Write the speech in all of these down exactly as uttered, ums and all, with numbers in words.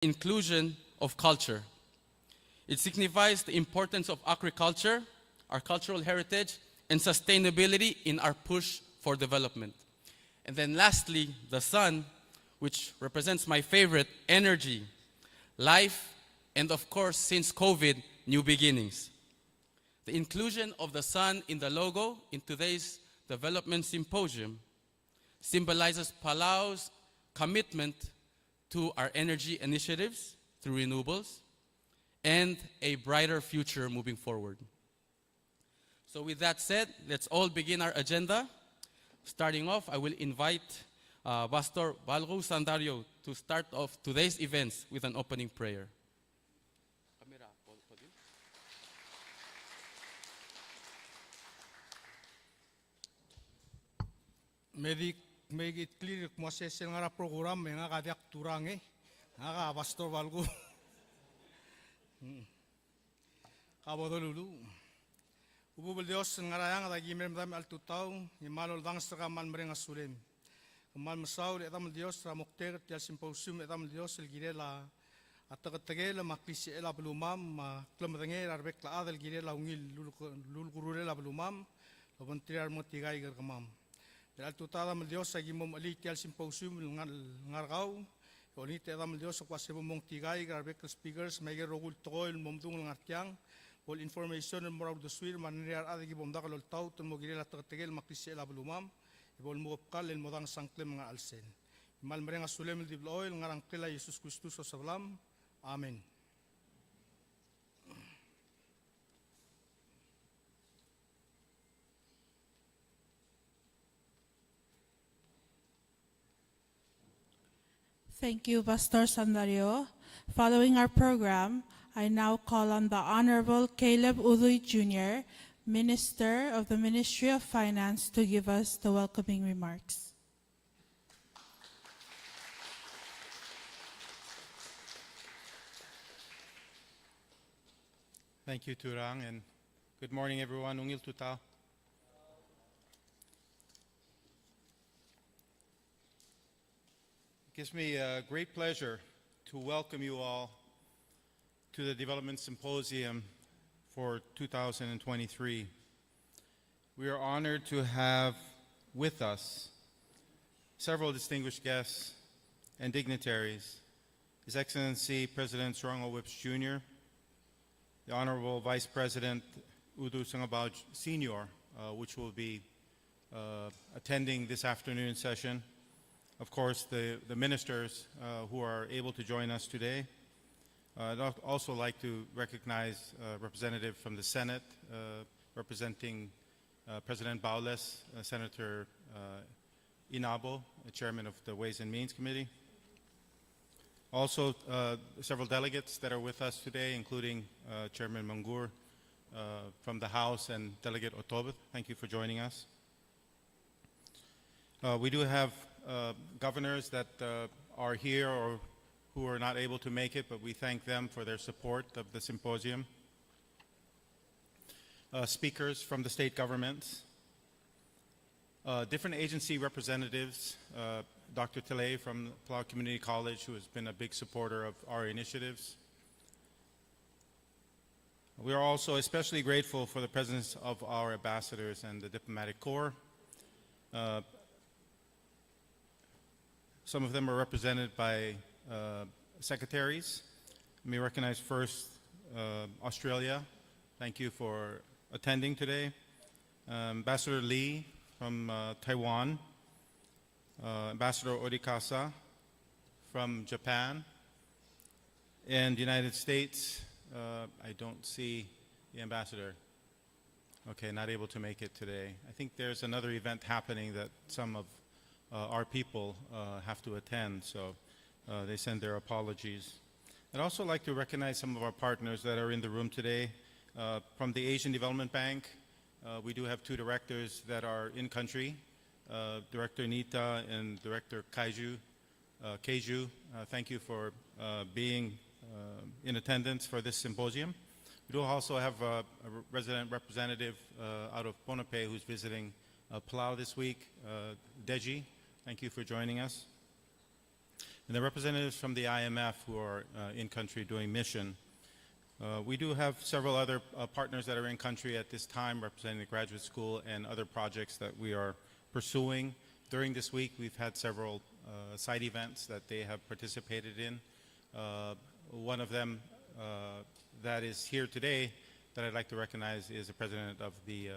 inclusion of culture. It signifies the importance of agriculture, our cultural heritage, and sustainability in our push for development. And then lastly, the sun, which represents my favorite, energy, life, and of course, since COVID, new beginnings. The inclusion of the sun in the logo in today's Development Symposium symbolizes Palau's commitment to our energy initiatives through renewables and a brighter future moving forward. So with that said, let's all begin our agenda. Starting off, I will invite, uh, Pastor Balku Sandario to start off today's events with an opening prayer. Me di, me di clear el kmo a sesei el ngar er a program, e ngak a diak Turang e, ngak a Pastor Balku. Mm. Ka bo doluluuch. Chubechub el Dios el ngar er a eanged, aki mei er medam er chelecha el tutau, e kmal oldanges er kau, kmal mereng a sulem. Kmal mesaul e Chedam el Dios er a moktek er tia el symposium, e Chedam el Dios, el kirel a teketekel me a klisichel a belumam, me a klemedengei er a rebek el chad el kirel a ungil lul-, lulekururel a belumam el obengterir a remengetikaik er kemam. Me er chelecha el tutau, Chedam el Dios, aki mo mechelii tia el symposium el ngar, ngar er kau, e olengit e Chedam el Dios el kuk se bo mongetikaik er a rebek el speakers me aike el rokui el tekoi el mo medung el ngar tiang, bo el information el mo er a uldesuir me a rengrir a rechad el ki bo mdak el oltaut el mo kirel a teketekel me a klisichel a belumam, e bo el mo kebkall el mo danges a ngklem el ngar er a chelsel. Kmal mereng a sulem el di blechoel, el ngar er a ngklel a Jesus Kristus a Osobelam. Amen. Thank you, Pastor Sandario. Following our program, I now call on the Honorable Caleb Udui Junior, Minister of the Ministry of Finance, to give us the welcoming remarks. Thank you, Turang, and good morning, everyone. Ungil tutau. It gives me, uh, great pleasure to welcome you all to the Development Symposium for two thousand twenty-three. We are honored to have with us several distinguished guests and dignitaries, His Excellency President Surangel Whipps Junior, the Honorable Vice President Udu Sengebau Senior, uh, which will be, uh, attending this afternoon session. Of course, the, the ministers, uh, who are able to join us today. Uh, I'd al-, also like to recognize, uh, representative from the Senate, uh, representing, uh, President Baules, uh, Senator, uh, Inabo, the chairman of the Ways and Means Committee. Also, uh, several delegates that are with us today, including, uh, Chairman Mangur, uh, from the House, and Delegate Otobed. Thank you for joining us. Uh, we do have, uh, governors that, uh, are here or who are not able to make it, but we thank them for their support of the symposium. Uh, speakers from the state governments, uh, different agency representatives, uh, Doctor Tilley from Palau Community College, who has been a big supporter of our initiatives. We are also especially grateful for the presence of our ambassadors and the diplomatic corps. Uh, Some of them are represented by, uh, secretaries. Let me recognize first, uh, Australia. Thank you for attending today. Uh, Ambassador Lee from, uh, Taiwan. Uh, Ambassador Orikasa from Japan. And United States, uh, I don't see the ambassador. Okay, not able to make it today. I think there's another event happening that some of, uh, our people, uh, have to attend, so, uh, they send their apologies. I'd also like to recognize some of our partners that are in the room today. Uh, from the Asian Development Bank, uh, we do have two directors that are in country, uh, Director Nita and Director Kaiju. Uh, Keiju, uh, thank you for, uh, being, uh, in attendance for this symposium. We do also have, uh, a re-, resident representative, uh, out of Ponape who's visiting, uh, Palau this week, uh, Deji. Thank you for joining us. and the representatives from the I M F who are, uh, in country doing mission. Uh, we do have several other, uh, partners that are in country at this time representing the graduate school and other projects that we are pursuing. During this week, we've had several, uh, side events that they have participated in. Uh, one of them, uh, that is here today that I'd like to recognize is the president of the, uh,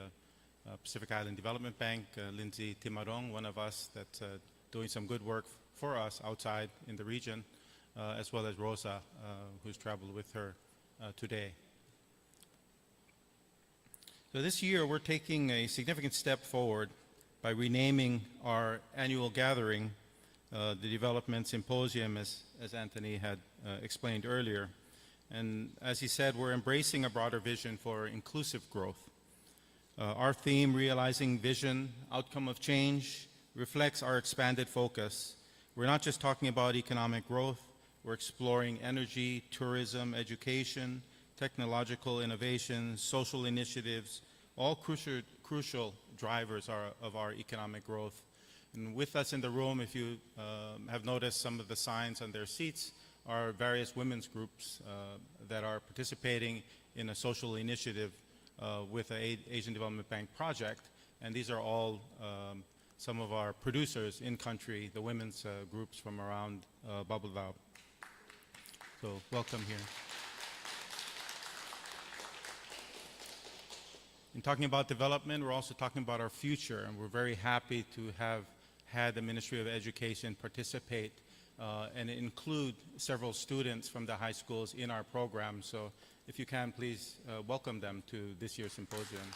uh, Pacific Island Development Bank, uh, Lindsay Timarong, one of us that's, uh, doing some good work for us outside in the region, uh, as well as Rosa, uh, who's traveled with her, uh, today. So this year, we're taking a significant step forward by renaming our annual gathering, uh, the Development Symposium, as, as Anthony had, uh, explained earlier. And as he said, we're embracing a broader vision for inclusive growth. Uh, our theme, Realizing Vision, Outcome of Change, reflects our expanded focus. We're not just talking about economic growth, we're exploring energy, tourism, education, technological innovations, social initiatives, all crucial, crucial drivers are, of our economic growth. And with us in the room, if you, um, have noticed some of the signs on their seats, are various women's groups, uh, that are participating in a social initiative, uh, with the A-, Asian Development Bank project. And these are all, um, some of our producers in country, the women's, uh, groups from around, uh, Babeldaob. So, welcome here. In talking about development, we're also talking about our future, and we're very happy to have had the Ministry of Education participate, uh, and include several students from the high schools in our program. So, if you can, please, uh, welcome them to this year's symposium.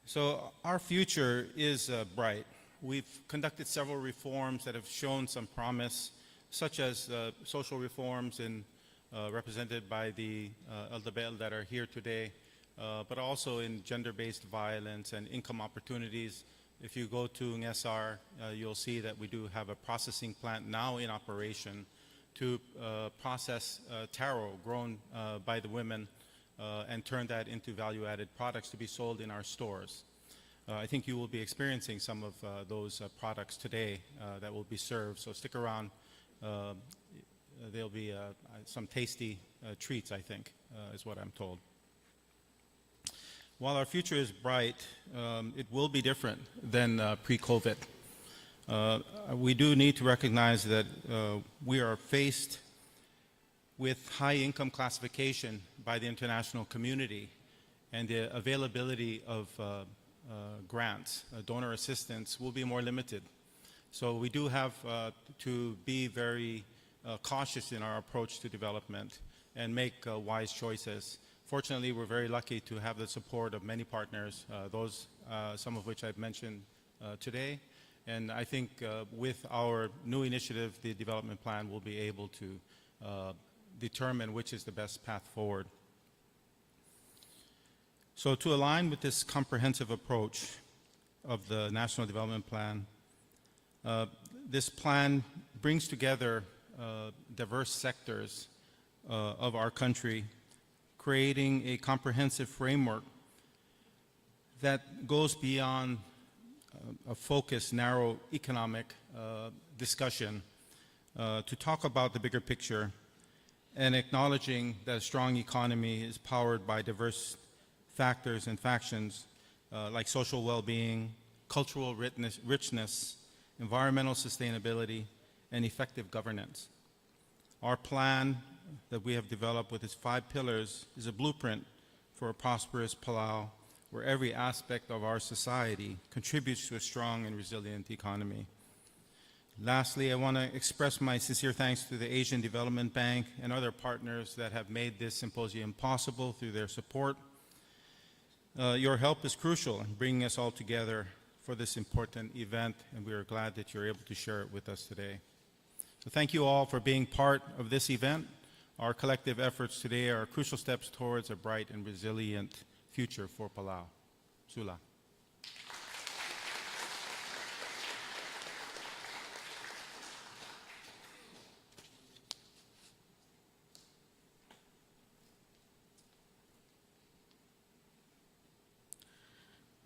So our future is, uh, bright. We've conducted several reforms that have shown some promise, such as, uh, social reforms in, uh, represented by the, uh, Eldebechel that are here today, uh, but also in gender-based violence and income opportunities. If you go to Ngesar, uh, you'll see that we do have a processing plant now in operation to, uh, process, uh, taro grown, uh, by the women, uh, and turn that into value-added products to be sold in our stores. Uh, I think you will be experiencing some of, uh, those, uh, products today, uh, that will be served. So stick around. Uh, there'll be, uh, some tasty, uh, treats, I think, uh, is what I'm told. While our future is bright, um, it will be different than, uh, pre-COVID. Uh, we do need to recognize that, uh, we are faced with high income classification by the international community, and the availability of, uh, uh, grants, uh, donor assistance, will be more limited. So we do have, uh, to be very, uh, cautious in our approach to development and make, uh, wise choices. Fortunately, we're very lucky to have the support of many partners, uh, those, uh, some of which I've mentioned, uh, today. And I think, uh, with our new initiative, the development plan, we'll be able to, uh, determine which is the best path forward. So to align with this comprehensive approach of the National Development Plan, uh, this plan brings together, uh, diverse sectors, uh, of our country, creating a comprehensive framework that goes beyond, uh, a focused, narrow economic, uh, discussion, uh, to talk about the bigger picture and acknowledging that a strong economy is powered by diverse factors and factions, uh, like social well-being, cultural richness, richness, environmental sustainability, and effective governance. Our plan that we have developed with its five pillars is a blueprint for a prosperous Palau, where every aspect of our society contributes to a strong and resilient economy. Lastly, I want to express my sincere thanks to the Asian Development Bank and other partners that have made this symposium possible through their support. Uh, your help is crucial in bringing us all together for this important event, and we are glad that you're able to share it with us today. So thank you all for being part of this event. Our collective efforts today are crucial steps towards a bright and resilient future for Palau. Sulang.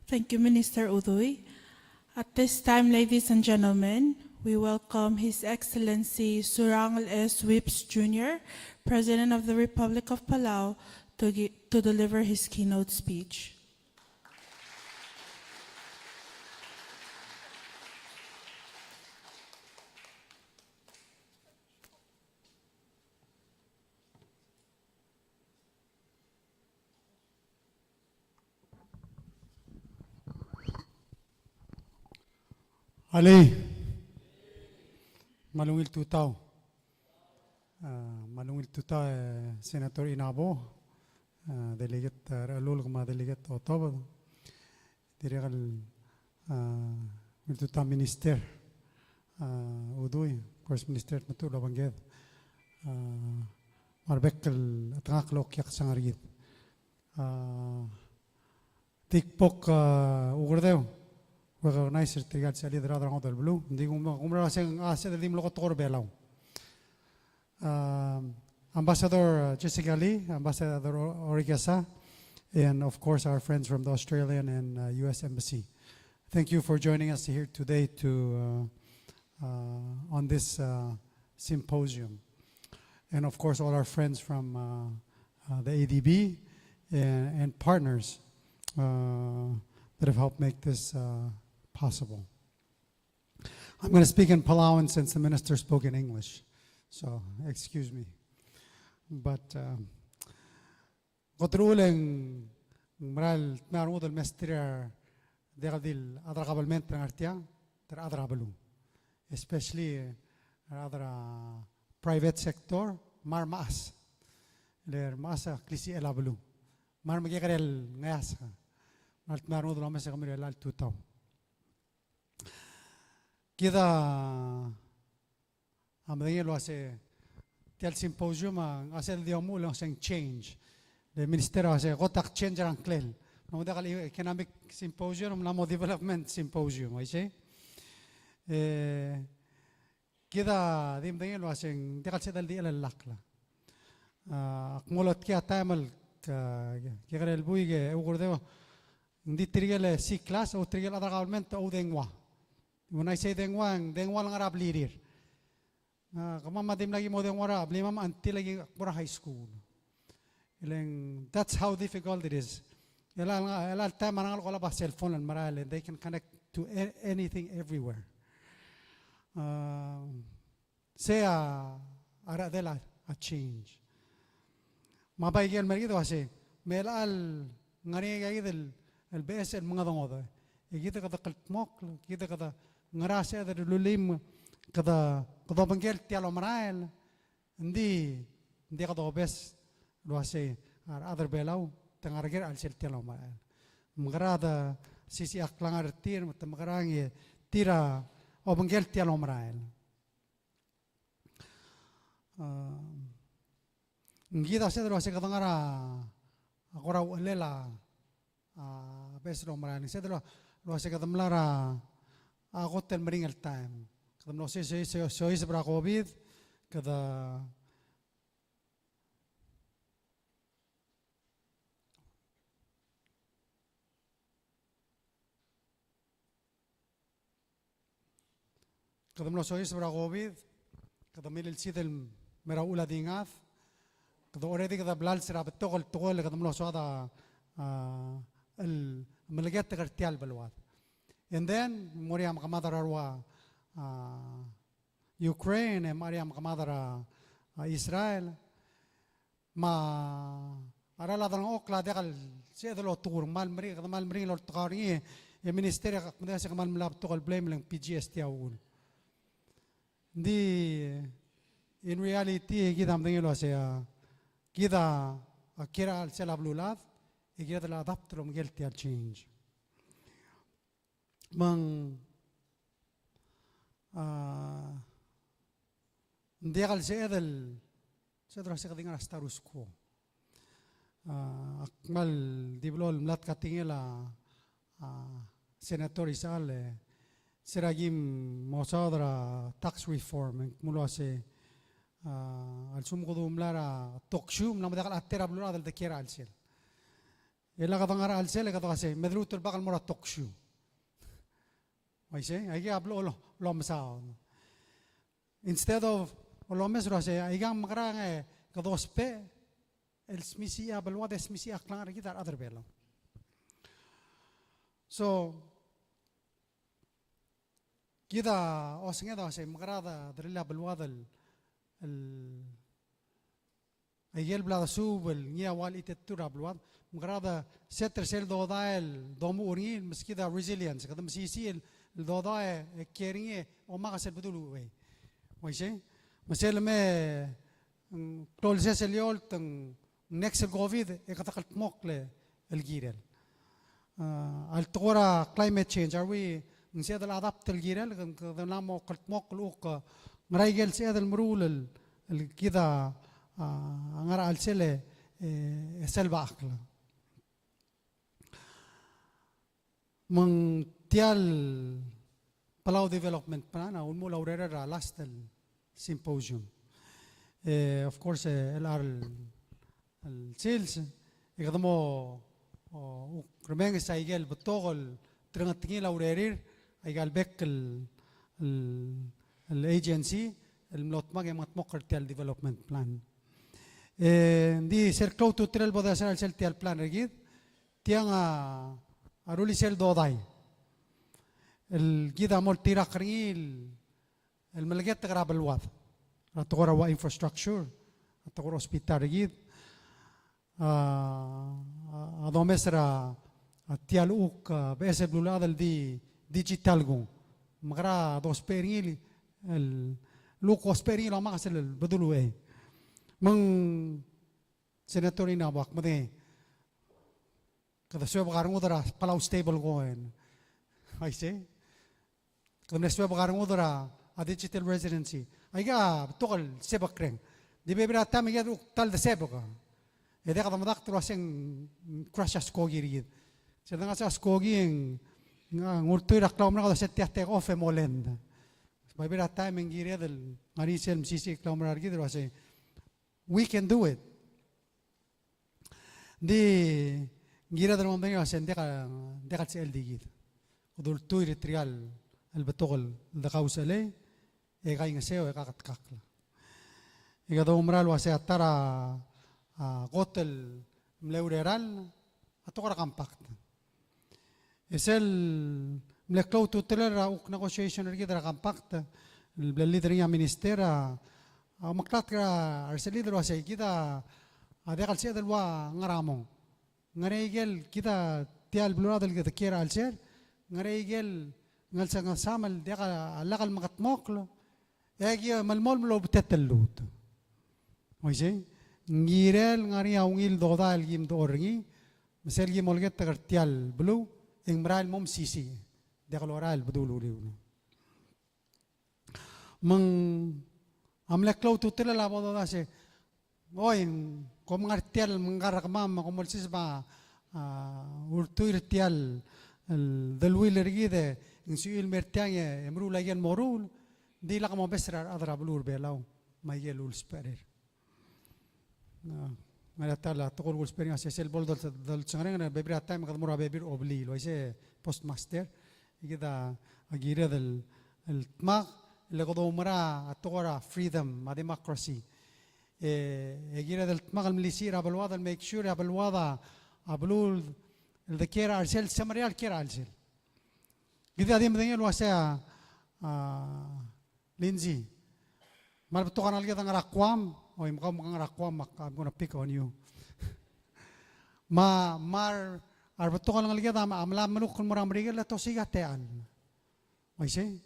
Thank you, Minister Udui. At this time, ladies and gentlemen, we welcome His Excellency Surangel S. Whipps Junior, President of the Republic of Palau, to, gi- to deliver his keynote speech. Alii. Me a ungil tutau. A, me a ungil tutau, e, Senator Inabo, a, Delegate, a, Rechelulk me a Delegate Otobed. Dirrek el, a, ungil tutau Minister, a, Udui, of course, Minister Tmetuchl Obengked. A, me a rebek el chetengakl el okiu a ksang er kid. A, Tirke el, a, Ukerdeu, recognize er tirke el sel leader er a rechad er a ngodech el beluu. Ng di kumerang, kumerang el uaseng a sebeched el di mlo kot er a Belau. Um, Ambassador, uh, Jessica Lee, Ambassador O- Orikesa, and of course our friends from the Australian and, uh, U S Embassy. Thank you for joining us here today to, uh, uh, on this, uh, symposium. And of course, all our friends from, uh, uh, the A D B and, and partners, uh, that have helped make this, uh, possible. I'm gonna speak in Palauan since the minister spoke in English. So, excuse me. But, um, Kot el uchul e ng mera el dmeu a rengud el mesterir a diak di el chad er a kabelment er a ngar tiang, te rechad er a beluu. Especially, e, a rechad er a private sector, me a remechas. Le remechas a klisichel a beluu. Me a remekekerei el ngeasek. Mera el dmeu a rengud el omes e kemiu er chelecha el tutau. Kid a a medengei el uase tia el symposium a, a sel di omuchel el uase ng change. Le minister a uase kot a change er a ngklel. Ng mo diak el economic symposium, ng mla mo development symposium, aisei. E, kid a di medengei el uase ng diak el sebeched el di chelellakl. A, ak mo lotkii a taem el, a, kekerei el buik e Ukerdeu, ng di tirke el C class, ou tirke el chad er a government, ou dengua. When I say dengua, dengua el ngar er a blirir. A, kemam a dimlak ki mo dengua er a blimam until aki mo er a high school. E le ng, that's how difficult it is. Chelecha, chelecha el taem a rengalek a olab a cell phone el merael, and they can connect to a- anything everywhere. A, sei a rechedel a change. Me a bai ikel mer kid el uase, me chelecha el ngar er ngii a kid el, el beches el mengedengodech. E kid kede kldmokl, kid kede ngera sebeched el lulim, kede, kede obengkel tia el omerael, ng di, ng di kede obes el uase, a rechad er Belau, te ngar er ker a chelsel tia el omerael. Mekera de sisichakl a ngar er tir, me te mekerang e tir a obengkel tia el omerael. A, ng kid a sebeched el uase kede ngar er a, a kora uchelel a, a beches el omerael. Ng sebeched el uase kede mla er a, a kot el meringel taem. Kede mlo soiseb, soiseb, soiseb er a COVID, kede Kede mlo soiseb er a COVID, kede mililsid el mei er a uchul a di ngad, kede already kede blals er a betok el tekoi el kede mlo soad a, a, el meleketek er tia el beluad. And then, mo er ngii a mekemad er a rua, a, Ukraine, e mo er ngii a mekemad er a, a, Israel, me a rechad el dengchokl a diak el sebeched el otekur, kmal meringel, kede kmal meringel el oltekau er ngii, e minister e ak medengei el uase kmal mla betok el blame el ng PGST a uchul. Ng di, in reality, e kid a medengei el uase, a, kid a kiei er a chelsel a beluulechad, e kired el adapt el obengkel tia el change. Me ng, a, ng diak el sebeched el, sebeched el uase kede ngar er a status quo. A, ak kmal di blo el mla katingel a, a, Senator Isechal, e, se er a ki mo saod er a tax reform, e ng kmo el uase, a, a lsekum kede mla er a talk show, ng mla mo diak el chad er a beluulechad el dekiei er a chelsel. E le kede ngar er a chelsel, e kede uase, me de luut el bak el mo er a talk show. Uaisei, aike a blechoel el omesaod. Instead of, el omes el uasei, aika ng mekerang e kede ousbech el smisichii a beluad e smisichii a klengar er kid a rechad er Belau. So, kid a osenged a uasei, mekerang e derellii a beluad el, el Aike el bla desuub el ngii a ua el chitechetur er a beluad, me kede set er sel dodai el domuchel er ngii el meskid a resilience, kede mesisiich el, el dodai e kiei er ngii e omakes el bedul uchei. Uaisei? Me sel me, mm, klou el sesei el eolt e ng next el COVID e kede kldmokl el kirel. A, el tekoi er a climate change, are we, ng sebeched el adapt el kirel, ke, kede mla mo kldmokl el kuk, a, ngera ikel sebeched el meruul el, el kid a, a, ngar er a chelsel e, e, e sel bechakl. Me ng tia el Palau Development Plan a ulemuchel a ureor er a last el symposium. E, of course, e, el chelecha el el sils, e kede mo, o, kuk remenges a ikel betok el terengetengil a urerir, aika el bek el, el, el agency, el mlo dmak e mengetmokl er tia el development plan. E, ng di sel klou a ultutelel el bo de sel, sel tia el plan er kid, tiang a, a rullii sel dodai. El kid a mo oltirakl er ngii el el meleketek er a beluad, er a tekoi er a ua infrastructure, er a tekoi er a hospital er kid, a, a, a domes er a, a tia el kuk, a, beches el beluulechad el di digital kung. Me kede ousbech er ngii el, el kuk ousbech er ngii el omakes el bedul uchei. Me ng Senator Ina, bo ak medengei. Kede suebek a rengud er a Palau Stablecoin. Uaisei? Kede mle suebek a rengud er a digital residency. Aika a betok el sebechek er ngii. Di bebil er a taem e kede kuk ta el de sebechek. E diak de medakt el uasei ng crash a skoki er kid. Sel dengar se a skoki e ng, ng ultuil er a klaumerang e kede se tia take off e mo land. Bebil er a taem e ng kired el ngar er ngii sel mesisiich el klaumerang er kid el uasei we can do it. Di ng kired el mo medengei el uasei ng diak, diak el sebechel di kid. Kede ultuil er tia el betok el dekau sechelei, e kaingeseu e kaketkakl. E kede oumera el uasei a ta er a, a, kot el mle urerel a tekoi er a compact. E sel mle klou a ultutelel er a kuk negotiation er kid er a compact, el mle lead er ngii a minister a, a omeklatk er a resechelid el uasei kid a diak el sebeched el ua ngar er a mong. Ngar er ngii ikel kid a tia el beluulechad el kede kiei er a chelsel, ngar er ngii ikel ngelsengesam el diak a lak el mekedmokl, e aki melemolem el obetet el lmuut. Uaisei, ng kirel ngar er ngii a ungil dodai el ki mdechor er ngii, me sel ki mo oleketek er tia el beluu, e ng merael el mo mesisiich, diak lorael el bedul uriul. Me ng a mle klou a ultutelel a bo dodai se, oi, kom ngar tia el mengkar er kemam, me kom olsiseb a, a, ultuil er tia el, el deleuill er kid e ng sebechiu el mer tiang e, e meruul a ikel moruul, ng di lak mobes er a rechad er a beluu er a Belau, me a ikel ulsbecherir. A, ngar er ngii a ta el tekoi el kulsbech er ngii a se sel bo el dol-, dolsengereng, e bebil er a taem e kede mo er a bebil er a obliil, el uaisei postmaster, e kid a kired el, el dmak, el kede oumera a tekoi er a freedom, me a democracy. E, e kired el dmak el melisiich er a beluad, el make sure a beluad a, a beluu el de kiei er a chelsel, semeriar el kiei er a chelsel. Kid a di medengei el uasei a, a, Lindsay. Me a rebetok a rengeleked a ngar er a Guam, oi, me kau me ke ngar er a Guam, me I'm gonna pick on you. Me a, me a rebetok a rengeleked a, a mla melukl el mo er a Merikel e te osiik a techall. Uaisei?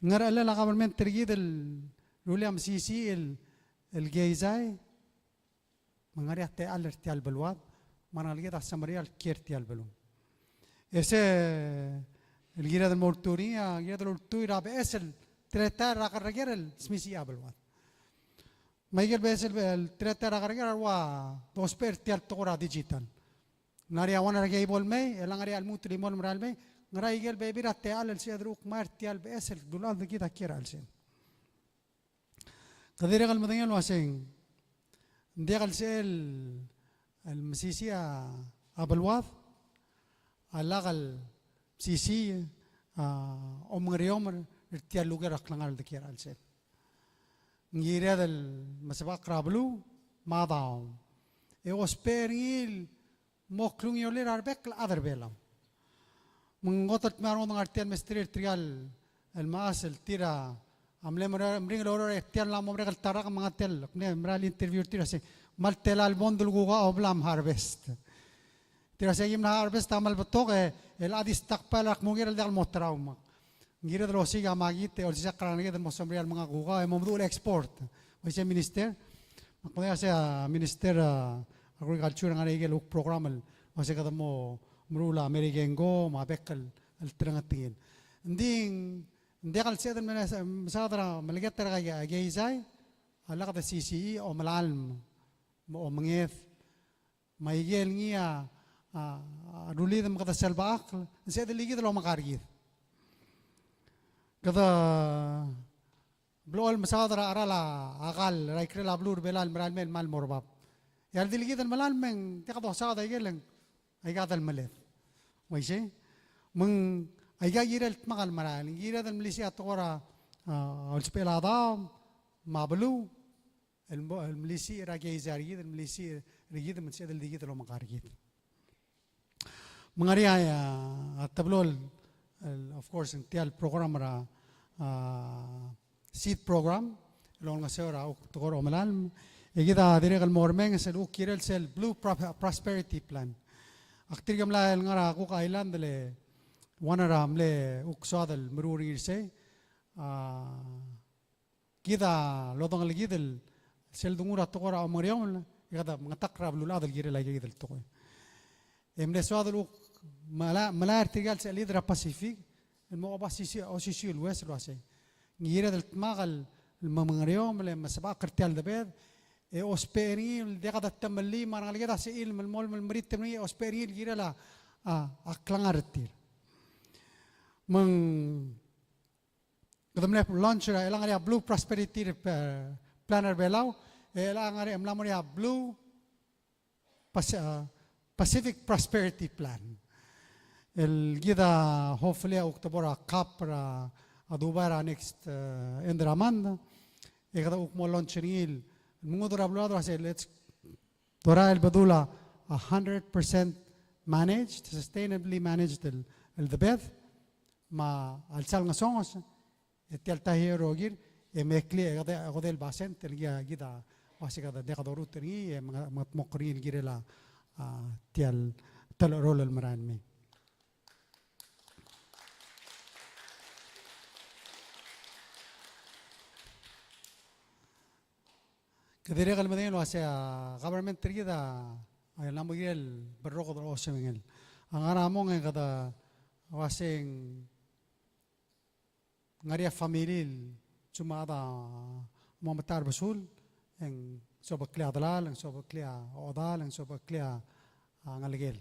Ngerechelel a government er kid el rullii a mesisiich el, el keizai, me ng ngar er ngii a techall er tia el beluad, me a rengeleked a semeriar el kiei er tia el beluu. E se el kired el mo ultuil er ngii, a kired el ultuil er a beches el teletael er a kerreker el smisichii a beluad. Me a ikel beches el, el teletael er a kerreker a ua dousbech er tia el tekoi er a digital. Ng ngar er ngii a one er a cable el mei, e le ng ngar er ngii a lmuut el chimo el merael el mei, ngera ikel bebil er a techall el sebeched el kuk ngmai er tia el beches el beluulechad el kid a kiei er a chelsel. Kede dirrek el medengei el uasei, ng diak el sebechel el mesisiich a beluad a lak el mesisiich a, omengeriomel er tia el lukel er a klengar el dekiei er a chelsel. Ng kired el mesebechakl er a beluu me a daob. E ousbech er ngii el mo klungiolir a rebek el chad er Belau. Me ng kot el dmeu a rengud el ngar tia el mesterir tirka el mechas el tir a mle meringel oureor er tia el mla mo merek el ta el rak me ngak a tia el mle mera el interview er tir a sei, kmal tela el bond el kuk a obla me harvest. Tir a sei, aki mla harvest a kmal betok e, el chad a stockpile er a kmo ker el diak el mo terau me Ng kired el osiik a makit e olsisechakl er a rengeleked el mo semeriar el menga kukau e mo meduch el export. Uaisei, Minister. Me ak medengei el uasei a Minister, a, Agriculture a ngar er ngii a ikel kuk program el uasei kede mo meruul a Merikengo me a bek el, el terengetengil. Ng di, ng diak el sebeched el mesa-, mesaod er a meleketek er a keizai, a lak de sisichii a omelalem me a omenged. Me a ikel ngii a, a, a rullii me kede selbechakl, ng sebeched el kid el omeka er kid. Kede blechoel mesaod er a cheral a kall er a ikrel a beluu er Belau el merael mei el kmal mo er bab. E a redil kid el melalem e ng diak dosaod a ikel e ng aika delmeled. Uaisei? Me ng aika kirel dmak el merael, ng kired el melisiich a tekoi er a, a, olsbechel a daob me a beluu, el mo, el melisiich er a keizai er kid, el melisiich er kid, me ng sebeched el di kid el omeka er kid. Me ng ngar er ngii a, a teblo el, el, of course, ng tia el program er a, a, seed program, el olengeseu er a kuk tekoi er a omelalem. E kid a dirrek el mo remenges el kuk kirel sel Blue Pro-, Prosperity Plan. Ak dirk mla el ngar er a kuk island el one er a mle kuk soad el meruul er ngii er sei. A, kid a lodengelkid el sel dengu er a tekoi er a omengeriomel, e kede mengetakl er a beluulechad el kirel aika kid el tekoi. E mle soad el kuk mela-, melai er tirka el sechelid er a Pacific el mo oba osisi-, osisiu el ues el uasei, ng kired el dmak el, el mo mengeriomel e mesebechakl er tia el debed, e ousbech er ngii el diak de temellii me a rengeleked a sebechir el melemolem el meritem er ngii, e ousbech er ngii el kirel a, a, a klengar er tir. Me ng Kede mle launch er a, el ngar er ngii a Blue Prosperity, eh, Plan er Belau, el ngar er ngii a mla mo er ngii a Blue Pas-, eh, Pacific Prosperity Plan. El kid a hopefully a kuk tebor a COP er a, a Dubai er a next, eh, end er a month. E kede kuk mo launch er ngii el, el mengudel er a beluulechad el uasei, let's Dorael el bedul a hundred percent managed, sustainably managed el, el debed, me a lsal ngesonges, e tia el tahi er a rokir, e meklii e kede, kede el basent, el ngii a kid a, uasei kede, diak dorurt er ngii, e meng-, mengetmokl er ngii el kirel a, a, tia el telecherol el merael mei. Ke dirrek el medengei el uasei a government er kid a, a mla mo kirel el berrokel el osengel. A ngar er a mong e kede uasei ng ngar er ngii a family el tsu me a chad a mo metacherbesul, e ng sobeklii a delal, e ng sobeklii a ochedal, e ng sobeklii a, a ngelekel.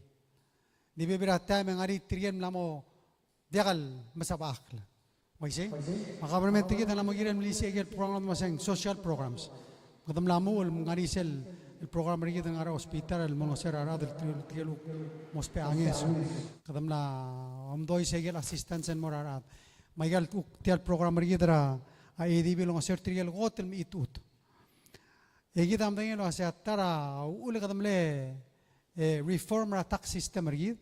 Di bebil er a taem e ng ngar er ngii tirke el mla mo diak el mesebechakl. Uaisei? Me a government er kid a mla mo kirel el melisiich a ikel program el mo uasei ng social programs. Kede mla muchel el ngar er ngii sel, el program er kid el ngar er a hospital el mo olengeseu er a rechad el tirke el, tirke el kuk mo ousbech a ngeso. Kede mla omdois a ikel assistance el mo er a rechad. Me a ikel kuk tia el program er kid er a, a ADB el olengeseu er tirke el kot el mechitechut. E kid a medengei el uasei a ta er a uchul e kede mle, e, reform er a tax system er kid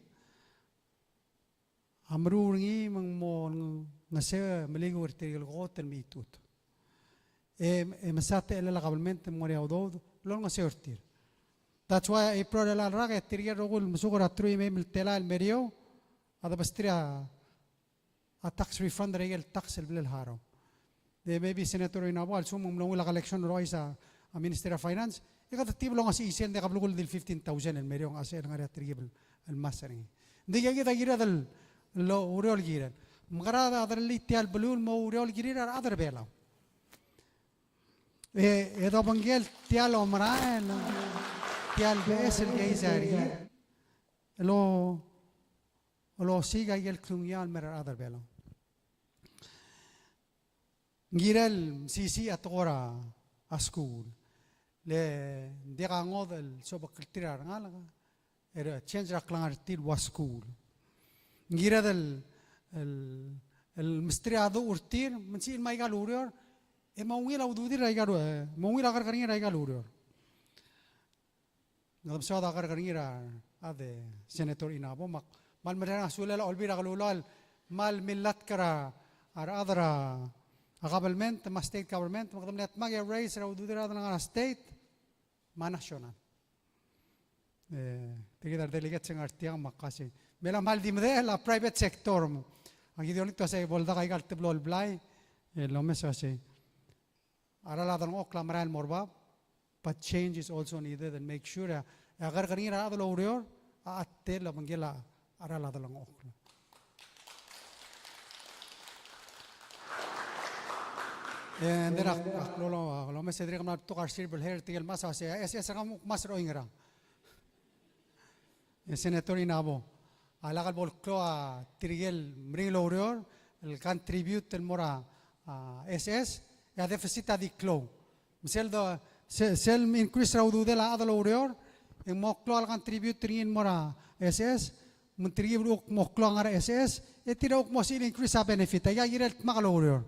a meruul er ngii me ng mo olengeseu e meliuekl er tirke el kot el mechitechut. E, e mesa techellel a kabelment el mo er ngii a udoud el olengeseu er tir. That's why April er chelecha el rak e tirke el rokui el mesuk er a truich me a eim el telael el me er eou a debesterir a tax refund er a ikel tax el bla leharau. E maybe Senator Inabo a lsekum ng mlo ungil a collection el ouchais a, a Minister of Finance, e kede tibel ongesechii sel, ng diak a belkul di el fifteen thousand el me er eou, ng a sel ngar er a telkib el, el mas er ngii. Ng di kid a kired el, el oureor el kirel. Mekera a derellii tia el beluu el mo oureor el kirir a rechad er Belau. E, e dobengkel tia el omerael, tia el beches el keizai er kid el o, el osiik a ikel klungiaol el mer a rechad er Belau. Ng kirel mesisiich a tekoi er a skuul. Le ng diak a ngodech el sobekltir a rengalek, e change er a klengar er tir el ua skuul. Ng kired el, el, el mesterir a duch er tir, me ng sebechir el mo er aika el ureor, e mo ungil a ududir er aika el, e mo ungil a kerrekerngir er aika el ureor. Ng di mesaod a kerrekerngir a, a de Senator Inabo, me ak, me kmal mereng a sulel a Olbiil er a Kelulau el kmal millatk er a, a rechad er a, a government, me a state government, me kede mle dmak e raise er a ududir a rechad el ngar er a state, me a national. E, tirkid a re delegates el ngar tiang me ak uasei, me a kmal di medechel a private sector. Me aki di olengit el uasei bo ldak aika el teblo el blai, e, el omes el uasei, a cheral a delengchokl a merael el mo er bab, but change is also needed and make sure a, a kerrekerngir a rechad el oureor a, a tela obengkel a cheral a delengchokl. E, ng di ak, ak lo, lo, lomes e dirrek el mla betok a re silver hair er tirke el mesa, uasei, a SS er kemam a kuk mesa er oingerang. E Senator Inabo, a lak el bo el klou a tirke el meringel oureor el contribute el mo er a, a, SS, e a deficit a di klou. Me sel do, se-, sel increase er a ududel a chad el oureor, e ng mo klou a le contribute er ngii el mo er a SS, me ng tirke el kuk mo klou a ngar er a SS, e tir a kuk mo sebechir el increase a benefit, aika kirel dmak el oureor.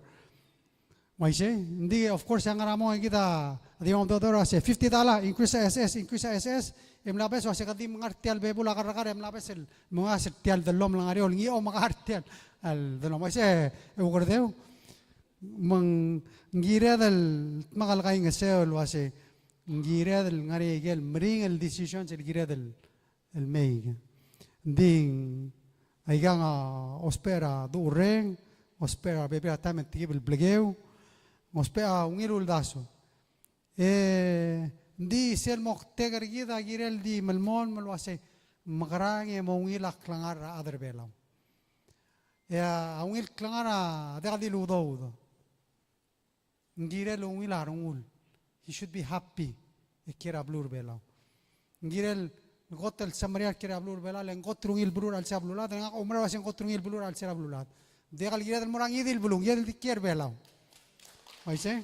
Me uaisei, ng di, of course, a ngar er a mong e kid a di mo dodoro a se fifty dollar, increase a SS, increase a SS, e mla bes uasei kede di menga er tia el bebul a kerrekar, e mla bes el menga er tia el dellomel el ngar er eou, el ngii a omeka er tia el dellomel. Me uaisei, e ukerdeu, me ng kired el dmak el kaingeseu el uasei, ng kired el ngar er ngii a ikel meringel el decisions el kired el el mei. Ng di aikang a ousbech er a ducherreng, ousbech er a bebil er a taem e ng tekib el blekeu, ousbech a ungil uldasu. E ng di sel moktek er kid a kirel di melemolem el uasei, mekerang e mo ungil a klengar er a chad er Belau. E a ungil klengar a diak di el udoud. Ng kirel ungil a rengul. He should be happy. E kiei er a beluu er Belau. Ng kirel kot el semeriar el kiei er a beluu er Belau, le ng kot er ungil beluu er a chelsel a beluulechad, e ngak a oumerang el uasei ng kot er ungil beluu er a chelsel a beluulechad. Ng diak el kired el mo er a ngii di el beluu, ng kired el kiei er Belau. Uaisei?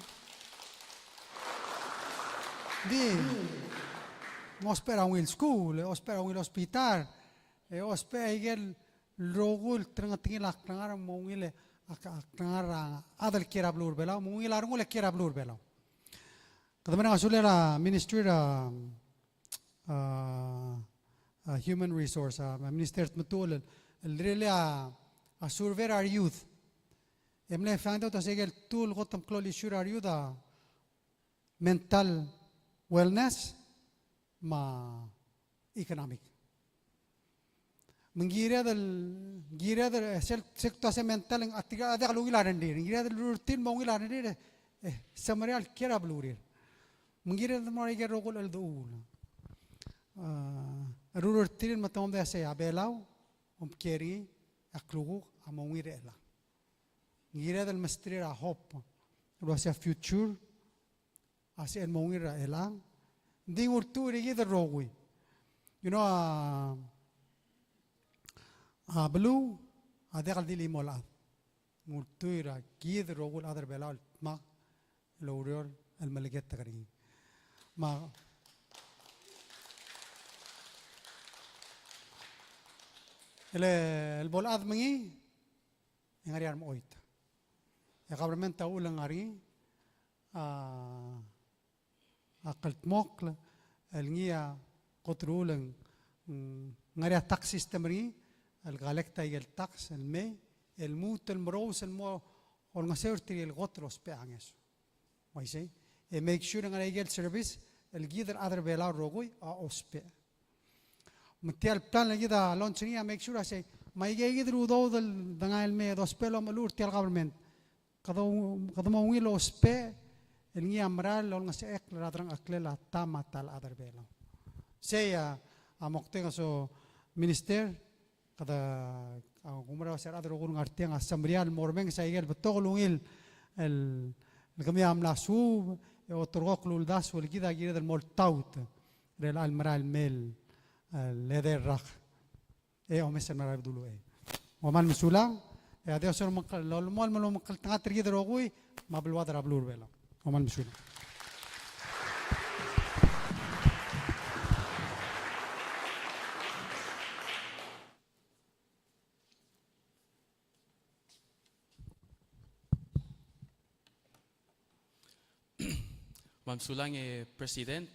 Di, ng ousbech er a ungil skuul, e ousbech er a ungil hospital, e ousbech a ikel rokui el terengetengil a klengar me ng ungil a, a klengar er a chad el kiei er a beluu er Belau, me ng ungil a rengul el kiei er a beluu er Belau. Kede mereng a sulel a Ministry er a, a, a Human Resource, a Minister Tmetuchl el, el rirellii a, a survey er a re youth. E mle find out a se ikel two el kot el meklou el issue er a re youth a mental wellness me a economic. Me ng kired el, kired el, sel, sel kuk ua se mental, a tirka a diak el ungil a rengrir. Ng kired el ruul er tir el mo ungil a rengrir, e, semeriar el kiei er a belurir. Me ng kired el mo er a ikel rokui el cheldechuul. A, ruul er tir el me te mo medengei a sei a Belau, omkiei er ngii, a klukuk, a mo ungil er chelechang. Ng kired el mesterir a hope. El ua se a future, a se el mo ungil er chelechang. Ng di ng ultuil er kid el rokui. You know, a, a beluu, a diak el di el chimo el chad. Ng ultuil er kid el rokui el chad er Belau el dmak el oureor el meleketek er ngii. Me a, el, el bo el chad me ngii, e ng ngar er ngii a remechoit. E government a uchul e ng ngar er ngii a, a kldmokl el ngii a kot el uchul e ng, mm, ngar er ngii a tax system er ngii el collect a ikel tax el mei el lmuut el merous el mo olengeseu er tirke el kot el ousbech a ngeso. Uaisei, e make sure e ngar er ngii a ikel service el kid el chad er Belau el rokui a ousbech. Me tia el plan el kid a launch er ngii a make sure a sei, me aike kid el udoud el dengai el mei e dousbech el omecheluch er tia el government, kede, kede mo ungil ousbech el ngii a mera el olengesechekl er a delengcheklel a ta me a ta el chad er Belau. Sei a, a moktek a so Minister, kede, a, kumerang a se a rechad el rokui el ngar tiang a semeriar el mo remenges a ikel betok el ungil el, el kemiu a mla suub, e oterekokl el uldasu el kid a kired el mo oltaut er chelecha el merael el mei el edei el rak. E omes el merael el beduluchei. Kom kmal mesulang, e a Dios a lolemolem el omekngeltengat er kid el rokui, me a beluad er a beluu er Belau. Kom kmal mesulang. Me a mesulang e President,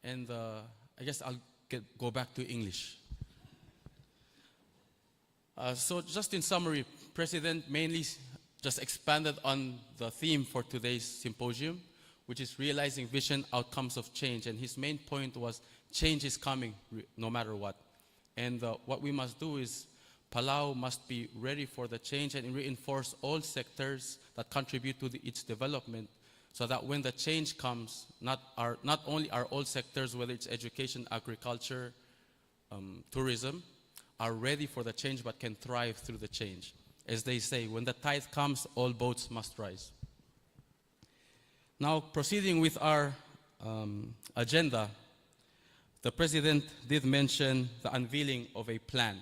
and, uh, I guess I'll get, go back to English. Uh, so just in summary, President mainly s-, just expanded on the theme for today's symposium, which is realizing vision, outcomes of change. And his main point was change is coming, re-, no matter what. And, uh, what we must do is Palau must be ready for the change and reinforce all sectors that contribute to the, its development, so that when the change comes, not our, not only are all sectors, whether it's education, agriculture, um, tourism, are ready for the change but can thrive through the change. As they say, when the tide comes, all boats must rise. Now, proceeding with our, um, agenda, the President did mention the unveiling of a plan.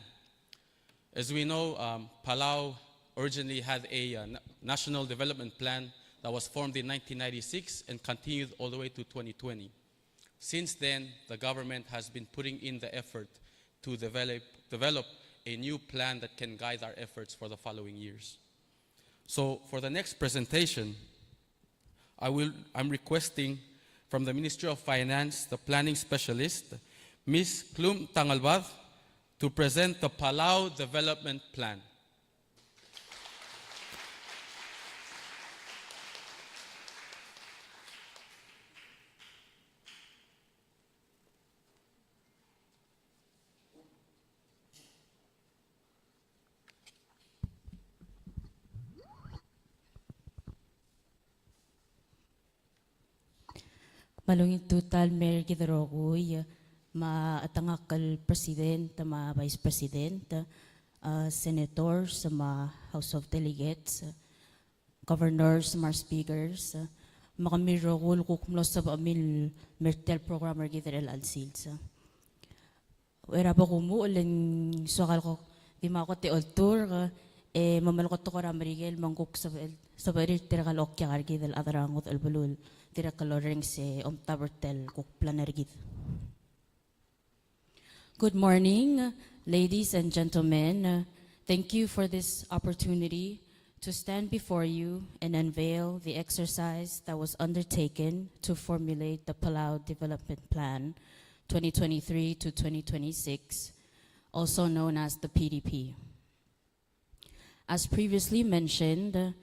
As we know, um, Palau originally had a, uh, na-, national development plan that was formed in nineteen ninety-six and continued all the way to twenty twenty. Since then, the government has been putting in the effort to develop, develop a new plan that can guide our efforts for the following years. So, for the next presentation, I will, I'm requesting from the Ministry of Finance, the planning specialist, Miss Klum Tangelbad, to present the Palau Development Plan. Me a ungil tutau el mei er kid el rokui, me a chetengakl el President, me a Vice President, a, Senators, me a House of Delegates, Governors, me a Speakers, me kemiu el rokui el kuk mlo sebechemiu el mei er tia el program er kid er chelecha el sils. Uchei er a bo kumuchel e ng soak el kuk di mo kot e olturk, e, me melekotok er a Merikel me ng kuk sebechel, sebechir tirka el okiak er kid el chad er a ngodech el beluu el dirrek el orrenges e omtab er tia el kuk plan er kid. Good morning, ladies and gentlemen. Thank you for this opportunity to stand before you and unveil the exercise that was undertaken to formulate the Palau Development Plan twenty twenty-three to twenty twenty-six, also known as the P D P. As previously mentioned,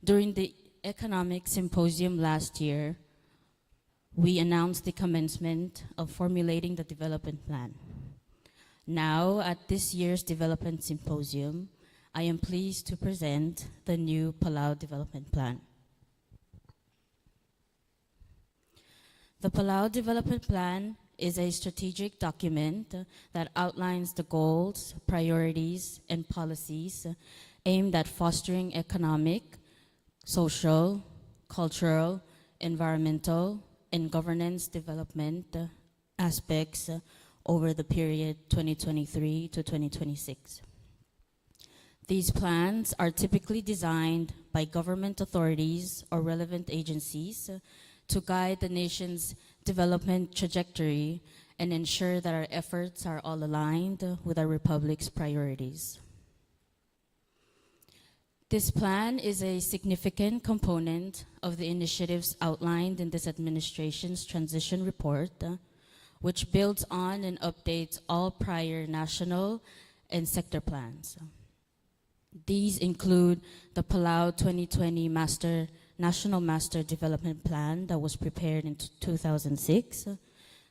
during the economic symposium last year, we announced the commencement of formulating the development plan. Now, at this year's development symposium, I am pleased to present the new Palau Development Plan. The Palau Development Plan is a strategic document that outlines the goals, priorities, and policies aimed at fostering economic, social, cultural, environmental, and governance development aspects over the period twenty twenty-three to twenty twenty-six. These plans are typically designed by government authorities or relevant agencies to guide the nation's development trajectory and ensure that our efforts are all aligned with our republic's priorities. This plan is a significant component of the initiatives outlined in this administration's transition report, uh, which builds on and updates all prior national and sector plans. These include the Palau twenty twenty Master, National Master Development Plan that was prepared in t-, two thousand six,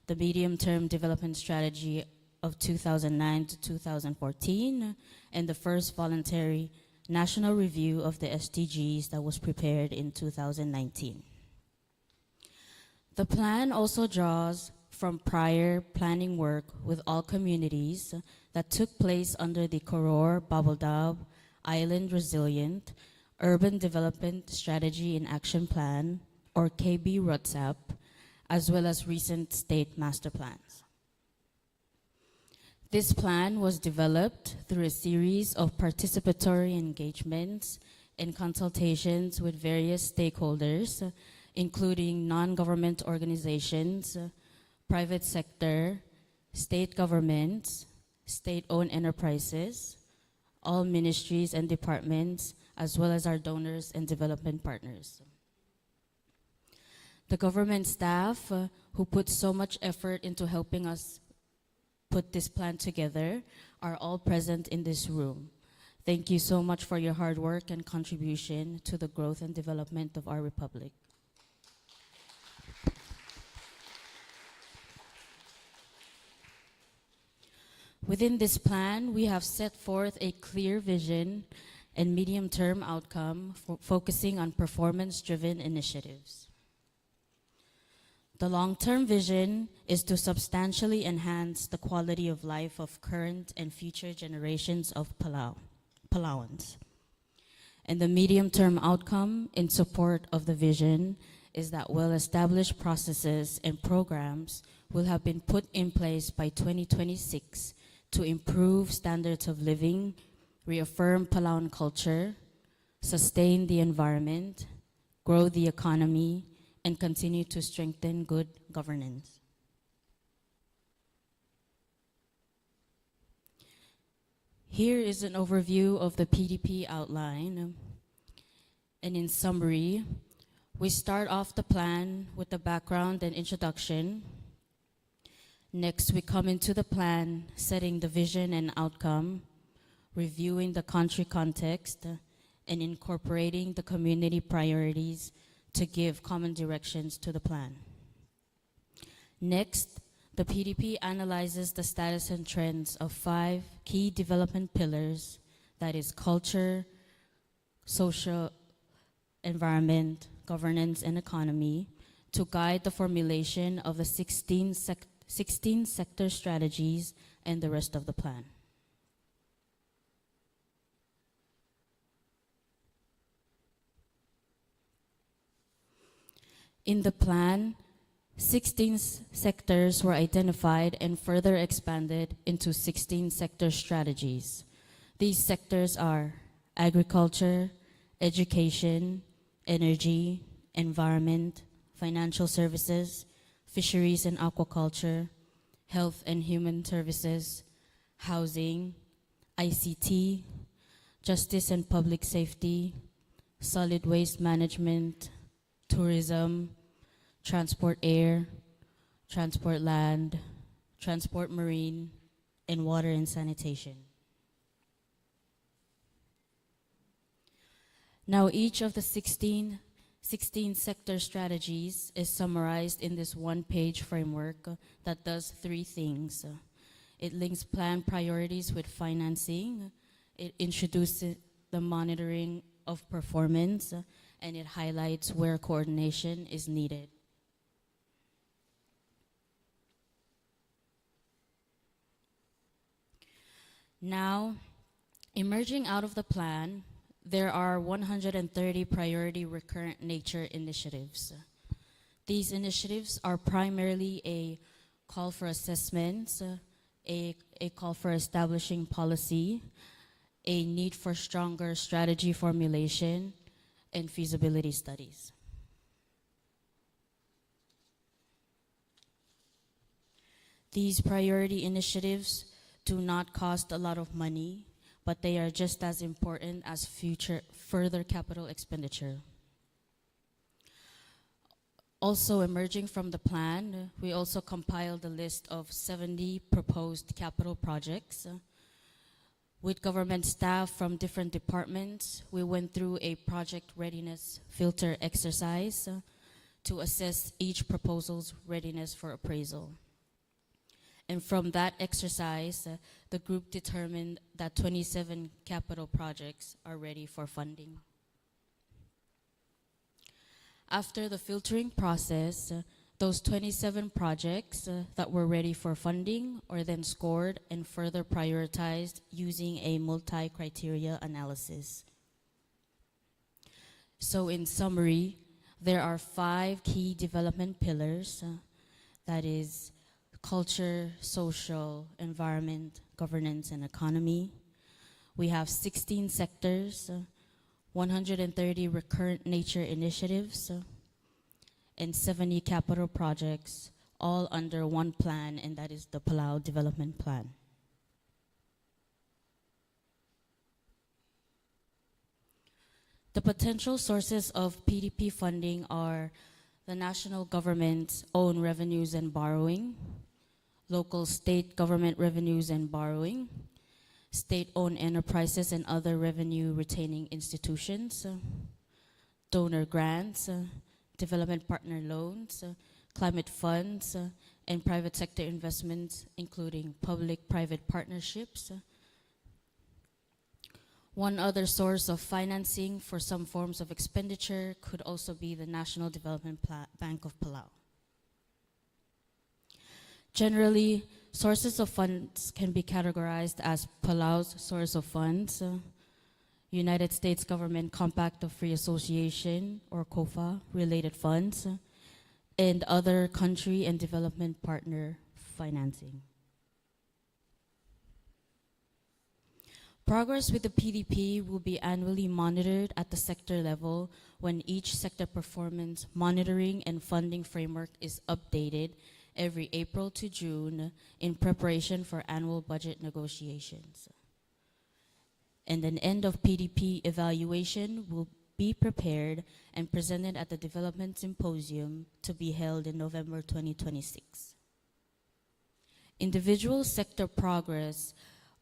the Medium-Term Development Strategy of two thousand nine to two thousand fourteen, and the first voluntary national review of the S D Gs that was prepared in two thousand nineteen. The plan also draws from prior planning work with all communities that took place under the Koror Babeldaob Island Resilient Urban Development Strategy and Action Plan, or K B RUTSAP, as well as recent state master plans. This plan was developed through a series of participatory engagements and consultations with various stakeholders, including non-government organizations, private sector, state governments, state-owned enterprises, all ministries and departments, as well as our donors and development partners. The government staff, uh, who put so much effort into helping us put this plan together are all present in this room. Thank you so much for your hard work and contribution to the growth and development of our republic. Within this plan, we have set forth a clear vision and medium-term outcome fo-, focusing on performance-driven initiatives. The long-term vision is to substantially enhance the quality of life of current and future generations of Palau, Palauans. And the medium-term outcome in support of the vision is that well-established processes and programs will have been put in place by twenty twenty-six to improve standards of living, reaffirm Palauan culture, sustain the environment, grow the economy, and continue to strengthen good governance. Here is an overview of the P D P outline. And in summary, we start off the plan with the background and introduction. Next, we come into the plan, setting the vision and outcome, reviewing the country context, and incorporating the community priorities to give common directions to the plan. Next, the P D P analyzes the status and trends of five key development pillars, that is culture, social, environment, governance, and economy, to guide the formulation of the sixteen sec-, sixteen sector strategies and the rest of the plan. In the plan, sixteen s-, sectors were identified and further expanded into sixteen sector strategies. These sectors are agriculture, education, energy, environment, financial services, fisheries and aquaculture, health and human services, housing, I C T, justice and public safety, solid waste management, tourism, transport air, transport land, transport marine, and water and sanitation. Now, each of the sixteen, sixteen sector strategies is summarized in this one-page framework that does three things. It links plan priorities with financing, it introduces the monitoring of performance, and it highlights where coordination is needed. Now, emerging out of the plan, there are one hundred and thirty priority recurrent nature initiatives. These initiatives are primarily a call for assessments, a, a call for establishing policy, a need for stronger strategy formulation, and feasibility studies. These priority initiatives do not cost a lot of money, but they are just as important as future further capital expenditure. Also emerging from the plan, we also compiled a list of seventy proposed capital projects. With government staff from different departments, we went through a project readiness filter exercise, uh, to assess each proposal's readiness for appraisal. And from that exercise, uh, the group determined that twenty-seven capital projects are ready for funding. After the filtering process, uh, those twenty-seven projects, uh, that were ready for funding are then scored and further prioritized using a multi-criteria analysis. So in summary, there are five key development pillars, uh, that is culture, social, environment, governance, and economy. We have sixteen sectors, uh, one hundred and thirty recurrent nature initiatives, uh, and seventy capital projects, all under one plan, and that is the Palau Development Plan. The potential sources of P D P funding are the national government's own revenues and borrowing, local state government revenues and borrowing, state-owned enterprises and other revenue-retaining institutions, uh, donor grants, uh, development partner loans, uh, climate funds, uh, and private sector investments, including public-private partnerships. Uh, one other source of financing for some forms of expenditure could also be the National Development Pla-, Bank of Palau. Generally, sources of funds can be categorized as Palau's source of funds, uh, United States Government Compact of Free Association, or COFA, related funds, uh, and other country and development partner financing. Progress with the P D P will be annually monitored at the sector level when each sector performance monitoring and funding framework is updated every April to June in preparation for annual budget negotiations. And an end of P D P evaluation will be prepared and presented at the Development Symposium to be held in November twenty twenty-six. Individual sector progress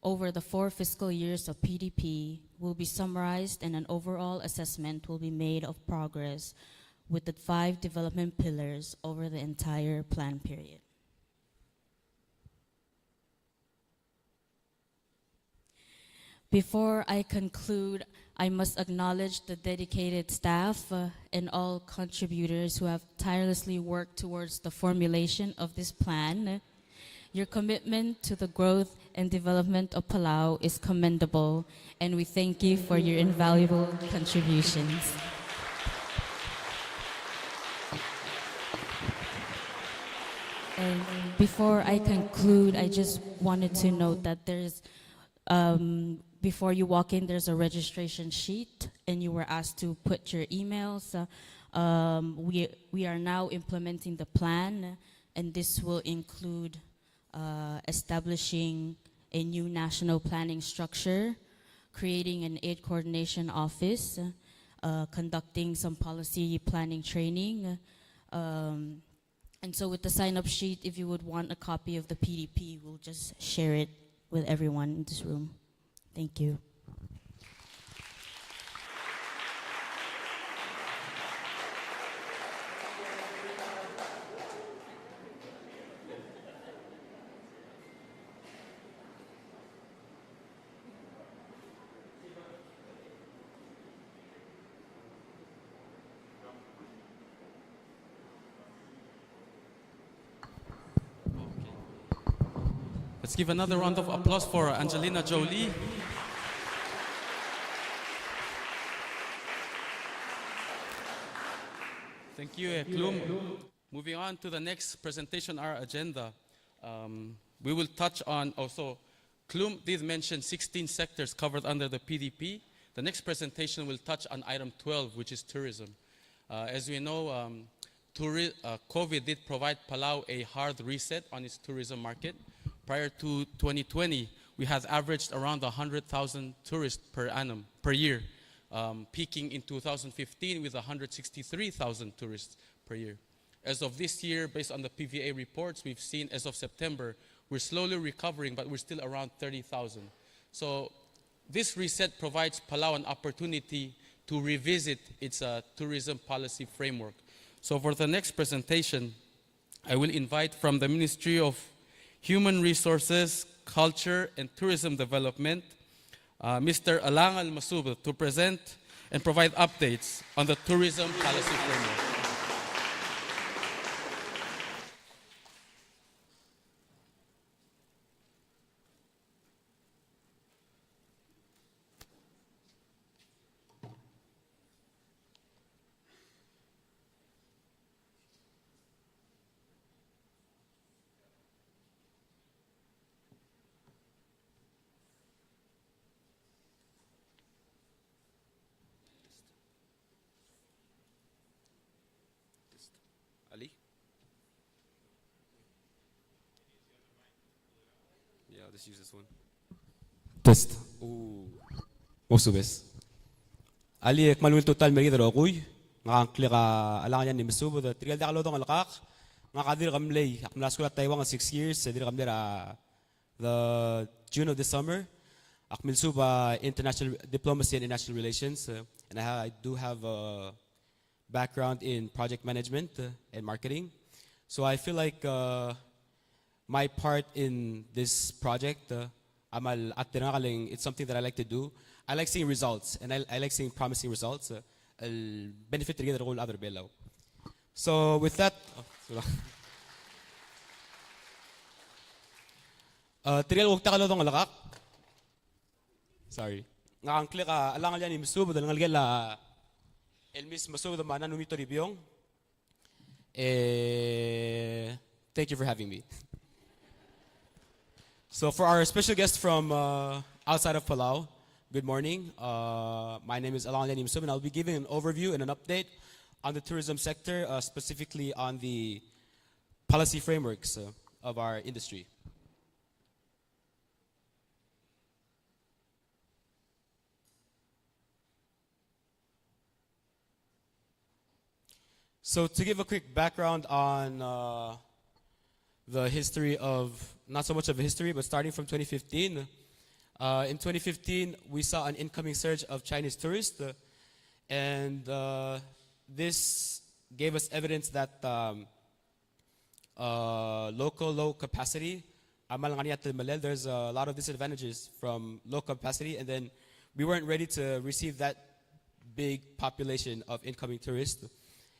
over the four fiscal years of P D P will be summarized, and an overall assessment will be made of progress with the five development pillars over the entire plan period. Before I conclude, I must acknowledge the dedicated staff, uh, and all contributors who have tirelessly worked towards the formulation of this plan. Your commitment to the growth and development of Palau is commendable, and we thank you for your invaluable contributions. And before I conclude, I just wanted to note that there's Um, before you walk in, there's a registration sheet, and you were asked to put your emails. Uh, um, we, we are now implementing the plan, and this will include, uh, establishing a new national planning structure, creating an aid coordination office, uh, conducting some policy planning training, um, And so with the sign-up sheet, if you would want a copy of the P D P, we'll just share it with everyone in this room. Thank you. Let's give another round of applause for Angelina Jolie. Thank you, eh, Klum. Moving on to the next presentation, our agenda. Um, we will touch on also Klum did mention sixteen sectors covered under the P D P. The next presentation will touch on item twelve, which is tourism. Uh, as we know, um, touri-, uh, COVID did provide Palau a hard reset on its tourism market. Prior to twenty twenty, we had averaged around a hundred thousand tourists per annum, per year, um, peaking in two thousand fifteen with a hundred sixty-three thousand tourists per year. As of this year, based on the P V A reports we've seen as of September, we're slowly recovering, but we're still around thirty thousand. So this reset provides Palau an opportunity to revisit its, uh, tourism policy framework. So for the next presentation, I will invite from the Ministry of Human Resources, Culture, and Tourism Development, uh, Mister Alang Almasubed to present and provide updates on the tourism policy framework. Ali? Yeah, just use this one. Test. Ooh. Osubes. Alii, e kmal ungil tutau el mer kid el rokui. Ngak a ngklek a Alangelian Imesubed, tirke el diak lodengei el kak, ngak a dirk mlei, ak mla skuul er a Taiwan six years, e dirk mlei er a the June of this summer. Ak milsuub a international diplomacy and international relations, uh, and I, ha-, I do have a background in project management, uh, and marketing. So I feel like, uh, my part in this project, uh, a kmal a tir ngak a leng, it's something that I like to do. I like seeing results, and I, I like seeing promising results, uh, el benefit er kid el rokui el chad er a Belau. So with that, oh, sorry. Uh, tirke el kuk diak lodengei el kak. Sorry. Ngak a ngklek a Alangelian Imesubed el ngelekel a Elmis Mesubed me a Nanumi Toribiong. Eh, thank you for having me. So for our special guest from, uh, outside of Palau, good morning. Uh, my name is Alangelian Imesubed, and I'll be giving an overview and an update on the tourism sector, uh, specifically on the policy frameworks, uh, of our industry. So to give a quick background on, uh, the history of, not so much of a history, but starting from twenty fifteen. Uh, in twenty fifteen, we saw an incoming surge of Chinese tourists, uh, and, uh, this gave us evidence that, um, uh, local low capacity a kmal ngar er ngii a telemellel. There's a lot of disadvantages from low capacity, and then we weren't ready to receive that big population of incoming tourists.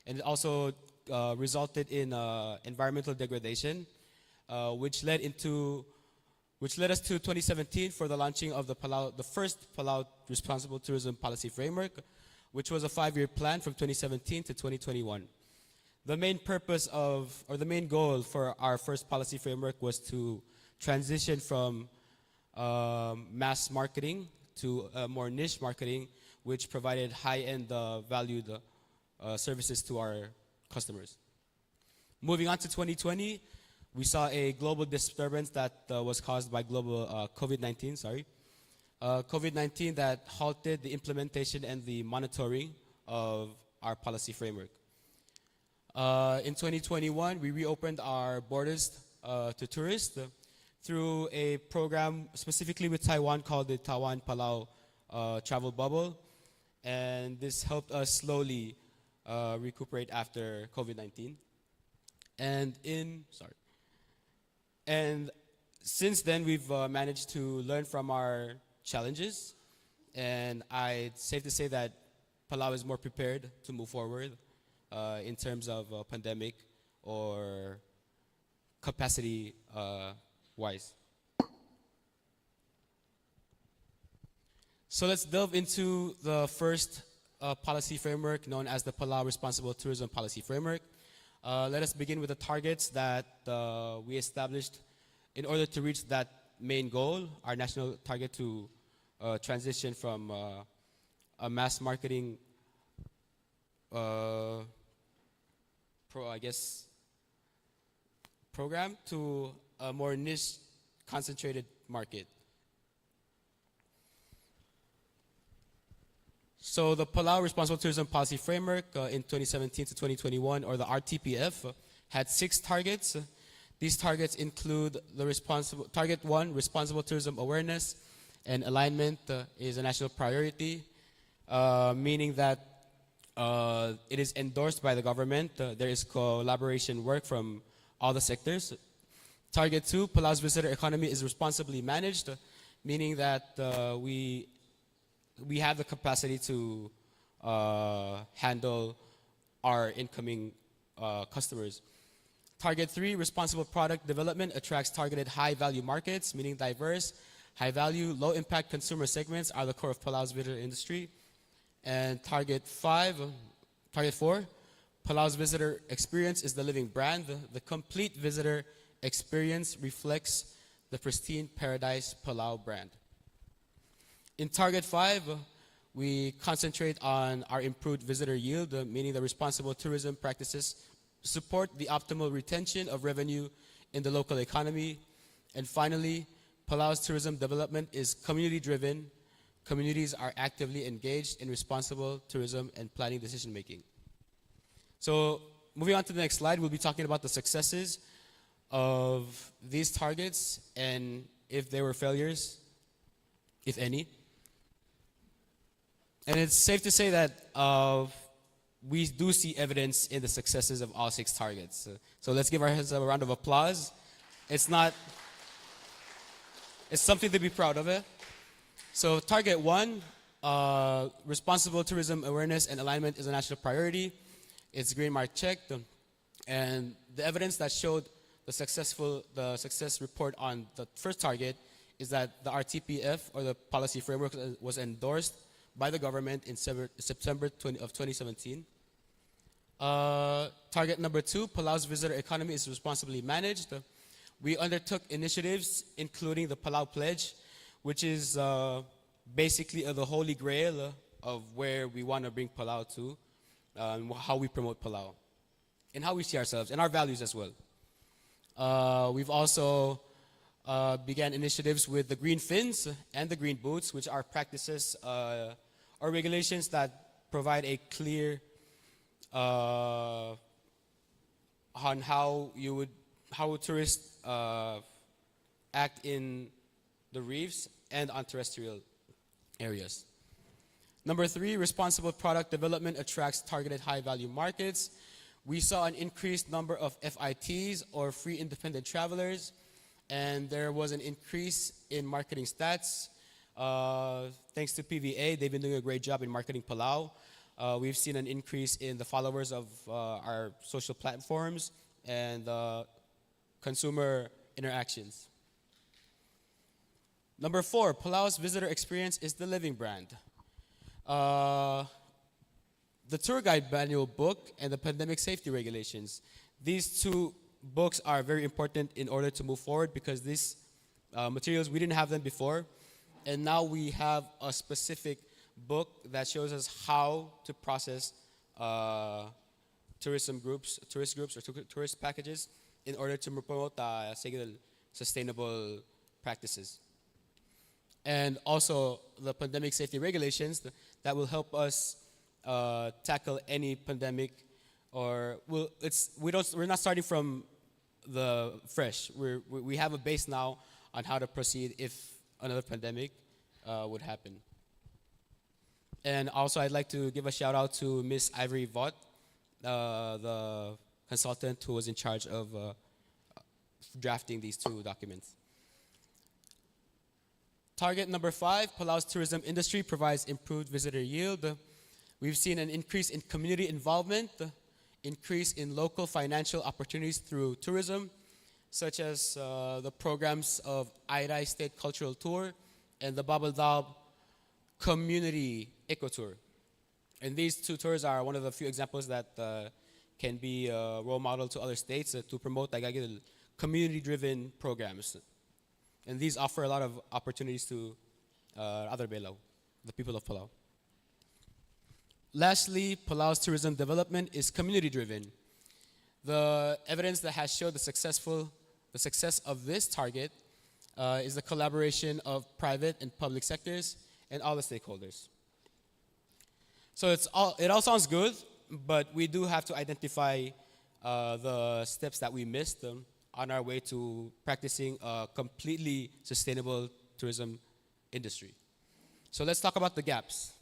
And it also, uh, resulted in, uh, environmental degradation, uh, which led into which led us to twenty seventeen for the launching of the Palau, the first Palau Responsible Tourism Policy Framework, which was a five-year plan from twenty seventeen to twenty twenty-one. The main purpose of, or the main goal for our first policy framework was to transition from, um, mass marketing to a more niche marketing, which provided high-end, uh, valued, uh, services to our customers. Moving on to twenty twenty, we saw a global disturbance that, uh, was caused by global, uh, COVID nineteen, sorry. Uh, COVID nineteen that halted the implementation and the monitoring of our policy framework. Uh, in twenty twenty-one, we reopened our borders, uh, to tourists through a program specifically with Taiwan called the Taiwan Palau, uh, Travel Bubble. And this helped us slowly, uh, recuperate after COVID nineteen. And in, sorry. And since then, we've, uh, managed to learn from our challenges. And I, it's safe to say that Palau is more prepared to move forward, uh, in terms of, uh, pandemic or capacity, uh, wise. So let's delve into the first, uh, policy framework, known as the Palau Responsible Tourism Policy Framework. Uh, let us begin with the targets that, uh, we established in order to reach that main goal, our national target to, uh, transition from, uh, a mass marketing, uh, pro-, I guess, program to a more niche, concentrated market. So the Palau Responsible Tourism Policy Framework, uh, in twenty seventeen to twenty twenty-one, or the R T P F, uh, had six targets. These targets include the responsible, target one, responsible tourism awareness and alignment, uh, is a national priority, uh, meaning that uh, it is endorsed by the government. Uh, there is collaboration work from all the sectors. Target two, Palau's visitor economy is responsibly managed, meaning that, uh, we, we have the capacity to, uh, handle our incoming, uh, customers. Target three, responsible product development attracts targeted high-value markets, meaning diverse, high-value, low-impact consumer segments are the core of Palau's visitor industry. And target five, target four, Palau's visitor experience is the living brand. The complete visitor experience reflects the pristine Paradise Palau brand. In target five, we concentrate on our improved visitor yield, meaning the responsible tourism practices support the optimal retention of revenue in the local economy. And finally, Palau's tourism development is community-driven. Communities are actively engaged in responsible tourism and planning decision-making. So moving on to the next slide, we'll be talking about the successes of these targets and if they were failures, if any. And it's safe to say that, uh, we do see evidence in the successes of all six targets. So, so let's give ourselves a round of applause. It's not, it's something to be proud of, eh? So target one, uh, responsible tourism awareness and alignment is a national priority. It's green mark checked. And the evidence that showed the successful, the success report on the first target is that the R T P F, or the policy framework, uh, was endorsed by the government in Sever-, September twenty, of twenty seventeen. Uh, target number two, Palau's visitor economy is responsibly managed. We undertook initiatives including the Palau Pledge, which is, uh, basically, uh, the holy grail, uh, of where we want to bring Palau to, uh, and wh-, how we promote Palau and how we see ourselves and our values as well. Uh, we've also, uh, began initiatives with the Green Fins and the Green Boots, which are practices, uh, or regulations that provide a clear, uh, on how you would, how a tourist, uh, act in the reefs and on terrestrial areas. Number three, responsible product development attracts targeted high-value markets. We saw an increased number of F I Ts, or free independent travelers, and there was an increase in marketing stats. Uh, thanks to P V A, they've been doing a great job in marketing Palau. Uh, we've seen an increase in the followers of, uh, our social platforms and, uh, consumer interactions. Number four, Palau's visitor experience is the living brand. Uh, the tour guide manual book and the pandemic safety regulations. These two books are very important in order to move forward because these, uh, materials, we didn't have them before. And now we have a specific book that shows us how to process, uh, tourism groups, tourist groups or tou-, tourist packages in order to promote, uh, sustainable practices. And also the pandemic safety regulations th-, that will help us, uh, tackle any pandemic or we'll, it's, we don't, we're not starting from the fresh. We're, we, we have a base now on how to proceed if another pandemic, uh, would happen. And also, I'd like to give a shout out to Miss Ivory Vaught, uh, the consultant who was in charge of, uh, drafting these two documents. Target number five, Palau's tourism industry provides improved visitor yield. We've seen an increase in community involvement, increase in local financial opportunities through tourism, such as, uh, the programs of Airai State Cultural Tour and the Babeldaob Community Eco Tour. And these two tours are one of the few examples that, uh, can be a role model to other states, uh, to promote, like, community-driven programs. And these offer a lot of opportunities to, uh, other Belau, the people of Palau. Lastly, Palau's tourism development is community-driven. The evidence that has showed the successful, the success of this target, uh, is the collaboration of private and public sectors and all the stakeholders. So it's all, it all sounds good, but we do have to identify, uh, the steps that we missed, um, on our way to practicing a completely sustainable tourism industry. So let's talk about the gaps.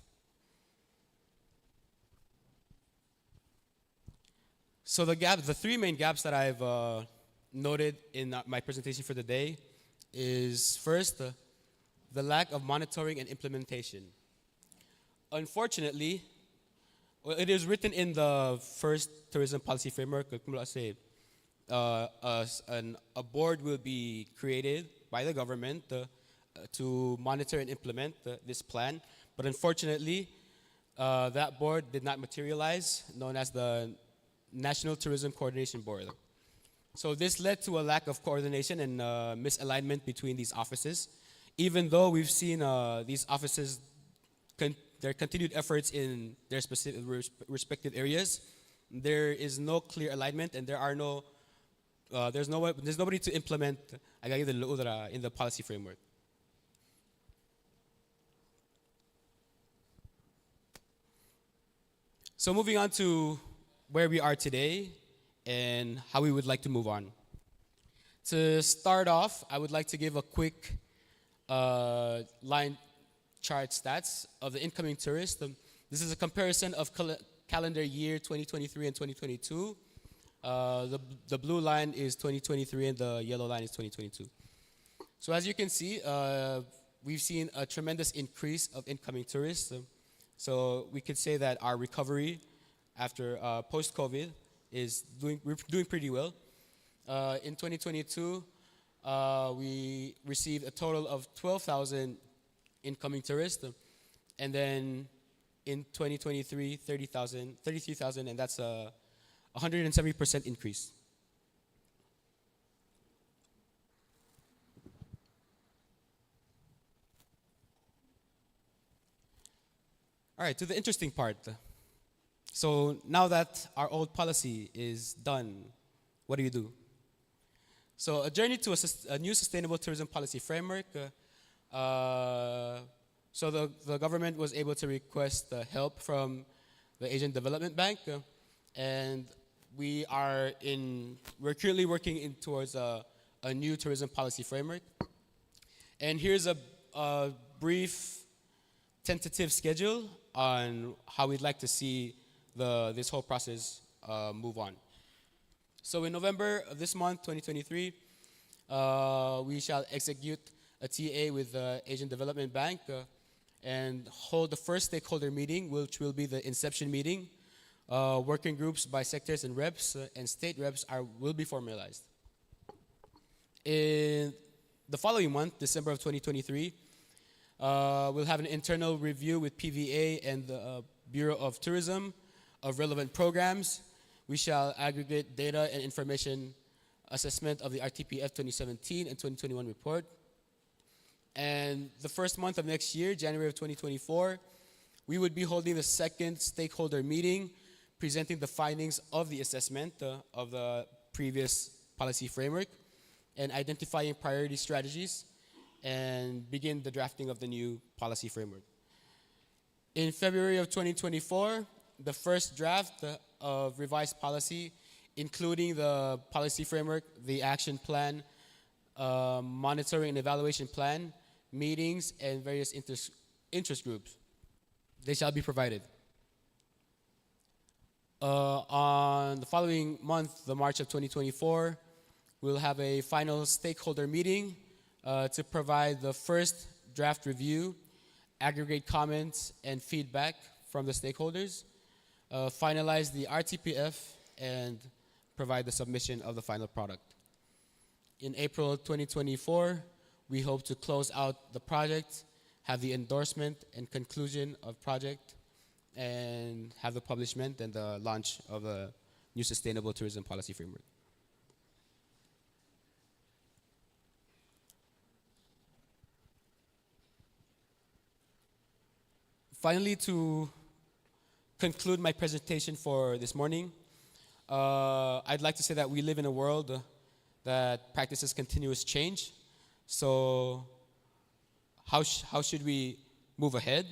So the gap, the three main gaps that I've, uh, noted in, uh, my presentation for the day is first, uh, the lack of monitoring and implementation. Unfortunately, well, it is written in the first tourism policy framework, uh, a, a board will be created by the government, uh, to monitor and implement, uh, this plan. But unfortunately, uh, that board did not materialize, known as the National Tourism Coordination Board. So this led to a lack of coordination and, uh, misalignment between these offices. Even though we've seen, uh, these offices con-, their continued efforts in their specific res-, respective areas, there is no clear alignment, and there are no, uh, there's no, there's nobody to implement, uh, in the policy framework. So moving on to where we are today and how we would like to move on. To start off, I would like to give a quick, uh, line chart stats of the incoming tourists. Um, this is a comparison of cal-, calendar year twenty twenty-three and twenty twenty-two. Uh, the, the blue line is twenty twenty-three and the yellow line is twenty twenty-two. So as you can see, uh, we've seen a tremendous increase of incoming tourists. Um, so we could say that our recovery after, uh, post-COVID is doing, we're doing pretty well. Uh, in twenty twenty-two, uh, we received a total of twelve thousand incoming tourists. And then in twenty twenty-three, thirty thousand, thirty-three thousand, and that's a one hundred seventy percent increase. All right, to the interesting part. So now that our old policy is done, what do you do? So a journey to a, sus- a new sustainable tourism policy framework. Uh, uh, so the, the government was able to request, uh, help from the Asian Development Bank, uh, and we are in, we're currently working in towards a, a new tourism policy framework. And here's a, a brief tentative schedule on how we'd like to see the, this whole process, uh, move on. So in November of this month, twenty twenty-three, uh, we shall execute a T A with the Asian Development Bank, uh, and hold the first stakeholder meeting, which will be the inception meeting. Uh, working groups by sectors and reps, uh, and state reps are, will be formalized. In the following month, December of twenty twenty-three, uh, we'll have an internal review with P V A and the, uh, Bureau of Tourism of relevant programs. We shall aggregate data and information assessment of the R T P F twenty seventeen and twenty twenty-one report. And the first month of next year, January of twenty twenty-four, we would be holding the second stakeholder meeting, presenting the findings of the assessment, uh, of the previous policy framework and identifying priority strategies and begin the drafting of the new policy framework. In February of twenty twenty-four, the first draft of revised policy, including the policy framework, the action plan, uh, monitoring and evaluation plan, meetings, and various interest, interest groups. They shall be provided. Uh, on the following month, the March of twenty twenty-four, we'll have a final stakeholder meeting, uh, to provide the first draft review, aggregate comments and feedback from the stakeholders, uh, finalize the R T P F, and provide the submission of the final product. In April twenty twenty-four, we hope to close out the project, have the endorsement and conclusion of project, and have the publishment and the launch of a new sustainable tourism policy framework. Finally, to conclude my presentation for this morning, uh, I'd like to say that we live in a world that practices continuous change. So how, sh- how should we move ahead?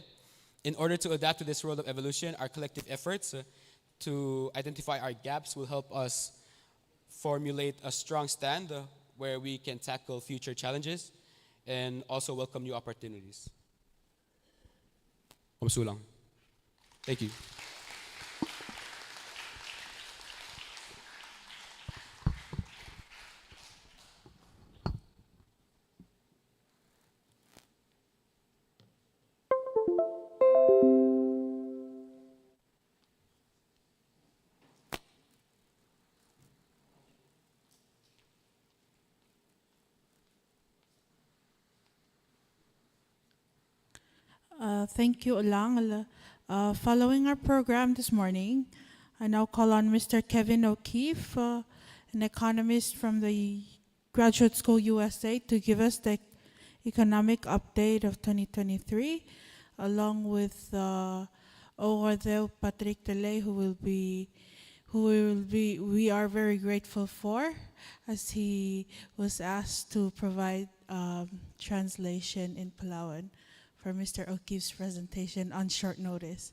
In order to adapt to this world of evolution, our collective efforts, uh, to identify our gaps will help us formulate a strong stand, uh, where we can tackle future challenges and also welcome new opportunities. Om Sulang. Thank you. Uh, thank you, Olang. Uh, following our program this morning, I now call on Mister Kevin O'Keefe, uh, an economist from the Graduate School U S A, to give us the economic update of twenty twenty-three, along with, uh, Owadeu Patrick Delay, who will be, who will be, we are very grateful for, as he was asked to provide, um, translation in Palauan for Mister O'Keefe's presentation on short notice.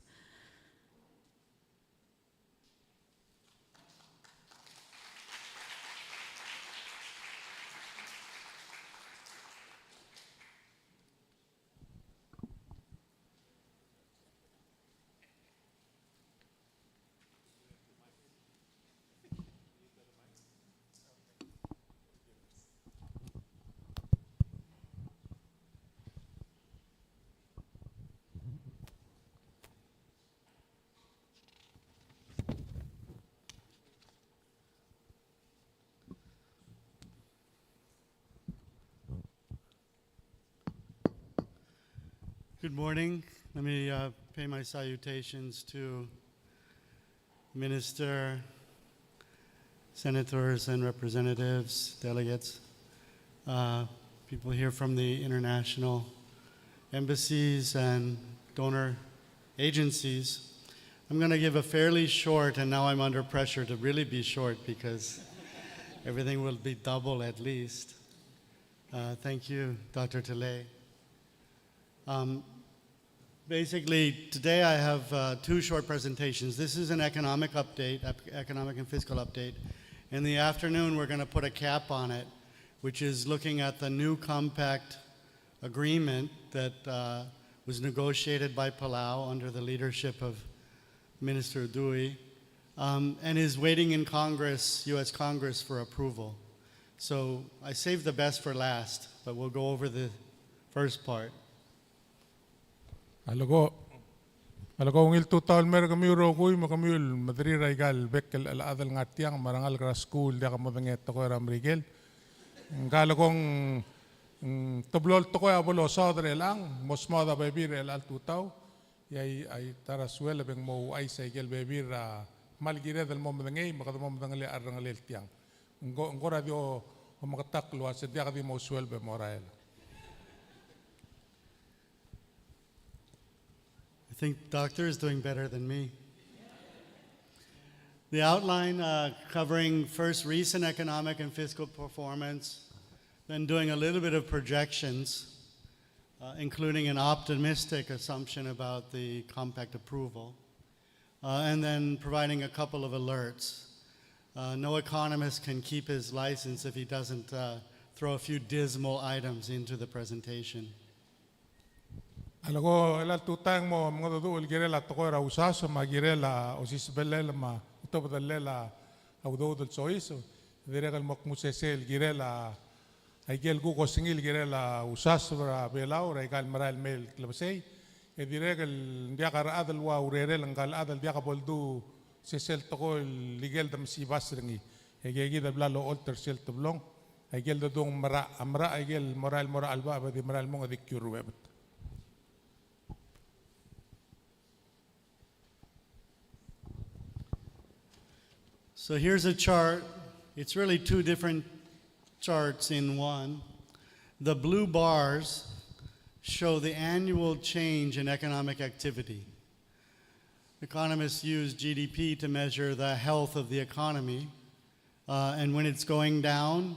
Good morning. Let me uh, pay my salutations to Minister, Senators and Representatives, Delegates, uh, people here from the international embassies and donor agencies. I'm going to give a fairly short, and now I'm under pressure to really be short because everything will be double at least. Uh, thank you, Doctor Tellei. Um, basically, today I have uh, two short presentations. This is an economic update, ec- economic and fiscal update. In the afternoon, we're going to put a cap on it, which is looking at the new compact agreement that uh, was negotiated by Palau under the leadership of Minister Udui, um, and is waiting in Congress, U S Congress, for approval. So I saved the best for last, but we'll go over the first part. A leko, a leko ungil tutau el mer kemiu el rokui me kemiu el mederir aika el bek el chad el ngar tiang me a rengalek er a skuul el diak modengei a tekoi er a Merikel. Ngka a leko ng, ng teblo el tekoi a bo losaod er chelechang, mo smaod a bebil er chelecha el tutau. E a, a ta er a sueleb e ng mo ouchais aike el bebil er a kmal kired el mo medengei me kede mo medengelii a cherrengelel tiang. Ng ko, ng kora di omeketakl el uase ng diak di mo sueleb e morael. I think Doctor is doing better than me. The outline uh, covering first recent economic and fiscal performance, then doing a little bit of projections, uh, including an optimistic assumption about the compact approval, uh, and then providing a couple of alerts. Uh, no economist can keep his license if he doesn't uh, throw a few dismal items into the presentation. A leko el tutau e ng mo mengedecheduch el kirel a tekoi er a usaso me a kirel a osisebellel me a otobedellel a udoud el soiseb. Dirrek el mo kmu sesei el kirel a, aike el kuk osengel el kirel a usaso er a Belau er aika el merael el mei el klebesei. E dirrek el ng diak a rechad el ua urerel ngka el chad el diak bo ledu sesei el tekoi el ikel de mesibas er ngii. E aike kid a bla locholt er sel teblong. Aike el dedung mera, a mera aike el morael mo er a chelebacheb e di merael el mong e di kiuruebet. So here's a chart. It's really two different charts in one. The blue bars show the annual change in economic activity. Economists use G D P to measure the health of the economy. Uh, and when it's going down,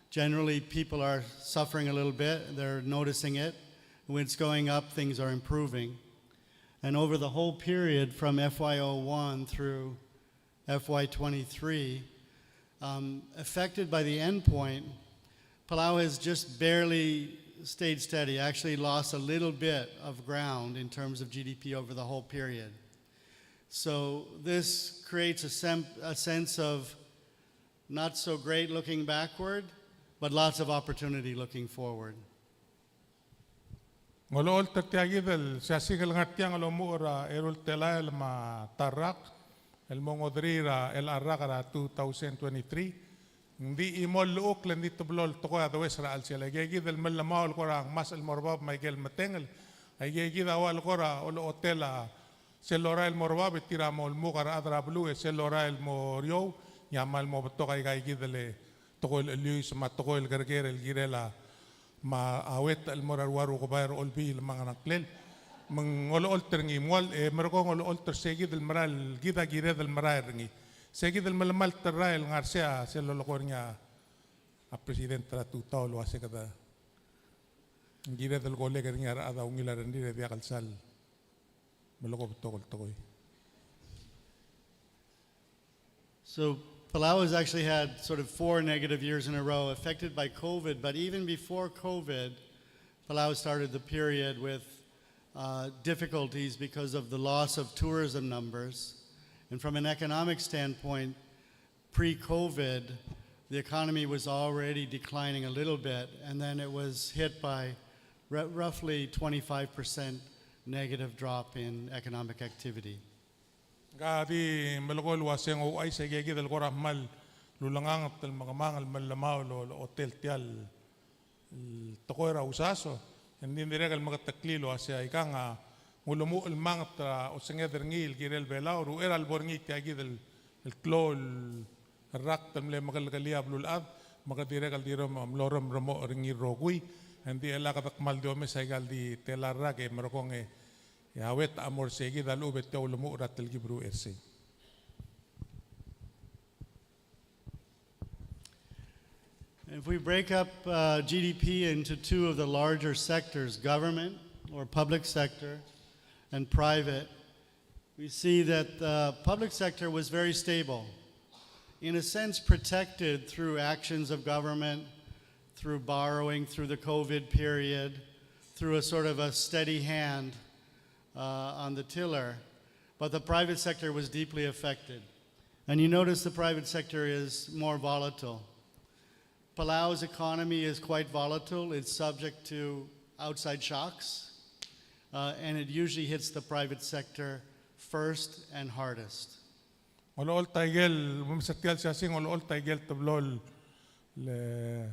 generally people are suffering a little bit. They're noticing it. When it's going up, things are improving. And over the whole period from F Y oh one through F Y twenty-three, um, affected by the end point, Palau has just barely stayed steady, actually lost a little bit of ground in terms of G D P over the whole period. So this creates a, sem- a sense of not so great looking backward, but lots of opportunity looking forward. Ng olecholt er tia kid el siasing el ngar tiang el omuchel er a eru el telael me a ta el rak el mo ngoderir a chelecha el rak er a two thousand twenty-three. Ng di chimo el llechukl e ng di teblo el tekoi a deues er a chelsel. Aike kid el mellemau el kora ngmasech el mo er bab me aike el metengel. Aike kid a ua el kora olechotel a sel lorael el mo er bab e tir a mo lmuk a rechad er a beluu e sel lorael el mo er eou, e a kmal mo betok aika kid el tekoi el cheleuis me a tekoi el kereker el kirel a me a uetech el mo er a rua rukebai er a Olbiil me a ngklel. Me ng olecholt er ngii me ng ua el, e merekong olecholt er se kid el merael, kid a kired el merael er ngii. Se kid el melemalt el rael el ngar sei a sel lolekoi er ngii a president er a tutau el uase kede ng kired el kolek er ngii a rechad a ungil a rengrir e diak el sal melekoi a betok el tekoi. So Palau has actually had sort of four negative years in a row affected by COVID, but even before COVID, Palau started the period with uh, difficulties because of the loss of tourism numbers. And from an economic standpoint, pre-COVID, the economy was already declining a little bit, and then it was hit by r- roughly twenty-five percent negative drop in economic activity. Ng di melekoi el uase ng ouchais aike kid el kora kmal ulenganget el mekemang el mellemau el olechotel tia el tekoi er a usaso. Ng di dirrek el meketeklii el uasei aikang a ng ulemuchel el manget a osenged er ngii el kirel Belau, er uchei er a lebo er ngii tia kid el, el klou el rakt el mle mekelekelii a beluulechad, me kede dirrek el di rem-, mlo rem-, remoch er ngii el rokui, e ng di chelecha kede kmal di omes aika el di tela el rak e merekong e a Wet a mo er sei kid a lechub e tia ulemuchel er a telkib er uchei er sei. If we break up uh, G D P into two of the larger sectors, government or public sector and private, we see that the public sector was very stable, in a sense protected through actions of government, through borrowing, through the COVID period, through a sort of a steady hand uh, on the tiller. But the private sector was deeply affected. And you notice the private sector is more volatile. Palau's economy is quite volatile. It's subject to outside shocks, uh, and it usually hits the private sector first and hardest. Ng olecholt a ikel, mo mesa tia el siasing, ng olecholt a ikel teblo el, le,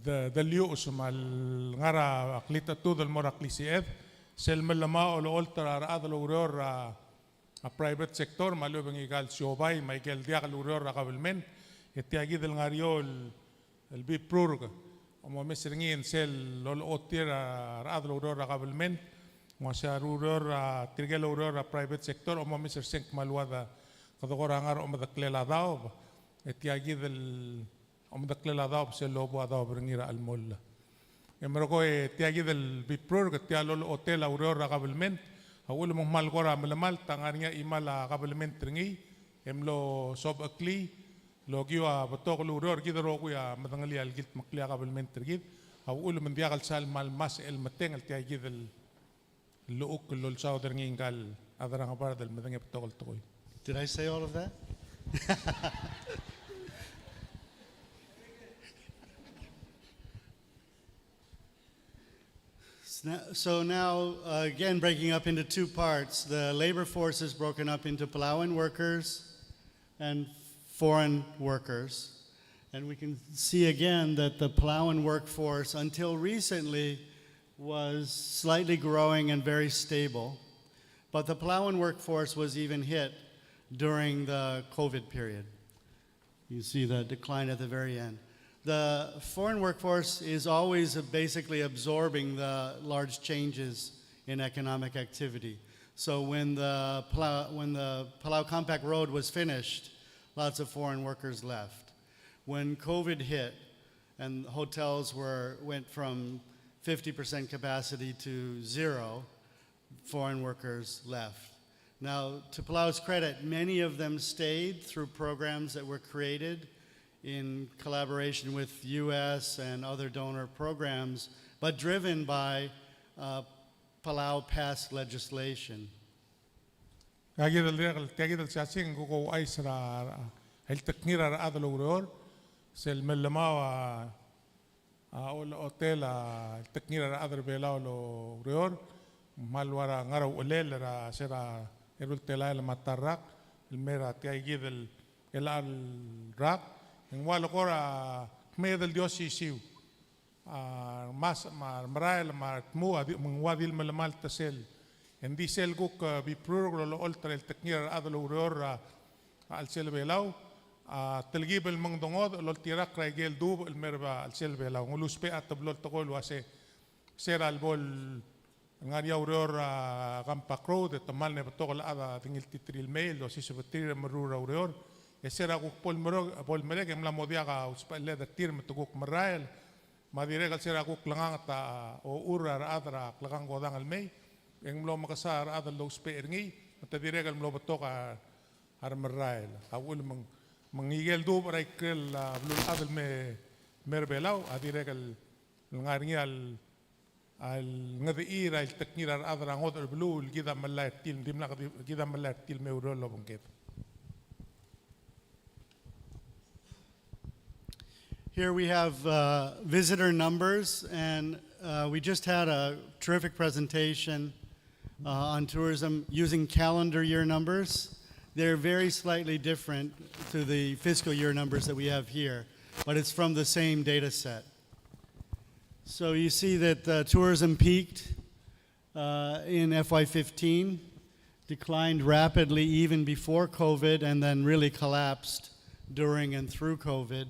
de, de liuches me a lengar a klitechetud el mo er a klisiched, sel mellemau a olecholt er a rechad el oureor er a, a private sector, me a lechub e ng ikal siobai, me a ikel diak el oureor er a kabelment, e tia kid el ngar er eou el el bibrurk, omomes er ngii e ng sel olechotier a rechad el oureor er a kabelment, me a se a loureor, a tirke el oureor er a private sector, omomes er sei e ng kmal ua de kede kora ngar er a omedeklel a daob, e tia kid el omedeklel a daob sel lobu a daob er ngii er a chelmoll. E merekong e tia kid el bibrurk, tia el olechotel a ureor er a kabelment, a uchul me ng kmal kora melemalt a ngar er ngii a chimal a kabelment er ngii, e mlo sobecheklii, el okiu a betok el ureor, kid el rokui a medengelii a lekiltmeklii a kabelment er kid, a uchul me ng diak el sal kmal masech el metengel tia kid el llechukl el olsaod er ngii ngka el chad er a ngebard el medengei a betok el tekoi. Did I say all of that? S-, n-, so now, uh, again, breaking up into two parts. The labor force is broken up into Palauan workers and foreign workers. And we can see again that the Palauan workforce, until recently, was slightly growing and very stable. But the Palauan workforce was even hit during the COVID period. You see the decline at the very end. The foreign workforce is always basically absorbing the large changes in economic activity. So when the Palau, when the Palau Compact Road was finished, lots of foreign workers left. When COVID hit and hotels were, went from fifty percent capacity to zero, foreign workers left. Now, to Palau's credit, many of them stayed through programs that were created in collaboration with U S and other donor programs, but driven by, uh, Palau passed legislation. Tia kid el, tia kid el siasing, kuk ouchais er a, a iltekngir a rechad el oureor, sel mellemau a a olechotel a iltekngir a rechad er a Belau el oureor, me ng kmal ua er a ngar er a uchelel er a se er a eru el telael me a ta el rak, el mei er tia kid el chelecha el rak, e ng ua le kora kmeed el di osisiu. A, mas, me a remerael me a tmuu a di, me ng ua di le melemalt sel. E ng di sel kuk, e, bibrurk el olecholt er a iltekngir a rechad el oureor er a a chelsel Belau, a telkib el mengedengodech el oltirakl er a ikel dubech el mei er a chelsel Belau. Ng uluusbech a teblo el tekoi el uase, se er a lebo el ngar er ngii a ureor er a Compact Road, e te kmal mle betok el chad a di ngiltiterir el mei el dosisebeterir el meruul er a ureor. E se er a kuk bo lmerek, bo lmerek e ng mla mo diak a usbecheled er tir me te kuk merael. Me a dirrek el se er a kuk klenganget a ochur er a rechad er a klekangkodang el mei, e ng mlo mekesai a rechad el dousbech er ngii, me te dirrek el mlo betok a a remerael. A uchul me ng, me ng ikel dubech er a ikrel a beluulechad el me, mei er a Belau, a dirrek el ngar er ngii a, a ngedechii er a iltekngir a rechad er a ngodech el beluu el kid a melai er tir, dimlak di, kid a melai er tir el me oureor el obengked. Here we have, uh, visitor numbers, and, uh, we just had a terrific presentation uh, on tourism using calendar year numbers. They're very slightly different to the fiscal year numbers that we have here, but it's from the same data set. So you see that uh, tourism peaked uh, in F Y fifteen, declined rapidly even before COVID, and then really collapsed during and through COVID.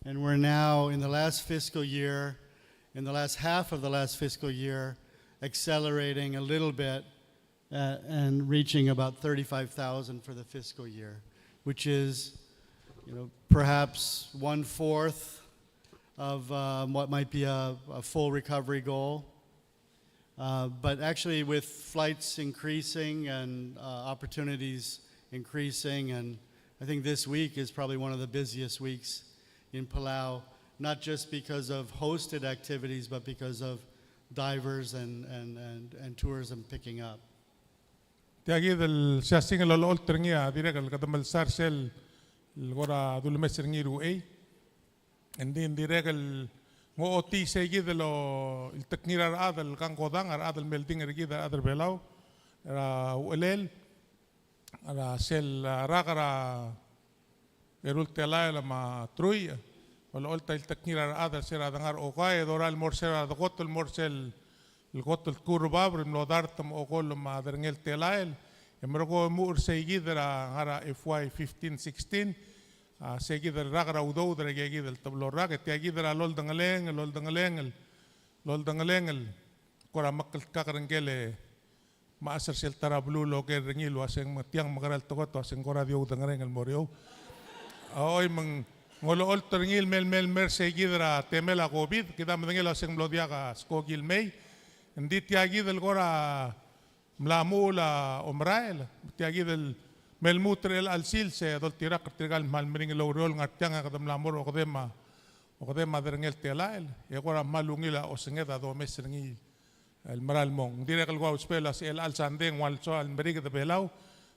And we're now in the last fiscal year, in the last half of the last fiscal year, accelerating a little bit uh, and reaching about thirty-five thousand for the fiscal year, which is, you know, perhaps one fourth of um, what might be a, a full recovery goal. Uh, but actually, with flights increasing and uh, opportunities increasing, and I think this week is probably one of the busiest weeks in Palau, not just because of hosted activities, but because of divers and, and, and, and tourism picking up. Tia kid el siasing el olecholt er ngii a dirrek el kede melsar sel el kora dulemes er ngii er uchei. Engdi ng dirrek el ng ochotii sei kid el iltekngir a rechad el kangkodang, a rechad el melding er kid a rechad er Belau er a uchelel er a sel rak er a eru el telael me a truich, olecholt a iltekngir a rechad er se er a dengar okai, e dorael el mo er se er a dekot el mo er sel el kot el tkurubab el mlo dart me a okol me a derengel telael, e merekong e muchel er sei kid er a ngar er a F Y fifteen sixteen, a sei kid el rak er a udoud er a ikei kid el teblo el rak, e tia kid er a loldengelengel, loldengelengel, loldengelengel, kora mekldkak er ngike el mechas er sel ta er a beluu el oker er ngii el uaseng me tiang mekerang el tekoi el uaseng kora di oudengelengel el mo er eou. A oi me ng olecholt er ngii el mei el mei el mei er sei kid er a temel a COVID, kid a medengei el uaseng mlo diak a skoki el mei. Engdi tia kid el kora mla muchel a omerael, tia kid el mei el lmuut er chelecha el sils e doltirakl er tirka el kmal meringel oureor el ngar tiang e kede mla mo er a okedei me a, okedei me a derengel telael, e kora kmal ungil a osenged a domes er ngii el mera el mong. Ng dirrek el kuk ousbech el uasei chelecha el sandei ng ua el soal el meriked er Belau,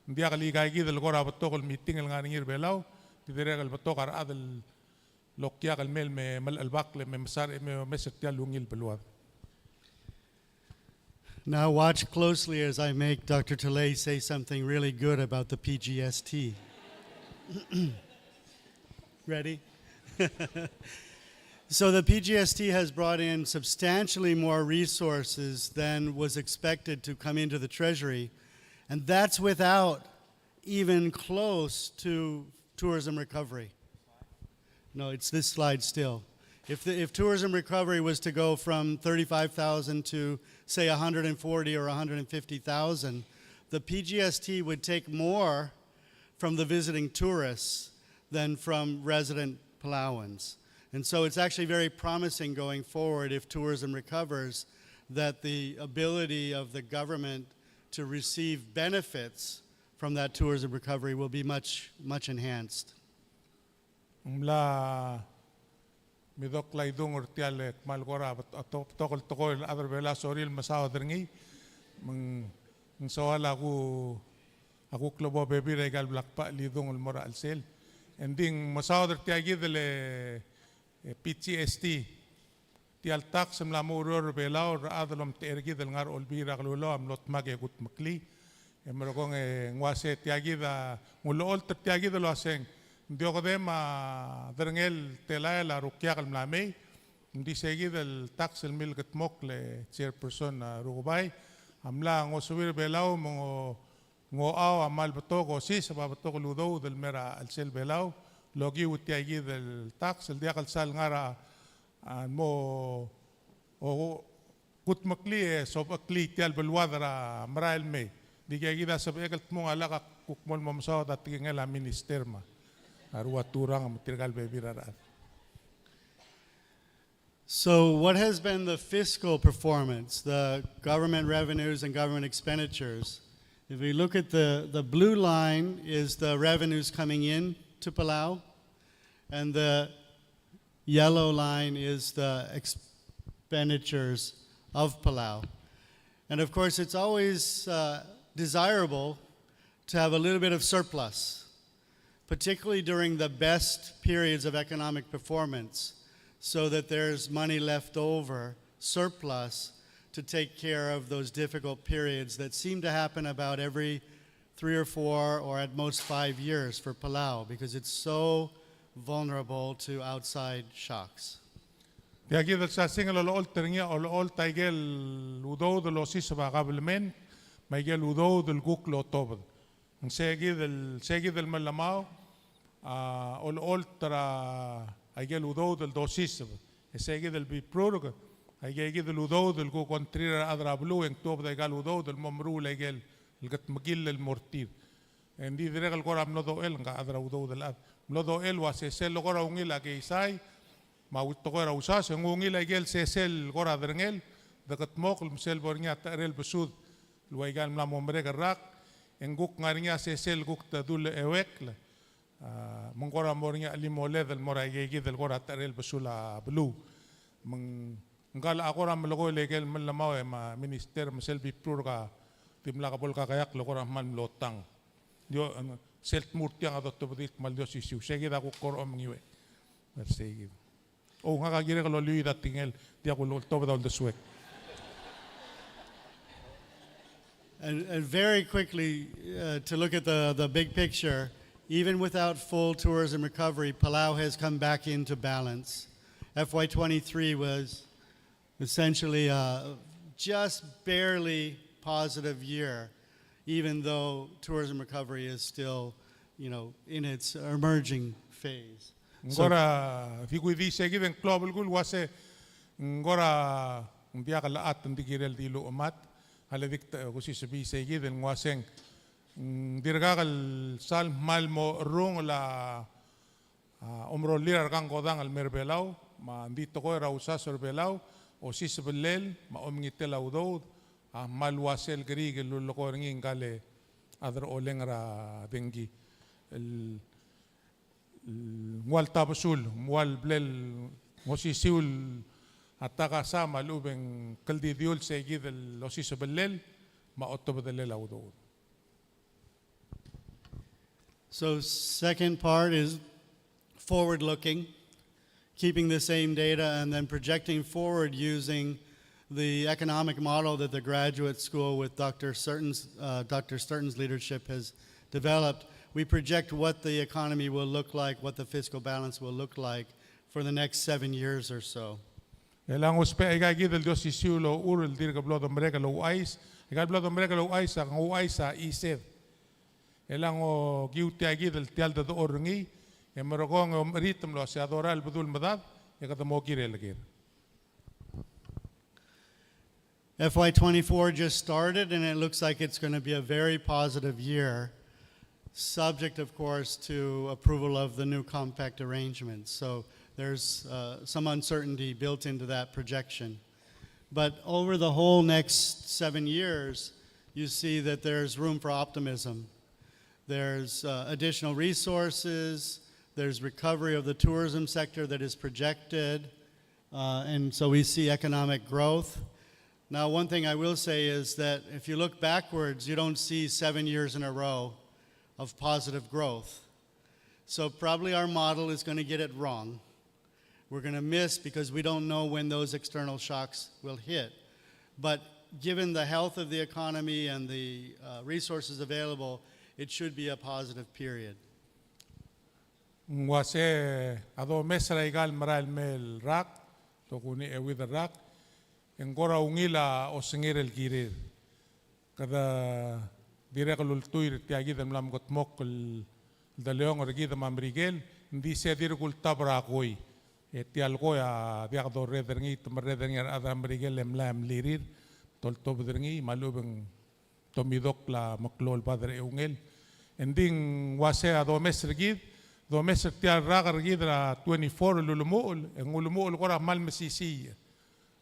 ng diak el ikaikid el kora betok el meeting el ngar er ngii er Belau, di dirrek el betok a rechad el okiak el mei el me melechelbakl e me mesar e me omes er tia el ungil beluad. Now watch closely as I make Doctor Tellei say something really good about the P G S T. Ready? So the P G S T has brought in substantially more resources than was expected to come into the Treasury, and that's without even close to tourism recovery. No, it's this slide still. If, the, if tourism recovery was to go from thirty-five thousand to, say, a hundred and forty or a hundred and fifty thousand, the P G S T would take more from the visiting tourists than from resident Palauans. And so it's actually very promising going forward if tourism recovers, that the ability of the government to receive benefits from that tourism recovery will be much, much enhanced. Ng mla midokl a idung er tia el kmal kora bet-, betok el tekoi el chad er Belau a sorir el mesaod er ngii, me ng soal a ku, a kuk lebo bebil er aika el blak bechel el idung el mo er a chelsel. Engdi ng mesaod er tia kid el, e, P G S T. Tia el tax el mla mo oureor er Belau, rechad el omtechei er kid el ngar er a Olbiil er a Kelulau a mlo dmak e kudmeklii. E merekong e ng uase tia kid a, ng ulecholt er tia kid el uaseng ng di okedei me a derengel telael a rukiak el mla mei. Ng di sei kid el tax el milkedmokl e chairperson a Rukebai a mla ngosuir er Belau me ng o-, ng ouchau a kmal betok, osiseb a betok el udoud el mei er a chelsel Belau el okiu tia kid el tax el diak el sal ngar er a, a, mo, o, kudmeklii e sobecheklii tia el beluad er a merael mei. Di tia kid a sebechek el dmung a lak a kuk mo el mo mesaod a tekingel a minister me a rua Turang me tirka el bebil er a rechad. So what has been the fiscal performance, the government revenues and government expenditures? If we look at the, the blue line is the revenues coming in to Palau, and the yellow line is the expenditures of Palau. And of course, it's always uh, desirable to have a little bit of surplus, particularly during the best periods of economic performance, so that there's money left over, surplus, to take care of those difficult periods that seem to happen about every three or four or at most five years for Palau, because it's so vulnerable to outside shocks. Tia kid el sasing el olecholt er ngii a olecholt a ikel udoud el osiseb a kabelment me a ikel udoud el kuk lotobed. Ng se kid el, se kid el melemau a olecholt er a ikel udoud el dosiseb. E se kid el bibrurk a ike kid el udoud el kuk ongtir a rechad er a beluu e ng tuobed a ikal udoud el mo meruul a ikel el kedmekill el mo er tir. E ng di dirrek el kora mlo dochel, ngka chad er a udoud el chad, mlo dochel el ua se sel kora ungil a keizai me a ultekoi er a usas, e ng ungil a ikel sesei el kora derengel, de kedmokl me sel bo er ngii a techerel besud el ua ikal mla mo merek el rak, e ng kuk ngar er ngii a sesei el kuk te dulecheuekl, a, me ng kora mo er ngii a chelim oled el mo er a ike kid el kora techerel besul a beluu. Me ng Ngka el a kora melekoi el ikel melemau e me a minister me sel bibrurk a dimlak bo lekakeakl el kora kmal mlo tang. Dio, sel tmuu er tiang a dotobedii el kmal di osisiu. Sei kid a kuk kora omenguiu. Me sei kid. O, ngak a kirek el oliuid a tekingel, diak kultobed a uldesuek. And, and very quickly, uh, to look at the, the big picture, even without full tourism recovery, Palau has come back into balance. F Y twenty-three was essentially, uh, just barely positive year, even though tourism recovery is still, you know, in its emerging phase. So, ng kora, di kuidii sei kid e ng klou a belkul el uase, ng kora, ng diak el chat, ng di kirel di luchemat, a le di kuk, kusisebii sei kid el ng uase ng, mm, dirkak el sal kmal mo cherrungel a, a, omerolir a rekangkodang el mei er a Belau, me ng di tekoi er a usasech er a Belau, osisebellel, me a omengitel a udoud, a kmal ua sel keriik el lulekoi er ngii ngka el chad er a oleng er a dengki. El, el ng ua le tabesul, ng ua le blal osisiu a takasa me a lechub e ng kldidiul sei kid el osisebellel, me a otobedellel a udoud. So second part is forward-looking, keeping the same data and then projecting forward using the economic model that the graduate school with Doctor Sturton's, uh, Doctor Sturton's leadership has developed. We project what the economy will look like, what the fiscal balance will look like for the next seven years or so. E le ng ousbech aika kid el di osisiu el ochur el dirk blo domerek el ouchais. Aika el blo domerek el ouchais a ng ouchais a chised. E le ng okiu tia kid el tia el dedechor er ngii, e merekong e omecheritem el uase a dorael el bedul medad, e kede mo kirel ker. F Y twenty-four just started, and it looks like it's gonna be a very positive year, subject, of course, to approval of the new compact arrangements. So there's, uh, some uncertainty built into that projection. But over the whole next seven years, you see that there's room for optimism. There's, uh, additional resources, there's recovery of the tourism sector that is projected, uh, and so we see economic growth. Now, one thing I will say is that if you look backwards, you don't see seven years in a row of positive growth. So probably our model is gonna get it wrong. We're gonna miss because we don't know when those external shocks will hit. But given the health of the economy and the, uh, resources available, it should be a positive period. Ng uase a domes er aika el merael el mei el rak, tokuni euid el rak, e ng kora ungil a osengir el kirir. Kede dirrek el ultuil er tia kid el mla mekedmokl el deleongel er kid me a Merikel, ng di se dirk ultab er a koi. E tia el koi a diak dorreder er ngii, te merreder er ngii a rechad er a Merikel e mlai a mlirir, toltobed er ngii, me a lechub e ng tomidokl a meklou el bad er a eungel. E ng di ng uase a domes er kid, domes er tia el rak er kid er a twenty-four el ulemuchel, e ng ulemuchel kora kmal mesisiich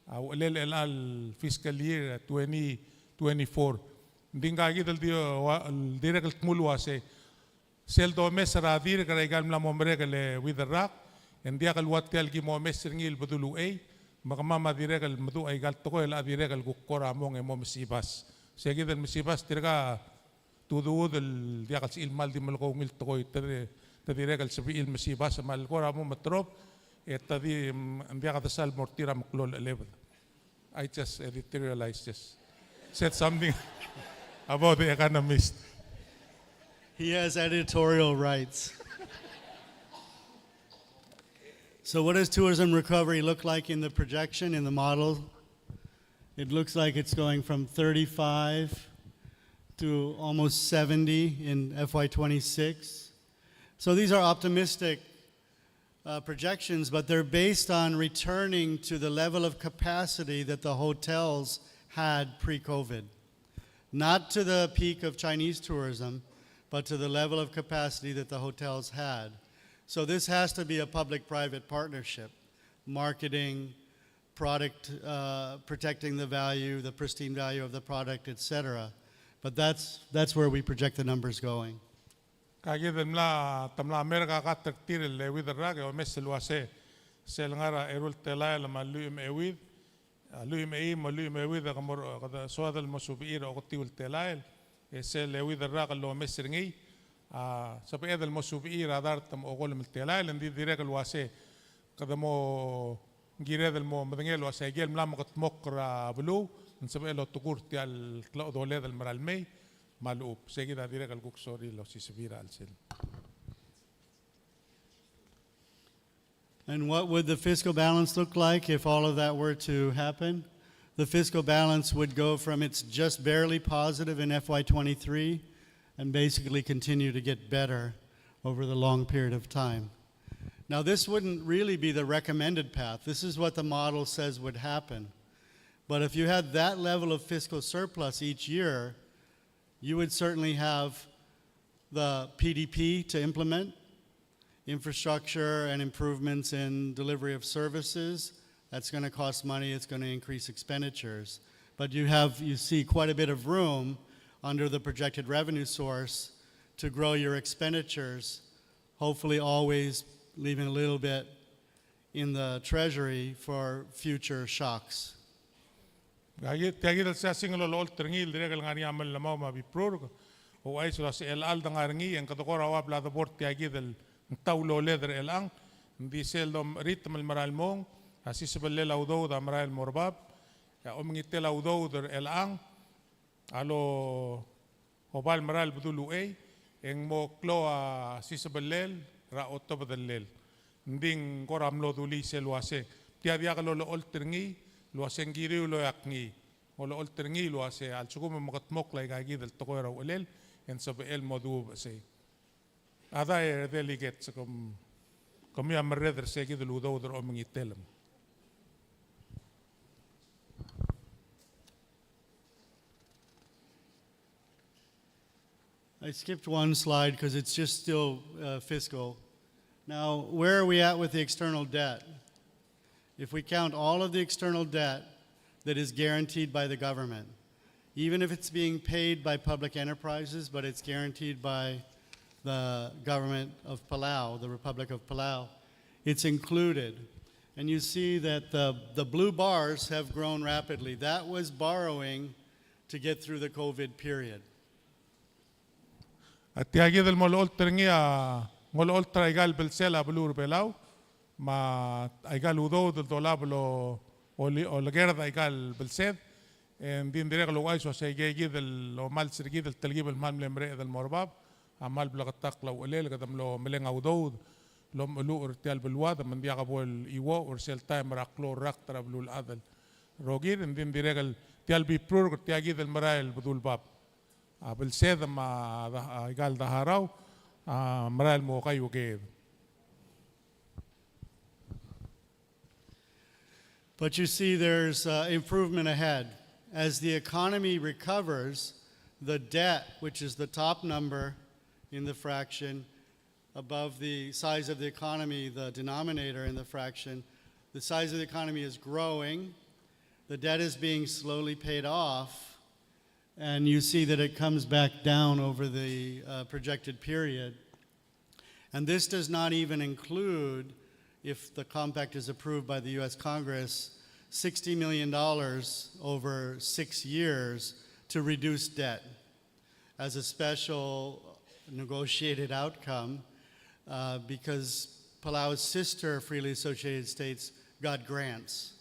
a uchelel er chelecha el fiscal year twenty twenty-four. Ng di ngka kid el di, ua, el dirrek el dmu el uase sel domes er a dirk er aika el mla mo merek el euid el rak, e ng diak el ua tia el ki mo omes er ngii el bedul uchei, me kemam a dirrek el meduch aika el tekoi el a dirrek el kuk kora mong e mo mesibas. Se kid el mesibas tirka tuduud el diak el sebechir el kmal di melekoi ungil tekoi, te di, te dirrek el sebechir el mesibas me a le kora mo meterob, e te di, mm, ng diak desal mo er tir a meklou el chelebed. I just editorialize, just said something about the economist. He has editorial rights. So what does tourism recovery look like in the projection, in the model? It looks like it's going from thirty-five to almost seventy in F Y twenty-six. So these are optimistic, uh, projections, but they're based on returning to the level of capacity that the hotels had pre-COVID. Not to the peak of Chinese tourism, but to the level of capacity that the hotels had. So this has to be a public-private partnership, marketing, product, uh, protecting the value, the pristine value of the product, et cetera. But that's, that's where we project the numbers going. Ka kid el mla, te mla mer a kakat er tir el euid el rak e omes el uase sel ngar er a eru el telael me a lluich me a euid, a lluich me a eim, me a lluich me a euid a kmo er, kede soad el mo subechir a oketiu el telael, e sel euid el rak el omes er ngii, a, sebeched el mo subechir a dart me a okolem el telael, e ng di dirrek el uase kede mo kired el mo medengei el uase aike el mla mekedmokl er a beluu, ng sebechel otekur tia el klechedoledel el mera el mei, me a lechub. Sei kid a dirrek el kuk sorir el osiseb er a chelsel. And what would the fiscal balance look like if all of that were to happen? The fiscal balance would go from its just barely positive in F Y twenty-three and basically continue to get better over the long period of time. Now, this wouldn't really be the recommended path. This is what the model says would happen. But if you had that level of fiscal surplus each year, you would certainly have the P D P to implement, infrastructure and improvements in delivery of services. That's gonna cost money, it's gonna increase expenditures. But you have, you see quite a bit of room under the projected revenue source to grow your expenditures, hopefully always leaving a little bit in the treasury for future shocks. Tia kid, tia kid el siasing el olecholt er ngii el dirrek el ngar er ngii a mellemau me a bibrurk, ouchais el uase chelecha el de ngar er ngii e ng kede kora ua bla de bo er tia kid el ng ta uloled er chelechang, ng di sel domeritem el merael mong, a sisebellel a udoud a merael mo er bab, e a omengitel a udoud er chelechang a lo oba el merael bedul uchei, e ng mo klou a sisebellel er a otebedellel. Ng di ng kora mlo dulii sel uase tia diak lolecholt er ngii el uase ng kiriu el oeak ngii. Ng olecholt er ngii el uase a lsekum e mekedmokl aika kid el tekoi er a uchelel, e ng sebechel mo duubech sei. A dai er a delegate, se kom, kemiu a merreder er se kid el udoud er a omengitelem. I skipped one slide 'cause it's just still, uh, fiscal. Now, where are we at with the external debt? If we count all of the external debt that is guaranteed by the government, even if it's being paid by public enterprises, but it's guaranteed by the government of Palau, the Republic of Palau, it's included. And you see that the, the blue bars have grown rapidly. That was borrowing to get through the COVID period. A tia kid el mo olecholt er ngii a, ng olecholt er aika el belsel a beluu er a Belau, me aika el udoud el dolab el o, oli-, olekerd aika el belsed, e ng di ng dirrek el ouchais el uase aika kid el omals er kid el telkib el kmal mle mereched el mo er bab, a kmal bleketakl a uchelel, kede mlo meleng a udoud el omecheluch er tia el beluad, me ng diak bo el chiuoch er sel taem er a klou el rakt er a beluulechad el rokir, e ng di ng dirrek el tia el bibrurk er tia kid el merael bedul bab. A belsed me a da-, a, aika el daharau a merael mo kaiuekeed. But you see there's, uh, improvement ahead. As the economy recovers, the debt, which is the top number in the fraction, above the size of the economy, the denominator in the fraction, the size of the economy is growing. The debt is being slowly paid off, and you see that it comes back down over the, uh, projected period. And this does not even include, if the compact is approved by the U S Congress, sixty million dollars over six years to reduce debt as a special negotiated outcome, uh, because Palau's sister freely associated states got grants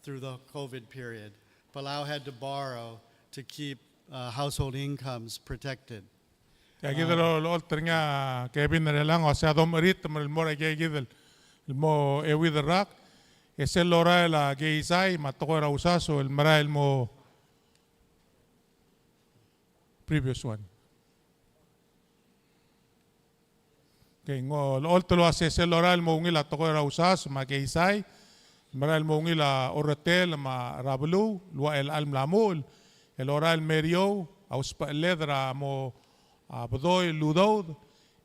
through the COVID period. Palau had to borrow to keep, uh, household incomes protected. Tia kid el olecholt er ngii a Kevin er chelechang, a uase a domeritem el mo er aika kid el el mo euid el rak, e sel lorael a keizai me a tekoi er a usaso el merael el mo previous one. Okay, ng olecholt el uase sel lorael el mo ungil a tekoi er a usaso me a keizai, merael el mo ungil a orretel me a beluu el ua chelecha el mla muchel, el lorael el meriou a usbecheled er a mo, a, bedoi el udoud,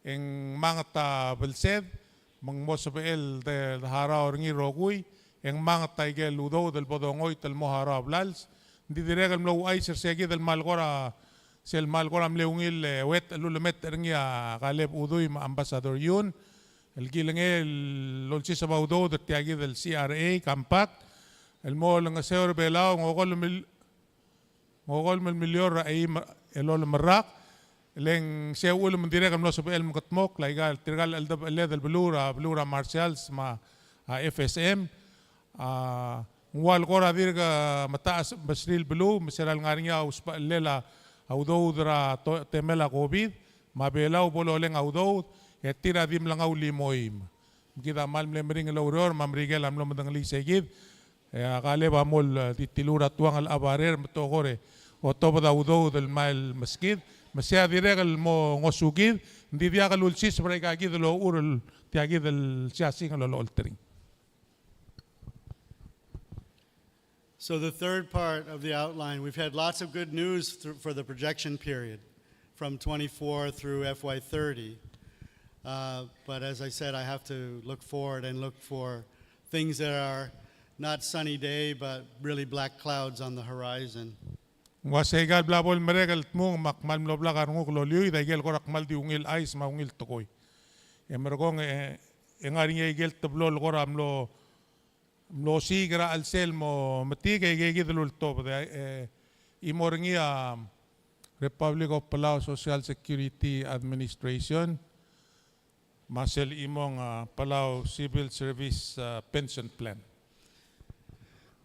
e ng manget a belsed, me ng mo sebechel de, de harau er ngii el rokui, e ng manget a ikel udoud el bo dongoit el mo harau a blals. Ng di dirrek el mlo ouchais er se kid el kmal kora, sel kmal kora mle ungil, e, uet el ulemetech er ngii a Kaleb Udui me a Ambassador Yun, el kilengei el olsiseb a udoud er tia kid el C R A Compact, el mo olengeseu er Belau, ng okolem el, ng okolem el miliol er a eim el olem el rak, le ng sei uchul me ng dirrek el mlo sebechel el mekedmokl aika el tirka el cheldebecheled el beluu er a, beluu er a Marshalls me a, a, F S M. A, ng ua el kora dirk, a, metaches a besterir el beluu, me se er a lengar er ngii a usbechellel a udoud er a to-, temel a COVID, me a Belau bo loleng a udoud, e tir a di mlengai a ulimoim. Me kid a kmal mle meringel el oureor, me a Merikel a mlo medengelii se kid, e a Kaleb a mo, e, di tiluu er a tuang el chabarer me te kora otobed a udoud el kmal meskid, me sei a dirrek el mo ngosukid, ng di diak el ulsiseb er aika kid el ochur el tia kid el siasing el olecholt er ngii. So the third part of the outline, we've had lots of good news thr-, for the projection period from twenty-four through F Y thirty. Uh, but as I said, I have to look forward and look for things that are not sunny day, but really black clouds on the horizon. Ng uaisei aika el bla bo lemerek el dmung me ak kmal mlo blak a renguk el oliuid a ikel kora kmal di ungil chais me a ungil tekoi. E merekong e, e ngar er ngii a ikel teblo el kora mlo, mlo osiik er a chelsel el mo metik e ikei kid el ultobed, e, e, chimo er ngii a Republic of Palau Social Security Administration, me sel chimong a Palau Civil Service, a, Pension Plan.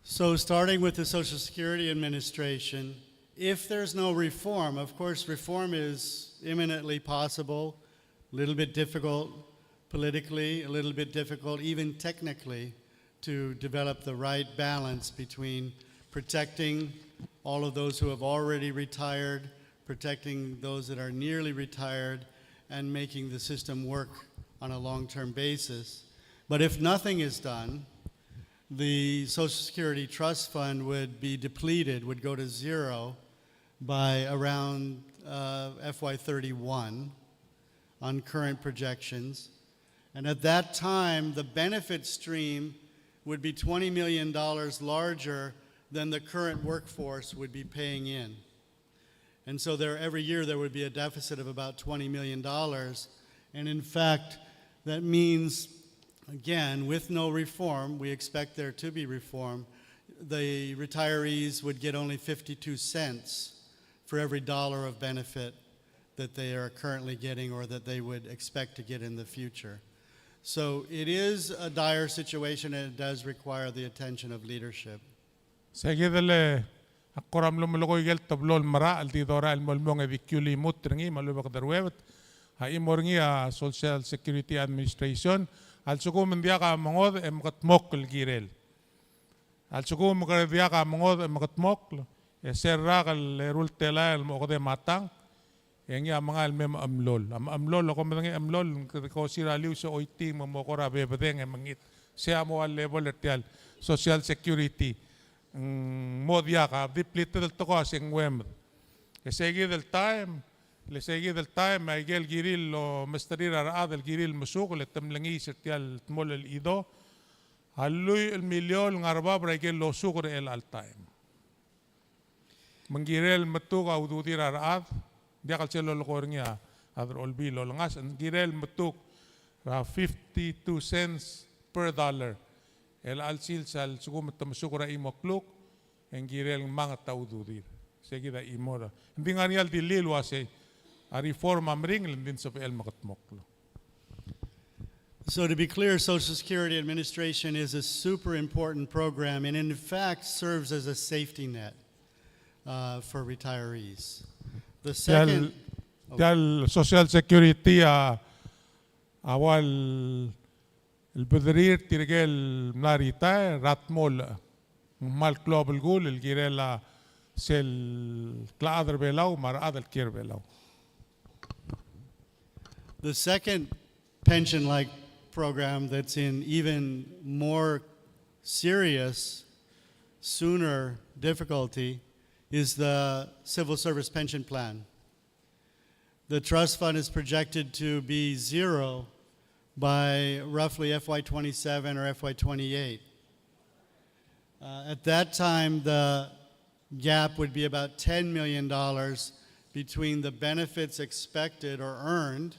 So starting with the Social Security Administration, if there's no reform, of course, reform is imminently possible, a little bit difficult politically, a little bit difficult even technically, to develop the right balance between protecting all of those who have already retired, protecting those that are nearly retired, and making the system work on a long-term basis. But if nothing is done, the Social Security Trust Fund would be depleted, would go to zero by around, uh, F Y thirty-one on current projections. And at that time, the benefit stream would be twenty million dollars larger than the current workforce would be paying in. And so there, every year there would be a deficit of about twenty million dollars. And in fact, that means, again, with no reform, we expect there to be reform, the retirees would get only fifty-two cents for every dollar of benefit that they are currently getting or that they would expect to get in the future. So it is a dire situation and it does require the attention of leadership. Sei kid el, e, ak kora mlo melekoi ikel teblo el merachel el di dorael el mo lmong e di kiu el imut er ngii me a lechub e kede ruebet. A chimo er ngii a Social Security Administration a lsekum ng diak a mengodech e mekedmokl el kirel. A lsekum ng diak a mengodech e mekedmokl, e sel rak el eru el telael el mo okedei me a tang, e ngii a mengai el me mechemlol. A mechemlol, a ko medengei a chemlol, ng kede kosir a lius e choitii me mo kora bebedeng e mengit. Sei a mo ua level er tia el Social Security. Ng mo diak a depleted el tekoi a se ng uemed. E sei kid el taem, le sei kid el taem, a ikel kirir el omesterir a rechad el kirir el mesuk, le te mlengiis er tia el dmolech el chido, a lluich el miliol el ngar er bab er a ikel losuk er chelecha el taem. Me ng kirel metuk a ududir a rechad, diak el sel lolekoi er ngii a chad er a Olbiil el olengasech, ng kirel metuk er a fifty-two cents per dollar. Chelecha el sils a lsekum te mesuk er a chimo el kluk, e ng kirel manget a ududir. Sei kid a chimo er a. Ng di ngar er ngii a ldilil el uasei a reform a meringel, ng di ng sebechel mekedmokl. So to be clear, Social Security Administration is a super important program and in fact serves as a safety net, uh, for retirees. The Tia el, second, oh. Tia el Social Security a, a ua el el bederir tirke el mla retire er a dmolech. Ng kmal klou a belkul el kirel a sel klechad er Belau me a rechad el kiei er Belau. The second pension-like program that's in even more serious, sooner difficulty is the Civil Service Pension Plan. The trust fund is projected to be zero by roughly F Y twenty-seven or F Y twenty-eight. Uh, at that time, the gap would be about ten million dollars between the benefits expected or earned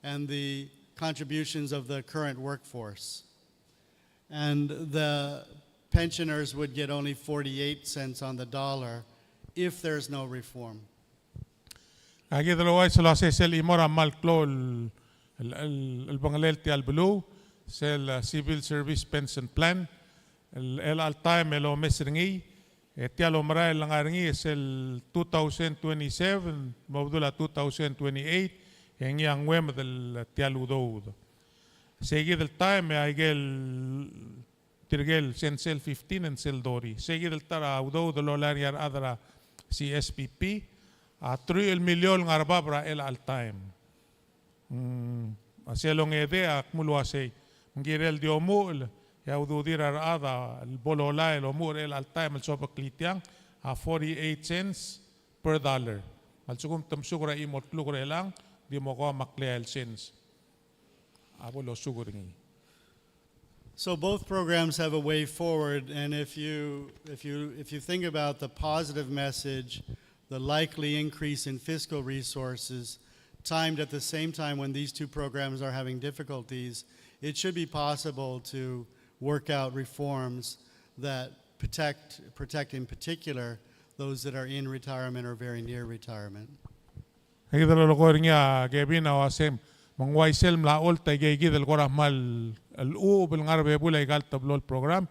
and the contributions of the current workforce. And the pensioners would get only forty-eight cents on the dollar if there's no reform. Aki di el uaisei el uasei sel chimo er a kmal klou el, el, el, el bengelel tia el beluu, sel, uh, Civil Service Pension Plan, el, el chelecha el taem el omes er ngii, e tia el omerael el ngar er ngii, e sel two thousand twenty-seven, mo bedul a two thousand twenty-eight, e ngii a nguemed el tia el udoud. Seikid el taem, e aike el tirke el sensei el fifteen e ng sel thirty. Seikid el ta er a udoud el lolai er ngii a rechad er a C S P P, a truich el miliol el ngar er bab er a chelecha el taem. Mm, a sel ongedei a kmo el uasei, me ng kirel di omuchel, e a ududir a rechad el bo lolai el omuchel er chelecha el taem el sobeklii tiang, a forty-eight cents per dollar. Me a lsekum te mesuk er a chimo el kluk er chelechang, di mo ko a meklii a el cents. A bo losuk er ngii. So both programs have a way forward, and if you, if you, if you think about the positive message, the likely increase in fiscal resources, timed at the same time when these two programs are having difficulties, it should be possible to work out reforms that protect, protect in particular those that are in retirement or very near retirement. Aki di el lolekoi er ngii a Kevin a uasei, me ng uaisei el mla cholt aikeikid el kora kmal chucheb el ngar er a bebul aika el teblo el program,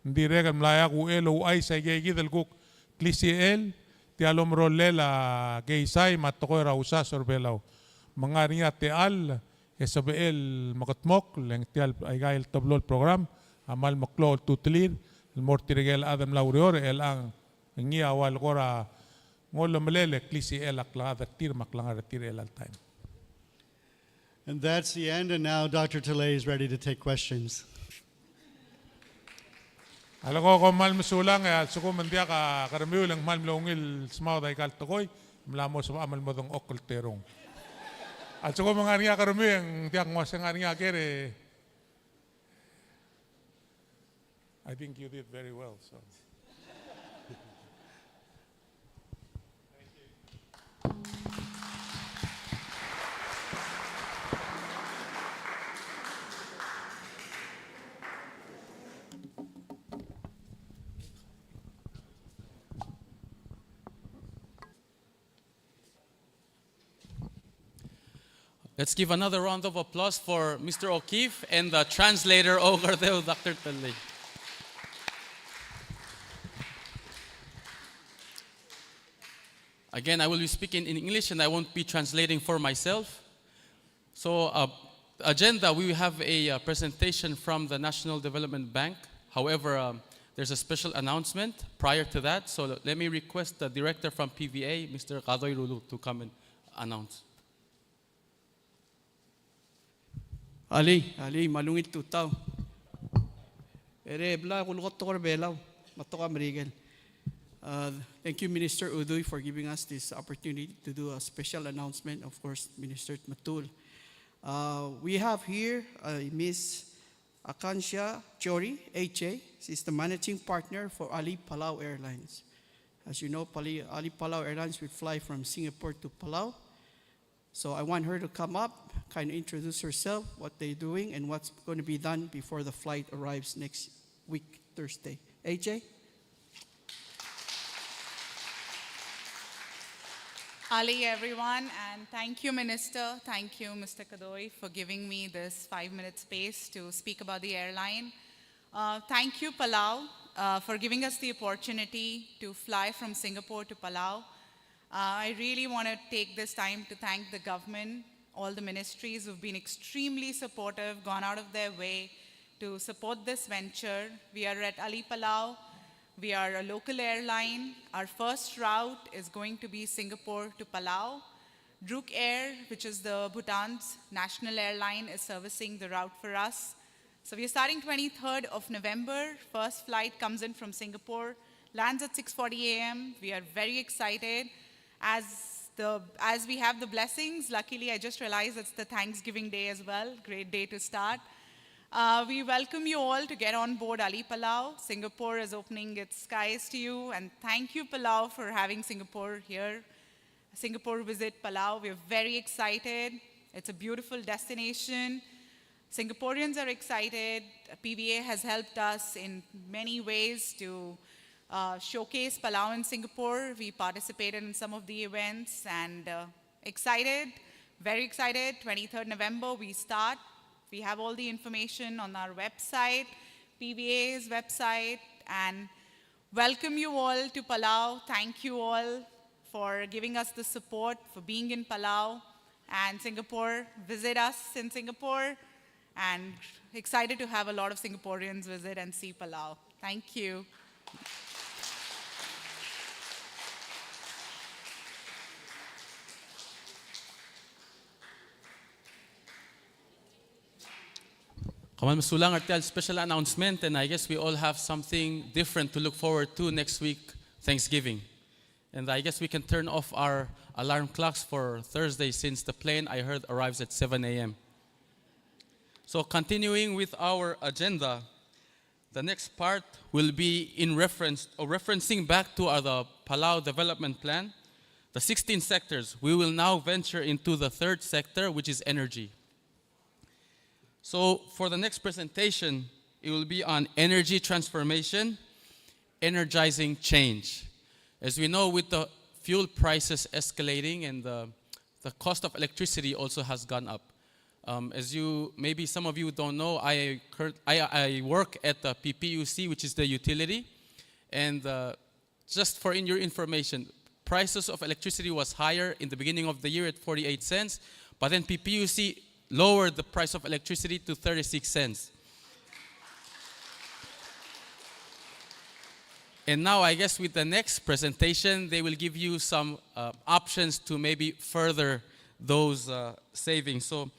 ng dirrek el mla eak uchei el ouchais aikeikid el kuk klisichel tia el omerolel a keizai me a tekoi er a usasu er Belau. Me ng ngar er ngii a techall e sebechel el mekedmokl, le ng tia el aika el teblo el program a kmal meklou a ultutelir el mo er tirke el chad el mla oureor, e chelechang ngii a ua el kora ng olemelel e klisichel a klechad er tir me a klengar er tir er chelecha el taem. And that's the end, and now Doctor Tellei is ready to take questions. A leko, kom kmal mesulang, e a lsekum ng diak a kermiu e le ng kmal mlo ungil smaod aika el tekoi, mla mo sebecham el mo dengchokl el terung. A lsekum ng ngar er ngii a kermiu e ng diak, ng uasei ng ngar er ngii a ker e I think you did very well, so. Let's give another round of applause for Mister O'Keefe and the translator over there, Doctor Tellei. Again, I will be speaking in English and I won't be translating for myself. So, uh, agenda, we have a, uh, presentation from the National Development Bank. However, um, there's a special announcement prior to that. So let me request the director from P V A, Mister Kadoi Rulu, to come and announce. Alii, alii, me a ungil tutau. Ere bla kulekoi a tekoi er a Belau, me a tekoi er a Merikel. Uh, thank you, Minister Udui, for giving us this opportunity to do a special announcement. Of course, Minister Tmetuchl. Uh, we have here, uh, Miss Akansha Chori, H A. She's the managing partner for Alii Palau Airlines. As you know, Pali-, Alii Palau Airlines will fly from Singapore to Palau. So I want her to come up, kind of introduce herself, what they're doing, and what's going to be done before the flight arrives next week, Thursday. A J? Alii, everyone, and thank you, Minister. Thank you, Mister Kadoi, for giving me this five-minute space to speak about the airline. Uh, thank you, Palau, uh, for giving us the opportunity to fly from Singapore to Palau. Uh, I really want to take this time to thank the government All the ministries who've been extremely supportive, gone out of their way to support this venture. We are at Alii Palau. We are a local airline. Our first route is going to be Singapore to Palau. Druk Air, which is the Bhutan's national airline, is servicing the route for us. So we are starting twenty-third of November. First flight comes in from Singapore, lands at six forty a m. We are very excited. As the, as we have the blessings, luckily, I just realized it's the Thanksgiving Day as well. Great day to start. Uh, we welcome you all to get on board Alii Palau. Singapore is opening its skies to you, and thank you, Palau, for having Singapore here. Singapore visit Palau. We're very excited. It's a beautiful destination. Singaporeans are excited. P V A has helped us in many ways to, uh, showcase Palau in Singapore. We participated in some of the events and, uh, excited, very excited. Twenty-third November, we start. We have all the information on our website, P V A's website, and welcome you all to Palau. Thank you all for giving us the support, for being in Palau and Singapore. Visit us in Singapore, and excited to have a lot of Singaporeans visit and see Palau. Thank you. Kmal mesulang er tia el special announcement, and I guess we all have something different to look forward to next week, Thanksgiving. And I guess we can turn off our alarm clocks for Thursday, since the plane, I heard, arrives at seven a m. So continuing with our agenda, the next part will be in reference, or referencing back to our, the Palau Development Plan, the sixteen sectors. We will now venture into the third sector, which is energy. So for the next presentation, it will be on energy transformation, energizing change. As we know, with the fuel prices escalating and the, the cost of electricity also has gone up. Um, as you, maybe some of you don't know, I, cur-, I, I work at the P P U C, which is the utility, and, uh, just for in your information, prices of electricity was higher in the beginning of the year at forty-eight cents, but then P P U C lowered the price of electricity to thirty-six cents. And now, I guess, with the next presentation, they will give you some, uh, options to maybe further those, uh, savings. So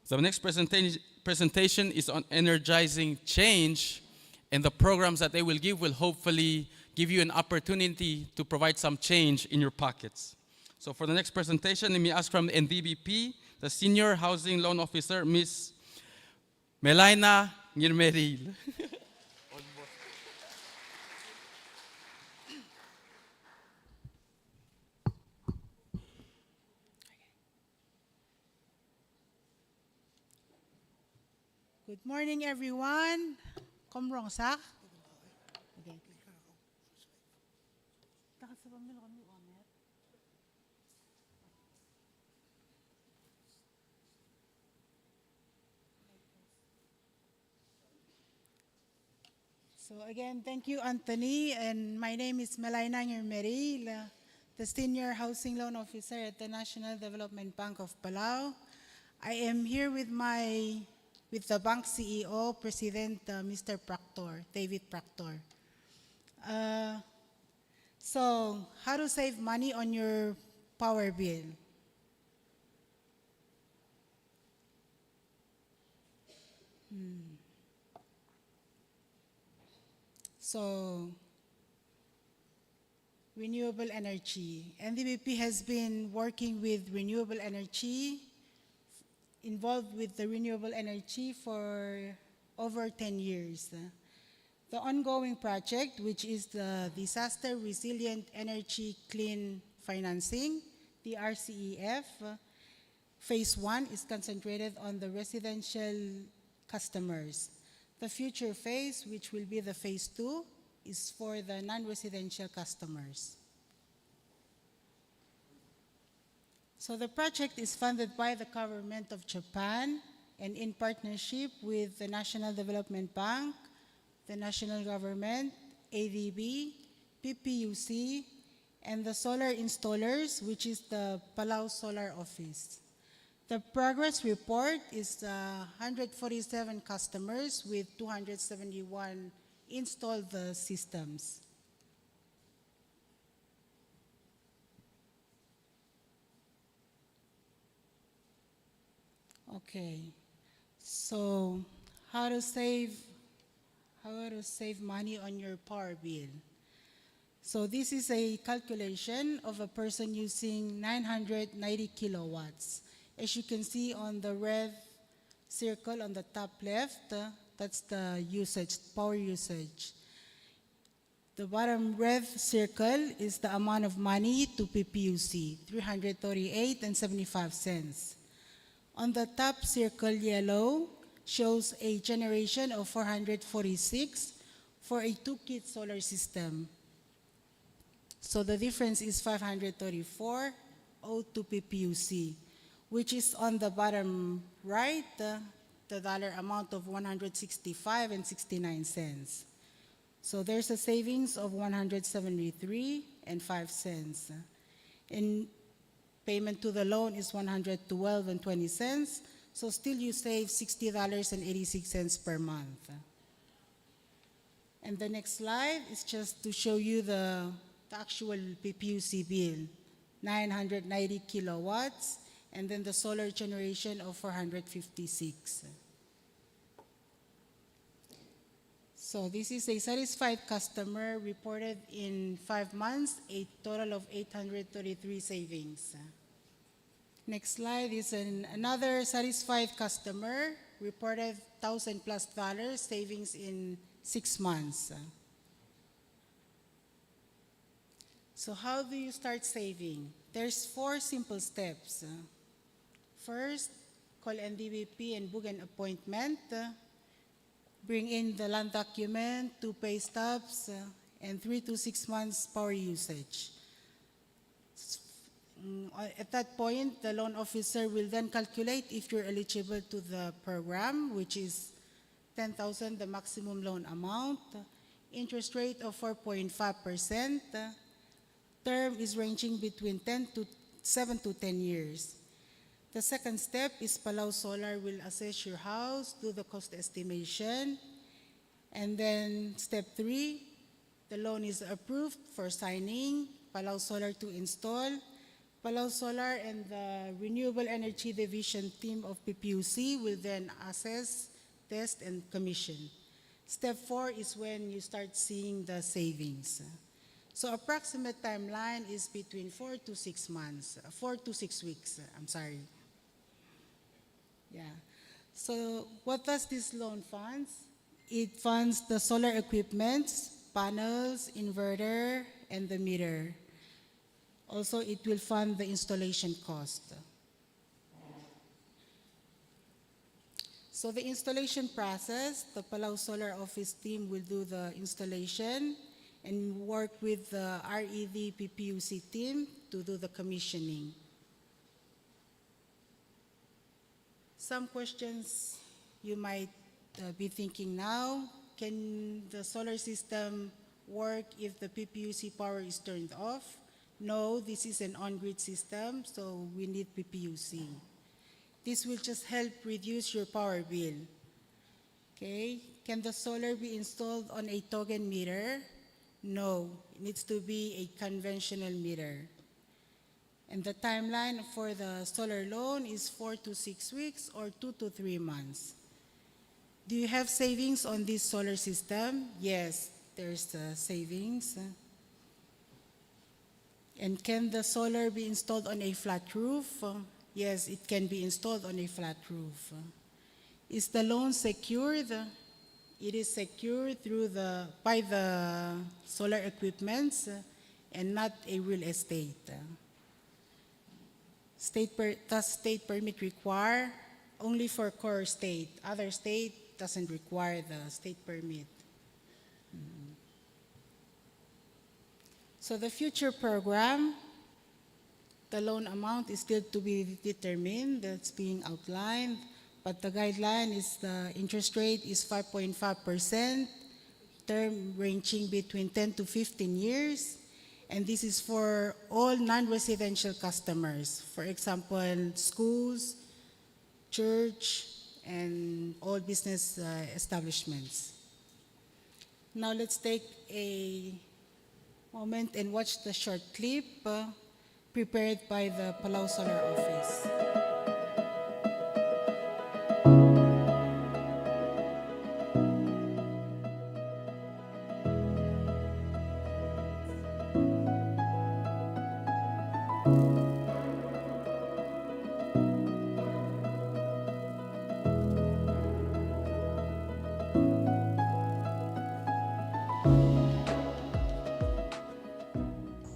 the next presenta-, presentation is on energizing change, and the programs that they will give will hopefully give you an opportunity to provide some change in your pockets. So for the next presentation, let me ask from N D B P, the Senior Housing Loan Officer, Miss Melaina Ngirmeriil. Good morning, everyone. Kom rongsak? Okay. So again, thank you, Anthony, and my name is Melaina Ngirmeriil, the Senior Housing Loan Officer at the National Development Bank of Palau. I am here with my, with the bank C E O, President, uh, Mister Proctor, David Proctor. Uh, so, how to save money on your power bill? Hmm. So, renewable energy. N D B P has been working with renewable energy, involved with the renewable energy for over ten years. The ongoing project, which is the Disaster Resilient Energy Clean Financing, D R C E F, Phase one is concentrated on the residential customers. The future phase, which will be the phase two, is for the non-residential customers. So the project is funded by the government of Japan and in partnership with the National Development Bank, the national government, A D B, P P U C, and the solar installers, which is the Palau Solar Office. The progress report is, uh, hundred forty-seven customers with two hundred seventy-one installed, uh, systems. Okay. So, how to save, how to save money on your power bill? So this is a calculation of a person using nine hundred ninety kilowatts. As you can see on the red circle on the top left, uh, that's the usage, power usage. The bottom red circle is the amount of money to P P U C, three hundred thirty-eight and seventy-five cents. On the top circle yellow shows a generation of four hundred forty-six for a two-kit solar system. So the difference is five hundred thirty-four owed to P P U C, which is on the bottom right, uh, the dollar amount of one hundred sixty-five and sixty-nine cents. So there's a savings of one hundred seventy-three and five cents. And payment to the loan is one hundred twelve and twenty cents. So still you save sixty dollars and eighty-six cents per month. And the next slide is just to show you the, the actual P P U C bill, nine hundred ninety kilowatts, and then the solar generation of four hundred fifty-six. So this is a satisfied customer reported in five months, a total of eight hundred thirty-three savings. Next slide is an, another satisfied customer reported thousand plus dollars savings in six months. So how do you start saving? There's four simple steps. First, call N D B P and book an appointment. Bring in the land document, two pay stubs, uh, and three to six months power usage. Mm, at that point, the loan officer will then calculate if you're eligible to the program, which is ten thousand the maximum loan amount, interest rate of four point five percent, term is ranging between ten to, seven to ten years. The second step is Palau Solar will assess your house, do the cost estimation, and then step three, the loan is approved for signing, Palau Solar to install. Palau Solar and the Renewable Energy Division team of P P U C will then assess, test, and commission. Step four is when you start seeing the savings. So approximate timeline is between four to six months, uh, four to six weeks, uh, I'm sorry. Yeah. So what does this loan funds? It funds the solar equipments, panels, inverter, and the meter. Also, it will fund the installation cost. So the installation process, the Palau Solar Office team will do the installation and work with the R E D P P U C team to do the commissioning. Some questions you might, uh, be thinking now, can the solar system work if the P P U C power is turned off? No, this is an on-grid system, so we need P P U C. This will just help reduce your power bill. Okay, can the solar be installed on a token meter? No, it needs to be a conventional meter. And the timeline for the solar loan is four to six weeks or two to three months. Do you have savings on this solar system? Yes, there's, uh, savings. And can the solar be installed on a flat roof? Yes, it can be installed on a flat roof. Is the loan secured? It is secured through the, by the solar equipments and not a real estate. State per-, does state permit require? Only for Koror State. Other state doesn't require the state permit. Mm. So the future program, the loan amount is still to be determined. That's being outlined. But the guideline is the interest rate is five point five percent, term ranging between ten to fifteen years, and this is for all non-residential customers. For example, schools, church, and all business, uh, establishments. Now let's take a moment and watch the short clip, uh, prepared by the Palau Solar Office.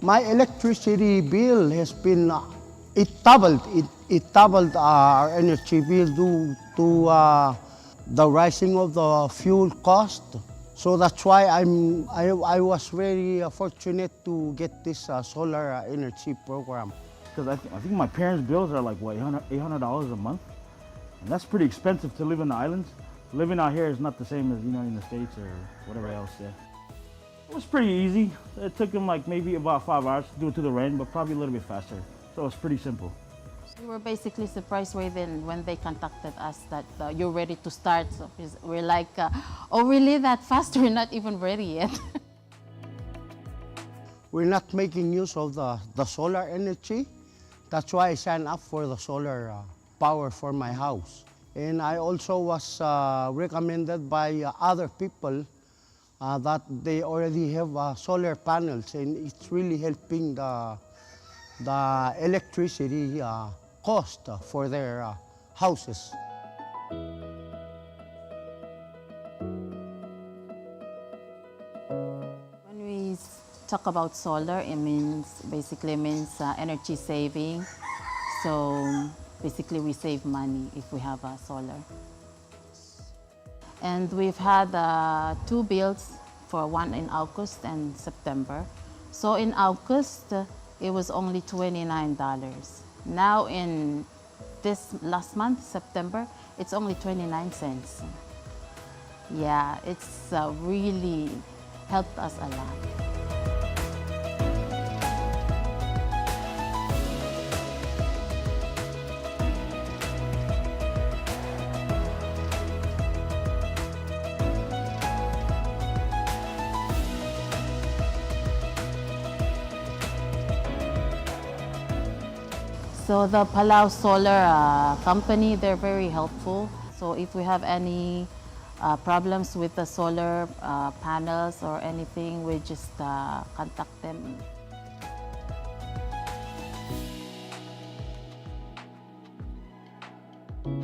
My electricity bill has been, uh, it doubled. It, it doubled, uh, our energy bill due to, uh, the rising of the fuel cost. So that's why I'm, I, I was very, uh, fortunate to get this, uh, solar, uh, energy program. 'Cause I, th- I think my parents' bills are, like, what, eight hundred, eight hundred dollars a month? And that's pretty expensive to live in the islands. Living out here is not the same as, you know, in the States or whatever else, yeah. It was pretty easy. It took them, like, maybe about five hours due to the rain, but probably a little bit faster. So it was pretty simple. We were basically surprised when, when they contacted us that, uh, you're ready to start. So it's- we're like, uh, "Oh, really? That fast? We're not even ready yet." We're not making use of the, the solar energy. That's why I signed up for the solar, uh, power for my house. And I also was, uh, recommended by, uh, other people, uh, that they already have, uh, solar panels, and it's really helping the, the electricity, uh, cost, uh, for their, uh, houses. When we s- talk about solar, it means, basically means, uh, energy saving. So basically, we save money if we have, uh, solar. And we've had, uh, two bills, for one in August and September. So in August, uh, it was only twenty-nine dollars. Now in this last month, September, it's only twenty-nine cents. Yeah, it's, uh, really helped us a lot. So the Palau Solar, uh, Company, they're very helpful. So if we have any, uh, problems with the solar, uh, panels or anything, we just, uh, contact them. All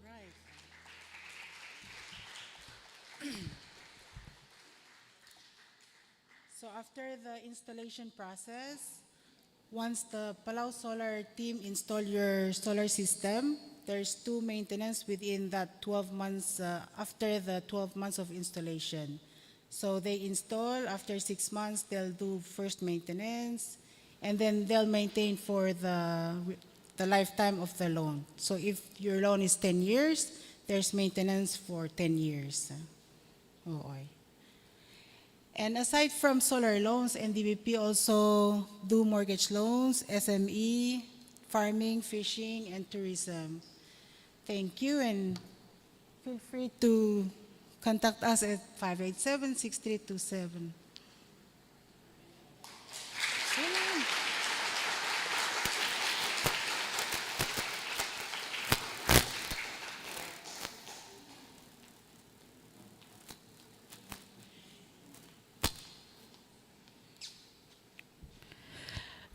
right. So after the installation process, once the Palau Solar team install your solar system, there's two maintenance within that twelve months, uh, after the twelve months of installation. So they install, after six months, they'll do first maintenance, and then they'll maintain for the, the lifetime of the loan. So if your loan is ten years, there's maintenance for ten years. Oo. And aside from solar loans, N D B P also do mortgage loans, S M E, farming, fishing, and tourism. Thank you, and feel free to contact us at five eight seven, six three two seven.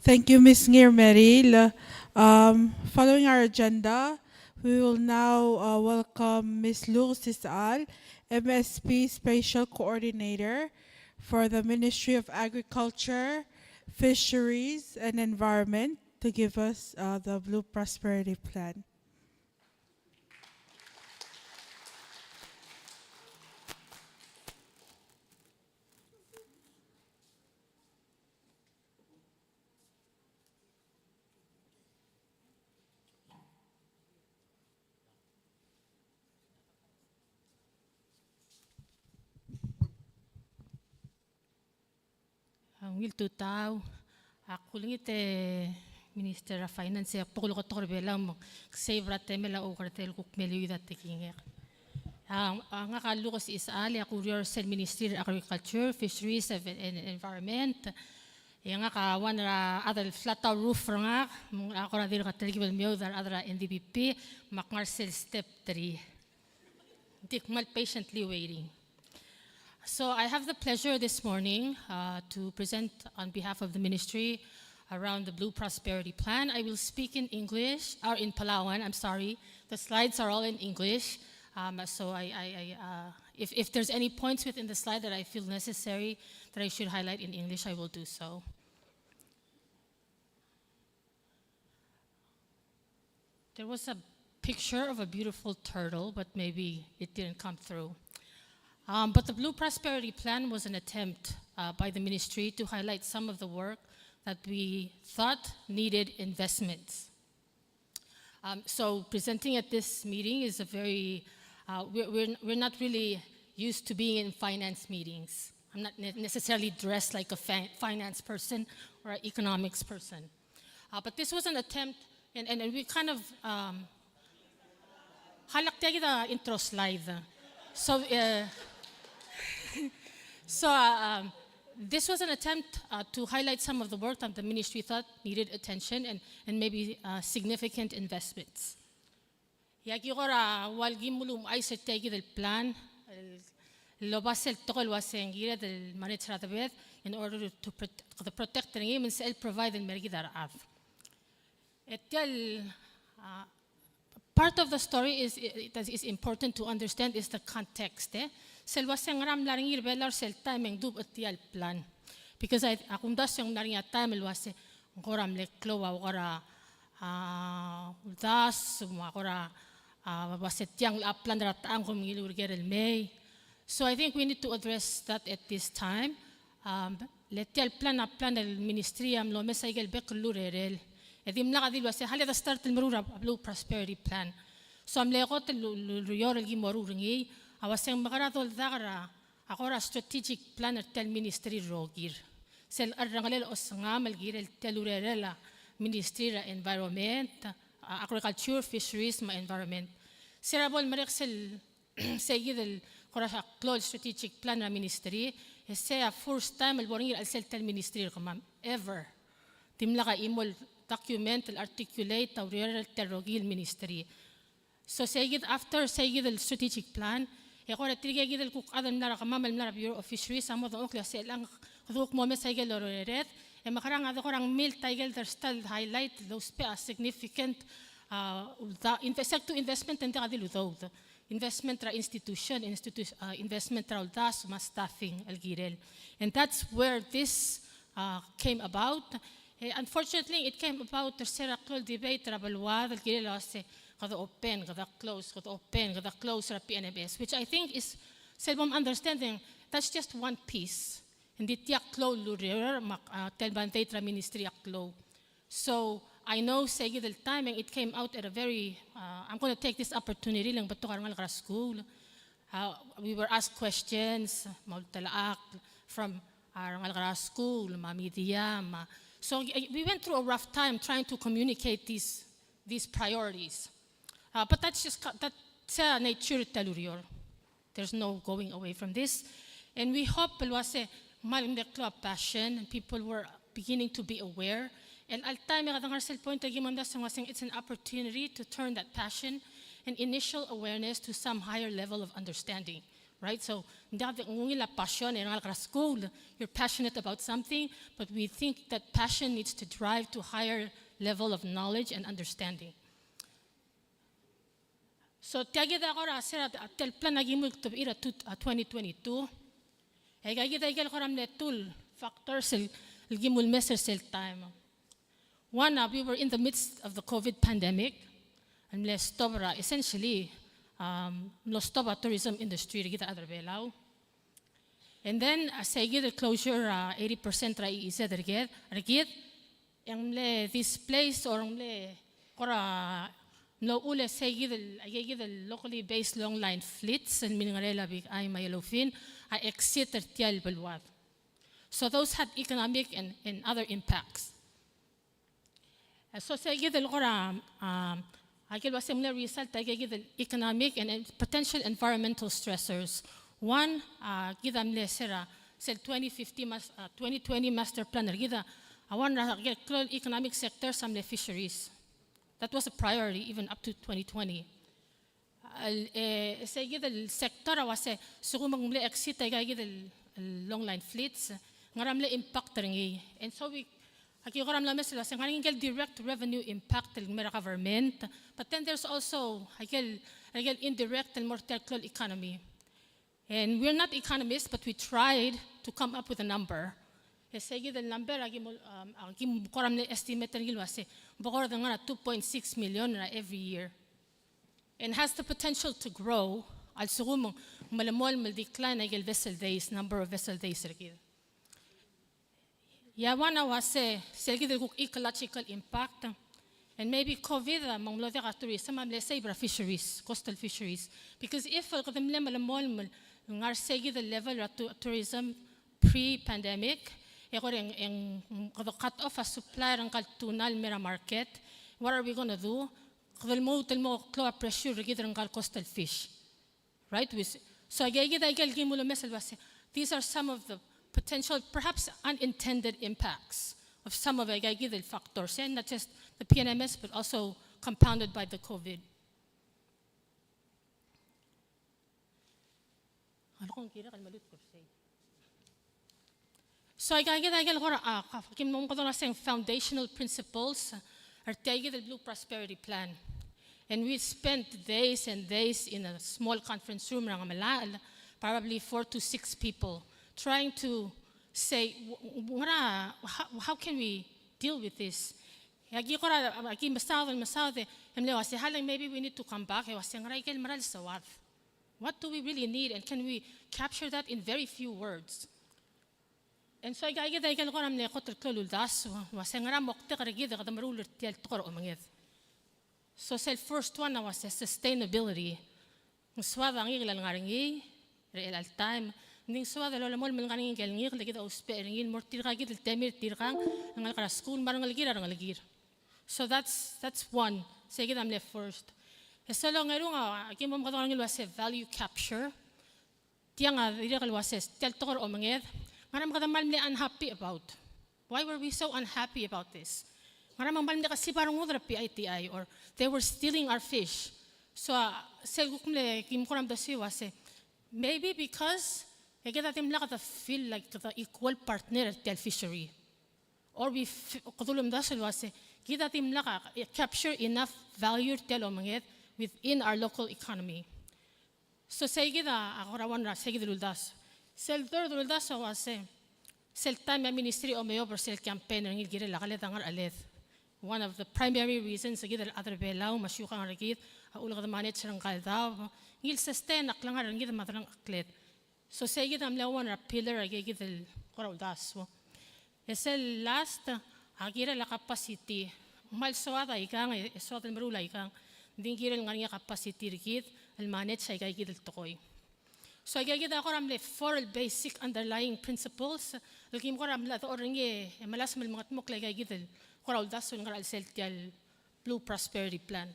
Thank you, Miss Ngirmeril. Um, following our agenda, we will now, uh, welcome Miss Lourdes Isechal, M S P Spatial Coordinator for the Ministry of Agriculture, Fisheries, and Environment, to give us, uh, the Blue Prosperity Plan. Ungil tutau, ak ulengit e Minister er a Finance e ak bo kulekoi a tekoi er a Belau me ng save er a temel a oukerdel kuk meliuid a tekingek. A, a ngak a Lucas Isechal, e ak oureor er sel Ministry er a Agriculture, Fisheries and, and Environment. E ngak a one er a chad el flat roof er ngak, me ng kora dirk telkib el meoud a rechad er a N D P P, me ak ngar er sel step three. Ng di kmal patiently waiting. So I have the pleasure this morning, uh, to present on behalf of the ministry around the Blue Prosperity Plan. I will speak in English, or in Palauan, I'm sorry. The slides are all in English. Um, so I, I, I, uh, if, if there's any points within the slide that I feel necessary that I should highlight in English, I will do so. There was a picture of a beautiful turtle, but maybe it didn't come through. Um, but the Blue Prosperity Plan was an attempt, uh, by the ministry to highlight some of the work that we thought needed investments. Um, so presenting at this meeting is a very, uh, we're, we're, we're not really used to being in finance meetings. I'm not ne-, necessarily dressed like a fi-, finance person or an economics person. Uh, but this was an attempt, and, and, and we kind of, um, halak tia kid a intro slide. So, uh, so, uh, um, this was an attempt, uh, to highlight some of the work that the ministry thought needed attention and, and maybe, uh, significant investments. E aki kora ua el ki mlo mechais er tia kid el plan, el, el oba sel tekoi el ua se ng kired el manage er a debed in order to prot-, kede protect er ngii me ng sebechel el provide el mer kid a rechad. E tia el, ah, part of the story is, is, is important to understand is the context, e. Sel ua se ng ngera mla er ngii er a Belau er sel taem e ng dubech tia el plan. Because I, a kumdasu e ng mla er ngii a taem el ua se ng kora mle klou a kora, ah, uldasu, me a kora, ah, ua se tiang a plan er a techang kom ngiluu er ker el mei. So I think we need to address that at this time. Um, le tia el plan a plan el ministry a mlo omes aike el bek el urerel. E dimlak a di el ua se, a le de start el meruul er a Blue Prosperity Plan. So a mle kot el u-, u-, ureor el ki meruul er ngii, a ua se ng mekera doldak er a, a kora strategic plan er tia el ministry el rokir. Sel cherrengelel a osengam el kirel tia el urerel a ministry er a environment, a, agriculture, fisheries, me a environment. Se er a bo lemerek sel sei kid el kora klou el strategic plan er a ministry, e sei a first time el bo er ngii er a chelsel tia el ministry er kemam, ever. Dimlak a chimo el document el articulate a urerel tia el rokui el ministry. So sei kid, after sei kid el strategic plan, e kora tirke kid el kuk chad el mla er kemam el mla er a Bureau of Fisheries a mo dengchokl el ua se chelechang kede kuk mo omes aike el orered, e mekerang a de kora ngmilt aike el dersta el highlight el ousbech a significant, ah, ulda-, inve-, se kdu investment e ng diak di el udoud. Investment er a institution, institu-, ah, investment er a uldasu me a staffing el kirel. And that's where this, ah, came about. Eh, unfortunately, it came about er se er a klou el debate er a beluad el kirel el ua se kede open, kede close, kede open, kede close er a P N M S, which I think is, sel bom understanding, that's just one piece. Ng di tia klou el ureor me a, ah, tia el mandate er a ministry a klou. So I know sei kid el taem e ng, it came out at a very, uh, I'm gonna take this opportunity el ng betok a rengalek er a skuul. Uh, we were asked questions, me a ultelechakl from a rengalek er a skuul, me a media, me a, so, uh, we went through a rough time trying to communicate these, these priorities. Uh, but that's just, that's a nature er tia el ureor. There's no going away from this. And we hope el ua se ng kmal mle klou a passion and people were beginning to be aware. And a le taem e kede ngar er sel point el ki mo omdasu e ng ua se ng, it's an opportunity to turn that passion and initial awareness to some higher level of understanding, right? So, ng diak di ungil a passion e ng ngalek er a skuul, you're passionate about something, but we think that passion needs to drive to higher level of knowledge and understanding. So, tia kid a kora se er a, a tia el plan a ki mle tobed er a tu-, a twenty twenty-two. E aika kid a ikel kora mle two el factors el, el ki mle mes er sel taem. One, uh, we were in the midst of the COVID pandemic. El mle stop er a, essentially, um, mlo stop a tourism industry er kid a rechad er a Belau. And then, uh, sei kid el closure, uh, eighty percent er a E E Z er kid, er kid, e ng mle displace or ng mle kora mlo uchul e sei kid el, aike kid el locally based long line fleets el milengerenger a big eye me a yellowfin a exit er tia el beluad. So those had economic and, and other impacts. E so se kid el kora, um, a ikel uase ng mle result a ikel kid el economic and, and potential environmental stressors. One, a kid a mle se er a, sel twenty fifty mas-, a, twenty twenty master plan er kid a, a one er a ikel klou el economic sectors a mle fisheries. That was a priority even up to twenty twenty. El, e, se kid el sector a uase, sekum ng mle exit a ikel kid el, el long line fleets, ngera mle impact er ngii. And so we, aki kora mla mes el uase, ngar er ngii ikel direct revenue impact el mei er a government, but then there's also ikel, ikel indirect el mo er tia el klou el economy. And we're not economists, but we tried to come up with a number. E se kid el number, aki mo, um, aki kora mle estimate er ngii el uase, bo kora de ngar er a two point six million er a every year. And has the potential to grow, a lsekum ng melemolem el decline a ikel vessel days, number of vessel days er kid. E a one a uase, sel kid el kuk ecological impact, and maybe COVID a me ng mlo diak a tourism a mle save er a fisheries, coastal fisheries. Because if kede mle melemolem el ngar er se kid el level er a tou-, tourism pre-pandemic, e kora ng, ng, kede cut off a supply er ngka el tuna el mei er a market, what are we gonna do? Kede lmuut el mo klou a pressure er kid er ngka el coastal fish. Right? We s-, so aika kid a ikel kim ulemes el uase, these are some of the potential, perhaps unintended impacts of some of aika kid el factors, and not just the P N M S, but also compounded by the COVID. So aika kid a ikel kora, a, ka-, kim mo mekedong er a sel foundational principles er tia kid el Blue Prosperity Plan. And we spent days and days in a small conference room er a Ngemelachel, probably four to six people, trying to say, "W-, w-, ngera, how, how can we deal with this?" E aki kora, aki mesaod, mesaod, e mle uase, "Haleng, maybe we need to come back." E uase, "Ngera ikel mera el soad? What do we really need, and can we capture that in very few words?" And so aika kid a ikel kora mle kot el klou el uldasu, uase ngera moktek er kid e kede meruul er tia el tekoi er a omenged. So sel first one a uase sustainability. Ng soad a ngikel el ngar er ngii er chelecha el taem. Ng di ng soad el olemolem el ngar er ngii ikel ngikel e kid a ousbech er ngii el mo er tirka kid el temir tirkang el ngalek er a skuul me a rengelekir a rengelekir. So that's, that's one. Se kid a mle first. E sel ongerung a, aki mo mekedong er ngii el uase value capture. Tiang a dirrek el uase, tia el tekoi er a omenged, ngera me kede kmal mle unhappy about? Why were we so unhappy about this? Ngera me ng kmal mle kesib a rengud er a P I T I, or they were stealing our fish. So, a, sel kuk mle kim kora mdesiu el uase, maybe because e kid a dimlak kede feel like kede equal partner er tia el fishery. Or we f-, kede ulemdasu el uase, kid a dimlak a capture enough value er tia el omenged within our local economy. So sei kid a, a kora one er a sei kid el uldasu. Sel third el uldasu a uase, sel taem e a ministry a omeob er sel campaign er ngii el kirel a keled a ngerecheled. One of the primary reasons e kid el chad er a Belau me a siukang er kid a uchul e kede manage er ngka el daob, ngii el sustain a klengar er ngii me a delengchekled. So sei kid a mle one er a pillar er a ikei kid el kora uldasu. E sel last, a kirel a capacity. Ng kmal soad a ikang, e soad el meruul a ikang. Ng di ng kirel ngar er ngii a capacity er kid el manage aika kid el tekoi. So aika kid a kora mle four el basic underlying principles el kim kora mle dechor er ngii e melasem el mengetmokl aika kid el kora uldasu el ngar er a chelsel tia el Blue Prosperity Plan.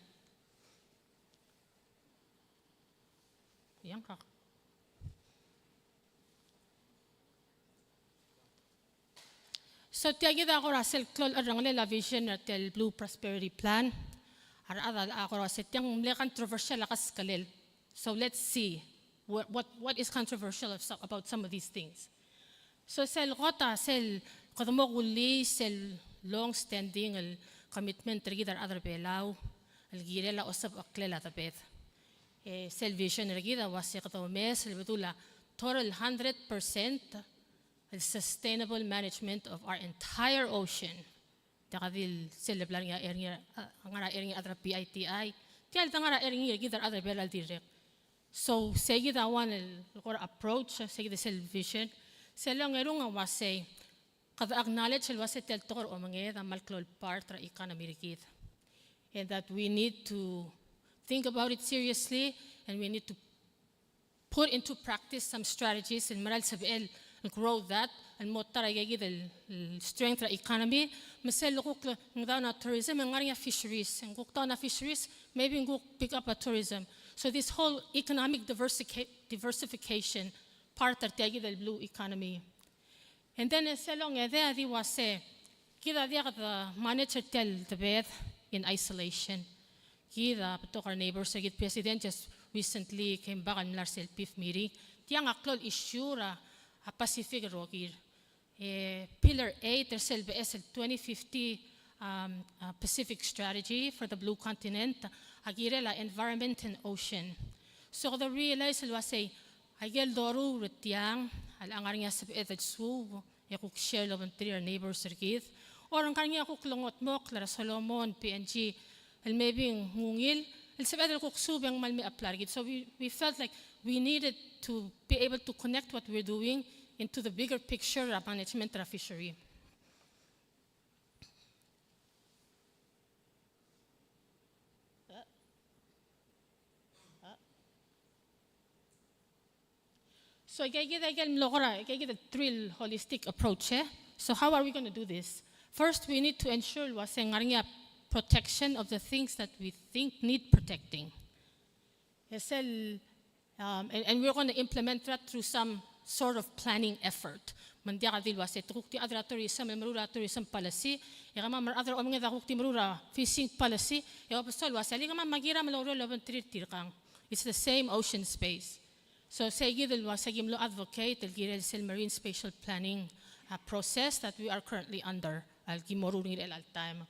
Iang kak. So tia kid a kora sel klou el cherrengelel a vision er tia el Blue Prosperity Plan. A rechad a kora se tiang mle controversial a keskelel. So let's see what, what, what is controversial of some, about some of these things. So sel kot a sel kede mo kullii sel long standing el commitment er kid a rechad er a Belau el kirel a osebecheklel a debed. E sel vision er kid a uase kede omes el bedul a total hundred percent el sustainable management of our entire ocean. Diak di sel lebla er ngii a er ngii, a, ngar er a er ngii a rechad er a P I T I. Tia el de ngar er a er ngii er kid a rechad er a Belau el dirrek. So sei kid a one el kora approach, sei kid a sel vision. Sel ongerung a uasei, kede acknowledge el uase tia el tekoi er a omenged a kmal klou el part er a economy er kid. And that we need to think about it seriously, and we need to put into practice some strategies el mera el sebechel el grow that, el mo ta er a ikakid el, el strength er a economy, me sel lekuk ng down a tourism, e ng ngar er ngii a fisheries, ng kuk down a fisheries, maybe ng kuk pick up a tourism. So this whole economic diversica-, diversification part er tiakid el blue economy. And then e sel ongedei a di uase, kid a diak de manage er tia el debed in isolation. Kid a betok er a neighbors er kid, President just recently came back el mla er sel PIF meeting. Tiang a klou el issue er a, a Pacific el rokir. E, Pillar eight er sel beches el twenty fifty, um, uh, Pacific Strategy for the Blue Continent, a kirel a environment and ocean. So kede realize el uasei, a ikel doruul er tiang a locha ngar er ngii a sebeched el suub, e kuk share el obengterir a neighbors er kid. Or ng ngar er ngii a kuk lengotmokl er a Solomon, PNG, el maybe ng ungil el sebeched el kuk suub e ng kmal me apply er kid. So we, we felt like we needed to be able to connect what we're doing into the bigger picture er a management er a fishery. So, ikakid a ikel mlo kora, ikakid a three holistic approach, e? So how are we gonna do this? First, we need to ensure el uase ng ngar er ngii a protection of the things that we think need protecting. E sel, um, and, and we're gonna implement that through some sort of planning effort. Me ng diak a di el uase, te kuk di chad er a tourism, el meruul a tourism policy, e kemam me a rechad er a omenged a kuk di meruul a fishing policy, e obes el uase, a le kemam me a kiram el oureor el obengterir tirkang. It's the same ocean space. So, seikid el uase ki mlo advocate el kirel sel marine spatial planning, uh, process that we are currently under, el ki meruul er ngii er chelecha el taem.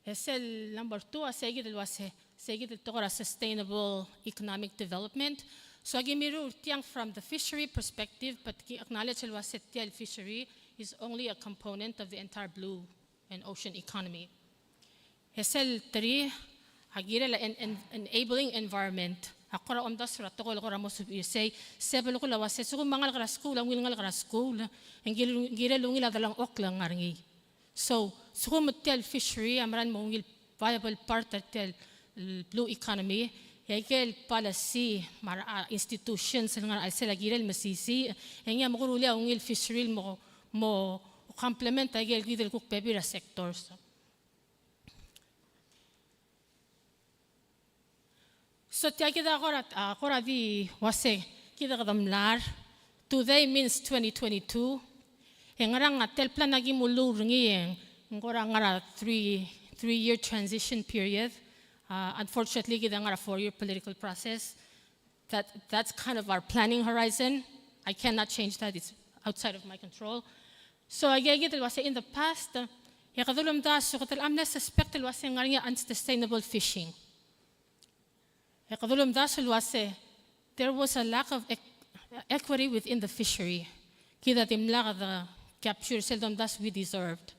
E sel number two, a seikid el uase, seikid el tekoi er a sustainable economic development. So, aki mirruul er tiang from the fishery perspective, but ki acknowledge el uase tia el fishery is only a component of the entire blue and ocean economy. E sel three, a kirel a en-, en-, enabling environment. A kora omdasu er a tekoi el kora mo sebechir sei, se belkul a uase, sekum a ngalek er a skuul a ungil ngalek er a skuul, e ng kirel, kirel ungil a delengchokl el ngar er ngii. So, sekum tia el fishery a mera el mo ungil viable part er tia el blue economy, e aike el policy me a, a, institutions el ngar er a chelsel a kirel mesisiich, e ngii a mo keruul a ungil fishery el mo, mo complement aike el kid el kuk bebil er a sectors. So tia kid a kora, a, kora di uase, kid a kede mla er, today means twenty twenty-two. E ngerang a tia el plan a ki mluut er ngii e ng kora ngar er a three, three year transition period. Uh, unfortunately, kid a ngar er a four year political process. That, that's kind of our planning horizon. I cannot change that. It's outside of my control. So, aike kid el uase in the past, e kede ulemdasu, kede mle suspect el uase ng ngar er ngii a unsustainable fishing. E kede ulemdasu el uase, there was a lack of eq-, equity within the fishery. Kid a dimlak de capture sel domdasu we deserved.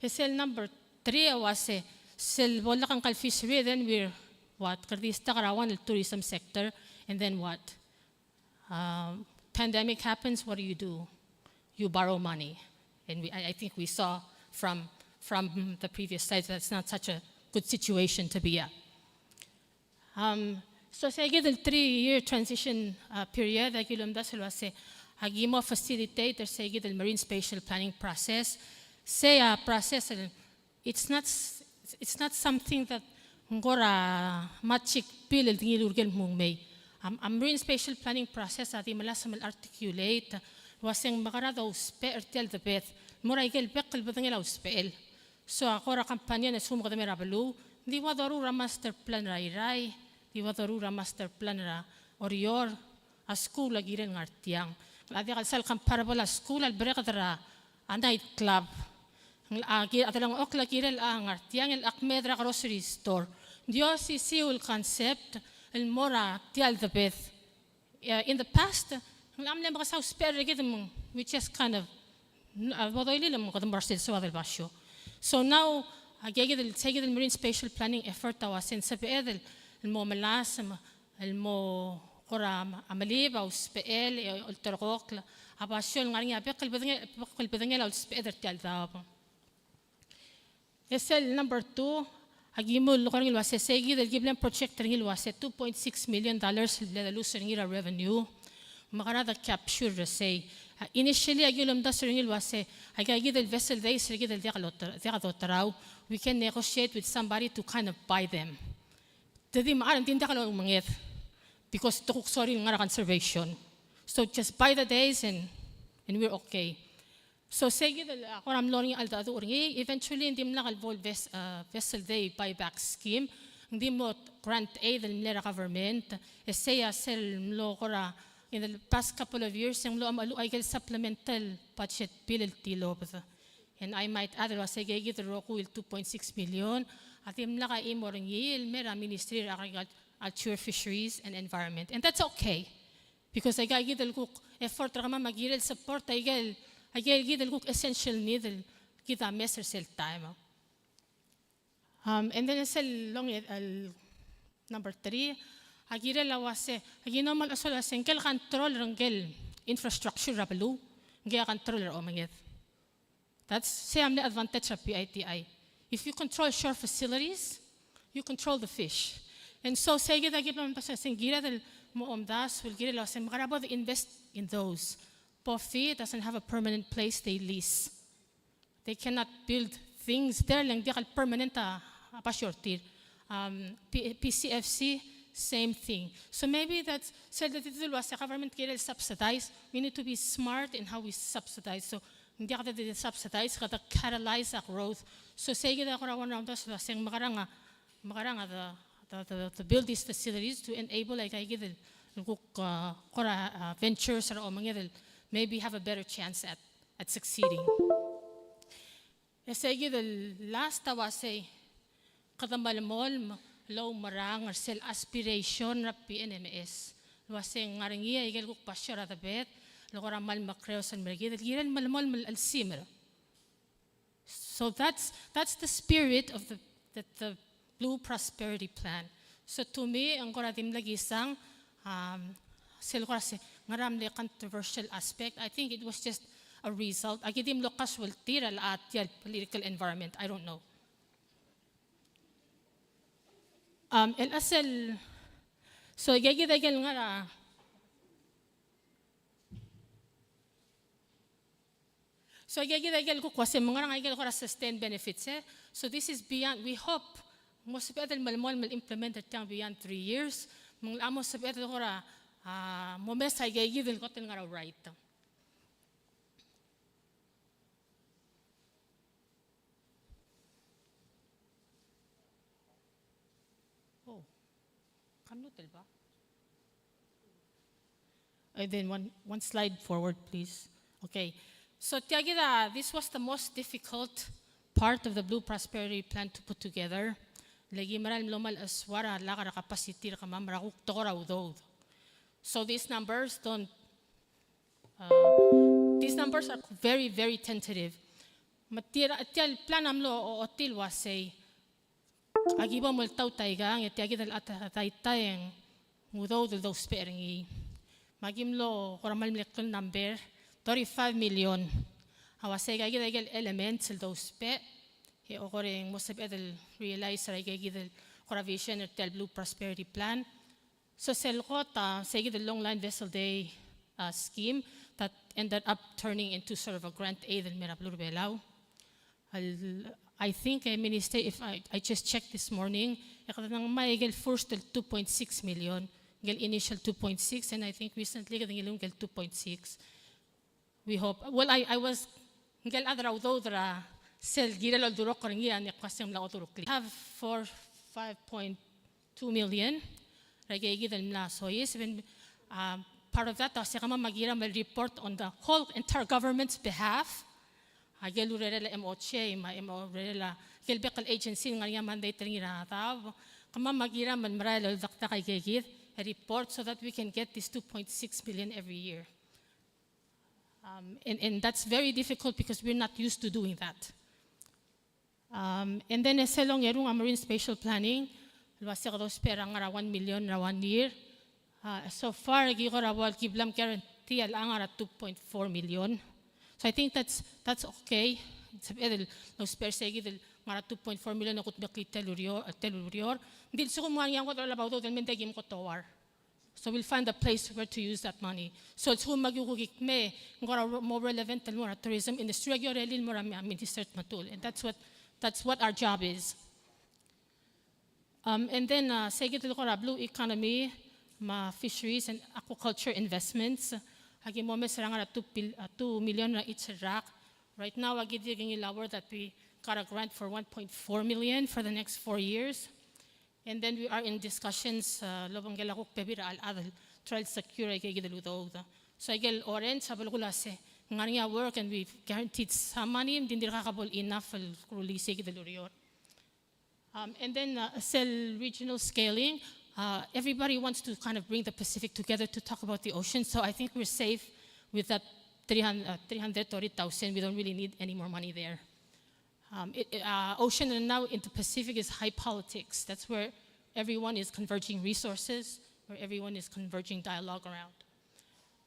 E sel number three a uase, sel bo lak ngka el fishery, then we're what? Kede di stuck er a one el tourism sector, and then what? Um, pandemic happens, what do you do? You borrow money. And we, I, I think we saw from, from the previous slides that's not such a good situation to be at. Um, so seikid el three year transition, uh, period, aki ulemdasu el uase, aki mo facilitate er seikid el marine spatial planning process. Sei a process el It's not s-, it's not something that ng kora magic pill el di ngilai er ker el kmo ng mei. A, a marine spatial planning process a di melasem el articulate el uase ng mekera dousbech er tia el debed el mo er a ikel bek el bedengel a usbechel. So a kora company a lsekum kede mei er a beluu, ng di ua doruul er a master plan er a Irrai, ng di ua doruul er a master plan er a Oreor, a skuul a kirel ngar tiang. A diak el sal comparable a skuul a lebereked er a night club. A ki-, a delengchokl a kirel a ngar tiang el kmeed er a grocery store. Ng di osisiu el concept el mo er tia el debed. Eh, in the past, ng mle mekesai a usbechel er kid me ng, we just kind of, a bo doilil me kede mo er sel soad el basio. So now, a kid el, seikid el marine spatial planning effort a uase ng sebeched el mo melasem, el mo kora melib a usbechel, e olterekokl a basio el ngar er ngii a bek el bedengel, bek el bedengel a usbeched er tia el daob. E sel number two, aki mlo leko er ngii el uase seikid el ki mle project er ngii el uase two point six million dollars el lose er ngii er a revenue. Mekera de capture er sei. Uh, initially, aki ulemdasu er ngii el uase, aika kid el vessel days er kid el diak loter-, diak doterau, we can negotiate with somebody to kind of buy them. Te di mechar, ng di diak lomenged, because te kuk sorir el ngar er a conservation. So just buy the days and, and we're okay. So sei kid el, a, kora mlo er ngii a cheldecheduch er ngii, eventually ng dimlak el bo el ves-, a, vessel day buyback scheme, ng di mlo grant aid el mle er a government, e sei a sel mlo kora, in the past couple of years, e ng mlo chemecheluch aike el supplemental budget bill el tilobed. And I might add el uase aike kid el rokui el two point six million, a dimlak a chimo er ngii el mei er a Ministry er a Agriculture, Fisheries and Environment. And that's okay. Because aika kid el kuk effort er kemam a kirel support aike el, aike kid el kuk essential need el kid a mes er sel taem. Um, and then sel long el, el number three, a kirel a uase, aki normal a sol uase, ngike el control er ngike el infrastructure er a beluu, ngike a control er a omenged. That's, sei a mle advantage er a P I T I. If you control shore facilities, you control the fish. And so sei kid a ki bla mtasa, sei ng kired el mo omdasu el kirel a uase, me kora bo de invest in those. POFI doesn't have a permanent place they lease. They cannot build things there, le ng diak el permanent a, a basio er tir. Um, P-, PCFC, same thing. So maybe that's, sel de title el uase government kirel subsidize. We need to be smart in how we subsidize. So ng diak de, de subsidize, kede catalyze a growth. So sei kid a kora one round el uase ng mekerang a, mekerang a de, de, de, de build these facilities to enable aika kid el kuk, uh, kora, uh, ventures er a omenged el maybe have a better chance at, at succeeding. E sei kid el last a uasei, kede melemolem el oumerang er sel aspiration er a P N M S. El uasei ng ngar er ngii aike el kuk basio er a debed, el kora kmal mekreos el mer kid, el kirel melemolem el simer. So that's, that's the spirit of the, the, the Blue Prosperity Plan. So to me, ng kora di mle kisang, um, sel kora se, ngera mle controversial aspect. I think it was just a result. Aki di mlo casualty er a tia el political environment. I don't know. Um, el chelsel, so, aike kid aike el ngar er a So, aike kid aike el kuk uase ng ngar er ngii aike el kora sustain benefits, e. So, this is beyond, we hope, mo sebeched el melemolem el implement er tiang beyond three years, me ng locha mo sebeched el kora, a, mo mes aike kid el kot el ngar er a right. Oh, kam lutel ba? And then one, one slide forward, please. Okay. So, tia kid a, this was the most difficult part of the Blue Prosperity Plan to put together. Le ki mera el mlo mal esuar a lak er a capacity er kemam er a kuk tekoi er a udoud. So these numbers don't, uh, these numbers are very, very tentative. Me tia, tia el plan a mlo o-, ochotii el uasei, aki bo moltaut aikang, e tia kid el chad a daitai e ng udoud el dousbech er ngii. Me aki mlo kora mal mle klou el number, thirty-five million. A uasei aika kid aike el elements el dousbech, e okor e ng mo sebeched el realize er aika kid el kora vision er tia el Blue Prosperity Plan. So sel kot a, sei kid el Long Line Vessel Day, uh, scheme that ended up turning into sort of a grant aid el mei er a beluu er a Belau. El, I think, eh, Minister, if I, I just checked this morning, e kede ngmai aike el first el two point six million, aike el initial two point six, and I think recently kede ngiluu aike el two point six. We hope. Well, I, I was, ngike el chad er a udoud er a sel kirel oldurokl er ngii a ngak a uasei ng mla odureklii. Have four, five point two million er aike kid el mla soiseb, and, um, part of that, a se kemam a kiram el report on the whole entire government's behalf. Aike el urerel a M O J, me a M O, urerel a, aike el bek el agency el ngar er ngii a mandate er ngii er a daob. Kemam a kiram el merael el oldakdak aike kid el report so that we can get this two point six million every year. Um, and, and that's very difficult because we're not used to doing that. Um, and then e sel ongerung a Marine Spatial Planning, el uasei kede ousbech er a ngar er a one million er a one year. Uh, so far, ki kora bo el ki bla mguarantee el ngar er a two point four million. So I think that's, that's okay. Sebeched el ousbech er sei kid el ngar er a two point four million e kudmeklii tia el ureor, tia el ureor. Ng di lsekum ng ngar er ngii a ngodech el olab a udoud el mei, ng diak kim kot ouar. So we'll find a place where to use that money. So it's who me a kuk kmo ng kora mo relevant el mo er a tourism industry, aki orelii el mo er a mi-, Minister Tmetuchl. And that's what, that's what our job is. Um, and then, uh, se kid el kora blue economy, me a fisheries and aquaculture investments. Aki mo omes er a ngar er a two pil-, uh, two million er a each rak. Right now, aki dirk ngii el award that we got a grant for one point four million for the next four years. And then we are in discussions, uh, el obengkel a kuk bebil er a chad el try el secure aike kid el udoud. So aike el orange a belkul a se ng ngar er ngii a work and we've guaranteed some money, ng di dirkak a bo el enough el release aike kid el ureor. Um, and then, uh, sel regional scaling, uh, everybody wants to kind of bring the Pacific together to talk about the ocean. So I think we're safe with that three hundred, uh, three hundred thirty thousand. We don't really need any more money there. Um, it, it, uh, ocean and now into Pacific is high politics. That's where everyone is converging resources, where everyone is converging dialogue around.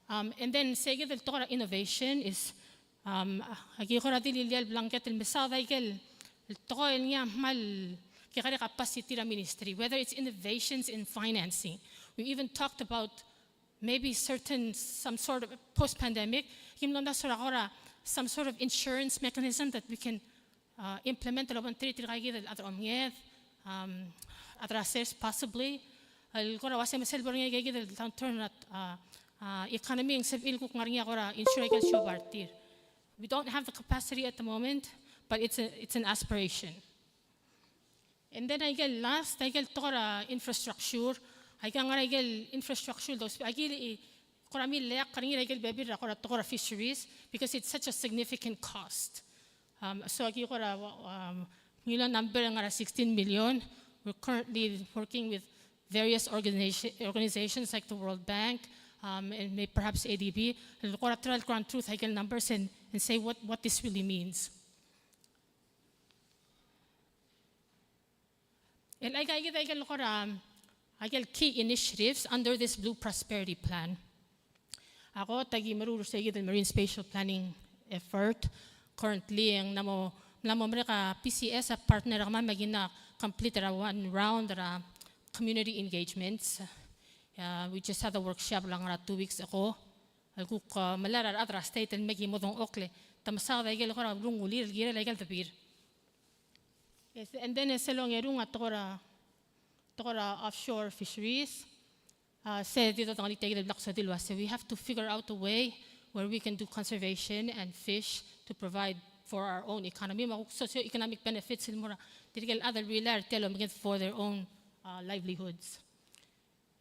Um, and then se kid el tekoi er a innovation is, um, aki kora di lilia el blanket el mesaod aike el tekoi el ngii a kmal kekerei a capacity er a ministry, whether it's innovations in financing. We even talked about maybe certain, some sort of post-pandemic, kim lomdasu er a kora some sort of insurance mechanism that we can uh, implement el obengterir tirka kid el chad er a omenged, um, chad er a sers possibly. El kora uase me sel bo er ngii aike kid el downturn er a, uh, uh, economy, ng sebechir el kuk ngar er ngii a kora insure aike el siobai er tir. We don't have the capacity at the moment, but it's a, it's an aspiration. And then aike el last, aike el tekoi er a infrastructure, aike a ngar er a aike el infrastructure, those, aike el, i, kora mle ileakl er ngii er aike el bebil er a kora tekoi er a fisheries, because it's such a significant cost. Um, so aki kora, um, ngii el number a ngar er a sixteen million. We're currently working with various organiza-, organizations like the World Bank, um, and may-, perhaps A D B, el kora try el ground truth aike el numbers and, and say what, what this really means. El aika, aika, aika el kora, aika el key initiatives under this Blue Prosperity Plan. A kot, aki meruul er se kid el Marine Spatial Planning effort. Currently, e ng mla mo, mla mo merek a P C S a partner er kemam me aki mla complete er a one round er a community engagements. Uh, we just had a workshop el ngar er a two weeks ago. El kuk, uh, melai er a rechad er a state el me ki mo dengchokl e te mesaod aike el kora ulungulir el kirel aike el debir. Yes, and then e sel ongerung a tekoi er a, tekoi er a offshore fisheries. Uh, se di dodengelii tia kid el bla ksodii el uase, we have to figure out a way where we can do conservation and fish to provide for our own economy. Me a kuk socio-economic benefits el mo er tirke el chad el rely er tia el omenged for their own, uh, livelihoods.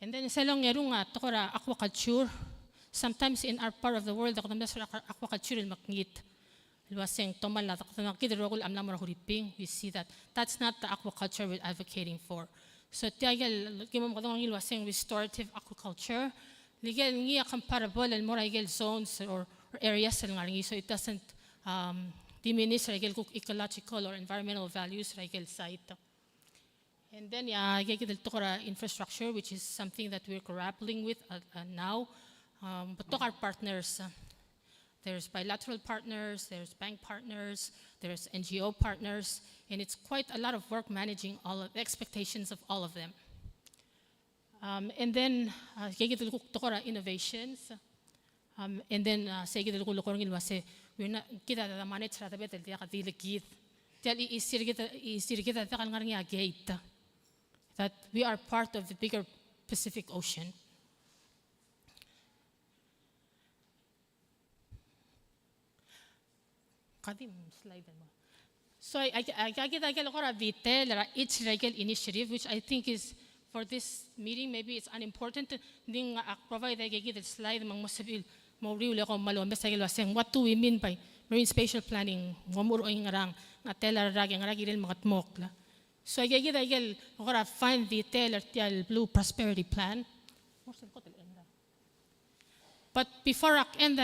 And then sel ongerung a tekoi er a aquaculture. Sometimes in our part of the world, e kede mla soak er a aquaculture el mekngit. El uase ng tomall a, kede mla, kid el rokui el mla mo er a Huriping, we see that. That's not the aquaculture we're advocating for. So tia ikel, ki mo mekedong er ngii el uase ng restorative aquaculture. Ikel ngii a comparable el mo er a ikel zones or, or areas el ngar er ngii. So it doesn't, um, diminish er a ikel kuk ecological or environmental values er a ikel site. And then, yeah, aika kid el tekoi er a infrastructure, which is something that we're grappling with, uh, uh, now. Um, betok a partners, uh, there's bilateral partners, there's bank partners, there's N G O partners, and it's quite a lot of work managing all of the expectations of all of them. Um, and then, uh, aika kid el kuk tekoi er a innovations. Um, and then, uh, se kid el kulekoi er ngii el uase, we're not, kid a, a manage er a debed el diak di le kid. Tia el chisir kid, chisir kid a diak el ngar er ngii a gate. That we are part of the bigger Pacific Ocean. Kadim slide mo. So, I, I, I, I, I, I, kora detail er a each er a ikel initiative, which I think is, for this meeting, maybe it's unimportant. Ng di ak provide aika kid el slide me ng mo sebechir el mo uriul e kom mlo omes aike el uase ng, what do we mean by marine spatial planning? Ng mo er oingerang, ng a tela er a rak, e ngera kirel mengedmokl. So, aika kid a ikel kora fine detail er tia el Blue Prosperity Plan. But before ak end,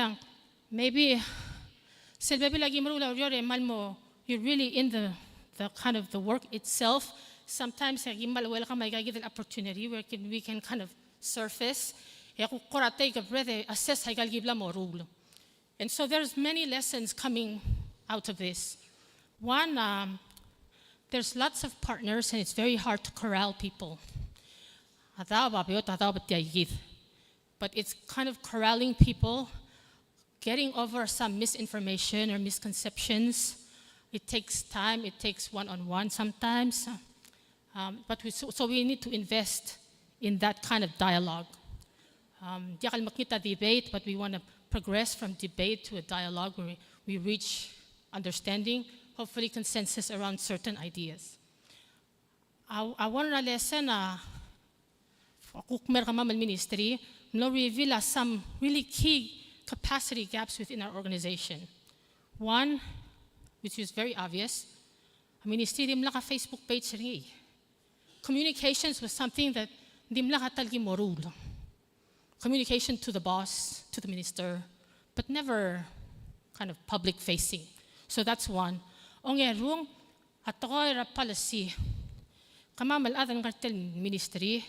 maybe sel bebil a ki meruul a ureor e kmal mo, you're really in the, the kind of the work itself. Sometimes e ki kmal welcome aika kid el opportunity where can, we can kind of surface. E kuk kora take a breath e assess aika el ki bla mo ruul. And so there's many lessons coming out of this. One, um, there's lots of partners and it's very hard to corral people. A daob a beot, a daob a tia kid. But it's kind of corralling people, getting over some misinformation or misconceptions. It takes time, it takes one-on-one sometimes. Um, but we, so, so we need to invest in that kind of dialogue. Um, diak el mekngit a debate, but we want to progress from debate to a dialogue where we, we reach understanding, hopefully consensus around certain ideas. A, a one er a lesson a, a kuk mer kemam el ministry, mlo reveal a some really key capacity gaps within our organization. One, which is very obvious, a ministry a dimlak a Facebook page er ngii. Communications was something that dimlak a ta el ki meruul. Communication to the boss, to the minister, but never kind of public facing. So that's one. Ongerung, a tekoi er a policy. Kemam el chad el ngar tia el ministry,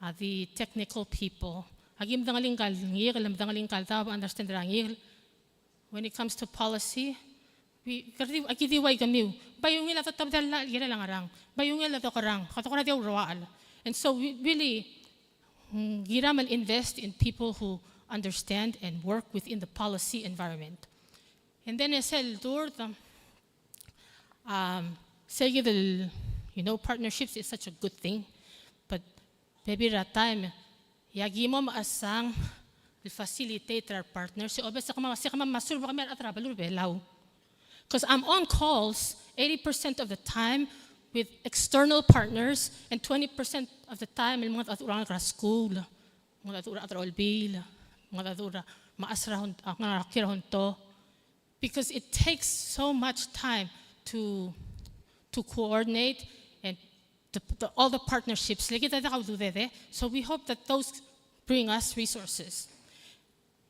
a di technical people. Aki medengelii ngka el ngikel, medengelii ngka el daob, understand er a ngikel. When it comes to policy, we, kede di, aki di ua kemiu. Bai ungil a dotobed el llach el kirel a ngerang. Bai ungil a dokerang. Kede kora di ouroael. And so we really, mm, kiram el invest in people who understand and work within the policy environment. And then e sel third, um, um, sei kid el, you know, partnerships is such a good thing. But bebil er a taem, e aki mo mechesang el facilitate er a re partners, e obes e kemam, se kemam a masuub er kemiu a rechad er a beluu er a Belau. Because I'm on calls eighty percent of the time with external partners and twenty percent of the time el mengedecheduch er a rengalek er a skuul, mengedecheduch er a rechad er a olbiil, mengedecheduch er a mechas er a hon-, a, ngar er a kiei er a hongto. Because it takes so much time to, to coordinate and the, the, all the partnerships. Le kid a diak a ududed, e. So we hope that those bring us resources.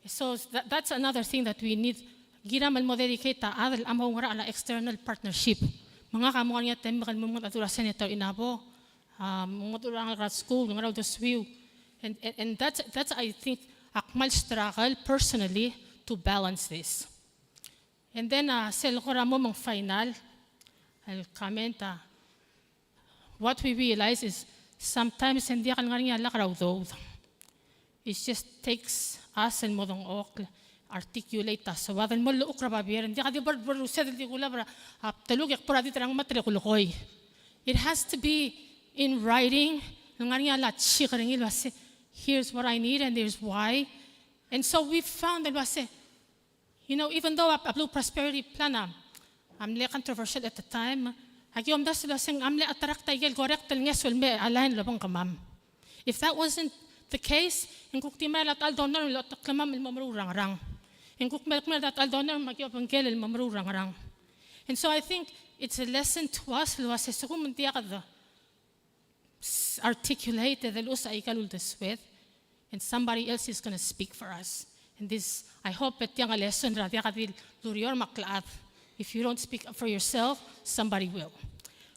So that, that's another thing that we need. Kiram el mo dedicate a chad el mo oungerachel a external partnership. Me ngak a mo ngar er ngii a temek el mo mengedecheduch er a Senator Inabo, a, mengedecheduch er a rengalek er a skuul, ngar er a uldesuiu. And, and, and that's, that's, I think, a kmal struggle personally to balance this. And then, a, sel kora mo meng final el comment, a, what we realize is sometimes e ng diak el ngar er ngii a lak er a udoud. It just takes us el mo dengchokl, articulate a soad el mo llechukl er a babier. Ng diak di bo, bo er a used el di kulab er a, a, bdeluk e kbo er a di terang me te le kulekoi. It has to be in writing. El ngar er ngii a lak chiker er ngii el uase, here's what I need and here's why. And so we found el uase, you know, even though a, a Blue Prosperity Plan a, a mle controversial at the time, aki omdasu el uase ng mle attract a ikel correct el ngeso el me align el obengkemam. If that wasn't the case, e ng kuk di merael a ta el donor el oteklmam el mo meruul er a ngerang. E ng kuk merael a ta el donor me aki obengkel el mo meruul er a ngerang. And so I think it's a lesson to us el uase sekum ng diak de s-, articulate e de luchesii aika el uldesued, and somebody else is gonna speak for us. And this, I hope e tiang a lesson er a diak di el ureor me a klechad. If you don't speak up for yourself, somebody will.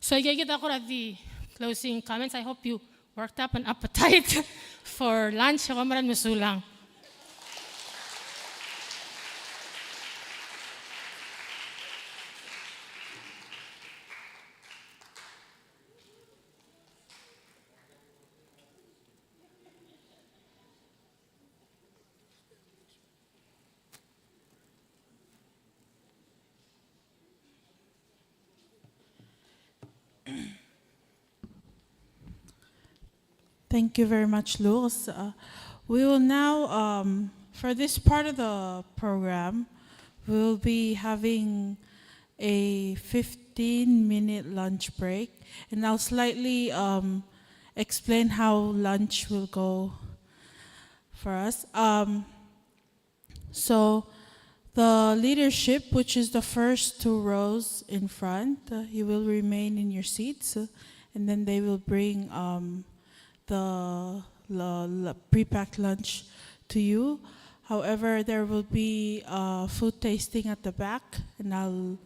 So, aika kid a kora di closing comments. I hope you worked up an appetite for lunch. Kom kmal mesulang. Thank you very much, Lourdes. Uh, we will now, um, for this part of the program, we will be having a fifteen-minute lunch break, and I'll slightly, um, explain how lunch will go for us. Um, so, the leadership, which is the first two rows in front, uh, you will remain in your seats, uh, and then they will bring, um, the l-, l-, pre-packed lunch to you. However, there will be, uh, food tasting at the back, and I'll,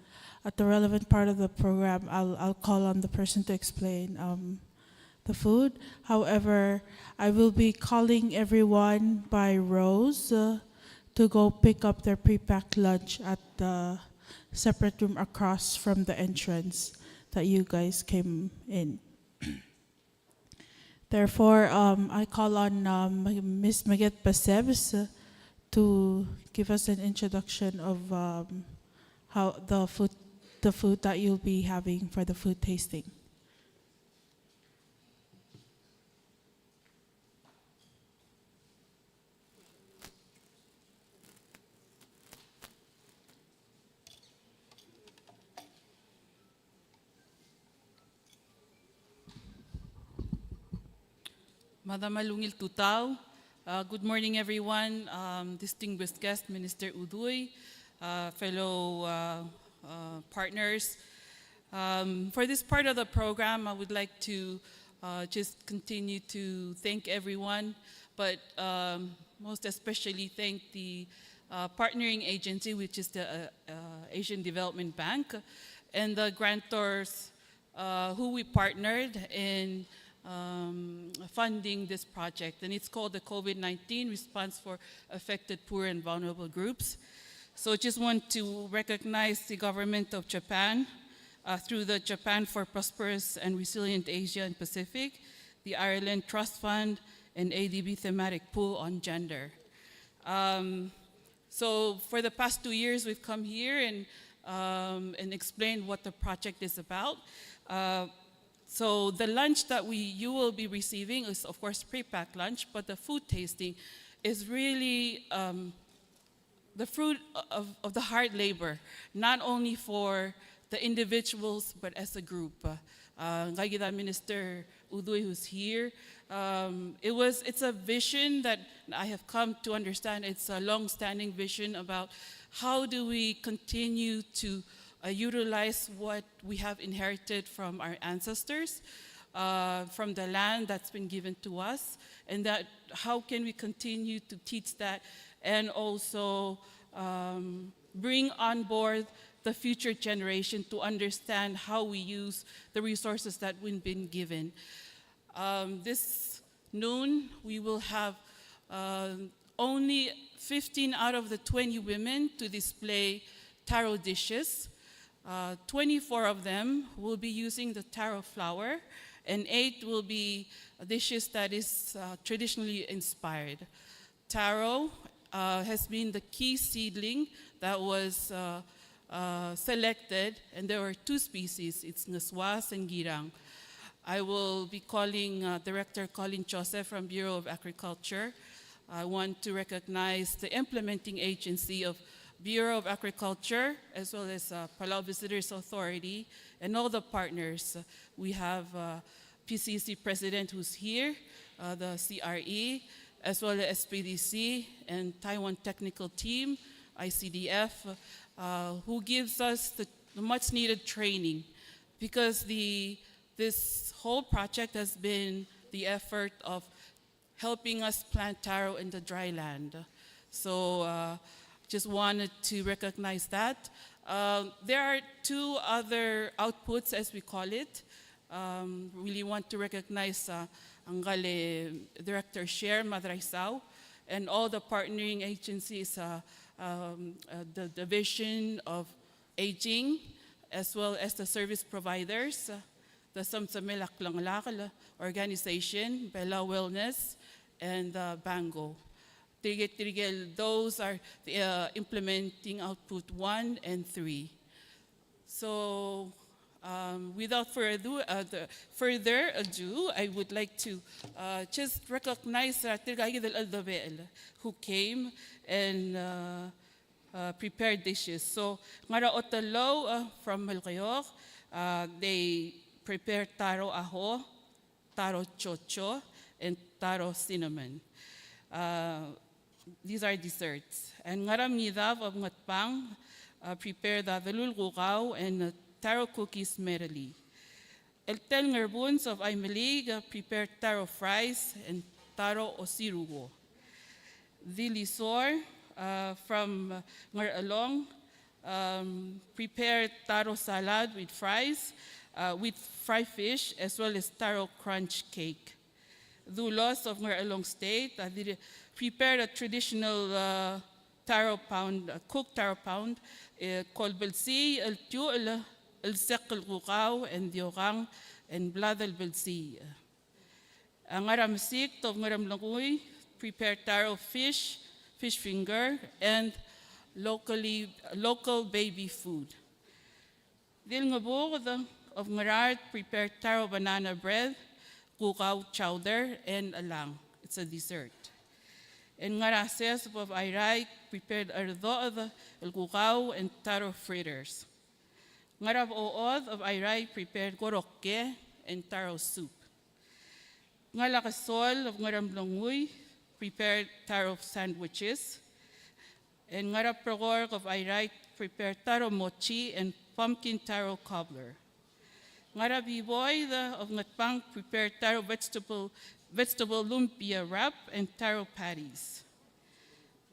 at the relevant part of the program, I'll, I'll call on the person to explain, um, the food. However, I will be calling everyone by rows, uh, to go pick up their pre-packed lunch at the separate room across from the entrance that you guys came in. Therefore, um, I call on, um, Miss Maget Basebs to give us an introduction of, um, how the food, the food that you'll be having for the food tasting. Madam a ungil tutau. Uh, good morning, everyone. Um, distinguished guest, Minister Udui, uh, fellow, uh, uh, partners. Um, for this part of the program, I would like to, uh, just continue to thank everyone, but, um, most especially thank the, uh, partnering agency, which is the, uh, uh, Asian Development Bank, and the grantors, uh, who we partnered in, um, funding this project. And it's called the COVID nineteen Response for Affected Poor and Vulnerable Groups. So just want to recognize the government of Japan, uh, through the Japan for Prosperous and Resilient Asia and Pacific, the Ireland Trust Fund, and A D B Thematic Pool on Gender. Um, So for the past two years, we've come here and, um, and explained what the project is about. Uh, so the lunch that we, you will be receiving is, of course, pre-packed lunch, but the food tasting is really, um, the fruit of, of the hard labor, not only for the individuals, but as a group. Uh, ngka kid a Minister Udui, who's here. Um, it was, it's a vision that I have come to understand. It's a long-standing vision about how do we continue to, uh, utilize what we have inherited from our ancestors, uh, from the land that's been given to us, and that how can we continue to teach that and also, um, bring on board the future generation to understand how we use the resources that we've been given. Um, this noon, we will have, uh, only fifteen out of the twenty women to display taro dishes. Uh, twenty-four of them will be using the taro flour, and eight will be dishes that is, uh, traditionally inspired. Taro, uh, has been the key seedling that was, uh, uh, selected, and there were two species. It's ngesuas and girang. I will be calling, uh, Director Colin Joseph from Bureau of Agriculture. I want to recognize the implementing agency of Bureau of Agriculture, as well as, uh, Palau Visitors Authority, and all the partners. We have, uh, P C C president who's here, uh, the C R E, as well as S P D C and Taiwan technical team, I C D F, uh, who gives us the, the much needed training, because the, this whole project has been the effort of helping us plant taro in the dry land. So, uh, just wanted to recognize that. Uh, there are two other outputs, as we call it. Um, really want to recognize, uh, ngka el Director Sher Madraisau and all the partnering agencies, uh, um, uh, the Division of Aging, as well as the service providers, uh, the Semsemel a Klengelakl organization, Bella Wellness, and, uh, Bango. Tirke, tirke, those are the, uh, implementing output one and three. So, um, without further ado, uh, the, further ado, I would like to, uh, just recognize, uh, tirka kid el cheldebechel who came and, uh, uh, prepared dishes. So, ngar er a Otelou, uh, from Melekeok, uh, they prepared taro aho, taro chocho, and taro cinnamon. Uh, these are desserts. And ngar er a Mengidab of Ngatpang, uh, prepared a delul kukau and, uh, taro cookies merrily. Eltel Ngerbuns of Aimeliik, uh, prepared taro fries and taro osiruo. Dilisor, uh, from, uh, Ngerchelong, um, prepared taro salad with fries, uh, with fried fish, as well as taro crunch cake. Dulos of Ngerchelong State, uh, they prepared a traditional, uh, taro pound, uh, cooked taro pound, uh, called belsii el tiuchel, el sekl kukau, and diokang, and bladel belsii. A Ngara Mesiik of Ngeremlengui prepared taro fish, fish finger, and locally, local baby food. Dilngebuked of Ngaraard prepared taro banana bread, kukau chowder, and elang. It's a dessert. And Ngara Seseb of Airai prepared erdoched el kukau and taro fritters. Ngara Bechood of Airai prepared korokke and taro soup. Ngara Kesol of Ngeremlengui prepared taro sandwiches. And Ngara Prekor of Airai prepared taro mochi and pumpkin taro cobbler. Ngara Biboid of Ngatpang prepared taro vegetable, vegetable lumpia wrap and taro patties.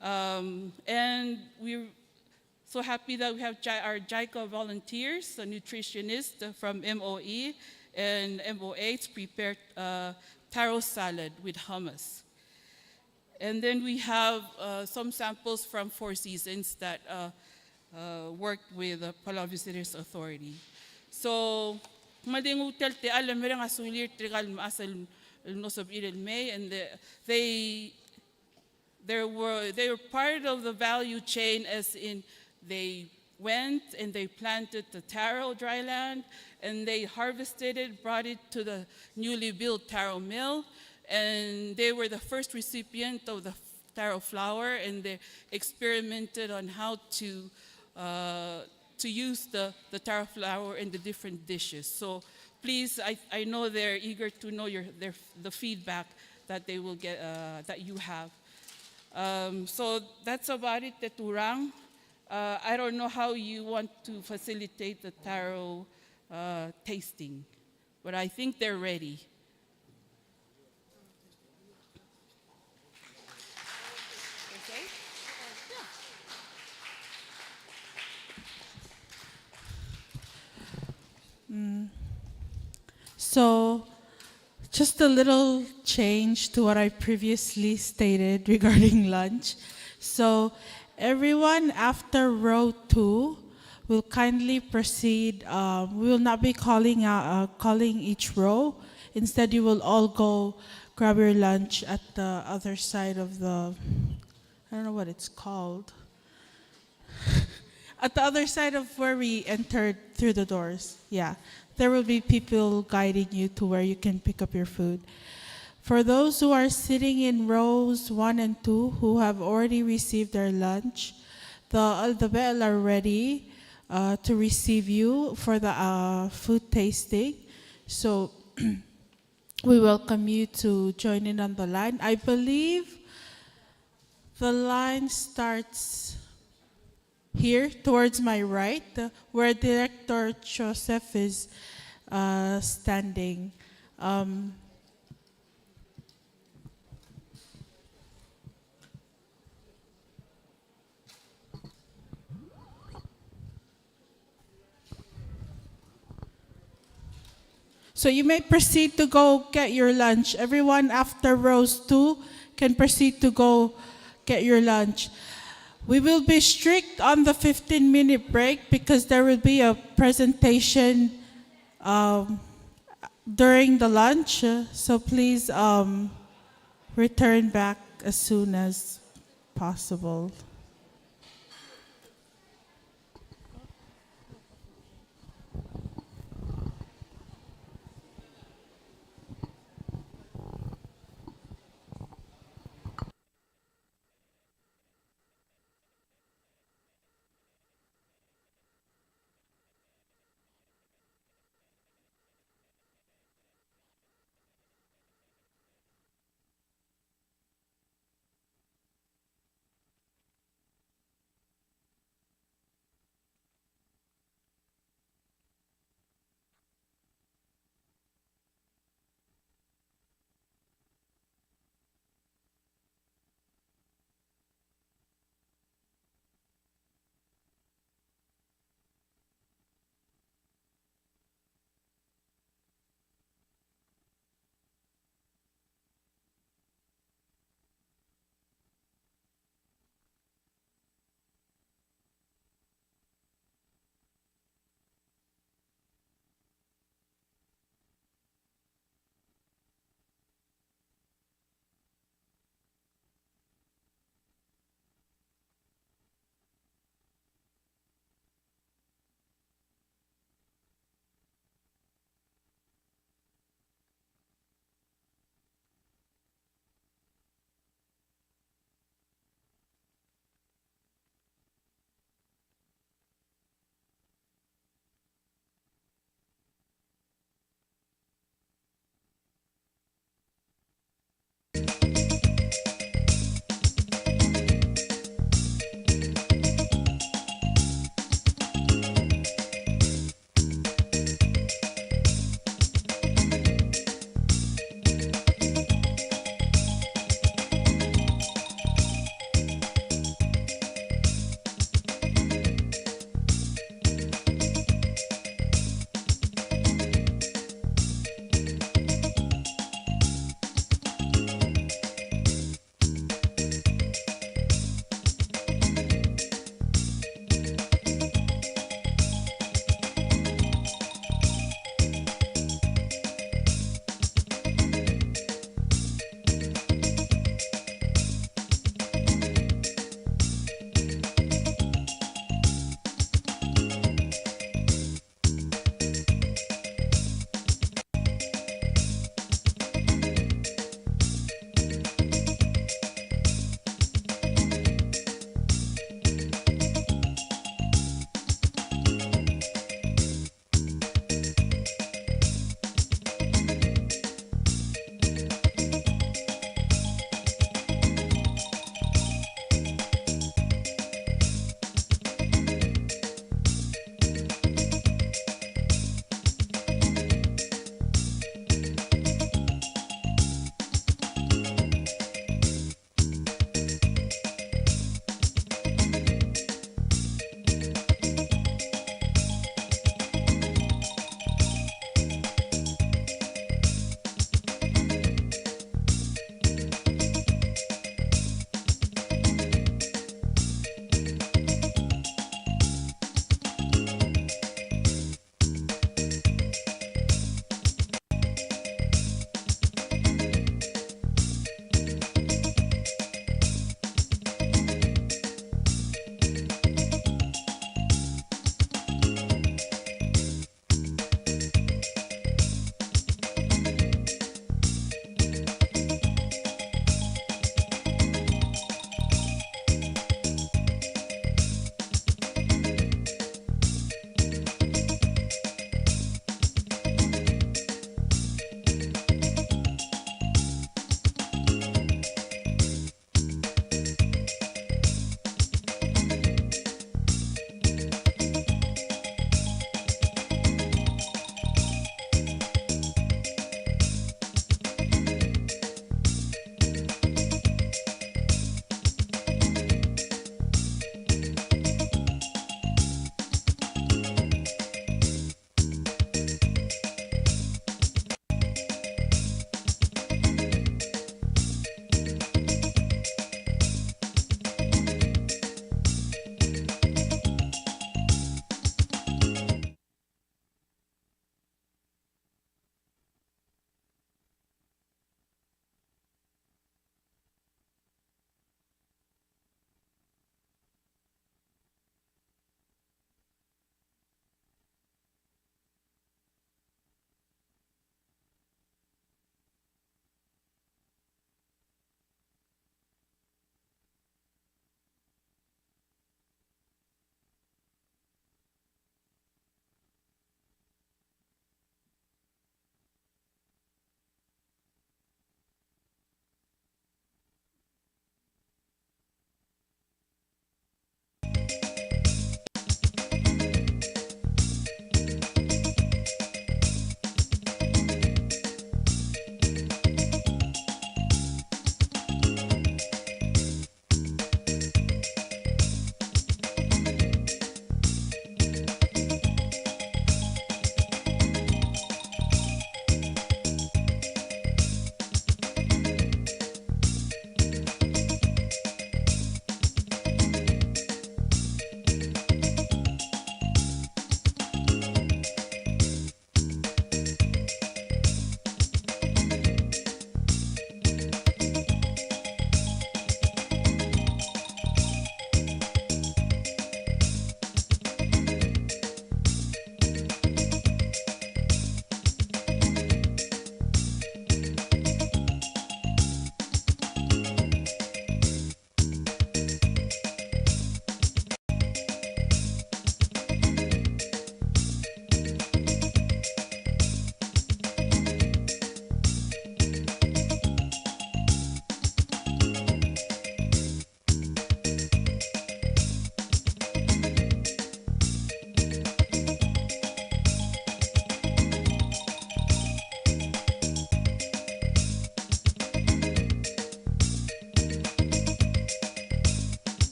Um, and we So happy that we have J-, our JICA volunteers, a nutritionist from M O E and M O H prepared, uh, taro salad with hummus. And then we have, uh, some samples from Four Seasons that, uh, uh, worked with the Palau Visitors Authority. So, me a di nguu tia el techall el mereng a sulir tirka el mechas el, el mlo sebechir el mei, and the, they There were, they were part of the value chain, as in they went and they planted the taro dry land, and they harvested it, brought it to the newly built taro mill, and they were the first recipient of the taro flour, and they experimented on how to, uh, to use the, the taro flour in the different dishes. So please, I, I know they're eager to know your, their, the feedback that they will get, uh, that you have. Um, so that's about it, Teturang. Uh, I don't know how you want to facilitate the taro, uh, tasting, but I think they're ready. Mm. So, just a little change to what I previously stated regarding lunch. So, everyone after row two will kindly proceed. Um, we will not be calling, uh, uh, calling each row. Instead, you will all go grab your lunch at the other side of the, I don't know what it's called. At the other side of where we entered through the doors, yeah, there will be people guiding you to where you can pick up your food. For those who are sitting in rows one and two who have already received their lunch, the Aldebechel are ready, uh, to receive you for the, uh, food tasting. So, we welcome you to join in on the line. I believe the line starts here towards my right, uh, where Director Joseph is, uh, standing. Um, So you may proceed to go get your lunch. Everyone after rows two can proceed to go get your lunch. We will be strict on the fifteen-minute break because there will be a presentation, um, during the lunch. So please, um, return back as soon as possible.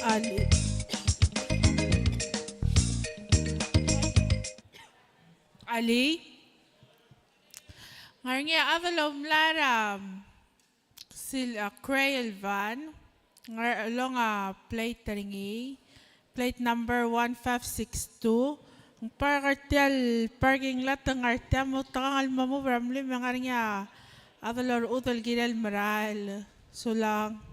Alii. Alii. Ng ngar er ngii a chad el mla er a sil a Crail Van, ng ngar er a long a plate er ngii, plate number one five six two. Ng park er tia el parking lot, ng ngar er tia, mo outekangel el mo move er a mlim, e ng ngar er ngii a chad el orechudel el kirel merael. Sulang.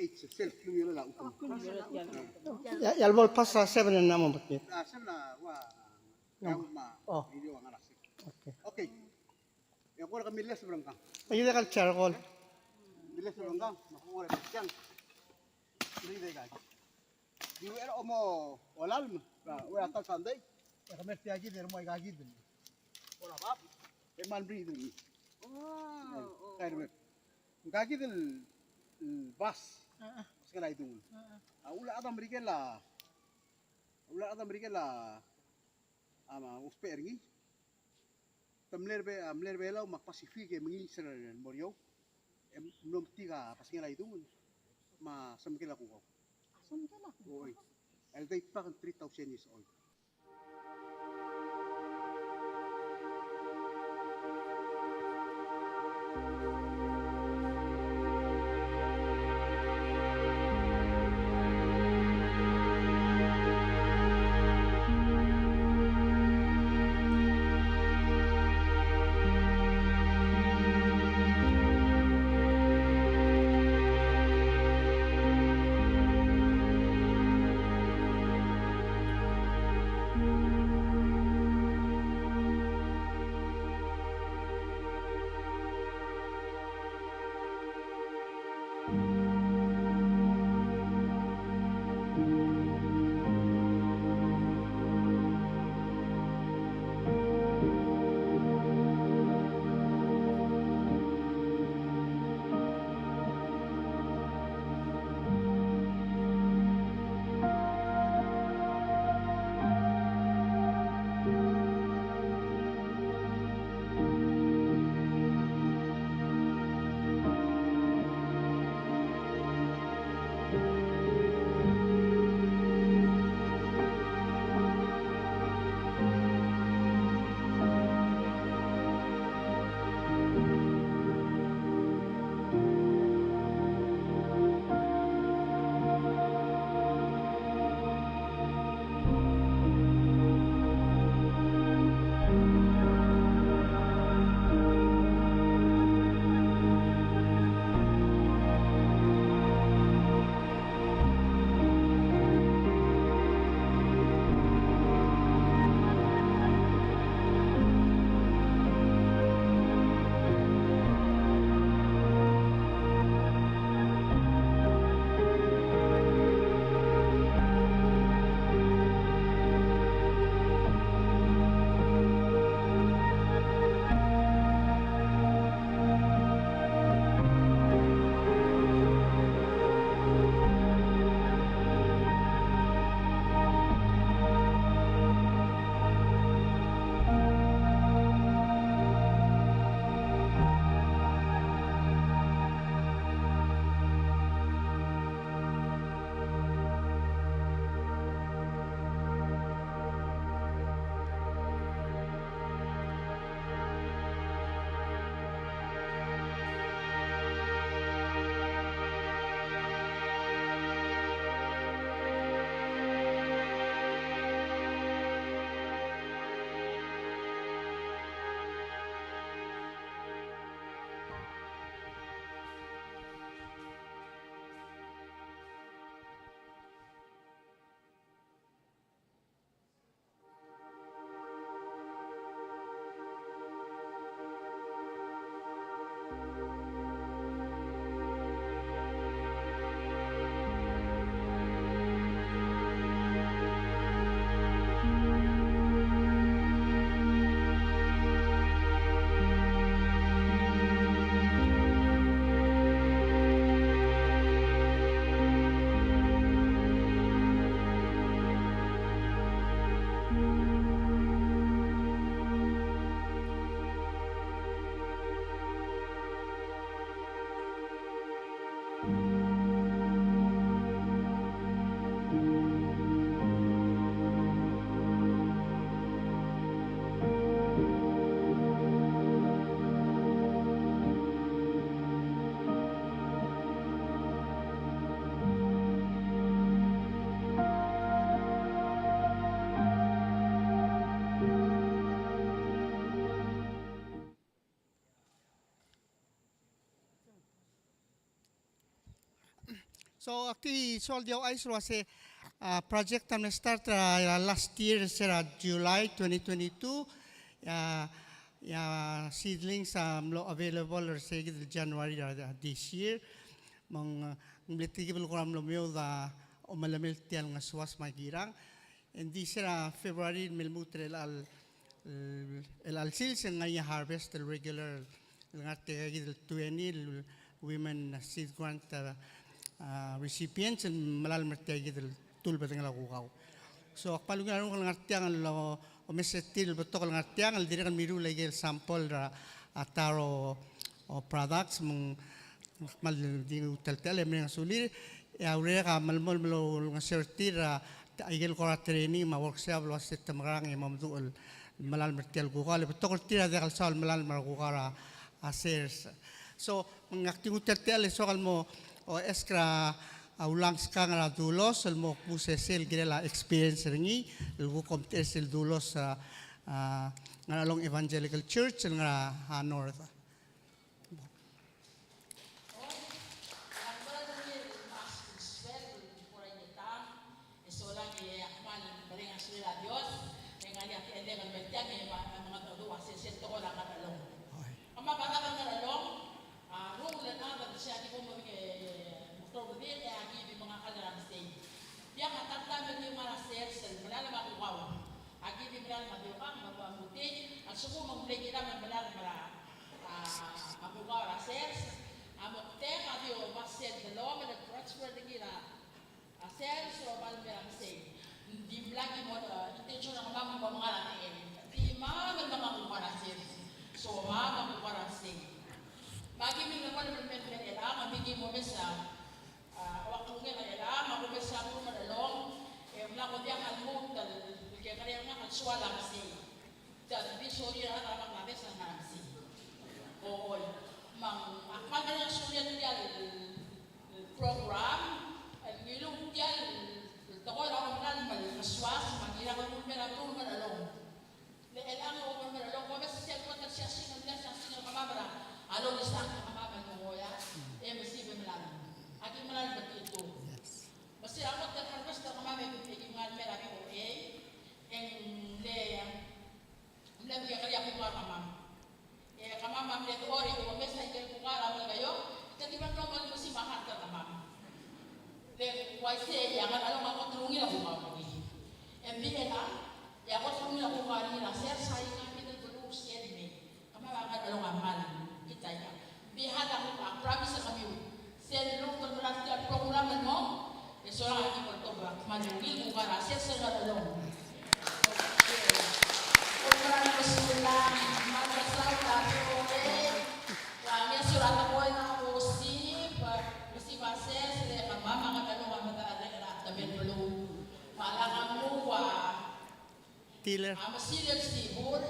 eight, sel klungiolel a chutem. Ya, ya el bo el pass a seven e ng mo metik. A, seven a ua, oh, ua ngar er a six. Okay. Okay. E kora ke miles er ngkang. Aike el culture kol. Miles er ngkang, me kora ke tiang. Di uchei er a omo olalem, a, ua ta el Sunday, e ke mer tia kid el mo aika kid el. Ora bab, e mal bri dul. Oh, oh. Kai ruet. Ngka kid el, el bas. Ah, ah. Sel a idung. Ah, ah. A, ula chad er a Merikel a, ula chad er a Merikel a, a, ma, ousbech er ngii. Te mle er a Be-, a, mle er a Belau me a Pacific e mengiis er a mo er eou. E mlo metik a basengel a idung me a semkel a kukau. Semkel a kukau. Oi. El date back three thousand years old. So, ak di soak el di ouchais el uase, a, project a mle start er a, er a last year, se er a July twenty twenty-two, a, a seedlings a mlo available er se kid el January er a, a, this year. Me ng, a, ng mle telkib el kora mlo meoud a omelemel tia el ngesuas me a kirang. Ng di se er a February el me lmuut er chelecha el, el, chelecha el sils e ng ngar er ngii a harvest el regular el ngar er tia kid el twenty el women seed grant, a, a, recipients el melalem er tia kid el tuu el bedengel a kukau. So, ak kmal ungil a renguk el ngar tiang el omes er tir el betok el ngar tiang el dirrek el mirruul aike el sample er a, a taro o products me ng kmal di nguu tia el techall e mereng a sulir, e a urerek a melemolem el olengeseu er tir, a, aike el kora training me a workshop el uase te mekerang e mo meduch el melalem er tia el kukau, le betok er tir a diak el saul el melalem er a kukau er a, a sers. So, me ng ak di nguu tia el techall e soak el mo, o, ask er a, a Ulang Skang er a Dulos, el mo kmu se sel kirel a experience er ngii, el kuk omtechei sel Dulos, a, a, ngar er a Chelong Evangelical Church, el ngar er a, a, North. Aki di melalem a diokang me a lmuut, a lsekum ng mle kirem el melalem er a, a, a kukau er a sers, a moktek a di oba sel delomel el transfer er ngii er a, a sers el oba el mei er a mesei. Ng dimlak ki mo, a, intention er kemam el mo mengal a techel. Di mam el mengal a kukau er a sers. So mam a kukau er a mesei. Me aki mle melemolem el mei er chelechang, me ki mo mesa, a, ua klungel er chelechang, me a kumes a klungel er chelong, e mla mo diak a lmuut el kekerei er ngak el soal a mesei. Tia di sorir a rechad er a Bangladesh el ngar er a mesei. Oi, me ng, ak kmal mereng a sulir tia el program, el ngiluu tia el tekoi er a omelalem el ngesuas, me a kirel a omelalem er a beluu er chelong. Le chelechang a omelalem er chelong, ko mesa sel kot el siasing, el siasing er kemam er a, a lolisang er kemam el mengoia, e mesib e melalem. Aki melalem er tir. Yes. Me sel kot el harvest er kemam e, e ki mla el mei er a V O A, e ng mle Mle kekerei a kukau er kemam. E kemam a mle dechor e omes aike el kukau er a Melekeok, e te di mle mo mesimak a heart er kemam. Le uaisei e a ngar er a chelong a kot el ungil a kukau er ngii. E ng di chelechang, e a kot el ungil a kukau er ngii er a sers a ikakid el beluu er sel mei. Kemam a ngar er a chelong a kmal kid a ikang. Di hal a kuk, ak promise er kemiu. Sel lmuut el melalem tia el program el mong, e solang a ki bo ltobed. Kmal ungil kukau er a sers el ngar er a chelong. Okay. Kom kmal mesulang, kmal mesaul a V O A. Ua ngeso er a tekoi el mosib, mosib a sers, e kemam a ngar er a chelong a medal er a tebel beluu. Me a lak a mnguu a Tiller. A mesil el sibur,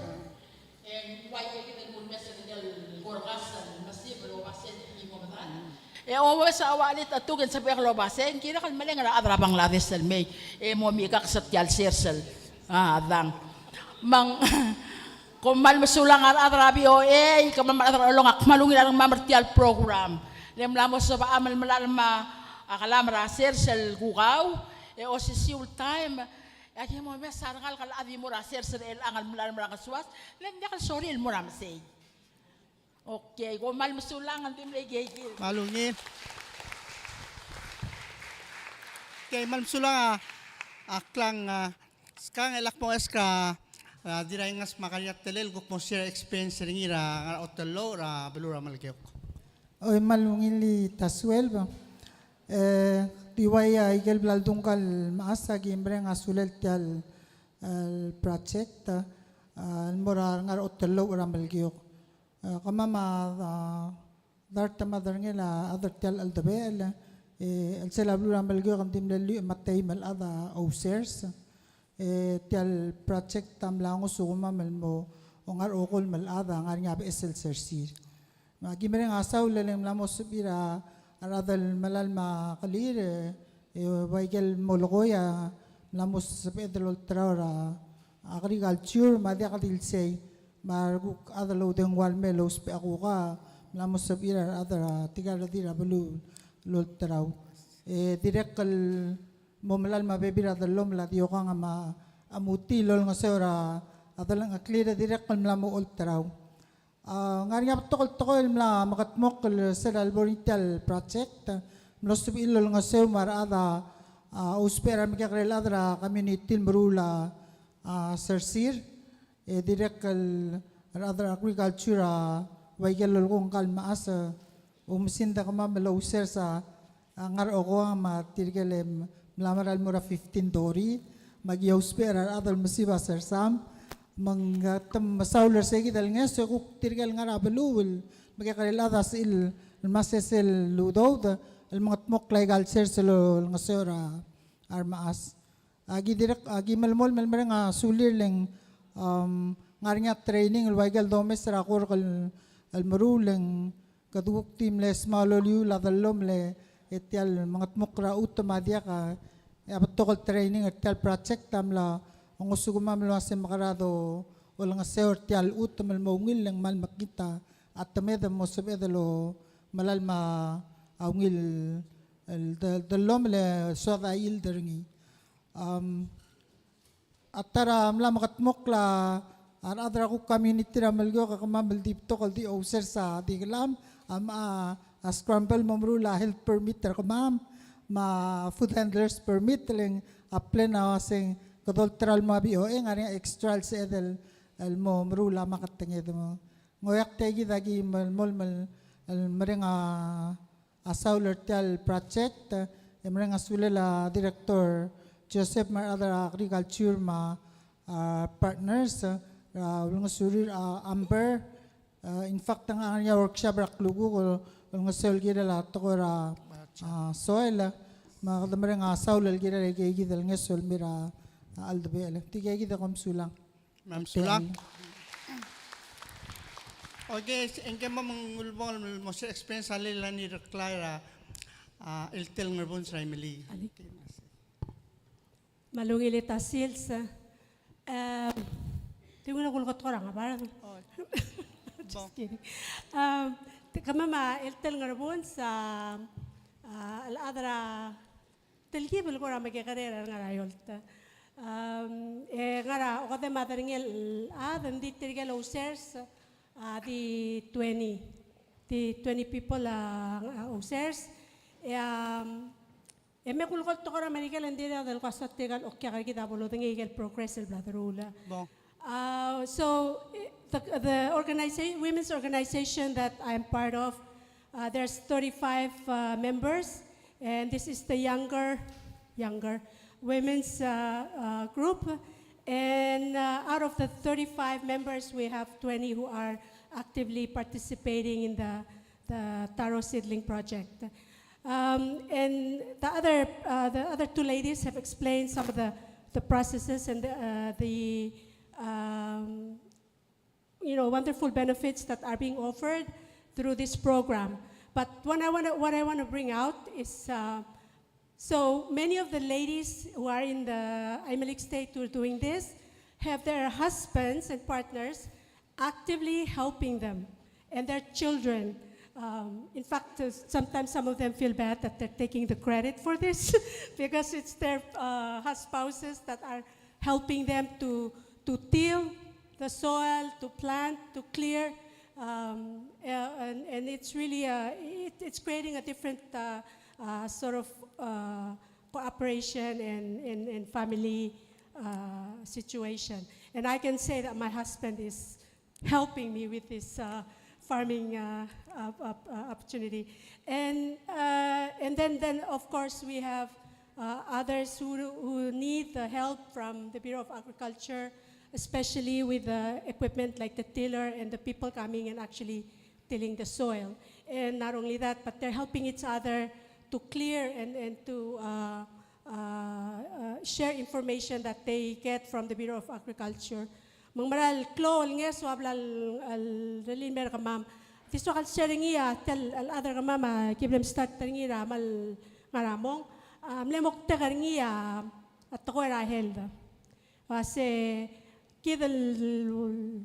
e ng ua ikakid el mo mes er ngii el korkas el mesib el oba sel di mo medal. E omes a ua chelit a tuk e ng sebechek el oba sel, ng kirek el meleng er a chad er a Bangladesh el mei, e mo mekakes er tia el sers el, a, dang. Me ng, kom kmal mesulang a rechad er a V O A, kemam a rechad er a chelong a kmal ungil a rengmam er tia el program. Le mla mo sebecham el melalem a kelam er a sers el kukau, e osisiu el taem, e aki mo mesa a rengalek el chad el di mo er a sers er chelechang el mla el mo er a ngesuas, le ng diak el sorir el mo er a mesei. Okay, kom kmal mesulang, ng di mle ikakid. Kmal ungil. Okay, kmal mesulang a, a Klang, a, Skang, e lak bo ask er a, a, Dirraingas me a Kariatellel, kuk mo share experience er ngii er a ngar er a Oterlouch er a beluu er a Melekeok. Oi, kmal ungil Tasuelb. E, di ua aike el bla ldungkal mechas, aki mereng a sulel tia el, el project, a, el mo er a ngar er a Oterlouch er a Melekeok. E, kemam a, a, dart me a derengel a chad er tia el cheldebechel, e, el sel a beluu er a Melekeok ng di mle lluich me a teim el chad a ousers. E tia el project a mla ngosukemam el mo ngar er a okolem el chad a ngar er ngii a beches el sersir. Me aki mereng a saul e le ng mla mo sebechir a rechad el melalem a kelir, e, e ua ikel molekoi a mla mo sebeched el olterau er a agriculture me a diak di el sei, me a rekuk chad el oudengua el mei el ousbech a kukau a mla mo sebechir a rechad er tirka el redil er a beluu el olterau. E dirrek el mo melai me a bebil er a dellomel a di okang me a, a muti el olengeseu er a delengcheklir e dirrek el mla mo olterau. A, ng ngar er ngii a betok el tekoi el mla mekedmokl er sel lebo er tia el project, mlo sebechir el olengeseu me a rechad a, a, ousbech er a remekekerei el chad er a community el meruul a, a, sersir, e dirrek el rechad er a agriculture a ua ikel lolekoi ngka el mechas, e oumesingd e kemam el ousers a, a, ngar er a okoang me tirke el mla mera el mo er a fifteen dori, me aki ousbech er a rechad el mesib a sersam, me ng, a, te mesaul er seikid el ngeso e kuk tirke el ngar er a beluu el mekekerei el chad a sebechir el me sesei el udoud el mengedmokl aika el sers el olengeseu er a remechas. Aki dirrek, aki melemolem el mereng a sulir le ng, um, ngar er ngii a training el ua ikel domes er a korek el, el meruul e ng kede kuk di mle smau el oliul a dellomel e tia el mengedmokl er a chutem a diak a, e a betok el training er tia el project a mla ngosukemam el uase mekera dolengeseu er tia el chutem el mo ungil e ng kmal mekngit a temed e mo sebeched el omelai me a ungil el de-, dellomel e soad a yield er ngii. Um, a ta er a mla mekedmokl a rechad er a kuk community er a Melekeok e kemam el di betok el di ousers a di kelam, a, a, a scramble mo meruul a health permit er kemam, me a food handlers permit, le ng a plan a uase ng kede olterau el mo a B O A, e ng ngar er ngii a extra el sebeched el, el mo meruul a maketenged mo. Ng oeak tiakid aki melemolem el, el mereng a a saul er tia el project, e mereng a sulel a Director Joseph me a rechad er a Agriculture me a, a, partners, e, er a ulengesurir a Amber, e, in fact, ng ngar er ngii a workshop er a klukuk, el, olengeseu el kirel a tekoi er a, a, soil, me kede mereng a saul el kirel aikeikid el ngeso el mei er a, a, cheldebechel. Tia ikeikid e kom sulang. Mam sulang. Okay, engke mo mengulebongel el mo share experience a lil a Nireklai er a, a, Eltel Ngerbons er a Imeliik. Alii. Me a ungil el ta sils. Em, di ungil a kulekoi er a ngebard. Oh. Just kidding. Em, te-, kemam a Eltel Ngerbons, a, a, el chad er a telkib el kora mekekerei er a ngar er a eolt. Am, e ngar er a okedei me a derengel chad, ng di tirke el ousers a di twenty, di twenty people a, a ousers. E, am, e me kulekoi el tekoi er a Merikel e ng dirrek el kuk soak tirka el okiak er kid a bo lodengei ikel progress el bla deruul. Bong. Uh, so, eh, the, the organiza-, women's organization that I'm part of, uh, there's thirty-five, uh, members, and this is the younger, younger women's, uh, uh, group. And, uh, out of the thirty-five members, we have twenty who are actively participating in the, the taro seedling project. Um, and the other, uh, the other two ladies have explained some of the, the processes and the, uh, the, um, you know, wonderful benefits that are being offered through this program. But what I wanna, what I wanna bring out is, uh, so many of the ladies who are in the Imeliik State who are doing this have their husbands and partners actively helping them and their children. Um, in fact, uh, sometimes some of them feel bad that they're taking the credit for this because it's their, uh, hus-, spouses that are helping them to, to till the soil, to plant, to clear. Um, uh, and, and it's really a, it, it's creating a different, uh, uh, sort of, uh, cooperation and, and, and family, uh, situation. And I can say that my husband is helping me with this, uh, farming, uh, op-, op-, uh, opportunity. And, uh, and then, then, of course, we have, uh, others who, who need the help from the Bureau of Agriculture, especially with the equipment like the tiller and the people coming and actually tilling the soil. And not only that, but they're helping each other to clear and, and to, uh, uh, uh, share information that they get from the Bureau of Agriculture. Me ng mera el klou el ngeso a bla el, el, el mei er kemam. Di soak el share er ngii a tia el, el chad er kemam a ki bla mstart er ngii er a kmal ngar er a mong. A mle moktek er ngii a, a tekoi er a health. Uase kid el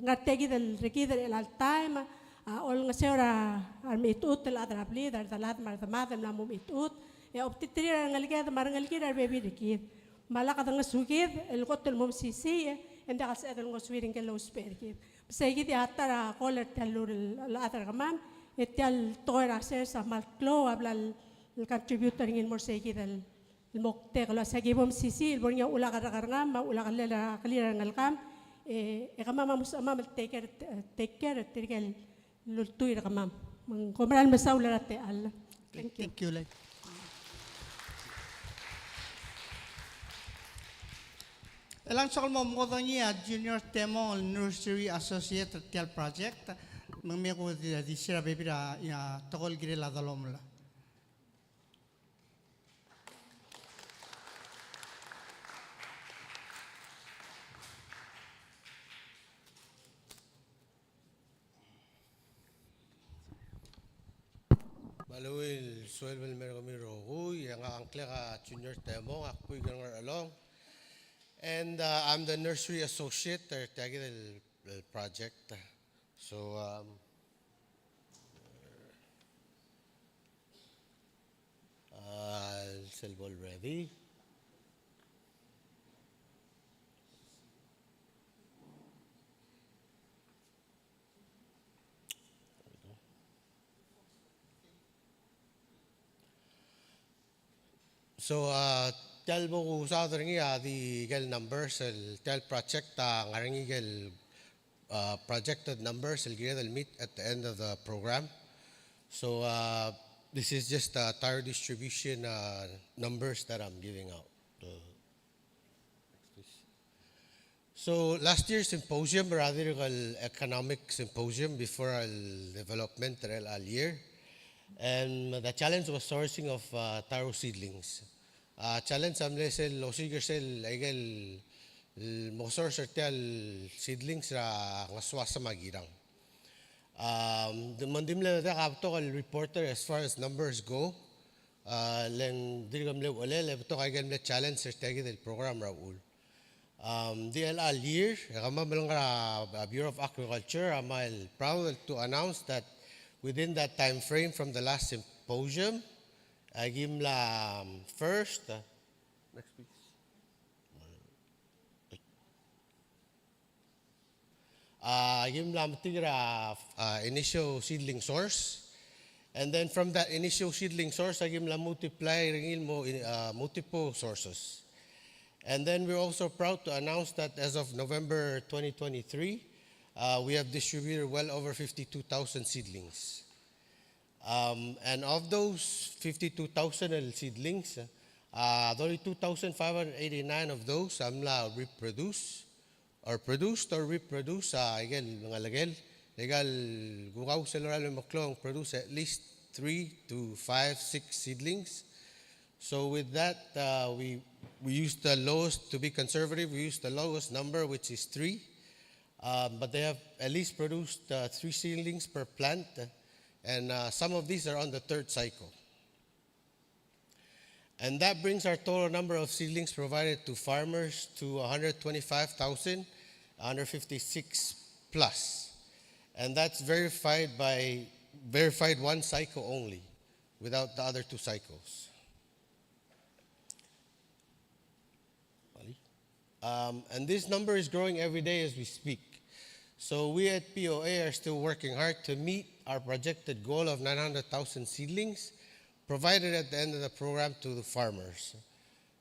ngar tia kid el rekid er chelecha el taem a olengeseu er a remechitechut el chad er a blid, a redelad me a redemad el mla mo mechitechut, E obtiterir a rengeleked me a rengelekir a rebebil er kid. Me a lak dengesukid el kot el mo mesisiich, e ng diak el sebeched el ngosuir ngike el ousbech er kid. Me sei kid a ta er a goal er tia el ur el chad er kemam, e tia el tekoi er a sers a kmal klou a bla el contribute er ngii el mo er sei kid el el moktek el uasei aki bo mesisiich el bo er ngii a uchul a kerrekerngam me a uchul a kelir a, kelir a rengelekam, e, e kemam a mo sebechemam el take care, take care er tirke el ultuil er kemam. Me ng ko mera el mesaul er a techall. Thank you. Thank you, Lai. E ng soak el mo mekedongii a Junior Temong el Nursery Associate er tia el project, me ng me ko di, di share a bebil er a, a tekoi el kirel a delomel. Me a ungil sueleb el mo er kemiu el rokui, e ngak a ngklek a Junior Temong, ak buik er a Ngerchelong. And, uh, I'm the nursery associate er tia kid el, el project. So, um, uh, sel bo el ready. So, uh, tia el bo kusaod er ngii a di ikel numbers, el tia el project a ngar er ngii ikel, uh, projected numbers el kired el meet at the end of the program. So, uh, this is just the tire distribution, uh, numbers that I'm giving out. Uh, next, please. So last year's symposium, er a dirk el economic symposium before el development er a chelecha el year. And the challenge was sourcing of, uh, taro seedlings. Uh, challenge a mle sel osiik er sel aikel, el mo source er tia el seedlings er a ngesuasem a kirang. Um, di, me ng di mle diak a betok el reporter as far as numbers go. Uh, le ng dirk mle uchelel, e betok aikel mle challenge er tia kid el program er a uchul. Um, di chelecha el year, e kemam el ngar er a, uh, Bureau of Agriculture a mle proud to announce that within that time frame from the last symposium, a ki mla, um, first, uh, next, please. Uh, a ki mla metik er a, uh, initial seedling source. And then from that initial seedling source, a ki mla multiply er ngii el mo, uh, multiple sources. And then we're also proud to announce that as of November twenty twenty-three, uh, we have distributed well over fifty-two thousand seedlings. Um, and of those fifty-two thousand el seedlings, uh, thirty-two thousand five hundred eighty-nine of those a mla reproduce, or produced or reproduce, uh, aikel ngelekel. Aikel kuk kau sel lorael el meklou a ng produce at least three to five, six seedlings. So with that, uh, we, we used the lowest, to be conservative, we used the lowest number, which is three. Um, but they have at least produced, uh, three seedlings per plant, uh, and, uh, some of these are on the third cycle. And that brings our total number of seedlings provided to farmers to a hundred twenty-five thousand a hundred fifty-six plus. And that's verified by, verified one cycle only, without the other two cycles. Um, and this number is growing every day as we speak. So we at P O A are still working hard to meet our projected goal of nine hundred thousand seedlings provided at the end of the program to the farmers.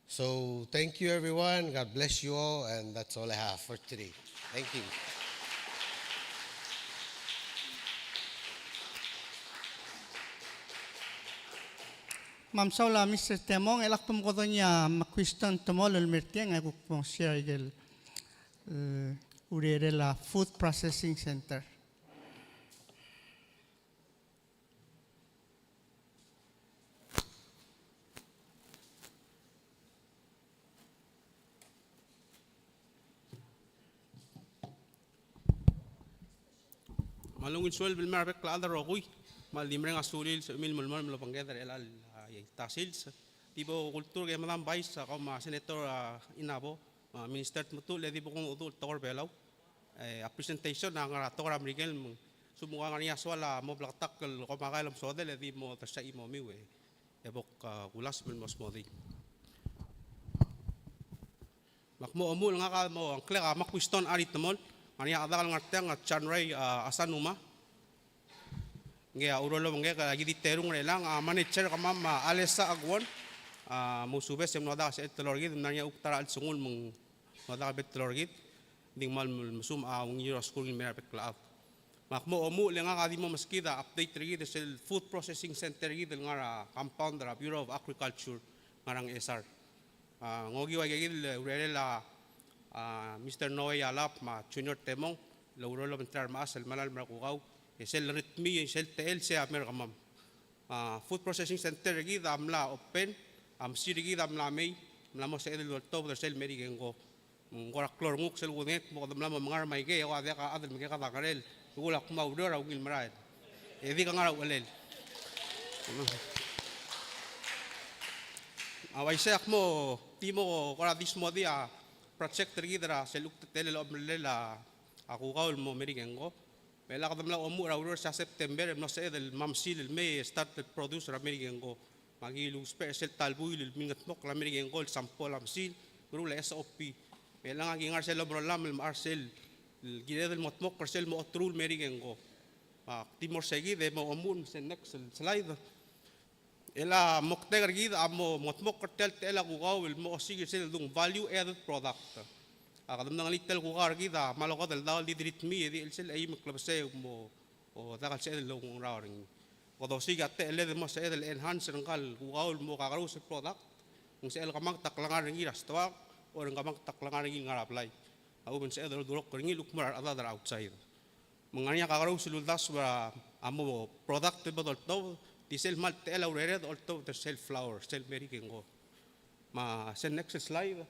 So thank you, everyone. God bless you all, and that's all I have for today. Thank you. Me mesaul a Mister Temong, e ak bo mekedongii a Makwiston Temol el mer tiang, e kuk mo share aikel, eh, urerel a Food Processing Center. Me a ungil sueleb el mo er a bek el chad el rokui, me a di mereng a sulel, sebechemiu el melemolem el obengked er chelecha el, a, ta sils. Di bo kulturk e Madam Vice, a, kau me a Senator, a, Inabo, a, Minister Tmetuchl, e di bo kungedecheduch el tekoi er a Belau. E, a presentation a ngar er a tekoi er a Merikel, me ng sebechek el ngar er ngii a soal a mo bleketakl el komakai el omesodel, e di mo dersii mo miu, e. e bo kulasem el mo smodii. Me ak mo omuchel, ngak a mo ngklek a Makuiston Aritemol, ngar er ngii a chad el ngar tiang a Chanrai, a, Asanuma. Ngii a ureor el obengkek, aki di terung er chelechang, a manager er kemam a Alesa Aguon, a, mousubes e mlo diak a sebechel el teloi er kid, me ng ngar er ngii a kuk ta er a chelsengul me ng mlo diak el bla teloi er kid, ng di kmal mesumech a ungil er a skuul el mei er a bek el chad. Me ak mo omuchel e ngak a di mo meskid a update er kid er sel food processing center er kid el ngar er a compound er a Bureau of Agriculture, ngar er a Ngchesar. A, ngokiu a ikakid el urerel a, a, Mister Noe Yalap me a Junior Temong, el oureor el obengterir a remechas el melalem er a kukau, e sel lerretmii, e sel techel sei a mei er kemam. A, food processing center er kid a mla open, a mesil er kid a mla mei, mla mo sebeched el oltobed er sel Merikenko. Ng kora klou a renguk sel kudengei el kmo kede mla mo mengar me aikei, e ua diak a chad el mekekad a ngerel, e kuk a kmo a ureor a ungil merael. E di ke ngar er a uchelel. A uaisei ak mo, di mo kora di smodii a project er kid er a sel kuk teletelel a omerellel a kukau el mo Merikenko. Me chelechang kede mla omuchel er a ureor er sel September, e mlo sebeched el mo mesil el mei e start el produce er a Merikenko. Me aki lousbech er sel ta el buil el milengedmokl er a Merikenko el sample a mesil, meruul a S O P. Me chelechang aki ngar er sel omerolam el mechar sel, el kired el mo dmokl er sel mo oterul Merikenko. Me ak di mo er sei kid e mo omuchel er sel next slide. El a moktek er kid a mo, mo dmokl er tia el techel a kukau el mo osiik er sel ledung value added product. A kede mdengelii tia el kukau er kid a kmal okedei el daol, di ritmii, e di chelsel a eim el klebesei el mo, o diak el sebeched el oungerau er ngii. Kede osiik a techelled el mo sebeched el enhance er ngka el kukau el mo kakerous el product. Ng sebechel kemanget a klengar er ngii er a stoang, or ng kemanget a klengar er ngii el ngar er a blai. A uchul me ng sebeched el oldurokl er ngii el kuk mo er a rechedad er a outside. Me ng ngar er ngii a kakerous el uldasu er a mo product el bo doltobed, di sel kmal techel a urered a oltobed er sel flour, sel Merikenko. Me sel next slide.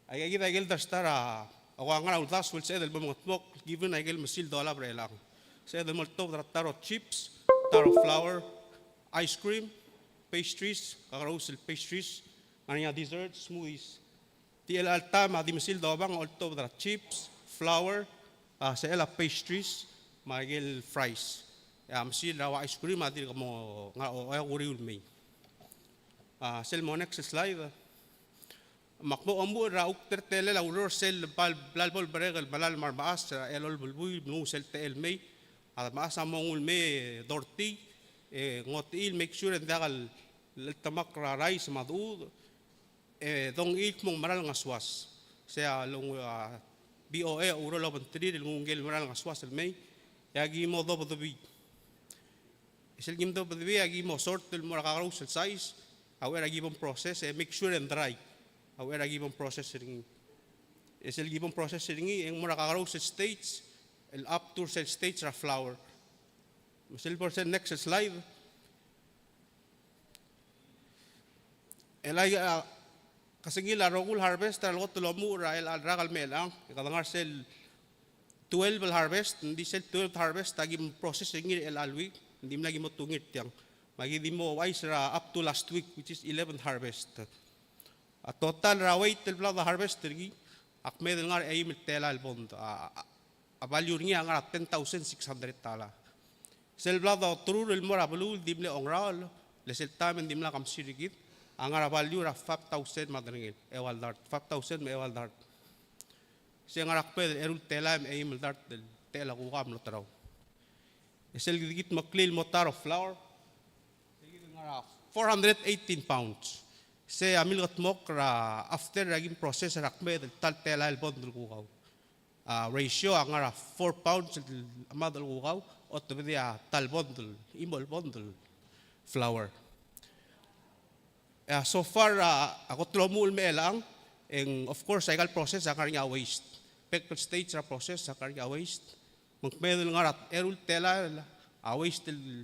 Aikakid a ikel di start a, a ua ngar er a uldasu el sebeched el bo mengedmokl, given a ikel mesil dolab er chelechang. Sebeched el mo oltobed er a taro chips, taro flour, ice cream, pastries, kakerous el pastries, ngar er ngii a desserts, smoothies. Di chelecha el taem a di mesil dobang a oltobed er a chips, flour, a, sebechel a pastries, me a ikel fries. E a mesil er a ua ice cream a dirk mo ngar er a, o, e, uriul el mei. A, sel mo next slide. Me ak mo omuchel er a kuk teletelel a ureor er sel bla, bla el bo lemerek el melalem a remechas er a elolem el buil, me ng sel techel el mei. A remechas a mo nguu el mei e dortii, e ngotii el make sure e ng diak el cheltemakl er a rice me a dechud, e dongiil el kmo ng mera el ngesuas. Sei a lung, a, B O A a oureor el obengterir el nguu ngike el mera el ngesuas el mei, e aki mo dobedebii. E sel kim dobedebii, aki mo sort el mo er a kakerous el size, a uchei er a ki bo mprocess, e make sure e ng dry. A uchei er a ki bo mprocess er ngii. E sel ki bo mprocess er ngii, e ng mo er a kakerous el stage, el up to sel stage er a flour. Me sel bo er sel next slide. El a, a, kesengil a rokui el harvest er a lekot el omuchel er a chelecha el rak el mei chelechang. E kede ngar er sel twelve el harvest, ng di sel twelve harvest a ki mo process er ngii er chelecha el week, ng di mla ki mo tungii er tiang. Me aki di mo ouchais er a up to last week, which is eleventh harvest. A total er a weight el bla de harvest er ngii, a kmeed el ngar er a eim el telael el bond. A, a, a value er ngii a ngar er a ten thousand six hundred dollar. Sel bla doterur el mo er a beluu el di mle ongeraol, le sel taem e ng dimlak a mesil er kid, a ngar er a value er a five thousand me a derengel, eua el dart, five thousand me a eua el dart. Se ngar er a kmeed el eru el telaem me a eim el dart el techel a kukau a mlo terau. E sel kid meklii el mo taro flour, sel kid ngar er a four hundred eighteen pounds. Se a milkedmokl er a after er a ki mo process er a kmeed el ta el telael el bond el kukau. A ratio a ngar er a four pounds el mad el kukau, otobedii a ta el bond el, chimo el bond el flour. E a so far a, a kot el omuchel el mei chelechang, e ng, of course, aika el process a ngar er ngii a waste. Bek el stage er a process a ngar er ngii a waste. Me ng kmeed el ngar er a eru el telael a waste el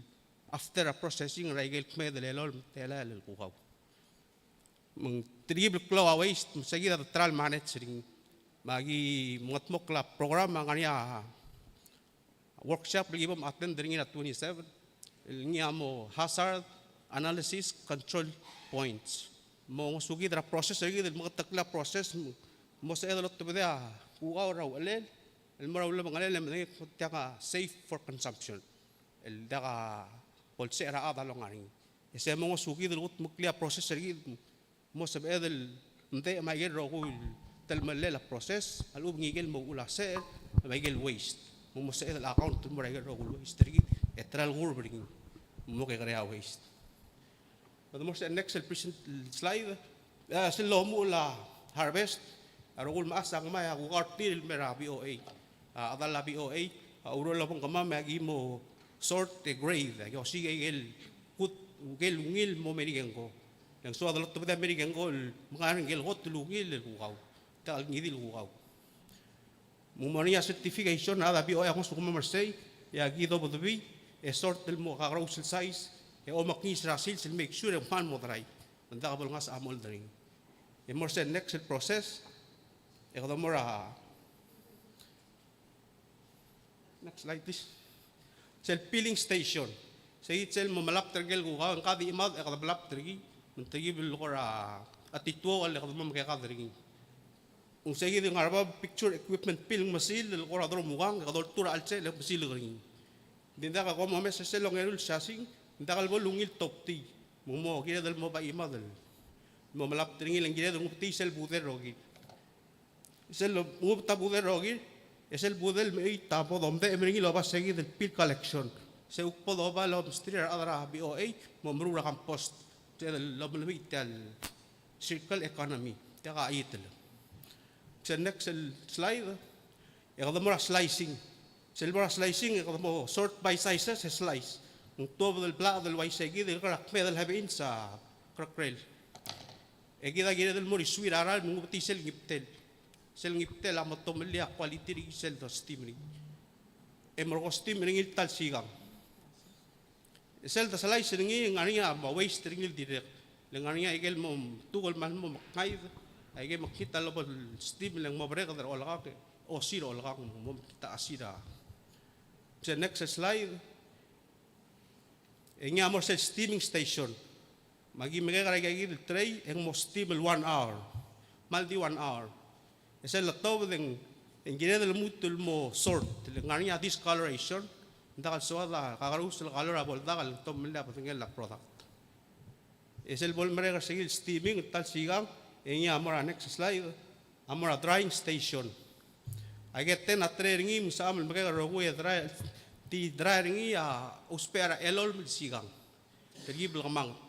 after a processing er a ikel kmeed el elolem el telael el kukau. Me ng telkib el klou a waste, me se kid a de try el manage er ngii. Me aki mengetmokl a program a ngar er ngii a workshop el ki bo m attend er ngii er a twenty-seven, el ngii a mo hazard analysis control points. Mo ngosukid er a process er kid el meketeklii a process, mo sebeched el otobedii a kukau er a uchelel el mo er a ulebengelel e medengei el kmo tiang a safe for consumption, el diak a bo lsecher a chad a longa er ngii. E sei a mo ngosukid el kudmeklii a process er kid, mo sebeched el mdechem a ikel rokui el telemellel a process a lechub e ng ikel mo uchul a secher me a ikel waste. Me mo sebeched el account el mo er a ikel rokui el waste er kid, e ta er a lekurb er ngii, mo kekerei a waste. Kede mo er sel next el present slide. A, sel lomuchel a harvest, a rokui el mechas a ngmai a kuk er tir el mer a B O A. A chedal a B O A a oureor el obengkemam e aki mo sort e grade, aki osiik a ikel kut, ikel ungil el mo Merikel ngko. E ng soad el otobed a Merikel ngko el menga er ngii el kot el ungil el kukau, tia el ngii di el kukau. Me ng mo er ngii a certification a chad er a B O A a ngosukemam er sei, e aki dobedebii e sort el mo kakerous el size, e omekngiis er a sils el make sure e ng kmal mo dry. Ng diak bo lengasech a mold er ngii. E mo er sel next el process, e kede mo er a, next slide, please. Sel peeling station. Sei sel mo melakt er ngii el kukau, e ng ka di chimad e kede melakt er ngii, me ng telkib el kora chetituochel e kede mo mekekad er ngii. Ng sei kid el ngar er a bab, picture equipment peeling machine el kora dromukang, e kede oltuu er a chelsel e mesilek er ngii. Ng di ng diak, kom omes er sel ongeru el siasing, ng diak el bo lungil tobtii. Me ng mo kired el mo bai chimad el mo melakt er ngii, le ng kired el ngubetii sel budel el rokir. Sel ngubet a budel el rokir, e sel budel el mechei a bo domdechem er ngii el oba sei kid el peel collection. Se kuk bo doba el omesterir a rechad er a B O A, mo meruul er a compost. Sel lomelemii tia el circle economy, tia ka cheitel. Sel next el slide, e kede mo er a slicing. Sel mo er a slicing, e kede mo sort by sizes e slice. Ng tuobed el blached el uaisei kid el kora kmeed el half inch a kerekrel. E kid a kired el mo er a isuir a ralm me ng ngubetii sel ngibtel. Sel ngibtel a mo tomellii a quality er ngii sel de steam er ngii. E mo er a ko steam er ngii el ta el sikang. E sel de slice er ngii e ng ngar er ngii a mo waste er ngii el dirrek. Le ng ngar er ngii a ikel mo mtuk el kmal mo mekngaid, a ikel mekngit a lebo el steam le ng mo bereked er a olekang, osir a olekang, mo mekngit a osir a. Sel next slide. E ngii a mo er sel steaming station. Me aki mekek er aika kid el tray e ng mo steam el one hour. Kmal di one hour. E sel letobed e ng, e ng kired el lmuut el mo sort, le ng ngar er ngii a discoloration, ng diak el soad a kakerous el color a bo el dak el tomellii a bedengel a product. E sel bo lemerek er sei kid el steaming, ta el sikang, e ngii a mo er a next slide, a mo er a drying station. Aike el ten a tray er ngii me ng sebecham el mekek el rokui e dry, di dry er ngii a ousbech er a elolem el sikang. Telkib el kemanget.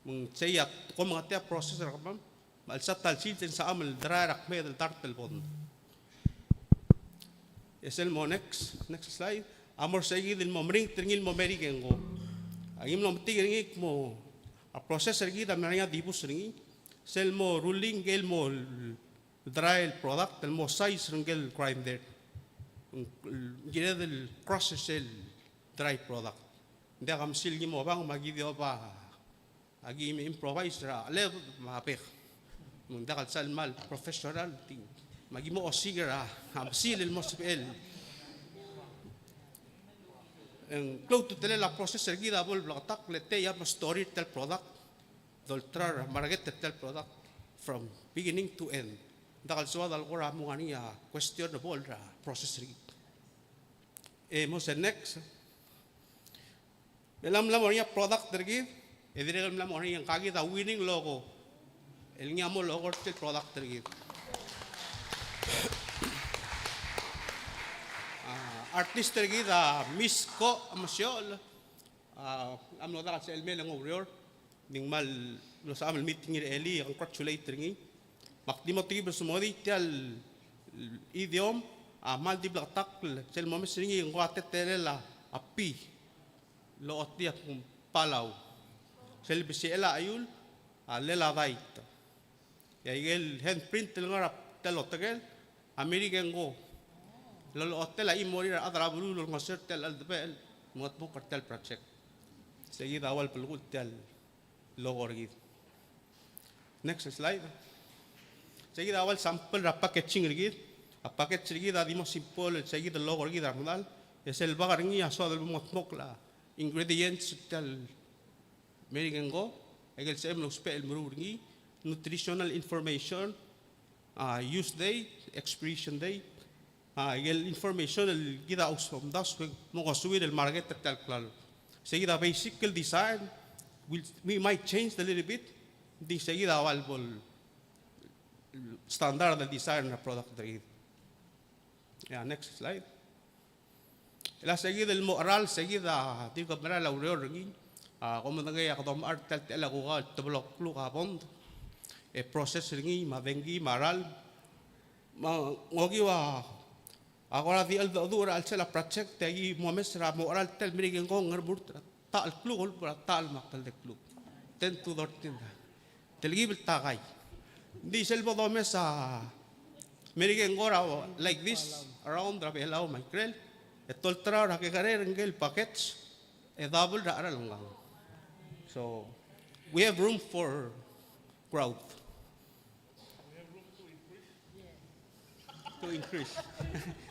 Me ng sei a ko mengetii a process er kemam, me a chelsel ta el sils e ng sebecham el dry er a kmeed el dart el bond. E sel mo next, next slide. A mo er sei kid el mo meringel er ngii el mo Merikel ngko. Aki mlo metik er ngii el kmo a process er kid a mla er ngii a dibus er ngii. Sel mo rolling, ngike el mo dry el product, el mo size er ngike el grinder. Ng kired el crush er sel dry product. Ng diak a mesil ngii el mo obang me aki di oba, aki improvise er a chelebed me a bek. Me ng diak el sal kmal professional, di. Me aki mo osiik er a mesil el mo sebechel. E ng klou a ultutelel a process er kid a bo lebleketakl, le tia a mo store er tia el product. Dolterau er a market er tia el product from beginning to end. Ng diak el soad a le kora mo ngar er ngii a questionable er a process er kid. E mo sel next. Me ng mla mo er ngii a product er kid, e dirrek el mla mo er ngii a ngka kid a winning logo. El ngii a mo logo er tia el product er kid. A, artist er kid a Miss Ko Amosiochel. A, a mlo diak el sebechel el mei e ng oureor. Ng di ng kmal mlo sebecham el meet er ngii er a elii, e congratulate er ngii. Me ak di mo telkib el smodii tia el idiom a kmal di bleketakl, sel momes er ngii e ng ko a teletelel a P el ochotii a Palau. Sel besichel a cheiul a llel a dait. E a ikel handprint el ngar er tia el otekel a Merikel ngko. Lolechotel a chimorir a rechad er a beluu el olengeseu er tia el cheldebechel el mengetmokl er tia el project. Sei kid a ua el belkul tia el logo er kid. Next slide. Sei kid a ua el sample er a packaging er kid. A package er kid a di mo simple, sei kid el logo er kid er a medal. E sel bak er ngii a soad el bo mengetmokl a ingredients er tia el Merikel ngko, a ikel sebechem el ousbech el meruul er ngii, nutritional information, a, use date, expiration date, a, ikel information el kid a ousbech, omdasu e mo ngosuir el market er tia el klalo. Sei kid a basic el design, We'll, we might change a little bit, ng di se kid a ua el bo el standard el design er a product er kid. Yeah, next slide. El a se kid el mo cheral, se kid a dirk merael a ureor er ngii. A, kom medengei a kede omechar tia el techel a kukau el teblo el kluk a bond, e process er ngii, me a dengki, me a ralm. Me ng okiu a, a kora di cheldecheduch er a chelsel a project, e aki mo omes er a mo cheral tia el Merikel ngkong e ng remurt er a ta el kluk el bo er a ta el me a kldei el kluk. Ten to thirteen. Telkib el takai. Ng di sel bo domes a Merikel ngkong er a like this, around er a Belau me a ikrel, e tolterau er a kekerei er ngike el package, e double er a cheral ngkang. So, we have room for growth. To increase.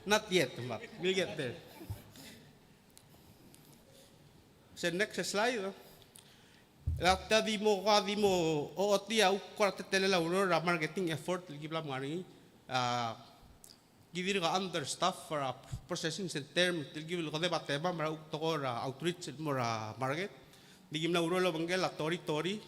Not yet, but we'll get there. Se next slide. El a tia di mo, ka di mo ochotii a kuk kora teletelel a ureor er a marketing effort el ki bla mngar er ngii. A, ki dirk a understaff er a processing center, me tel ki bla kede bo temam er a kuk tekoi er a outreach el mo er a market. Ng di ki mla oureor el obengkel a Tori Tori,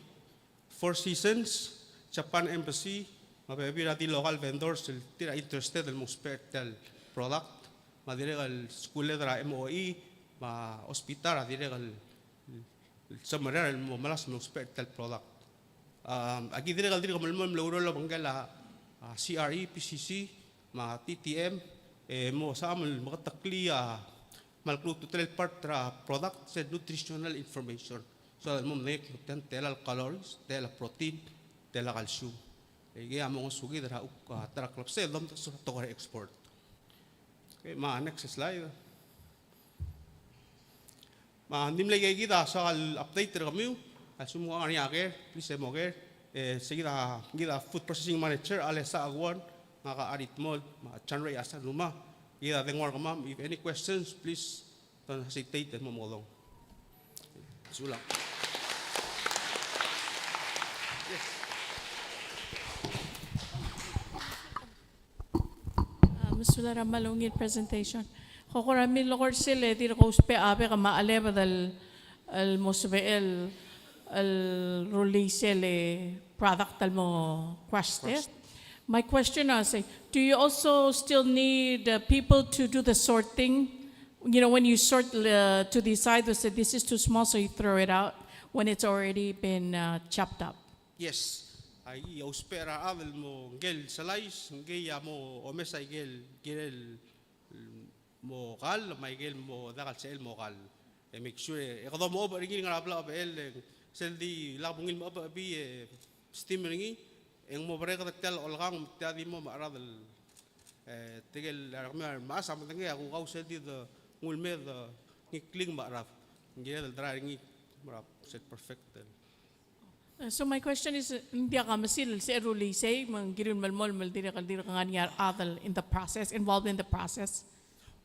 Four Seasons, Japan Embassy, me a bebil er a di local vendors el tir a interested el mo ousbech er tia el product, me a dirrek el skuul er a M O E, me a hospital a dirrek el, el semeriar el mo melasem el mo ousbech er tia el product. Um, aki dirrek el dirk melemolem el oureor el obengkel a, a C R E, P C C, me a T T M, e mo sebecham el meketeklii a, me a lklou a ultutelel el part er a product, se el nutritional information. So, el mo medengei el kmo tia ng tela el calories, tela el protein, tela el calcium. E ikei a mo ngosukid er a kuk, a, ta er a klebesei el domdasu er a tekoi er a export. Okay, me a next slide. Me ng di mle ikei kid a soak el update er kemiu, a lsekum ng ngar er ngii a ker, please e mo ker. E se kid a, kid a food processing manager, a Lesa Aguon, ngak a Ari Tmol, me a John Ray Asanuma, kid a dengua er kemam, if any questions, please don't hesitate el mo mekedong. Sulang. A, mesulang er a kmal ungil presentation. Ko kora milekoi er sel e dirk ousbech a bek me a chelebed el, el mo sebechel el, el release el product el mo crash test. Crash. My question is, uh, do you also still need, uh, people to do the sorting? You know, when you sort, uh, to decide, to say this is too small, so you throw it out when it's already been, uh, chopped up. Yes. Aki ousbech er a chad el mo ngike el slice, ngike a mo omes a ikel kirel mo kall, me a ikel mo diak el sebechel mo kall. E make sure e kede mo oba er ngii el ngar er a blechebechel, e sel di lak bo ungil mo oba e steam er ngii, e ng mo bereked er tia el olkang, me tia di mo mecherad el, e, tirke el, a, kemiu a remechas a medengei a kukau sel di de nguu el me de ngii el kling me a cherab. Ng kired el dry er ngii me a sel perfect el. Uh, so my question is, uh, ng diak a mesil el sebechel el release, me ng kirir el melemolem el dirrek el dirk ngar er ngii a rechad el in the process, involved in the process?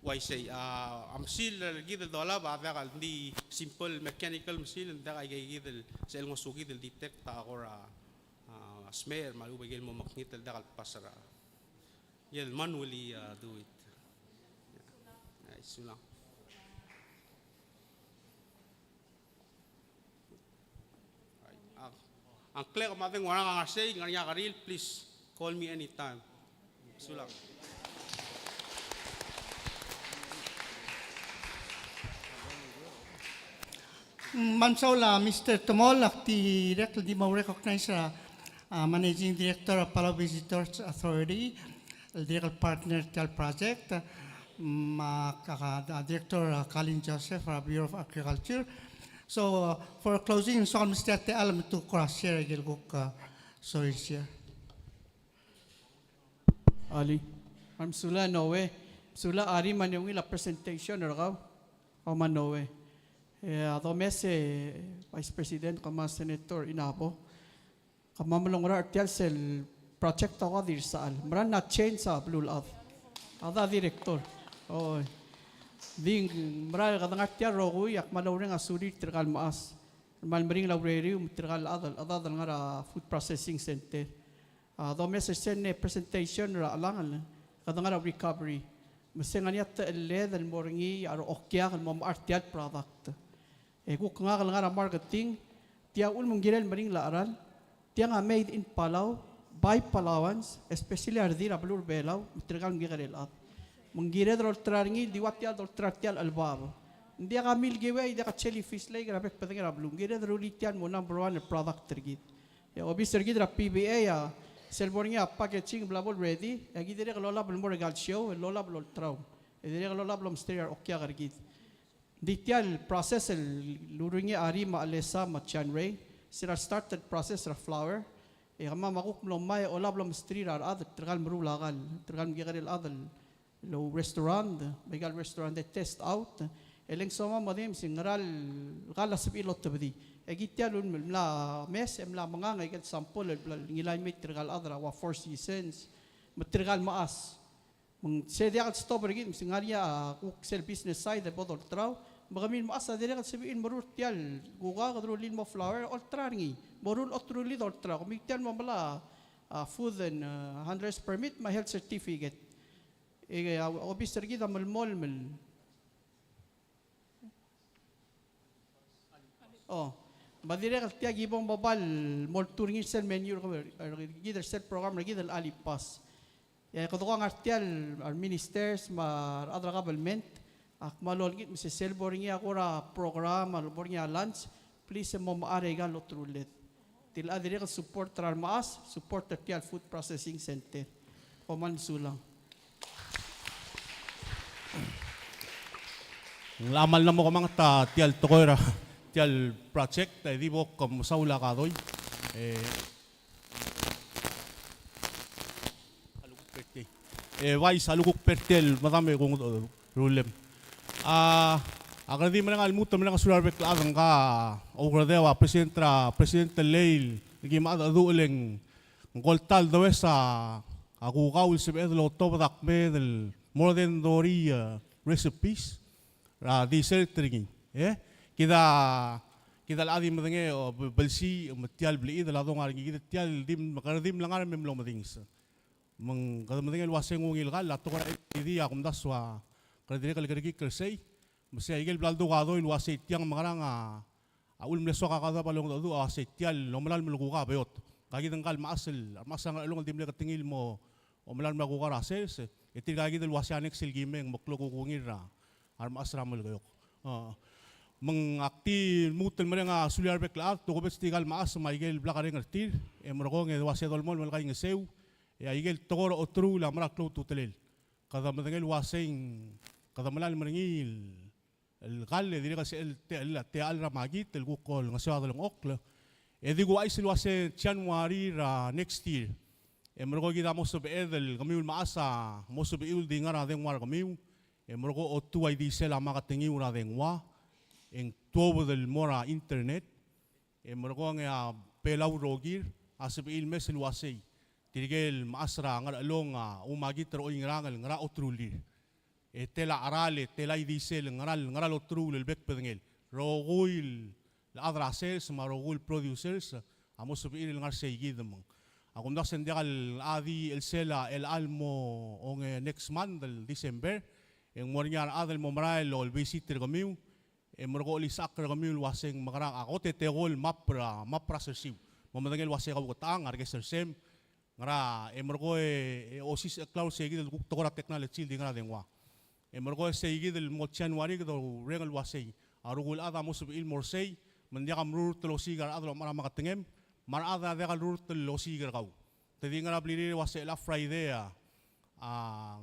Uaisei, a, a mesil el kid el dolab a diak el di simple mechanical mesil, ng diak a ikei kid el sebechel ngosukid el detect a kora, a, smear me a lechub e ikel mo mekngit el diak el pass er a, el manually, a, do it. Yeah. Ai, sulang. A ngklek me a dengua er ngak a ngar sei, ngar er ngii a kerir, please call me anytime. Sulang. Me ng soal a Mister Temol, ak dirrek el di mo recognize er a, a, Managing Director er a Palau Visitors Authority, el dirrek el partner er tia el project, me a, a, a, Director, a, Colin Joseph er a Bureau of Agriculture. So, uh, for closing, ng soak el mesterir a techall me te kuk share a ikel kuk, uh, sorir el share. Alii. Me ng mesulang Noe. Mesulang Ari me a ungil a presentation er kau. Kau me a Noe. E a domes e Vice President, kemam a Senator Inabo. Kemam a mlo ngar er tia el sel project a ua di resechal. Mera el change a beluulechad. A da director. Oi. Di mera el kede ngar tia el rokui, ak kmal oureng a sulir tirka el mechas. Kmal meringel a ureriu me tirka el chad el, chad el ngar er a food processing center. A domes er sel presentation er a chelangel, kede ngar er a recovery. Me se ng ngar er ngii a techelled el mo er ngii a reokiak el mo mechar tia el product. E kuk ngak el ngar er a marketing, Tia uchul me ng kirel meringel a cheral, tiang a made in Palau, by Palauans, especially a redil er a beluu er a Belau, me tirka el mekekerei el chad. Me ng kired el olterau er ngii, el di ua tia el dolterau er tia el chelebacheb. Ng diak a milky way, diak a jellyfish lake er a bek el bedengel a beluu. Ng kired el rullii tia el mo number one el product er kid. E a obis er kid er a P V A a, sel bo er ngii a packaging bla bo el ready, e aki dirrek el olab el mo er aika el show, el olab el olterau. E dirrek el olab el omesterir a reokiak er kid. Ng di tia el process el ureor er ngii a Ari me a Alesa me a John Ray, se er a start el process er a flour. E kemam a kuk mlo ngmai e olab el omesterir a rechad, tirka el meruul a kall, tirka el mekekerei el chad el restaurant, me aika el restaurant e test out. E le ng soam a mo di me se ng ngera el kall a sebechir el otebedii. E ki tia el mla mes, e mla mengang aike el sample el bla ngilai mei tirka el chad er a ua Four Seasons, me tirka el mechas. Me ng se diak el stop er kid, me se ng ngar er ngii a kuk sel business side el bo dolterau. Me kemiu el mechas a dirrek el sebechir el meruul er tia el kukau, kede rullii el mo flour, olterau er ngii. Mo rullii, oterullii dolterau. Kemiu tia el mo melai a, a food and, uh, handlers permit, me a health certificate. E a obis er kid a melemolem el Oh, me a dirrek el tia ki bo mobile el mo oltuu er ngii er sel menu er kid er sel program er kid el Alipas. E kede ko ngar tia el, a reministers me a rechad er a government, ak kmal olengit me se sel bo er ngii a kora program, a bo er ngii a lunch, please e mo mechar aika el oteruled. Tia el dirrek el support er a remechas, support er tia el food processing center. Kom kmal mesulang. Ng locha kmal mla mo kemanget a tia el tekoi er a tia el project, e di bo kmesaul a kadoi. E, e Vice, a lukuk birthday el medam e kung, e, rullem. A, ak di mereng a lmuut el mereng a sulir a rebek el chad, ngka a oukerdeu a president er a, president el lei el ki mengedecheduch el ng, ng ko el ta el does a, a kukau el sebeched el otobed a kmeed el more than thirty, e, recipes er a dessert er ngii. E, kid a, kid a locha di medengei, o, be-, blsii me tia el blechid el a donga er ngii, kid tia el di me, kede di mlengar me mlo medinges. Me ng kede medengei el uasei ng ungil kall, a tekoi er a N C D a kumdasu a kede dirrek el kerekikl er sei, me sei a ikel bla ledu kadoi el uasei tiang me ngerang a, a uchul me le soak a kadab a longedecheduch a uasei tia el omelalem el kukau a beot. Ngka kid ngka el mechas el, mechas er a Ngerchelong el di mle ketengil el mo omelalem el kukau er a sers, e tirka kid el uasei a next el ki mei e ng meklou a kuk ungil er a a remechas er a Melekeok. A, me ng ak di lmuut el mereng a sulir a rebek el chad, tokubets tirka el mechas me a ikel blak a reng er tir, e merekong e de uasei dolemolem el kaingeseu, e a ikel tekoi er a oteruul a mera el klou a ultutelel. Kede medengei el uasei ng, kede melalem er ngii el, el kall, e dirrek el se el te-, el techall er a makit el kuk olengeseu a delengchokl. E di kuchais el uasei January er a next year, e merekong kid a mo sebeched el kemiu el mechas a mo sebechiu el di ngar er a dengua er kemiu, e merekong otuu a ildisel a maketengiu er a dengua, e ng tuobed el mo er a internet, e merekong e a Belau el rokir a sebechir el mes el uasei tirke el mechas er a Ngerchelong a oumakit er oingerang el ngera oterulir. E tela cheral, e tela ildisel, ngera el, ngera el oteruul el bek el bedengel. Rokui el chad er a sers me a rokui el producers a mo sebechir el ngar sei kid me ng. A kumdasu e ng diak el, a di chelsel a chelechang el mo onge next month el December, e ng mo er ngii a rechad el mo merael el visit er kemiu, e merekong el olisechakl er kemiu el uasei ng mekerang a kot e tekoi el map er a, map er a sersiu. Mo medengei el uasei kau ketechang, a rekes er sem, ngera, e merekong e, e osisecheklau er sei kid el kuk tekoi er a technology el di ngar er a dengua. E merekong e sei kid el mo January kede oureng el uasei a rokui el chad a mo sebechir el mo er sei, me ng diak a mrururt el osiik a rechad el omechar a maketengem, me a rechad a diak el rurt el osiik er kau. Te di ngar er a blirir el uasei chelecha Friday a, a,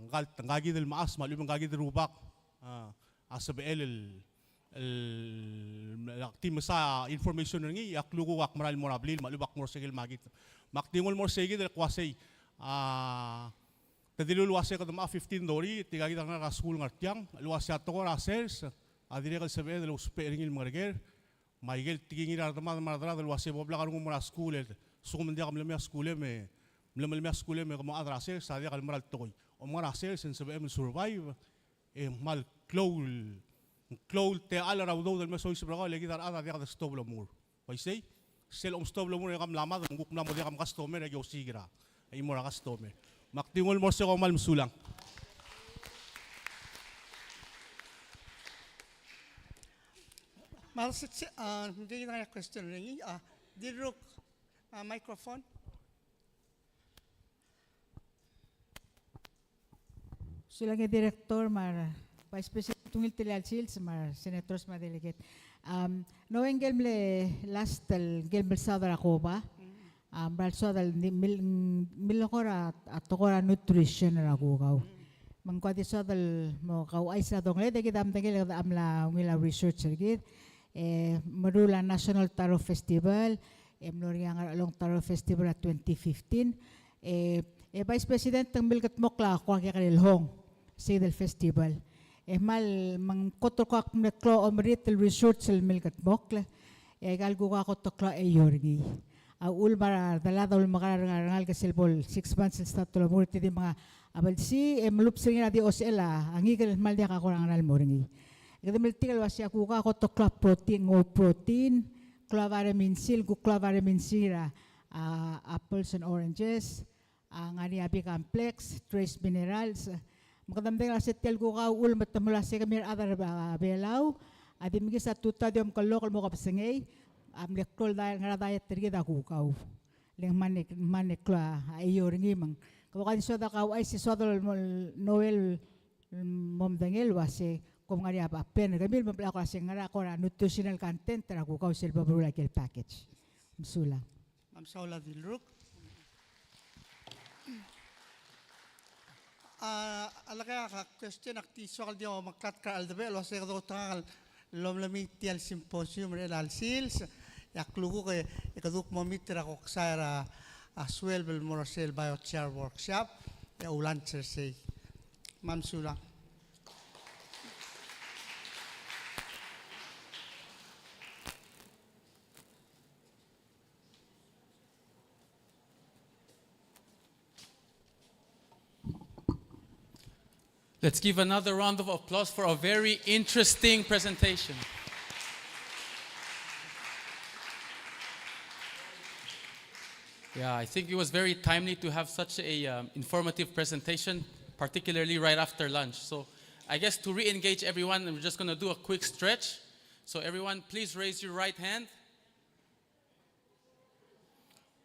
ngka el, ngka kid el mechas me a lechub e ngka kid el rubak, a, a sebechel el, el, el ak di mesa information er ngii, e a klukuk ak merael el mo er a blil me a lechub e ak mo er sei el makit. Me ak di nguu el mo er sei kid el kmo uasei, a, te dilu el uasei kede mla fifteen thirty, tirka kid a ngar er a skuul ngar tiang, el uasei a tekoi er a sers a dirrek el sebeched el ousbech er ngii el mengereker, me a ikel tekingir a redemad me a rederad el uasei bo blak a rengum er a skuul, e lsekum ng diak mlemei a skuulem e, mle-, mlemei a skuulem e ke mo chad er a sers, a diak el mera el tekoi. Om ngar er a sers e ng sebechem el survive, e kmal klou el, klou el techall er a udoud el me soiseb er kau, e le kid a rechad a diak de stop el omengur. Uaisei, sel omstop el omengur e ke mla mad, me ng kuk mla mo diak a customer e aki osiik er a, e mo er a customer. Me ak di nguu el mo er sei, kom kmal mesulang. Me a se, se, a, ng di ngar er ngii a question er ngii, a, Dilruk, a, microphone. Sulang e Director me a Vice President, ungil tia el sils me a Senators me a Delegate. Am, ng ngar er ngii el mle last el, ngii el mle saod er a koba. A, mera el soad el di mil, mil kora, a, tekoi er a nutrition er a kukau. Me ng kuk di soad el mo kauchais er a dongeled e kid a medengei el kede mla ungil a research er kid. E, meruul a National Taro Festival, e mlo er ngii a Ngarchelong Taro Festival er a twenty fifteen. E, e Vice President, ng milkedmokl a kuk a kekerei el hong, sei el festival. E kmal, me ng kot el kuk a mle klou a omerit el research el milkedmokl. E aika el kuk a kot el klou a eou er ngii. A uchul me a delad a ulemekerang er a rengalek sel bo el six months el start el omuchel, te di menga a blsii, e melubs er ngii er a di osechel a ngikel el kmal diak a kora ngera el mo er ngii. E kede meltik el uasei a kuk a kot el klou a protein, nguu a protein, klou a vitamin C, el kuk klou a vitamin C er a, a, apples and oranges, a, ngar er ngii a B complex, trace minerals. Me kede medengei el uasei tia el kukau a uchul me te mlo uasei kemiu el chad er a Belau a di mekiis a tutau e di omkellok el mo kebesengei a mle klou el diet, ngera diet er kid a kukau. Le ng mle, mle klou a eou er ngii me ng. Kede kuk di soad a kauchais e soad el mo, el mo medengei el uasei kom ngar er ngii a plan er kemiu el mo bla kora se ngera kora nutritional content er a kukau sel bo meruul aike el package. Mesulang. Me a mesulang Dilruk. A, a lak a question, ak di soak el di omeklatk er a cheldebechel el uasei kede outekangel el olemolem er tia el symposium er chelecha el sils, e ak lukuk e kede kuk mo meet er a koksai er a, a sueleb el mo er sel biochar workshop, e a lunch er sei. Me a mesulang. Let's give another round of applause for a very interesting presentation. Yeah, I think it was very timely to have such a, um, informative presentation, particularly right after lunch. So I guess to re-engage everyone, we're just gonna do a quick stretch. So everyone, please raise your right hand.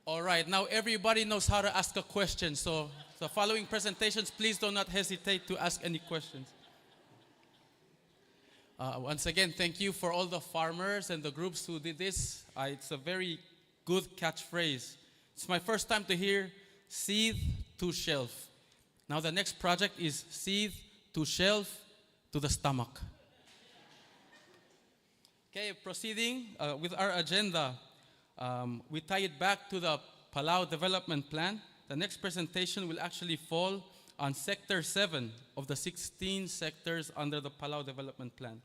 All right, now everybody knows how to ask a question. So the following presentations, please do not hesitate to ask any questions. Uh, once again, thank you for all the farmers and the groups who did this. Uh, it's a very good catchphrase. It's my first time to hear seed to shelf. Now the next project is seed to shelf to the stomach. Okay, proceeding, uh, with our agenda, um, we tie it back to the Palau Development Plan. The next presentation will actually fall on Sector seven of the sixteen sectors under the Palau Development Plan.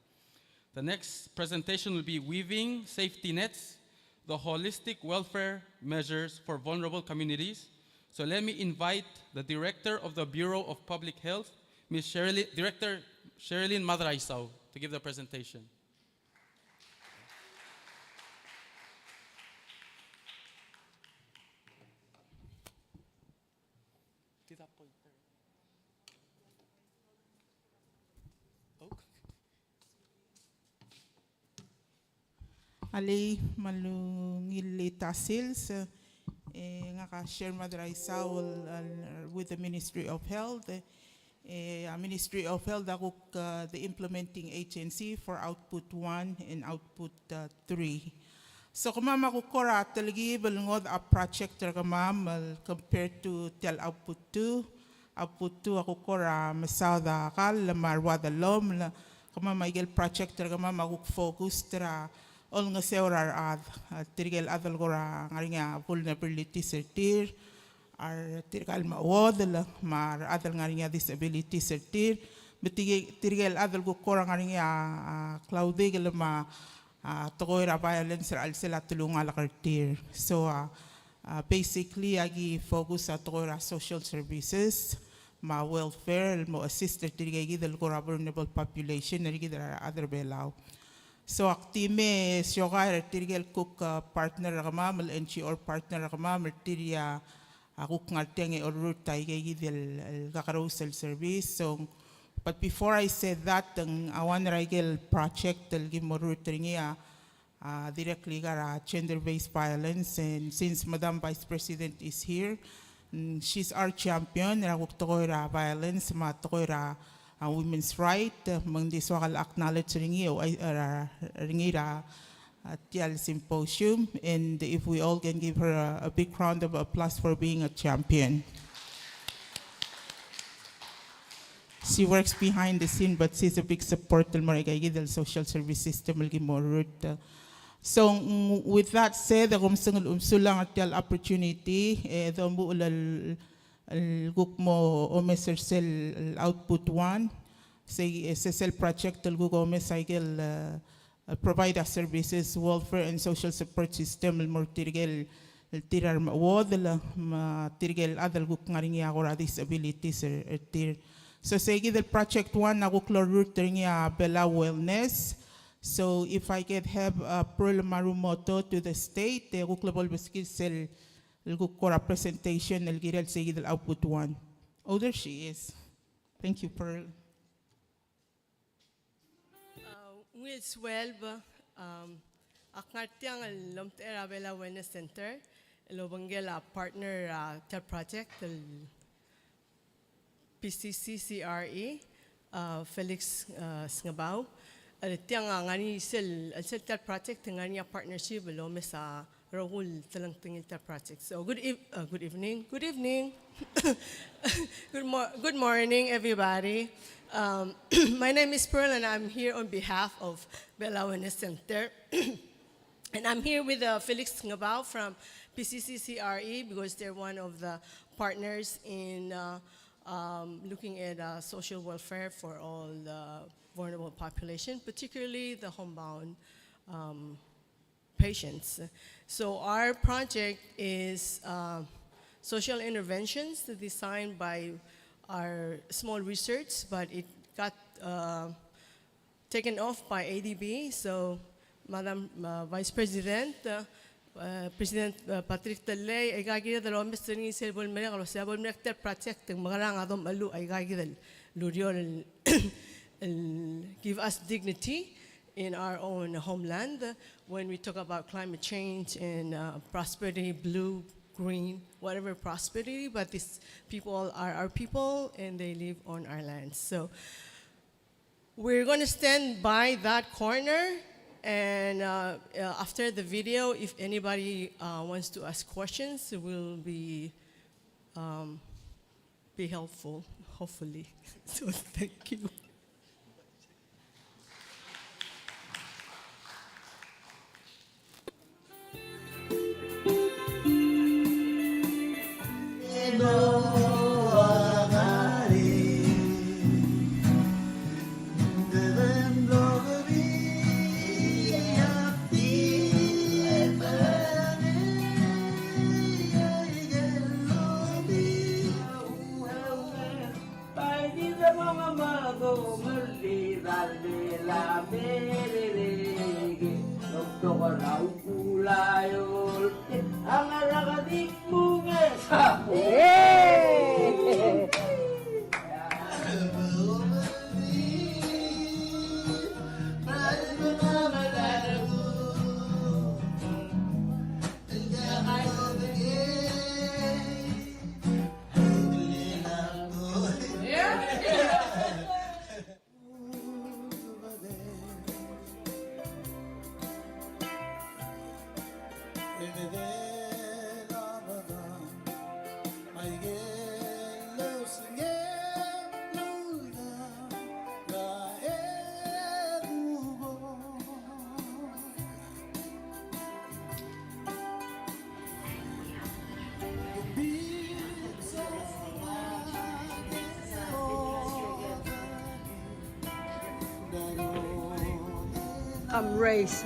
The next presentation will be Weaving Safety Nets, the Holistic Welfare Measures for Vulnerable Communities. So let me invite the Director of the Bureau of Public Health, Miss Sherilyn, Director Sherilyn Madraisau, to give the presentation. Did that pointer? Oh. Alii, me a ungil el sils, e ngak a Sher Madraisau el, el, with the Ministry of Health, e a Ministry of Health a kuk, uh, the implementing agency for output one and output, uh, three. So kemam a kuk kora telkib el ngodech a project er kemam el compared to tia el output two. Output two a kuk kora mesaod a kall me a rua dellomel. Kemam a ikel project er kemam a kuk focus er a olengeseu er a rechad, a tirke el chad el kora ngar er ngii a vulnerabilities er tir, a tirka el mechuodel, me a rechad el ngar er ngii a disabilities er tir, me tirke, tirke el chad el kuk kora ngar er ngii a, a klaudikel me a, a tekoi er a violence er a chelsel a telungalek er tir. So, a, a, basically, aki focus a tekoi er a social services me a welfare el mo assist er tirke kid el kora vulnerable population er kid er a rechad er a Belau. So ak di me siokai er tirke el kuk, a, partner er kemam, el N G O partner er kemam, er tir a, a kuk ngar tiang e orrurt aike kid el, el kakerous el service. So, but before I say that, ng a one er aike el project el ki mo orrurt er ngii a, uh, directly er a gender-based violence. And since Madam Vice President is here, mm, she's our champion er a kuk tekoi er a violence me a tekoi er a, uh, women's right. Uh, me ng di soak el acknowledge er ngii, uh, er a, er ngii er a, uh, tia el symposium. And if we all can give her a, a big round of applause for being a champion. She works behind the scene, but she's a big support el mo er aika kid el social service system el ki mo rurt. So, mm, with that said, e kom sengel, um, sulang er tia el opportunity, e domuchel el, el kuk mo omes er sel output one, se, se sel project el kuk omes aike el, uh, uh, provide a services, welfare and social support system el mo er tirke el, el tir a remechuodel, me tirke el chad el kuk ngar er ngii a kora disabilities er, er tir. So se kid el project one a kuk lorurt er ngii a Belau Wellness. So if I could have, uh, Pearl Marumoto to the state, e kuk lebo lebeskid sel, el kuk kora presentation el kirel se kid el output one. Oh, there she is. Thank you, Pearl. Uh, ungil sueleb, um, ak ngar tiang el omtechei er a Belau Wellness Center, el obengkel a partner, uh, tia el project, el P C C C R E, uh, Felix, uh, Sengebau. El tiang a ngar er ngii sel, el sel tia el project, ngar er ngii a partnership, el omes a rokui el telengtengil tia el project. So good eve-, uh, good evening. Good evening. Good mor-, good morning, everybody. Um, my name is Pearl, and I'm here on behalf of Belau Wellness Center. And I'm here with, uh, Felix Ngebau from P C C C R E because they're one of the partners in, uh, um, looking at, uh, social welfare for all the vulnerable population, particularly the homebound, um, patients. So our project is, uh, social interventions designed by our small research, but it got, uh, taken off by A D B. So, Madam, uh, Vice President, uh, uh, President, uh, Patrick Tellei, aika kired el omes er ngii sel bo lemerek, el uasei bo lemerek tia el project, ng mekerang a domecheluch aika kired el ureor el, el give us dignity in our own homeland when we talk about climate change and, uh, prosperity, blue, green, whatever prosperity, but these people are our people and they live on our land. So we're gonna stand by that corner, and, uh, uh, after the video, if anybody, uh, wants to ask questions, we'll be, um, be helpful, hopefully. So thank you. Come raise.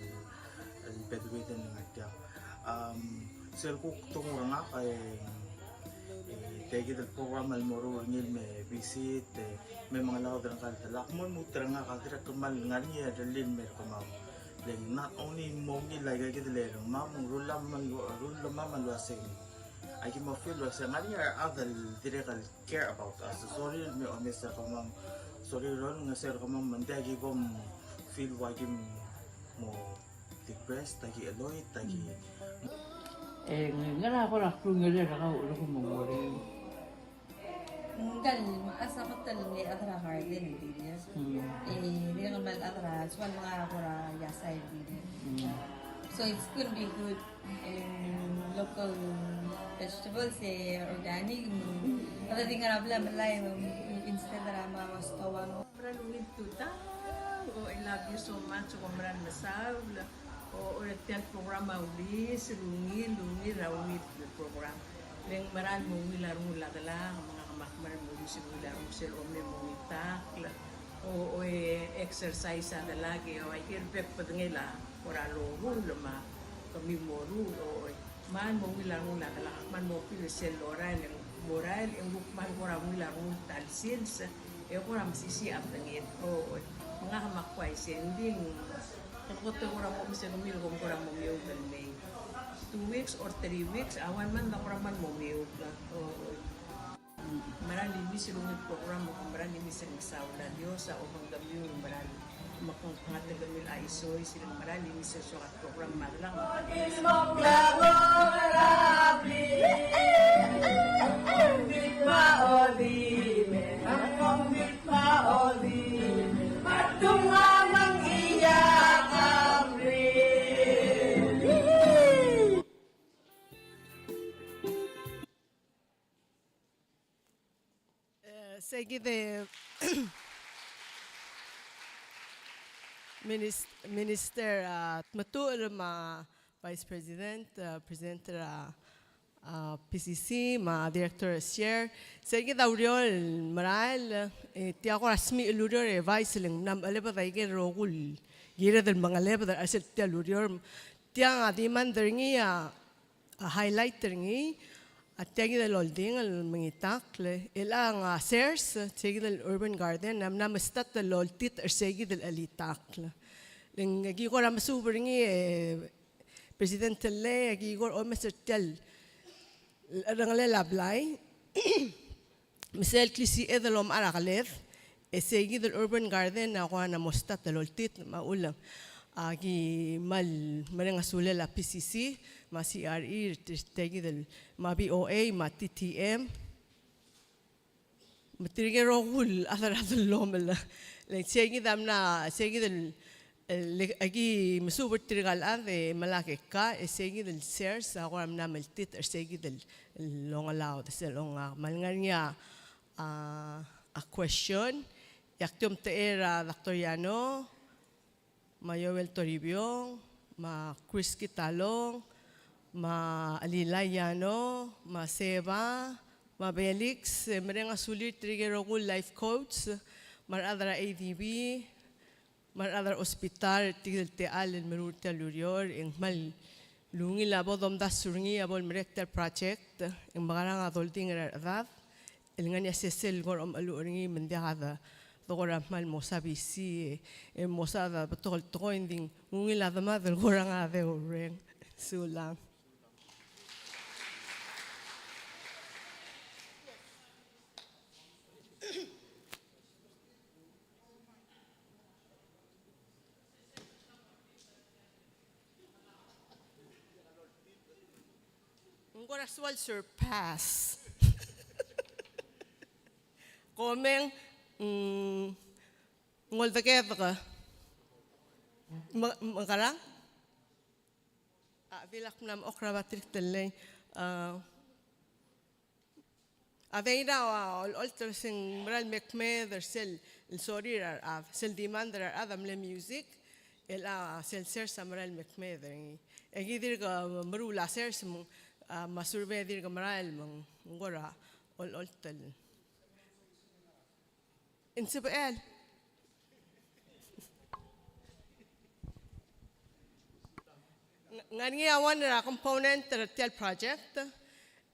el, el bedridden el ngar tiang. Um, sel kuk tong er ngak, e, e, tia kid el program el moruul er ngii el me visit, e, me mengelaod er ngka el delak, mo lmuut er ngak a dirrek el kmal ngar er ngii a delil el mer kemam. Le ng not only mo ungil aika kid el er kemam, ng rulemam el, rulemam el uasei aki mo feel el uasei ngar er ngii a rechad el dirrek el care about us. Sorry el me omes er kemam. Sorry el rongeseu er kemam me ng diak ki bo mfeel ua ki mo depressed, aki cheloit, aki. E, ngera kora klungiolel er kau el kmo ng mo er ngii? Ngkal mechas a kot el mle chad er a garden el dirrek. Mm. E, dirrek el mle chad er a, soal menga kora iasai el dirrek. Mm. So it's gonna be good. Em, local vegetables, e organic, mm, a di ngar er a blai, em, instead er a mo stoa. Mera el ungil tutau, o, I love you so much, kom mera el mesaul, o, o, er tia el program a ulis, el ungil, ungil, a ungil el program. Le ng mera el mo ungil a rengul a delak, me ngak a kmal mera el mo ungil a rengul sel omem mo ngitakl, o, o, e, exercise a delak, e, o, aike el bek el bedengel a kora loruul me kemiu mo ruul, o, o, e, kmal mo ungil a rengul a delak, kmal mo feel sel lorael, e ng morael, e ng kuk kmal kora ungil a rengul ta el sils, e kora mesisiich a bedenged, o, o, e, me ngak a kmal uaisei, ng di ng Kede kot e kora mo mesa kemiu el kom kora mo meoud el mei. Two weeks or three weeks, a one month a kora kmal mo meoud. O, mera el imis el ungil program, mera el imis el mesaul a Dios a obengkemiu el mera el mekngeltengat er kemiu el aisois, el mera el imis el soak a program me a delak. E, sei kid e minis-, Minister, a, Tmetuchl me a Vice President, a, President er a, a, P C C, me a Director er a Share. Sei kid a ureor el merael, e, tia kora smiich el ureor e Vice, le ng mla mechelebed aike el rokui el kired el mengelebed er a chelsel tia el ureor. Tiang a demand er ngii a, a highlight er ngii, a tia kid el oldingel el mengitakl, e chelechang a Sers, tia kid el urban garden, a mla mestart el oltirakl er sei kid el chelitakl. Le ng aki kora mesuub er ngii, e, President Tellei, aki kora omes er tia el cherrengelel a blai. Me sel klisiched el omechar a keled, e sei kid el urban garden a kora mo start el oltirakl me a uchul, a, ki kmal mereng a sulel a P C C, me a C R E, tia kid el, me a V O A, me a T T M. Me tirke el rokui el chad er a dellomel. Le sei kid a mla, sei kid el, el, aki mesuub er tirka el chad e melai a kekka, e sei kid el Sers a kora mla meltirakl er sei kid el, el ongelaod, sel ong, a, me a lengar er ngii a, a, a question, e ak di omtechei er a Doctor Yano, me a Joel Toribiong, me a Chris Kitalong, me a Lila Yano, me a Seba, me a Felix, e mereng a sulir tirke el rokui el life coach, me a rechad er a A D B, me a rechad er a hospital, tirke el techall el meruul er tia el ureor, e ng kmal ungil a bo domdasu er ngii a bo lemerek tia el project, e ng mekerang a dolding er a rechedad, el ngar er ngii a sesei el kora omecheluch er ngii me ng diak a de, de kora kmal mo sa busy, e, e mo sa de betok el tekoi, ng di ng ungil a demad el kora ngar a deurreng. Sulang. Ng kora soal surpass. Komeng, mm, ng oldekedek. Me-, mekerang? A, di lak mla mo kora battery tellei. A, a di er a, a, ol-, olecholt er se ng mera el mekmeed er sel, el sorir a, a, sel demand er a, a, a mle music, el a, sel sers a mera el mekmeed er ngii. E ki dirk meruul a sers me ng, a, me a survey e dirk merael me ng kora ol-, olecholt el. Ng sebechel. Ng-, ngar er ngii a one er a component er tia el project,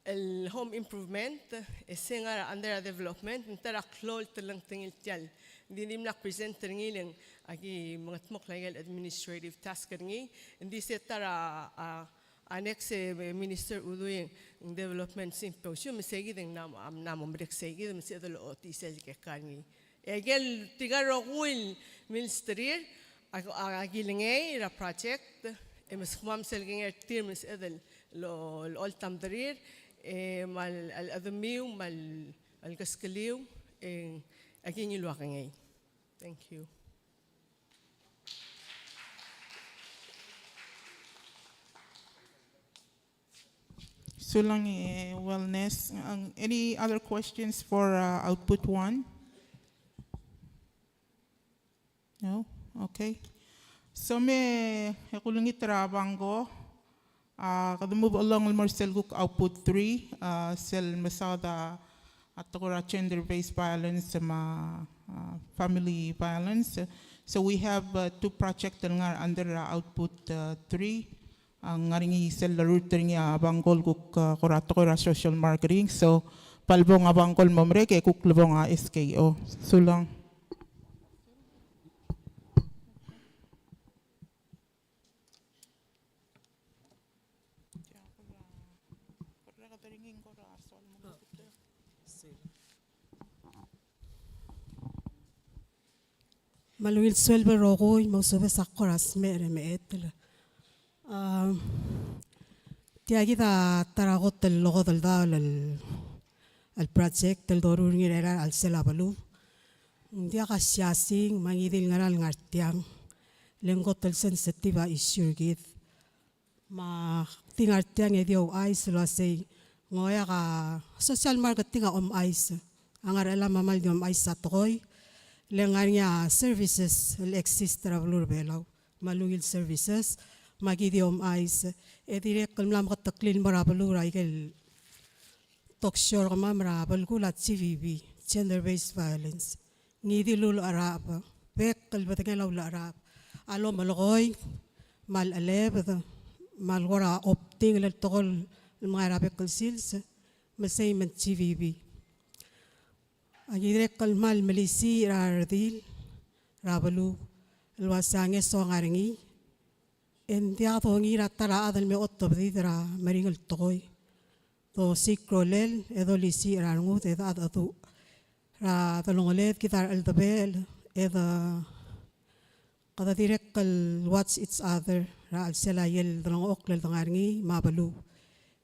el home improvement, e se ngar er a under a development, ng ta er a klou el telengtengil tia el. Ng di dimlak present er ngii le ng aki mengetmokl a ikel administrative task er ngii, ng di se ta er a, a, annex e Minister Udui ng development symposium, me se kid e ng mla mo, mla mo merek se kid, me se kid el ochotii sel kekka er ngii. E ikel tirka el rokui el milsterir, a, a, a kilengei er a project, e me se kemam sel kengei er tir me se kid el lo, lo oltam derir, e me a, a, a chedemiu, me a, a keskeliu, e aki ngiluu a kengei. Thank you. Sulang e wellness. Um, any other questions for, uh, output one? No? Okay. So me, e kulengit er a bangko, a, kede move along el mo er sel kuk output three, a, sel mesaod a, a tekoi er a gender-based violence me a, a, family violence. So we have, uh, two project el ngar under, uh, output, uh, three. A ngar er ngii sel lerurt er ngii a bangko el kuk, a, kora tekoi er a social marketing. So, bo lebong a bangko el mo merek e kuk lebong a S K O. Sulang. Me a ungil sueleb el rokui, me ousubes a kora smecher e mechetel. A, tia kid a ta er a kot el lokodeldaol el, el project el doruul er ngii er a chelsel a beluu. Ng diak a siasing, me a ngii di el ngera el ngar tiang. Le ng kot el sensitive a issue er kid. Me ak di ngar tiang e di ouchais el uasei ng oeak a social marketing a omechais. A ngar er chelechang me a kmal di omechais a tekoi. Le ngar er ngii a services el exist er a beluu er a Belau. Me a ungil services, me aki di omechais. E dirrek el mla meketeklii el mo er a beluu er a ikel talk show er kemam er a belkul a G B V, gender based violence. Ngii di el ulecheracheb, bek el bedengel a ulecheracheb. A lomelekoi, me a lechelebed, me a lekora opting el tekoi el mengai er a bek el sils, me sei me ng G B V. Aki dirrek el kmal melisiich er a redil er a beluu el uasei a ngeso a ngar er ngii, e ng diak dongii er a ta er a chad el me otobedid er a meringel tekoi. Dosiik a rolel, e dolisiich er a rengud, e de chedecheduch er a delongeled kid a recheldebechel, e de kede dirrek el watch each other er a chelsel a ikel delengchokl el dengar er ngii me a beluu.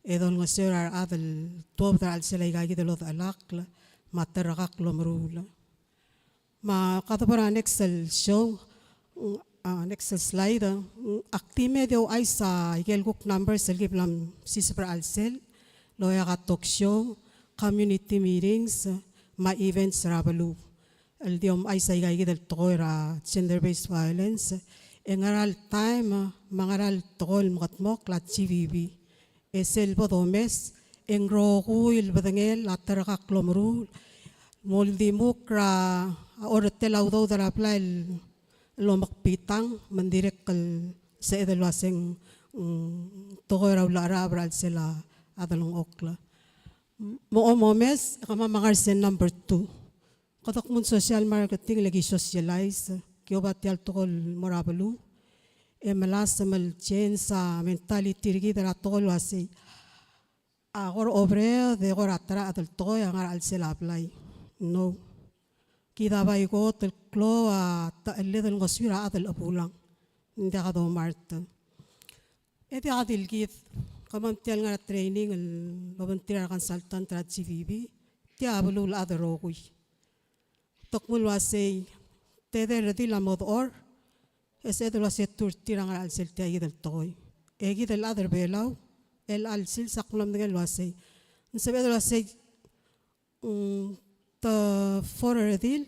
E dolengeseu er a rechad el tuobed er a chelsel aika kid el odechelakl me a terrekakl el omeruul. Me kede bo er a next el show, a, next el slide, mm, ak di me di ouchais a ikel kuk numbers el ki bla msiseb er a chelsel, el oeak a talk show, community meetings, me a events er a beluu. El di omechais aika kid el tekoi er a gender based violence, E ngera el taem me a ngera el tekoi el mekedmokl a G V B. E sel bo domes e ng rokui el bedengel a terkakl el omeruul, mo uldimukl er a orretel a udoud er a blai el omekbitang, me ng dirrek el sebeched el uaseng, mm, tekoi er a ulecheracheb er a chelsel a delengchokl. Me a omes, e kemam a ngar er sel number two. Kede kmo ng social marketing le ki socialize, ki oba tia el tekoi el mo er a beluu, e melasem el change a mentality er kid er a tekoi el uasei a kora oberaod e kora ta er a chad el tekoi a ngar er a chelsel a blai. No. Kid a bai kot el klou a techelled el ngosuir a chad el chebulang. Ng diak a domart. E diak di el kid, kemam tia el ngar er a training el obengterir a reconsultant er a G V B, tia a beluulechad el rokui. Te kmo el uasei, tedei el redil a mo dechor, e sebeched el uasei te ur tir a ngar er a chelsel tia kid el tekoi. E kid el chad er a Belau, el chelecha el sils a kmo ng medengei el uasei, ng sebeched el uasei, mm, te four er a redil,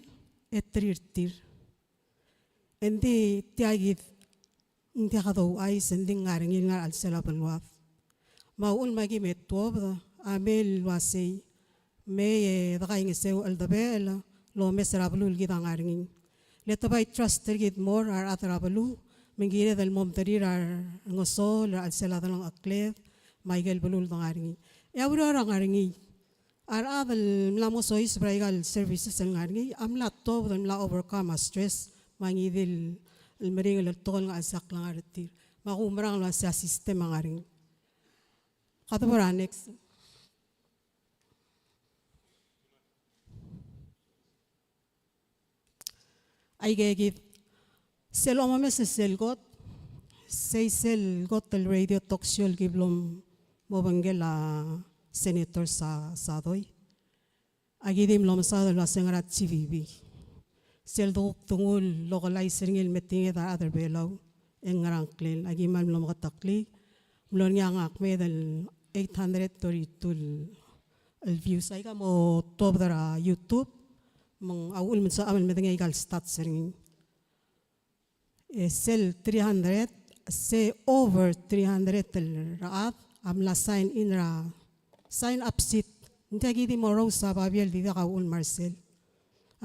e three er tir. Engdi tia kid, ng diak douchais, engdi ng ngar er ngii el ngar er a chelsel a beluad. Me a uchul me aki me tuobed a mei el uasei, mei e dekaingeseu el cheldebechel el omes er a beluu el kid a ngar er ngii. Le te bai trust er kid mo er a rechad er a beluu, me ng kired el mo mederir a rengesol er a chelsel a delengchekled, me aike el beluu el de ngar er ngii. E a ureor a ngar er ngii. A rechad el mla mo soiseb er aika el services el ngar er ngii a mla tuobed el mla overcome a stress me a ngii di el meringel el tekoi el ngar er a chelsel a klengar er tir. Me a kumerang el uasei a system a ngar er ngii. Kede bo er a next. Aike kid, sel omomes sel kot, sei sel kot el radio talk show el ki blo mobengkel a Senator Sa-, Sadoi. Aki di mlo mesaod el uasei ngera G V B. Sel dekuk te nguu el localize er ngii el metinged a rechad er a Belau, e ng ngera ngklel. Aki kmal mlo meketeklii, mlo er ngii a ngak me el eight hundred thirty-two el views. Aika mo tuobed er a YouTube, me ng a uchul me ng soam el medengei aika el stats er ngii. E sel three hundred, se over three hundred el rechad a mla sign in er a sign up sheet. Ng diak ki di mo rous a babier el di diak a uchul me a sel.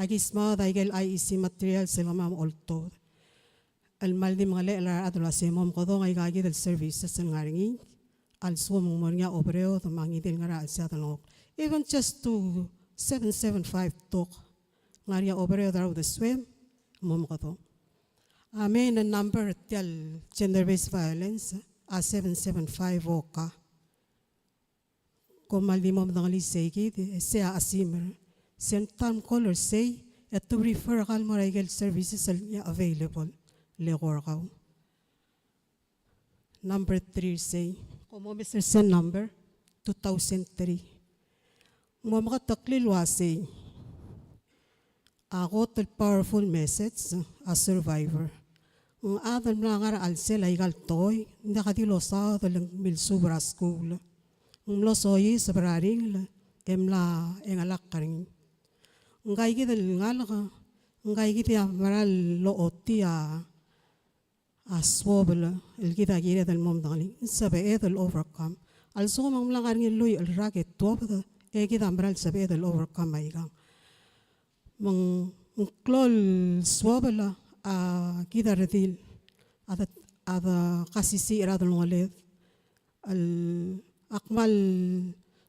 Aki smaod aike el I E C materials el kemam a oltobed. El kmal di mengelechel a rechad el uasei mo mekedong aika kid el services el ngar er ngii, a lsekum ng mo er ngii a oberaod me a ngii di el ngar er a chelsel a delengchokl. Even just to seven seven five talk, ngar er ngii a oberaod er a uldesuem, mo mekedong. A main number er tia el gender-based violence a seven seven five, oka. Kom kmal di mo medengelii sei kid, e sei a chesimer. Sel ta el call er sei, e te refer er kau el mo er aike el services el available, le kora kau. Number three er sei. Kom omes er sel number, two thousand three. Ng mo meketeklii el uasei, a kot el powerful message a survivor. Ng chad el mla ngar er a chelsel aika el tekoi, ng diak di losaod el milsuub er a skuul. Ng mlo soiseb er a ringel, e mla chengelakl er ngii. Ngika kid el ngalek, ngika kid a mera el lochotii a a suobel el kid a kired el mo medengelii, ng sebeched el overcome. A lsekum ng mla ngar er ngii el lluich el rak e tuobed, e kid a mera el sebeched el overcome aikang. Me ng klou el suobel a kid a redil, a de, a de kasisiich er a delongeled. El, ak kmal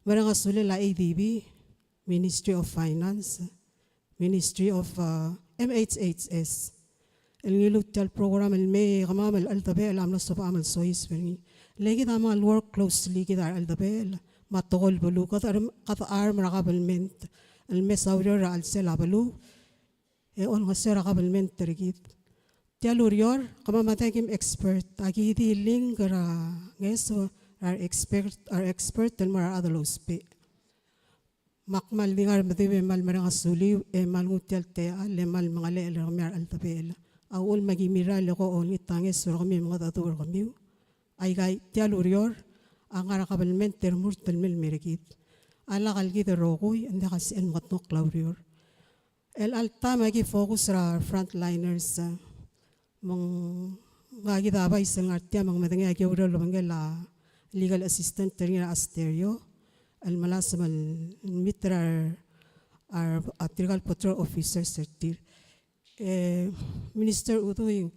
mereng a sulel a A D B, Ministry of Finance, Ministry of, uh, M H H S. El ngiluu tia el program el mei e kemam el cheldebechel a mlo sebecham el soiseb er ngii. Le kid a kmal work closely kid a recheldebechel me a tekoi el beluu, kede, kede arm er a kabelment el mes a ureor er a chelsel a beluu e olengeseu er a kabelment er kid. Tia el ureor, kemam a diak kim expert, aki di link er a ngeso er a re expert, a re expert el mo er a rechad el ousbech. Me ak kmal di ngar er a Medib e kmal mereng a suliu, e kmal nguu tia el techall, e kmal mengelechel er kemiu a recheldebechel. A uchul me aki mirrael e ko olengit a ngeso er kemiu me mengedecheduch er kemiu. Aika tia el ureor a ngar er a kabelment el mo er tia el mei el mer kid. A lak el kid el rokui, ng diak a sebechel el mekedmokl a ureor. El alta me aki focus er a frontliners, me ng Ngka kid a vice el ngar tia me ng medengei a ki oureor el obengkel a legal assistant er ngii er a Asterio el melasem el meet er a, a, a tirka el patrol officers er tir. E, Minister Udui,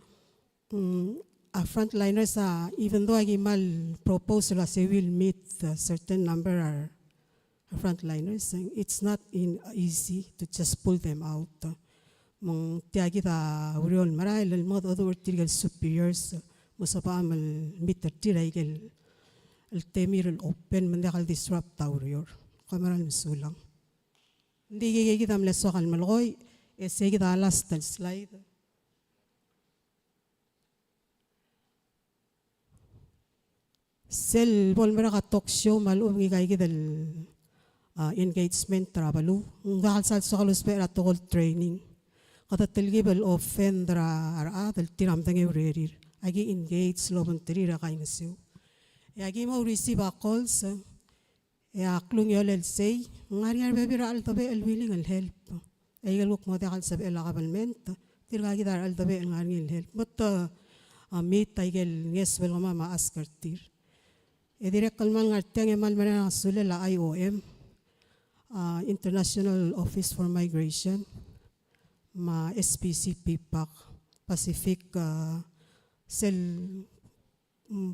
mm, a frontliners a, even though a ki mal propose el uase will meet a certain number er a frontliners, it's not in easy to just pull them out. Me ng tia kid a ureor el merael el mengedecheduch er tirke el superiors, me sebecham el meet er tir aike el, el temir el open me ng diak el disrupt a ureor. Kom meral mesulang. Ng di ikei kid a mle soak el melekoi, e sei kid a last el slide. Sel bo lemerek a talk show me a lechub e ng ikaikid el, a, engagement er a beluu. Ng diak el sal soak el ousbech er a tekoi el training. Kede telkib el offend er a rechad el tir a medengei a urerir. Aki engage el obengterir e kaingeseu. E aki mo receive a calls, e a klungiolel sei, ng ngar er ngii a rebebil er a cheldebechel el willing el help. Aike el kuk mo diak el sebechel a government, tirka kid a recheldebechel el ngar er ngii el help. Me te, a, meet aike el ngeso el kemam a ask er tir. E dirrek el kmal ngar tiang e kmal mereng a sulel a I O M, a, International Office for Migration, me a S P C PPAC, Pacific, a, sel mm,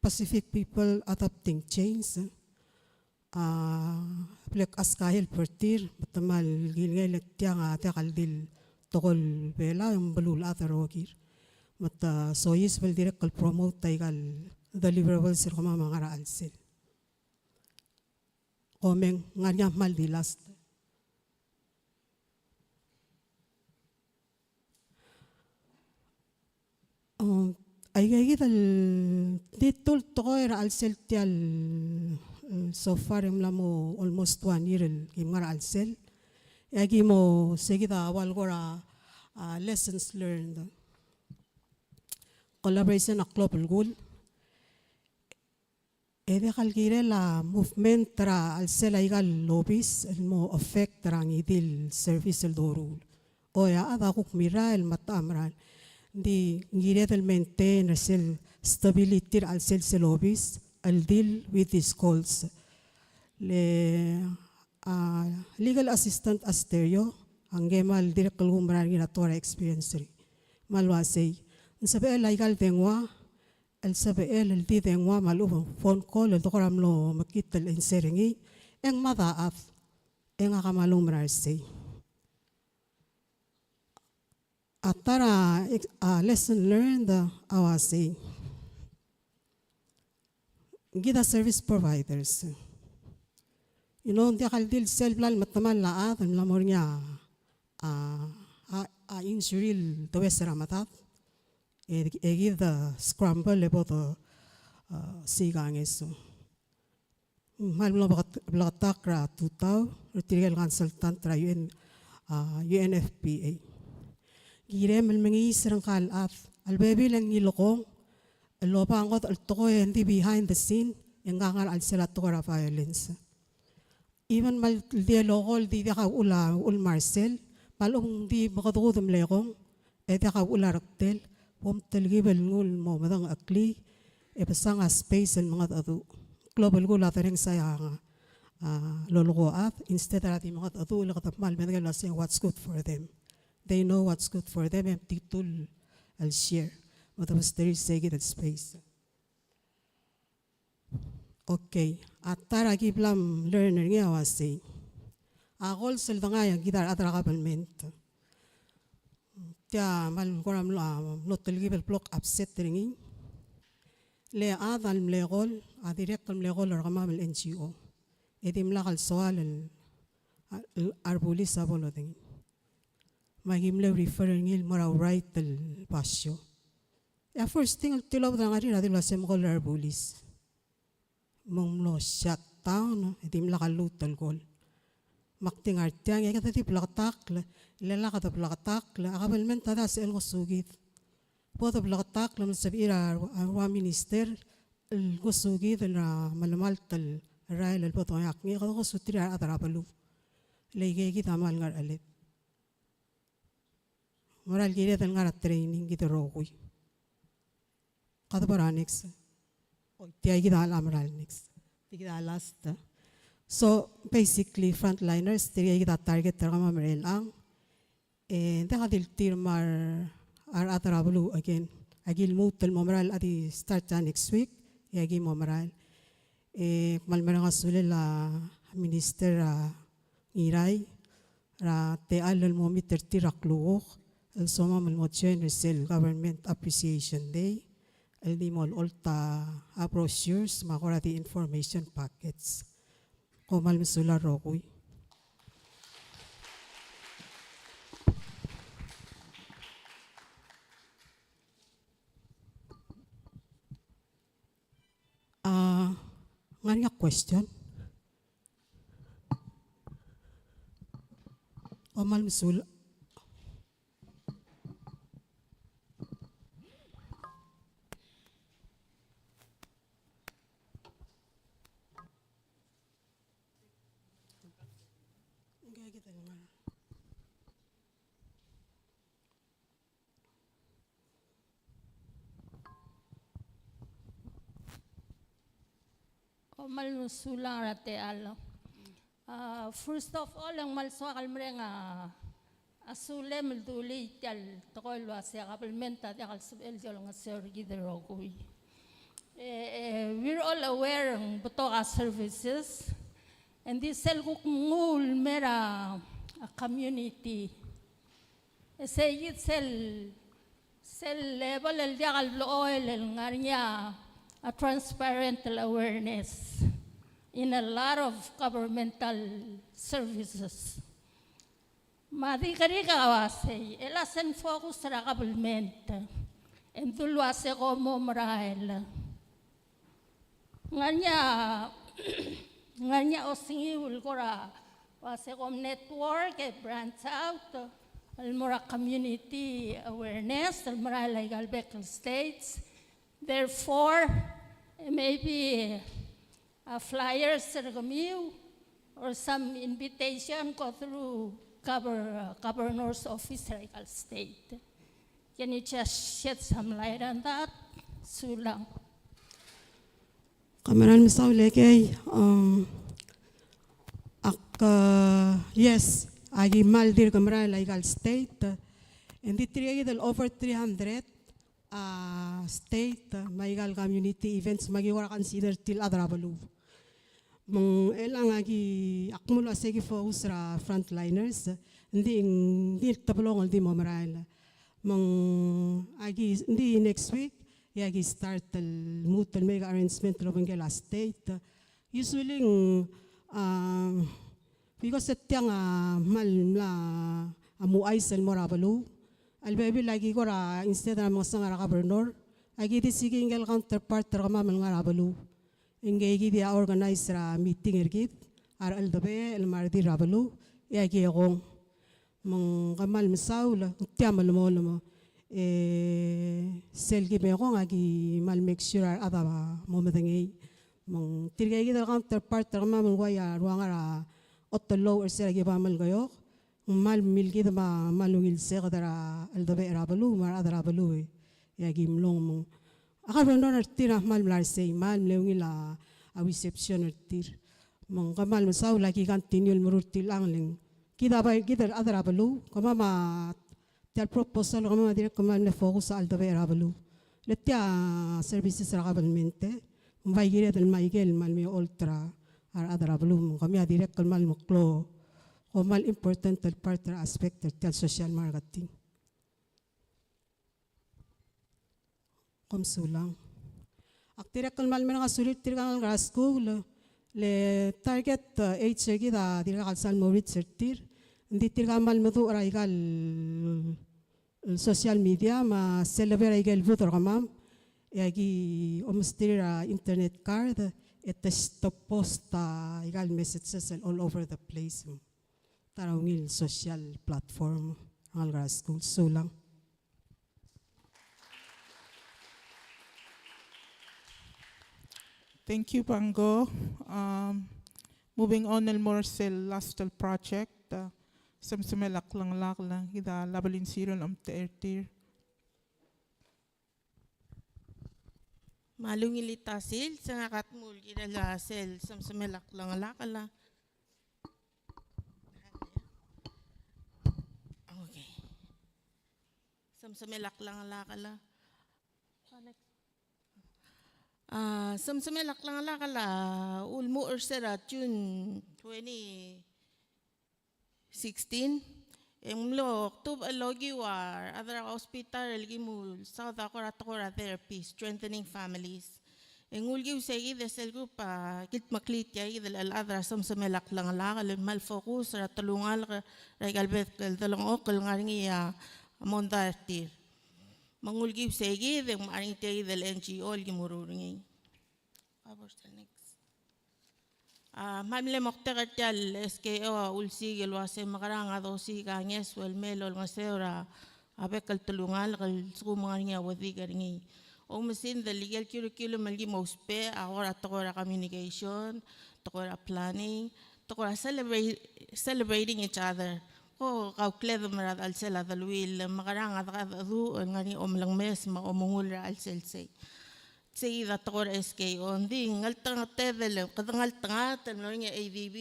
Pacific People Adapting Change, a, bla kaskau el help er tir, me te kmal kilengei le tiang a diak el di el tekoi el Belau e ng beluulechad el rokir. Me te soiseb el dirrek el promote aika el deliverables er kemam a ngar er a chelsel. Komeng, ng ngar er ngii a kmal di last. Um, aika kid el di tuu el tekoi er a chelsel tia el, eh, so far e ng mla mo almost one year el kim ngar er a chelsel. E aki mo se kid a ua el kora, a, lessons learned. Collaboration a klou a belkul. E diak el kirel a movement er a chelsel aika el obis el mo affect er a ngii di el service el doruul. Oi, a chad a kuk mirrael me te merael. Ng di ng kired el maintain er sel stability er a chelsel sel obis el deal with these calls. Le a legal assistant Asterio, a ngke kmal dirrek el kumerang er ngii er a tekoi er a experience er ngii. Me a le uaisei, ng sebechel aika el dengua, el sebechel el di dengua me a lechub e ng phone call el de kora mlo mekngit el answer er ngii, e ng mad a chad, e ngak a kmal oumerang er sei. A ta er a, a lesson learned, a uaisei. Kid a service providers, you know, ng diak el di el sel bla el metemall a chad el mla mo er ngii a, a, a, a injury el domes er a medad. E, e kid a scramble e bo de, a, siik a ngeso. Kmal mlo bleketakl er a tutau er tirke el consultant er a U N, a, U N F P A. Kirem el mengiis er ngka el chad, a lebebil e ng ngilekong el oba ngodech el tekoi e ng di behind the scene, e ngka a ngar er a chelsel a tekoi er a violence. Even me a ldi el okol, di diak a uchul a, uchul me a sel, me a lechub ng di mekedekudem el mlekong, e diak a uchul a rektel, bo mtelkib el nguu el mo medengecheklii, e besang a space el mengedecheduch. Klou a belkul a derrenges a, a, lolekoi a chad, instead er a di mengedecheduch, e le kede kmal medengei el uasei what's good for them. They know what's good for them, e mtituu el share. Me de besterir sei kid el space. Okay, a ta er a ki bla mlearn er ngii a uaisei. A goals el dengai a kid a rechad er a government. Tia kmal kora mlo, a, mlo telkib el bla kobes er ngii. Le a chad el mle call, a dirrek el mle call er kemam el N G O. E dimlak el soal el, a, el, a rebulis a bo lodengei. Me aki mle refer er ngii el mo er a right el basio. E a first thing el tilobed er a ngar er ngii a di el uasei me call er a rebulis. Me ng mlo shut down, e dimlak a lluut el call. Me ak di ngar tiang, e kede di bleketakl, le lak de bleketakl, a kabelment a di a sebechel ngosukid. Bo de bleketakl me ng sebechir a, a rua minister el ngosukid er a melemalt el rael el bo dongai a kngii, e kede ngosuterir a rechad er a beluu. Le ikei kid a kmal ngar er a cheled. Ng mera el kired el ngar er a training kid el rokui. Kede bo er a next. Oi, tia kid a mera el next. Tia kid a last. So, basically, frontliners, tia kid a target er kemam er chelechang. E, ng diak di le tir me a rechad er a beluu again. Aki lmuut el mo merael, a di start er a next week, e aki mo merael. E, kmal mereng a sulel a Minister, a, Ngirai, er a techall el mo meet er tir er a klukuk, el somam el mo join er sel Government Appreciation Day, el di mo olecholt a brochures, me a kora di information packets. Kom kmal mesulang el rokui. A, ngar er ngii a question? Kom kmal mesulang. Kom kmal mesulang er a techall. A, first of all, e ng kmal soak el mereng a, a sulem el dulii tia el tekoi el uase a kabelment a diak el sebechel di olengeseu er kid el rokui. E, e, we're all aware ng betok a services, e ng di sel kuk mnguu el mer a, a community. E sei kid sel, sel level el diak el blechoel el ngar er ngii a, a transparent awareness in a lot of governmental services. Me a di kerik a uasei, e le sel focus er a kabelment, e ng dul uase kom mo merael. Ngar er ngii a, ngar er ngii a osengiu el kora uase kom network e branch out el mo er a community awareness el merael aika el bek el states. Therefore, maybe a flyers er kemiu or some invitation go through governor, governor's office er aika el state. Can you just shed some light on that? Sulang. Kom kmal mesaul e kei, um, ak, uh, yes, aki kmal dirk merael aika el state. Ng di tirke kid el over three hundred, a, state, me aika el community events me aki kora consider tir el chad er a beluu. Me ng chelechang aki, ak mlo uase aki focus er a frontliners, ng di, ng di tebelong el di mo merael. Me ng aki, ng di next week, e aki start el lmuut el make arrangement el obengkel a state. Usually, ng, a, because e tiang a kmal mla a muchais el mo er a beluu. A lebebil aki kora instead er a mengesang er a governor, aki di seeking el counterpart er kemam el ngar er a beluu. Ngike kid a organize er a meeting er kid, a recheldebechel me a redil er a beluu, e aki ekong. Me ng kmal mesaul, ng tia melemolem. E sel ki mekong aki kmal make sure a rechad a mo medengei. Me ng tirke kid el counterpart er kemam el ua ia rua ngar er a otelou er se er a ki ba Melekeok, ng kmal mil kid me a kmal ungil seked er a cheldebechel er a beluu me a rechad er a beluu e. E aki mlong me ng. A governor er tir a kmal mla er sei, kmal mle ungil a, a reception er tir. Me ng kmal mesaul aki continue el meruul er tir el ngalek. Kid a bai, kid a rechad er a beluu, kemam a tia el proposal er kemam a dirrek el kmal mle focus a cheldebechel er a beluu. Le tia services er a government e, me bai kired el me aike el kmal mle ocholt er a rechad er a beluu, me kemiu a dirrek el kmal meklou. Kom kmal important el part er a aspect er tia el social marketing. Kom sulang. Ak dirrek el kmal mereng a sulir tirka el ngalek er a skuul, le target, eh, age er kid a dirkak el sal mo reach er tir. Ng di tirka kmal meduch er aika el social media me a sel lebo er aike el booth er kemam, e aki omesterir a internet card, e te, te post aika el messages el all over the place. Ta er a ungil social platform, ngalek er a skuul, sulang. Thank you, Pango. Um, moving on el mo er sel last el project, uh, semsemel a klengelakl, kid a Labelinsiru el omtechei er tir. Me a ungil el sils, e ngak a dmu el kirel a sel semsemel a klengelakel. Okay. Semsemel a klengelakel. A, semsemel a klengelakel a ulemuchel er se er a June twenty sixteen, e ng mlo tubech el okiu a rechad er a hospital el ki mle saod a kora tekoi er a therapy, strengthening families. E ng ulekiu sei kid e sel group a kildmeklii tia kid el chad er a semsemel a klengelakel el kmal focus er a telungalek er aika el bek el delengchokl el ngar er ngii a mondai er tir. Me ng ulekiu sei kid e ng mla er ngii tia kid el N G O el ki meruul er ngii. A, kmal mle moktek er tia el S K O a ulsiik el uase mekerang a dosiik a ngeso el mei el olengeseu er a bek el telungalek el lsekum ng ngar er ngii a uedikel er ngii. Oumesingd el ikel curriculum el ki mo ousbech a kora tekoi er a communication, tekoi er a planning, tekoi er a celebrate, celebrating each other. Ko kaukledem er a chelsel a deleuill, mekerang a dekedecheduch el ngar er ngii a omelengmes me a omengull er a chelsel sei. Sei kid a tekoi er a S K O, ng di ngeltengat el, kede ngeltengat el mlo er ngii a A D B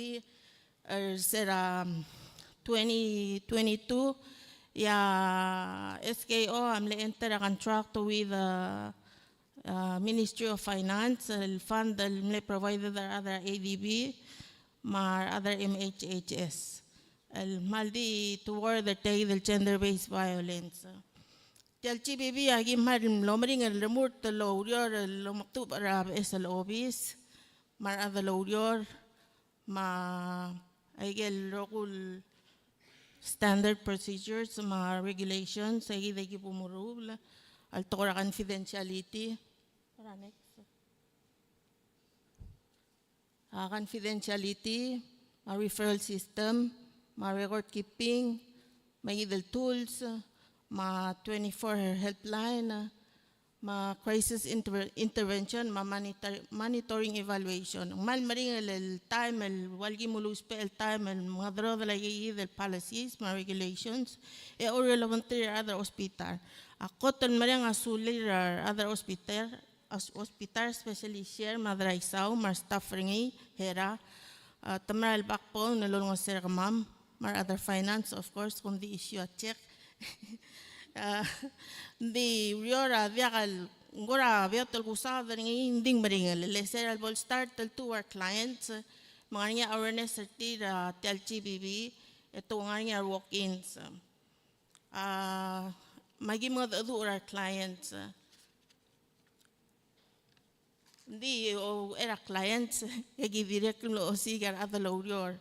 er se er a twenty twenty-two, e a S K O a mle enter a contract with a, a Ministry of Finance, el fund el mle provided er a rechad er a A D B me a rechad er a M H H S. El kmal di toward er tia kid el gender-based violence. Tia el G B V a ki kmal mlo meringel el remurt el oureor el omekdubech er a beches el obis, me a rechad el oureor, me aike el rokui el standard procedures me a regulations, aike el ki bo meruul, el tekoi er a confidentiality. Ora next. A confidentiality, me a referral system, me a record keeping, me aike el tools, me a twenty-four helpline, me a crisis inter-, intervention, me a monitor-, monitoring evaluation. Ng kmal meringel el taem el ua le ki mlo ousbech el taem el mengederodel aike el policies, me a regulations, e oureor el obengterir a rechad er a hospital. A kot el mereng a sulir a rechad er a hospital, a hospital, especially Sher me a Draisau, me a staff er ngii, Hera, a, te mera el backbone el olengeseu er kemam, me a rechad er a finance, of course, kom di issue a check. A, ng di ureor a diak el, ng kora beot el kusaod er ngii, ng di ng meringel, le se er a lebo el start el tuo er a clients, me ng ngar er ngii a awareness er tir er tia el G B V, e te ngar er ngii a walk-ins. A, me aki mengedecheduch er a clients. Ng di, o, er a clients, e aki dirrek el mlo osiik a rechad el oureor.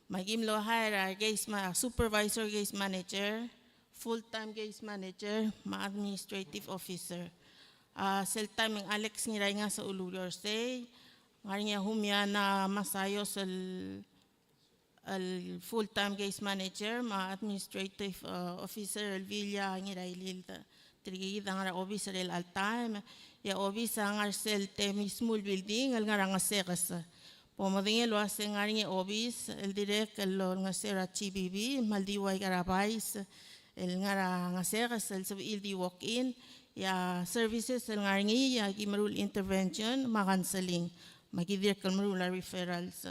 Me aki mlo hire a case ma-, supervisor case manager, full-time case manager, me a administrative officer. A, sel taem e ng Alex Ngiraingas a ulureor er sei, ng ngar er ngii a Humiana Masayos el el full-time case manager, me a administrative, uh, officer el Villa Ngirailild. Tirke kid a ngar er a obis er chelecha el taem, e a obis a ngar er sel te mismo el building el ngar er a Ngesekes. Bo modengei el uase ng ngar er ngii a obis el dirrek el olengeseu er a G B V, me ng di ua aika er a bais el ngar er a Ngesekes el sebechir el di walk-in, e a services el ngar er ngii, e aki meruul intervention, me a counseling, me aki dirrek el meruul a referrals.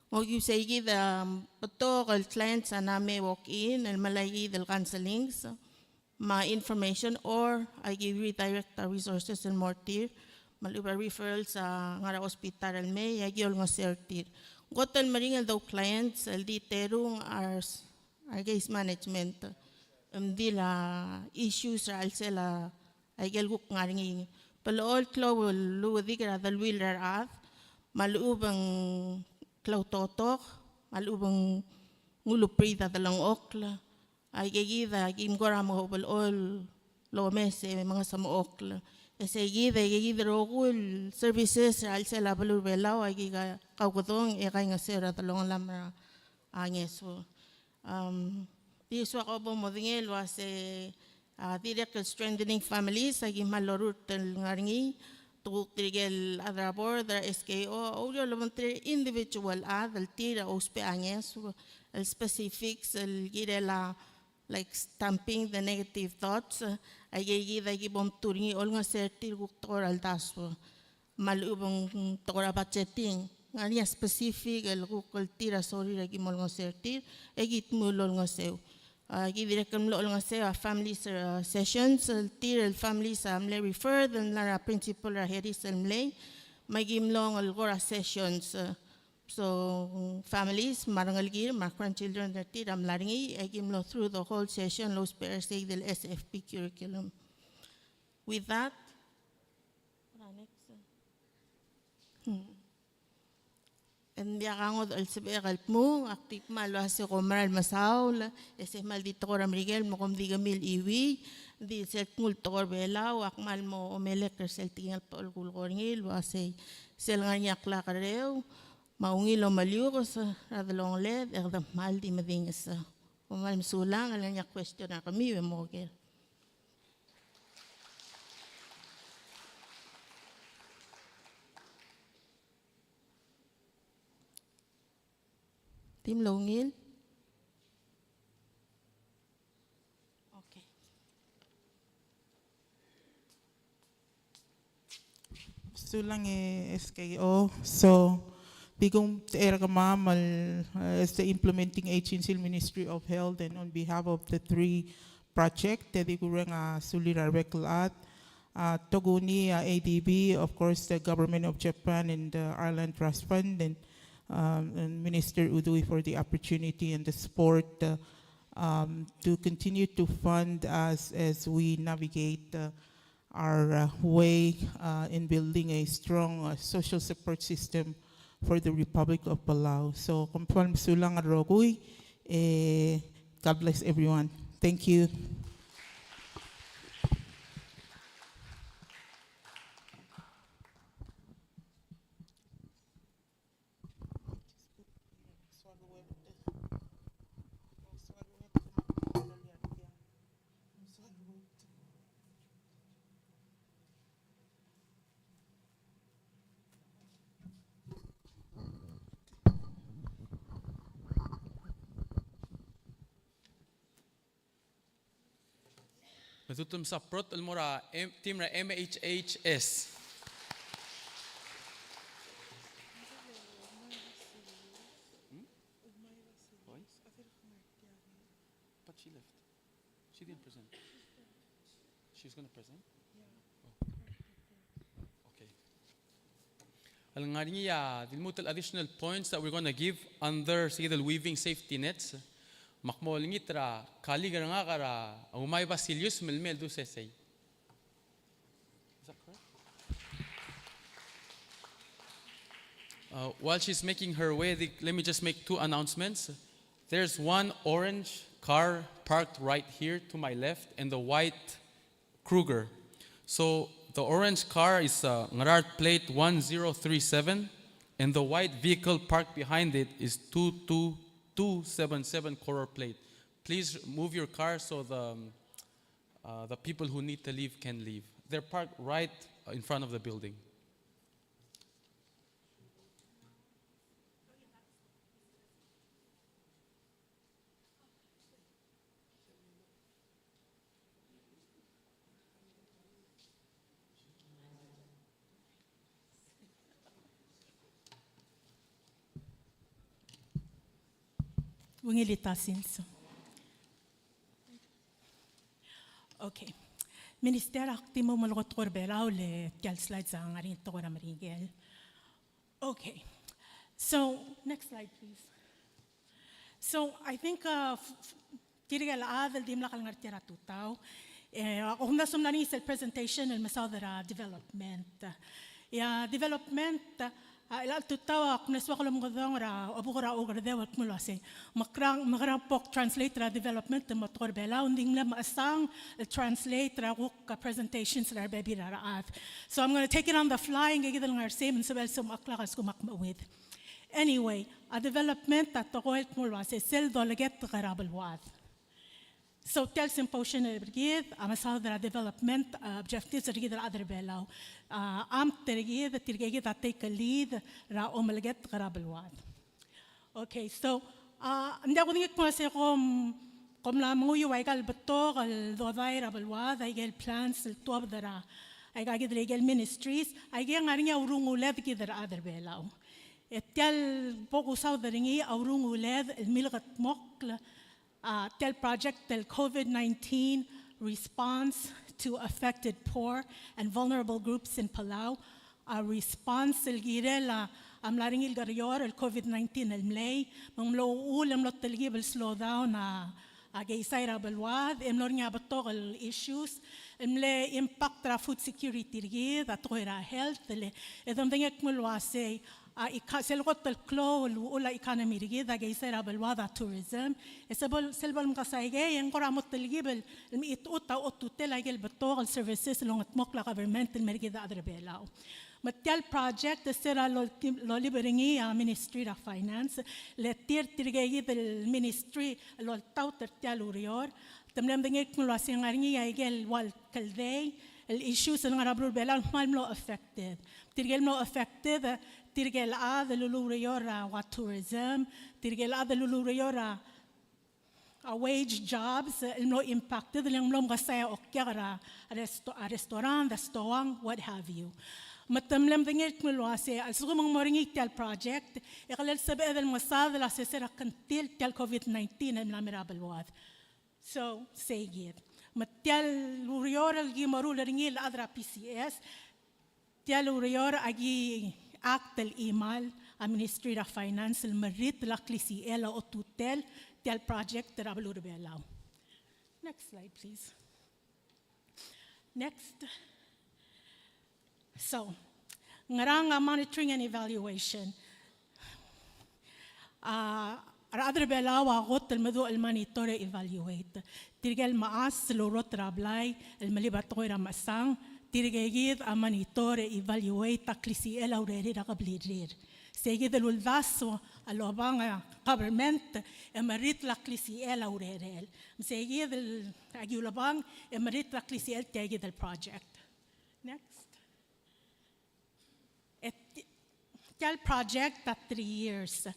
Ng okiu sei kid a betok el clients a mla me walk-in el melai kid el counselings me a information or aki redirect a resources el mo er tir me a lechub a referrals a ngar er a hospital el mei e aki olengeseu er tir. Ng kot el meringel el dou clients el di terung a re-, a re case management. Ng di a issues er a chelsel a aike el kuk ngar er ngii. Blechoel el klou el uledik er a deleuill er a rechad, me a lechub e ng klou a totok, me a lechub e ng ulebriid a delengchokl, aike kid a kim kora mo blechoel el omes e mengesemechokl. E sei kid, aike kid el rokui el services er a chelsel a beluu er a Belau, aki kaukedong e kaingeseu er a delongelam er a ngeso. Am, di soak a bo modengei el uase, a, dirrek el strengthening families, aki kmal orurt el ngar er ngii, te kuk tirke el chad er a board er a S K O, a oureor el obengterir a individual chad el tir a ousbech a ngeso, el specifics, el kirel a, like, stamping the negative thoughts, aike kid aki bo mtuu er ngii, olengeseu er tir kuk tekoi er a uldasu. me a lechub e ng tekoi er a budgeting. Ng ngar er ngii a specific el kuk el tir a sorir e ki mo olengeseu er tir, e ki dmu el olengeseu. A, ki dirrek el mlo olengeseu a families, a, sessions, el tir el families a mle referred, el mla er a principal er a Harris el mlei, me ki mlo ongel kora sessions, a, so, families, me a rengelekir, me a grandchildren er tir a mla er ngii, e ki mlo through the whole session, el ousbech er sei el S F P curriculum. With that, next. Hmm. Ng diak a ngodech el sebechek el dmu, ak di kmal uase kom mera el mesaul, e sei kmal di tekoi er a Merikel me kom di kemiu el chuiuii, ng di sel dmu el tekoi er a Belau, ak kmal mo omelek er sel tekingel el tekoi el kulekoi er ngii el uase sel ngar er ngii a klakerreu me a ungil omeliukes er a delongeled, e kede kmal di medinges. Kom kmal mesulang, e le ng ngar er ngii a question er kemiu e mo oker. Di mlo ungil. Okay. Sulang e S K O. So, di kuk er kemam el, uh, as the implementing agency, Ministry of Health, and on behalf of the three project, e di kureng a sulir a rebek el chad, a, tokuni a ADB, of course, the Government of Japan and the Ireland Trust Fund, and, um, and Minister Udui for the opportunity and the support, uh, um, to continue to fund us as we navigate, uh, our, uh, way, uh, in building a strong, uh, social support system for the Republic of Palau. So, kom kmal mesulang el rokui, e, God bless everyone. Thank you. Me tutem sa prot el mo er a M-, team er a M H H S. Hmm? Oi? But she left. She didn't present. She's gonna present? Oh. Okay. El ngar er ngii a di lmuut el additional points that we're gonna give under sei kid el weaving safety nets. Me ak mo olengit er a colleague er ngak er a Umai Basilius me lmei el dulsesei. Is that correct? Uh, while she's making her way, the, let me just make two announcements. There's one orange car parked right here to my left, and the white Kruger. So the orange car is, uh, Ngaraard plate one zero three seven, and the white vehicle parked behind it is two two two seven seven Koror plate. Please move your car so the, um, uh, the people who need to leave can leave. They're parked right in front of the building. Ungil e ta sils. Okay. Minister, ak di mo melekoi a tekoi er a Belau le tia el slides a ngar er ngii a tekoi er a Merikel. Okay. So, next slide, please. So, I think, uh, f-, f-, tirke el chad el dimlak el ngar tia er a tutau. E, ak omdasu e mla er ngii sel presentation el mesaod er a development. E a development, a, er chelecha el tutau, ak mle soak el omengodong er a, obuk er a Oukerdeu el kmo el uasei. Mekerang, mekerang bo kuk translate er a development el mo tekoi er a Belau, ng di ng mle mechesang el translate er a kuk presentations er a rebebil er a rechad. So I'm gonna take it on the fly, ngike kid el ngar er sei, me ng sebechel el soam a klak a lsekum ak mecheuid. Anyway, a development a tekoi el kmo el uasei sel doleketek er a beluad. So tia el symposium er kid a mesaod er a development, uh, objectives er kid el chad er a Belau. Uh, amt er kid, tirke kid a take a lead er a omeleketek er a beluad. Okay, so, uh, ng diak kudengei el kmo se kom, kom mla menguiu aika el betok el dodai er a beluad, aike el plans el tuobed er a, aika kid el ikel ministries, aike el ngar er ngii a urunguled kid er a rechad er a Belau. E tia el bo kusaod er ngii a urunguled el milkedmokl a tia el project el COVID nineteen Response to Affected Poor and Vulnerable Groups in Palau, a response el kirel a, a mla er ngii el kerior el COVID nineteen el mlei, me ng mlo uchul e mlo telkib el slow down a, a keizai er a beluad, e mlo er ngii a betok el issues, el mle impact er a food security er kid, a tekoi er a health, le, e domdengei el kmo el uasei, a, ika-, sel kot el klou el uchul a economy er kid, a keizai er a beluad a tourism. E sel bo, sel bo lemekesai aikei, e ng kora mo telkib el, el mechitechut a otutel aikel betok el services el ongedmokl a government el mer kid a rechad er a Belau. Me tia el project, e se er a lol-, lolib er ngii a Ministry er a Finance, le tir, tirke kid el ministry el oltaut er tia el ureor, te mle medengei el kmo el uasei ng ngar er ngii aikel ua el kldei, el issues el ngar er a beluu er a Belau el kmal mlo affected. Tirke el mlo affected, tirke el chad el uluureor er a ua tourism, tirke el chad el uluureor er a, a wage jobs, el mlo impacted, le ng mlo mekesai a okiak er a resto-, a restaurant, a stoang, what have you. Me te mle medengei el kmo el uasei, a lsekum ng mo er ngii tia el project, e kede lsebeched el mesaod el a sesei er a kngtil tia el COVID nineteen el mla mer a beluad. So, sei kid. Me tia el ureor el ki meruul er ngii el chad er a PCS, tia el ureor a ki act el chimal a Ministry er a Finance el merritel a klisichel a otutel tia el project er a beluu er a Belau. Next slide, please. Next. So, ngerang a monitoring and evaluation. A, a rechad er a Belau a kot el meduch el monitor e evaluate. Tirke el mechas el oureor er a blai el melib a tekoi er a mechesang, tirke kid a monitor e evaluate a klisichel a urerir a keblirir. Sei kid el uldasu a lobang a government e merritel a klisichel a urerel. Me sei kid el, a ki ulebang e merritel a klisichel tia kid el project. Next. E ti-, tia el project a three years.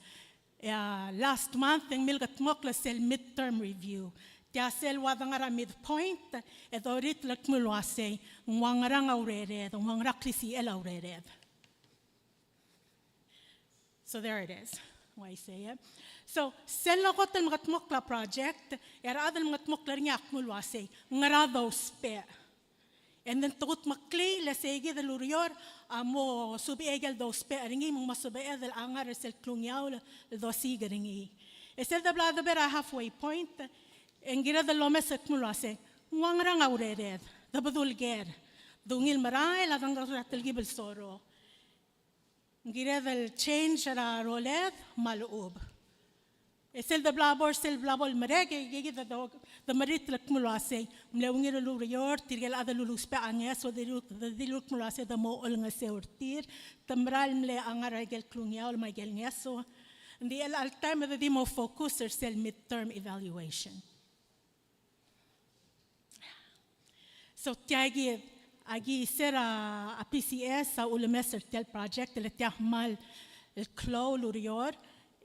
E a last month e ng milkedmokl sel midterm review. Tia sel ua de ngar er a midpoint, e dorit el kmo el uasei, ng ua ngerang a urered, ng ua ngerang a klisichel a urered. So there it is. Why I say it? So, sel lekot el meketmokl a project, e a rechad el meketmokl er ngii a kmo el uasei, ngera dousbech. And then te kutmeklii, le sei kid el ureor a mo subechii aike el dousbech er ngii, me ng mo sebeched el ngar er sel klungiaol el dosiik er ngii. E sel de bla de ber a halfway point, e ng kired el omes el kmo el uasei, ng ua ngerang a urered, de bedul ker, de ungil merael a dengkar er a telkib el soro. Ng kired el change er a roled me a lechub. E sel de bla bo er sel bla bo el merek, e kid a de, de merit el kmo el uasei, mle ungil el ureor, tirke el chad el uluusbech a ngeso, de dilu-, de dilu el kmo el uasei de mo olengeseu er tir, te mera el mle ngar er aike el klungiaol me aike el ngeso. Ng di chelecha el taem e de di mo focus er sel midterm evaluation. So, tia kid, a ki ser a, a PCS a ulemes er tia el project, le tia kmal el klou el ureor,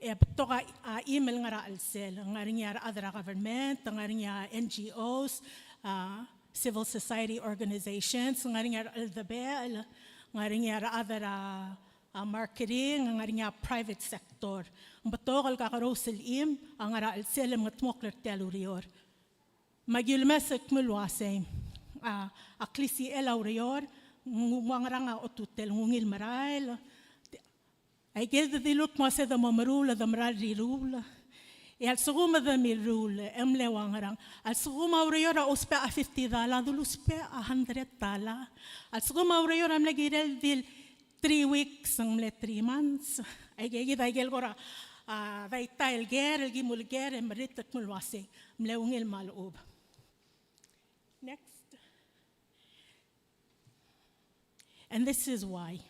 e betok a, a chim el ngar er a chelsel, ngar er ngii a rechad er a government, ngar er ngii a NGOs, a civil society organizations, ngar er ngii a recheldebechel, ngar er ngii a rechad er a, a marketing, ngar er ngii a private sector. Ng betok el kakerous el chim a ngar er a chelsel el mengedmokl er tia el ureor. Me a ki ulemes el kmo el uasei, a, a klisichel a ureor, ng ua ngerang a otutel, ng ungil merael. Aike el de dilu el kmo uasei de mo meruul, de mera el riruul. E a lsekum e de mirruul, e mle ua ngerang. A lsekum a ureor a ousbech a fifty dollar, de uluusbech a hundred dollar. A lsekum a ureor a mle kirel di el three weeks, ng mle three months. Aike kid a ikel kora, a, daitai el ker, el ki mle ker, e merit el kmo el uasei, mle ungil me a lechub. Next. And this is why.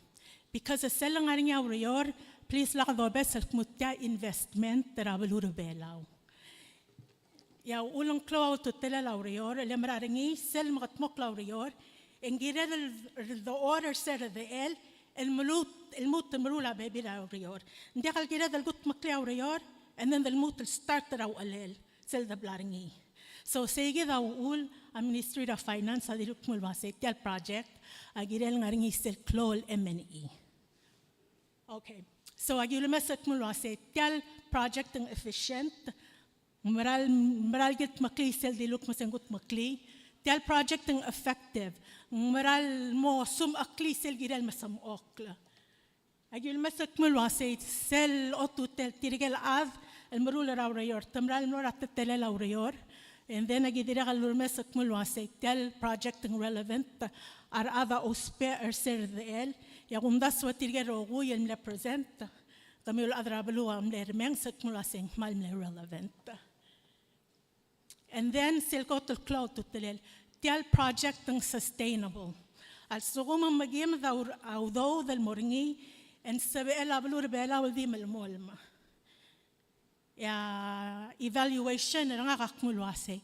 Because sel ngar er ngii a ureor, please lak dobes el kmo tia investment er a beluu er a Belau. E a uchul e ng klou a ultutelel a ureor, le mera er ngii, sel meketmokl a ureor, e ng kired el, el dechor er se er a redechel, el meluut, el lmuut el meruul a bebil er a ureor. Ng diak el kired el kutmeklii a ureor, and then de lmuut el start er a uchelel, sel de bla er ngii. So, sei kid a uchul a Ministry er a Finance a dilu el kmo el uasei tia el project a kirel ngar er ngii sel klou el M and E. Okay. So, aki ulemes el kmo el uasei tia el project ng efficient, ng mera el, mera el kudmeklii sel dilu el kmo se ng kudmeklii, tia el project ng effective, ng mera el mo sumecheklii sel kirel mesmechokl. Aki ulemes el kmo el uasei sel otutel tirke el chad el meruul er a ureor, te mera el mlo er a teletelel a ureor. And then aki dirrek el ulemes el kmo el uasei tia el project ng relevant a rechad a ousbech er se er a redechel, e a kumdasu e tirke el rokui el mle present, kemiu el chad er a beluu a mle remenges el kmo el uasei ng kmal mle relevant. And then, sel kot el klou a ultutelel, tia el project ng sustainable. A lsekum ng mekiis a ur-, a udoud el mo er ngii, e ng sebechel a beluu er a Belau el di melemolem. E a evaluation er ngak a kmo el uasei,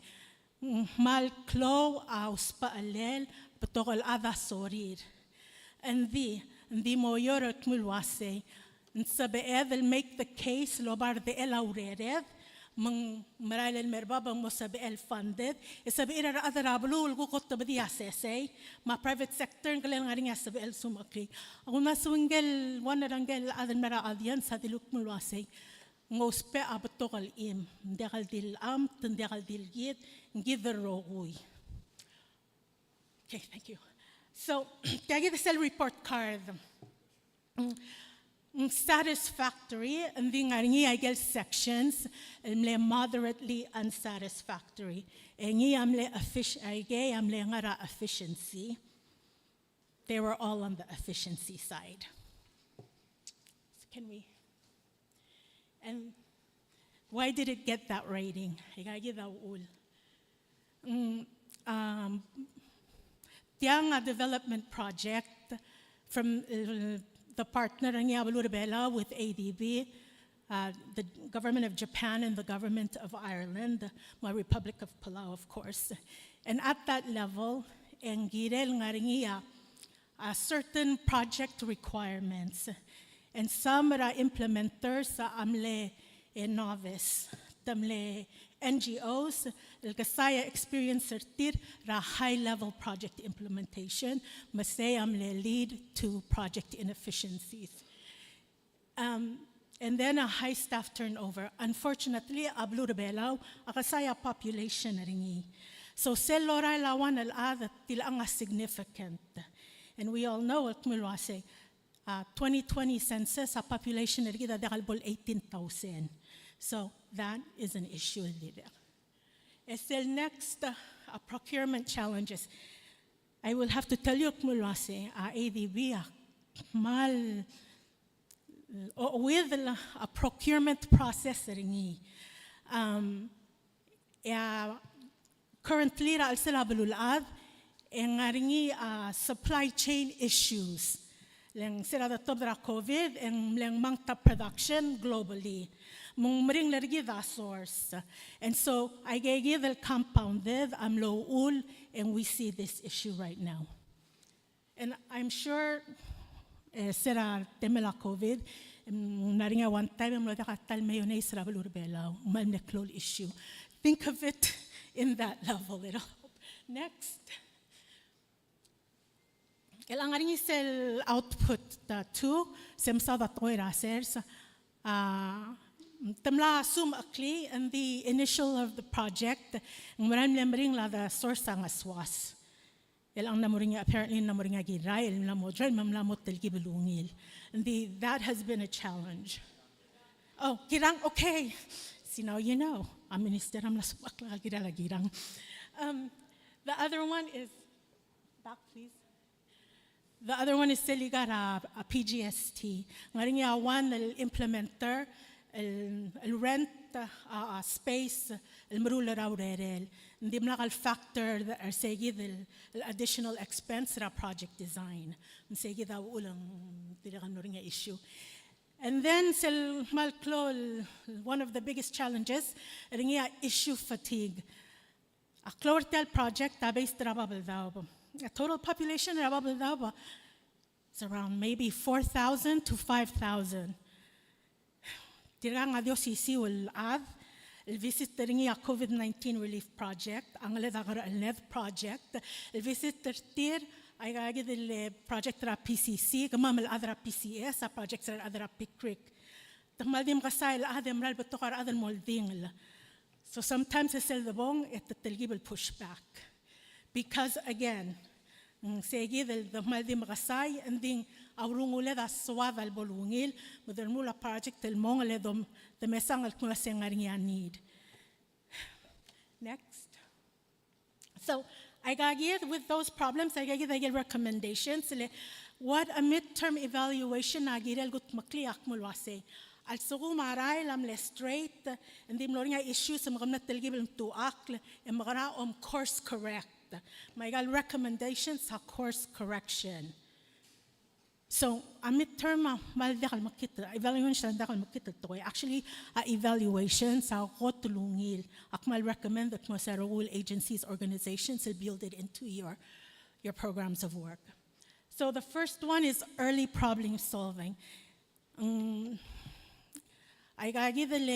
ng kmal klou a usbechelel, betok el chad a sorir. Engdi, engdi mo oureor el kmo el uasei, ng sebeched el make the case el oba a redechel a urered, me ng merael el mer bab e ng mo sebechel funded, e sebechir a rechad er a beluu el kuk otebedii a sesei, me a private sector ng kirel ngar er ngii a sebechel sumecheklii. A kumdasu ngike el one er ngike el chad el mei er a audience a dilu el kmo el uasei, ng ousbech a betok el chim, ng diak el di el amt, ng diak el di el kid, ng kid el rokui. Okay, thank you. So, tia kid sel report card. Mm, satisfactory, engdi ngar er ngii a ikel sections el mle moderately unsatisfactory. E ngii a mle effic-, a ikei a mle ngar er a efficiency. They were all on the efficiency side. So can we And why did it get that rating? Aika kid a uchul. Mm, um, tiang a development project from, uh, the partner er ngii a beluu er a Belau with A D B, uh, the government of Japan and the government of Ireland, my Republic of Palau, of course. And at that level, e ng kirel ngar er ngii a uh, certain project requirements. And some er a implementers a mle, eh, novice, te mle N G Os, el kesai a experience er tir er a high level project implementation, me sei a mle lead to project inefficiencies. Um, and then a high staff turnover. Unfortunately, a beluu er a Belau a kesai a population er ngii. So sel lorael a one el chad a tilechang a significant. And we all know, el kmo el uasei, uh, twenty twenty census a population er kid a diak el bo el eighteen thousand. So that is an issue el dirrek. E sel next, uh, a procurement challenges. I will have to tell you, el kmo el uasei, a ADB a kmal, uh, o-, with a procurement process er ngii. Um, e a currently er a chelsel a beluulechad, e ng ngar er ngii a supply chain issues. Le ng se er a de tobed er a COVID, e ng mle ngmanget a production globally. Me ng meringel er kid a source. And so, aika kid el compounded a mlo uchul, and we see this issue right now. And I'm sure, eh, se er a temel a COVID, em, ng ngar er ngii a one time, e mlo diak a ta el mayonnaise er a beluu er a Belau, me ng mle klou el issue. Think of it in that level, it'll help. Next. El ngar er ngii sel output, the two, se mesaod a tekoi er a sers, a, te mla assume a clear in the initial of the project, ng mera el mle meringel a the source a ngesuas. El ng mla mo er ngii, apparently ng mla mo er ngii a Kirai, el mla mo join, me ng mla mo telkib el ungil. And the, that has been a challenge. Oh, Kirang, okay. See, now you know. A minister a mla sebechek el kirel a Kirang. Um, the other one is, back please. The other one is sel ikar a, a PGST. Ng ngar er ngii a one el implementer, el, el rent, a, a space, el meruul er a urerel. Ng dimlak el factor er se kid el, el additional expense er a project design. Me se kid a uchul e ng dirrek el mlo er ngii a issue. And then sel kmal klou el, one of the biggest challenges, er ngii a issue fatigue. A klou er tia el project a based er a Babeldaob. A total population er a Babeldaob is around maybe four thousand to five thousand. Tirkang a di osisiu el chad, el visit er ngii a COVID nineteen Relief Project, a ngeled a kerrechelned project, el visit er tir, aika kid el project er a P C C, kemam el chad er a P C S, a project er a rechad er a Pig Creek. Te kmal di mekesai el chad e mera el betok a rechad el mo oldingel. So sometimes e sel debong e te telkib el push back. Because again, mm, se kid el de kmal di mekesai, e ng di a urunguled a soad el bo lungil, me de remuul a project el mong, e le dom, de mesang el kmo se ngar er ngii a need. Next. So, aika kid with those problems, aika kid a ikel recommendations, le what a midterm evaluation a kirel kudmeklii a kmo el uasei. A lsekum a rael a mle straight, e ng di mlo er ngii a issues me ke mle telkib el mtuchakl, e mekera om course correct. Me aika el recommendations a course correction. So, a midterm a kmal diak el mekngit, evaluation a diak el mekngit el tekoi. Actually, a evaluations a kot el ungil. A kmal recommend el kmo se a rokui el agencies, organizations, el build it into your, your programs of work. So the first one is early problem solving. Mm, aika kid el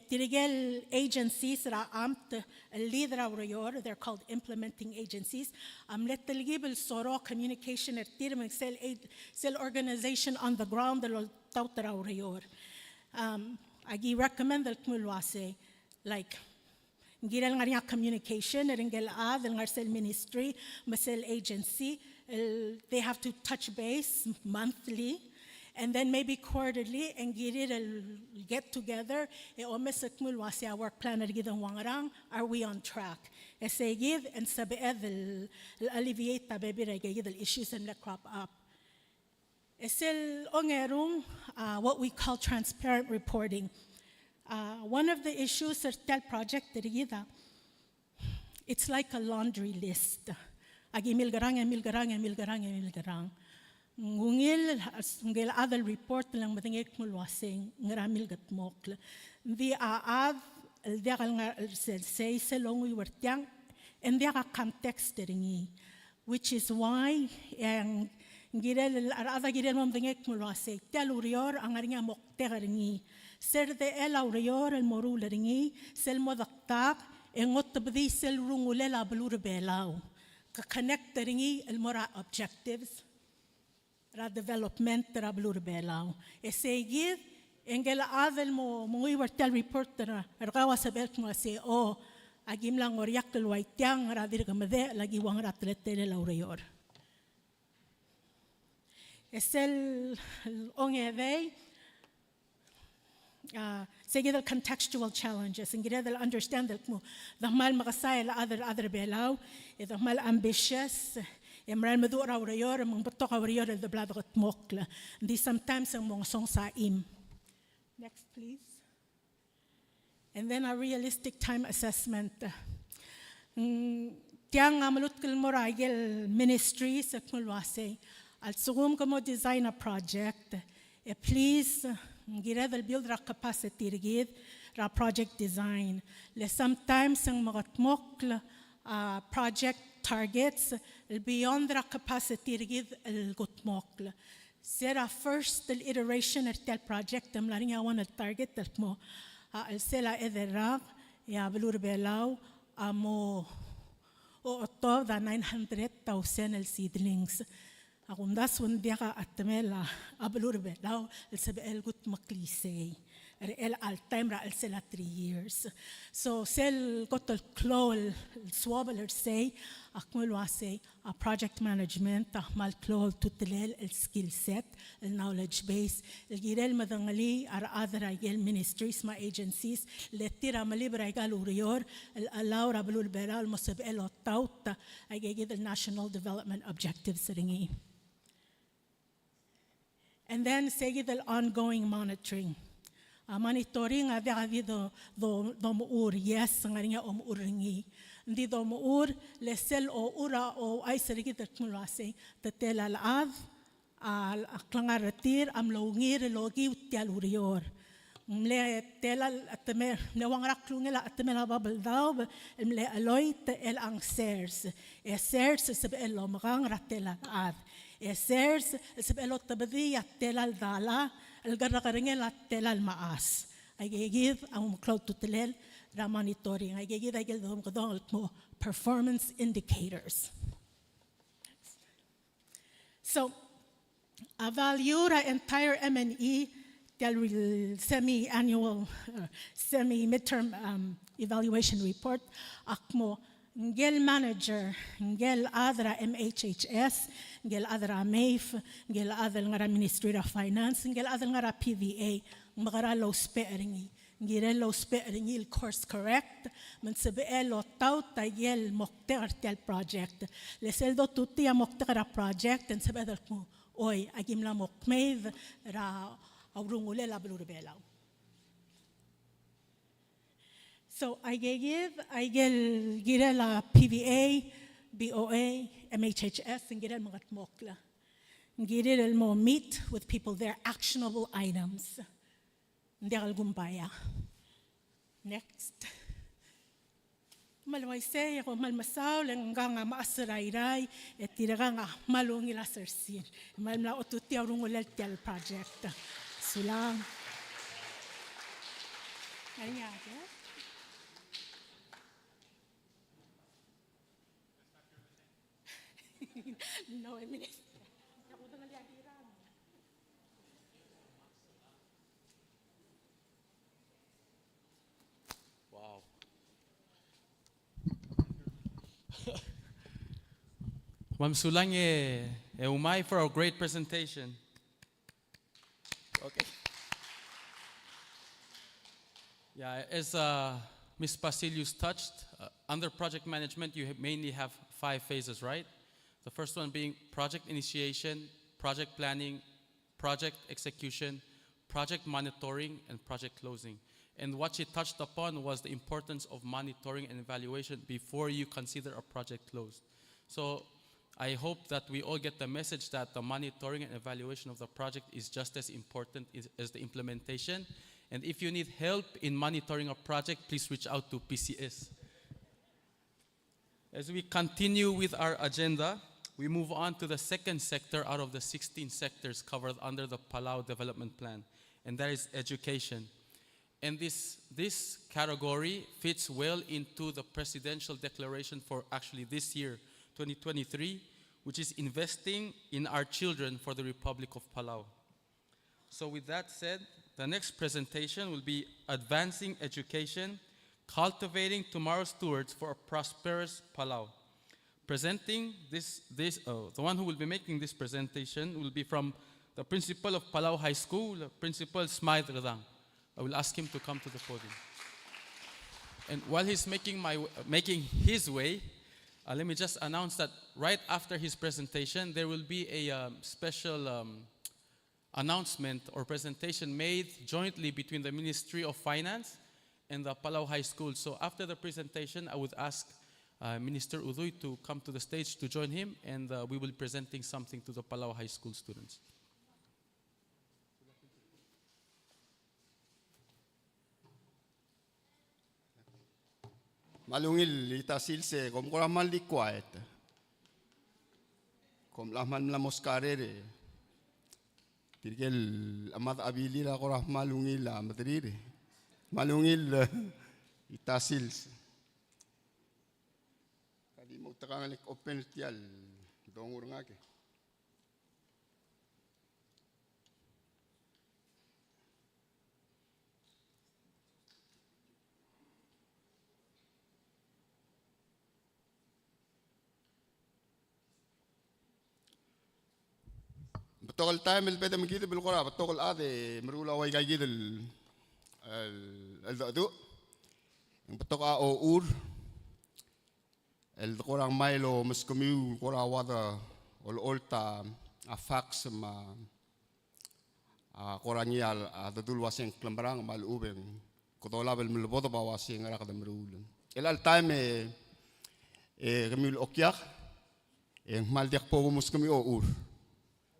tirke el agencies er a amt el lead er a ureor, they're called implementing agencies. A mle telkib el soro communication er tir me sel aid, sel organization on the ground el oltaut er a ureor. Um, aki recommend el kmo el uasei, like, ng kirel ngar er ngii a communication er ngike el chad el ngar er sel ministry me sel agency, el, they have to touch base monthly, and then maybe quarterly, e ng kirir el get together, e omes el kmo el uasei a work plan er kid ng ua ngerang, are we on track? E sei kid, e ng sebeched el, el alleviate a bebil er aike kid el issues el mle crop up. E sel ongerung, uh, what we call transparent reporting. Uh, one of the issues er tia el project er kid a, it's like a laundry list. Aki milkerang, e milkerang, e milkerang, e milkerang. Ng ungil, ngike el chad el report el ng medengei el kmo el uasei, ngera milkedmokl. Ng di a chad el diak el ngar, el sel, sei sel onguiu er tiang, e ng diak a context er ngii. Which is why, e ng kirel, a rechad a kirel mo medengei el kmo el uasei, tia el ureor a ngar er ngii a moktek er ngii. Sel dechel a ureor el moruul er ngii, sel mo dektak, e ng otebedii sel rungulel a beluu er a Belau. Ke connect er ngii el mo er a objectives er a development er a beluu er a Belau. E sei kid, e ngike el chad el mo, mo menguiu er tia el report er, er kau a sebechel el kmo uasei, o, aki mla ngoriakl el ua tiang er a dirk medechel, aki ua ngera teletelel a ureor. E sel ongedei, a, sei kid el contextual challenges, ng kired el understand el kmo, de kmal mekesai el chad er, chad er a Belau, e de kmal ambitious, e mera el meduch er a ureor, me ng betok a ureor el de bla dekedmokl. Ng di sometimes e ng mo ngesonges a chim. Next, please. And then a realistic time assessment. Mm, tiang a melutk el mo er a ikel ministries el kmo el uasei, a lsekum ke mo design a project, e please, ng kired el build er a capacity er kid er a project design. Le sometimes ng mekedmokl a project targets el beyond er a capacity er kid el kudmokl. Se er a first el iteration er tia el project e mla er ngii a one el target el kmo, a, el sel a chederak, e a beluu er a Belau a mo otobed a nine hundred thousand el seedlings. A kumdasu e ng diak a chetemel a beluu er a Belau el sebechel el kudmeklii sei er chelecha el taem er a chelsel a three years. So sel kot el klou el suobel er sei a kmo el uasei, a project management a kmal klou a ultutelel el skill set, el knowledge base, el kirel medengelii a rechad er a ikel ministries me a agencies, le tir a melib er aika el ureor, el allow er a beluu er a Belau el mo sebechel el oltaut aike kid el national development objectives er ngii. And then sei kid el ongoing monitoring. A monitoring a diak di do, do, domechur, yes, ng ngar er ngii a omechur er ngii. Ng di domechur, le sel ochur a ouchais er kid el kmo el uasei, te tela el chad, a, a klengar er tir a mlo ungil el okiu tia el ureor. Ng mle tela el chetemel, mle ua ngera klungel a chetemel a Babeldaob el mle cheloit el ang sers. E sers el sebechel el omekang er a tela el chad. E sers el sebechel el otebedii a tela el dala el kerrekerengel a tela el mechas. Aike kid a mo klou a ultutelel er a monitoring. Aike kid a ikel domekedong el kmo performance indicators. So, a value er a entire M and E, tia el semi-annual, uh, semi-midterm, um, evaluation report, a kmo ngikel manager, ngikel chad er a M H H S, ngikel chad er a MAFE, ngikel chad el ngar er a Ministry er a Finance, ngikel chad el ngar er a P V A, ng mekera el ousbech er ngii. Ng kirel el ousbech er ngii el course correct, me ng sebechel el otaut a ikel moktek er tia el project. Le sel dotutii a moktek er a project, e ng sebeched el kmo, oi, aki mla mo kmeed er a urungulel a beluu er a Belau. So, aike kid, aikel kirel a P V A, B O A, M H H S, ng kirel el mengedmokl. Ng kirel el mo meet with people, they're actionable items. Ng diak el kumbaya. Next. Kmal uaisei, e kom kmal mesaul, e ngkang a mechas er a Irrai, e tirkang a kmal ungil a sersir. Kmal mla otutii a urungulel tia el project. Sulang. Ainyake. No, e Minister. Wow. Kmal mesulang e, e Umai for our great presentation. Okay. Yeah, as, uh, Miss Basilius touched, uh, under project management, you ha-, mainly have five phases, right? The first one being project initiation, project planning, project execution, project monitoring, and project closing. And what she touched upon was the importance of monitoring and evaluation before you consider a project closed. So I hope that we all get the message that the monitoring and evaluation of the project is just as important as, as the implementation. And if you need help in monitoring a project, please reach out to P C S. As we continue with our agenda, we move on to the second sector out of the sixteen sectors covered under the Palau Development Plan, and that is education. And this, this category fits well into the presidential declaration for actually this year, twenty twenty-three, which is investing in our children for the Republic of Palau. So with that said, the next presentation will be Advancing Education, Cultivating Tomorrow's Stewards for a Prosperous Palau. Presenting this, this, uh, the one who will be making this presentation will be from the principal of Palau High School, Principal Smythe Redang. I will ask him to come to the podium. And while he's making my, making his way, uh, let me just announce that right after his presentation, there will be a, um, special, um, announcement or presentation made jointly between the Ministry of Finance and the Palau High School. So after the presentation, I would ask, uh, Minister Udui to come to the stage to join him, and, uh, we will be presenting something to the Palau High School students. Kmal ungil, Ita Sils, e kom kora kmal di quiet. Kom locha kmal mla mo skarer e tirke el chemad a bilir a kora kmal ungil a mederir. Kmal ungil, e, Ita Sils. Ka di mo outekangel e open er tia el dongu er ngak e. Betok el taem el bedemekideb el kora betok el chad e meruul a ua ika kid el, el, el cheldecheduch. Ng betok a ochur el de kora ngmai el omeskemiu el kora ua de olecholt a, a fax me a, a kora ngii a, a dedu el uase ng klemerang me a lechub e ng kede olab el melebodeb a uase ngera kede meruul. Chelecha el taem e, e kemiu el okiak, e ng kmal diak bo kumeskemiu a ochur.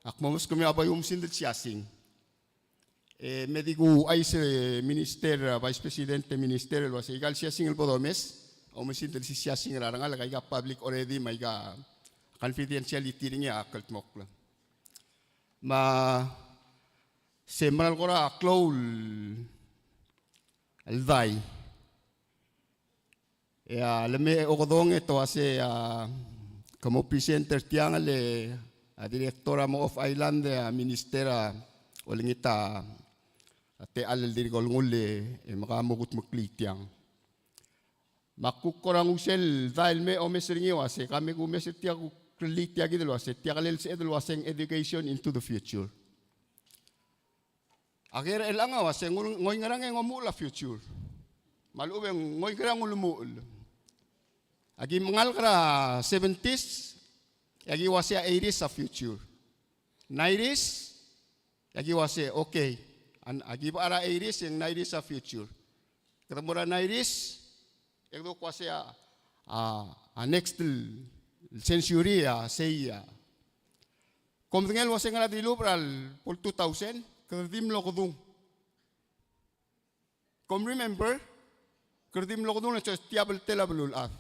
Ak mo meskemiu a bai oumesingd el siasing. E me di kuuchais e Minister, a Vice President e Minister el uase ika el siasing el bo domes, oumesingd el sisiasing er a rengalek, aika public already me aika confidentiality er ngii a kldmokl. Me se meral kora klou el dai. E a leme okedong e te uasei a, ke mo present er tiang le a director a mo off island e a minister a olengit a techall el dirk olengull e me ke mo kudmeklii tiang. Me ak kuk kora nguu sel dael el me omes er ngii el uasei, ka me kumes er tia kuk rellii tia kid el uasei, tia kelel sebeched el uasei ng education into the future. A ker er chelechang a uasei ng, ng oingerang e ng omuchel a future. Me a lechub e ng oingerang ng ulemuchel. Aki mengalek er a seventies, e aki uasei a eighties a future. Nineties, e aki uasei, okay. Aki bechar a eighties, e ng nineties a future. Kede mo er a nineties, e kede kuk uasei a, a, a next century a sei a. Kom medengei el uasei ng ngar er a dilubech er a lebo el two thousand, kede di mlo kedung. Kom remember, kede di mlo kedung el uasei tia bltial a beluulechad.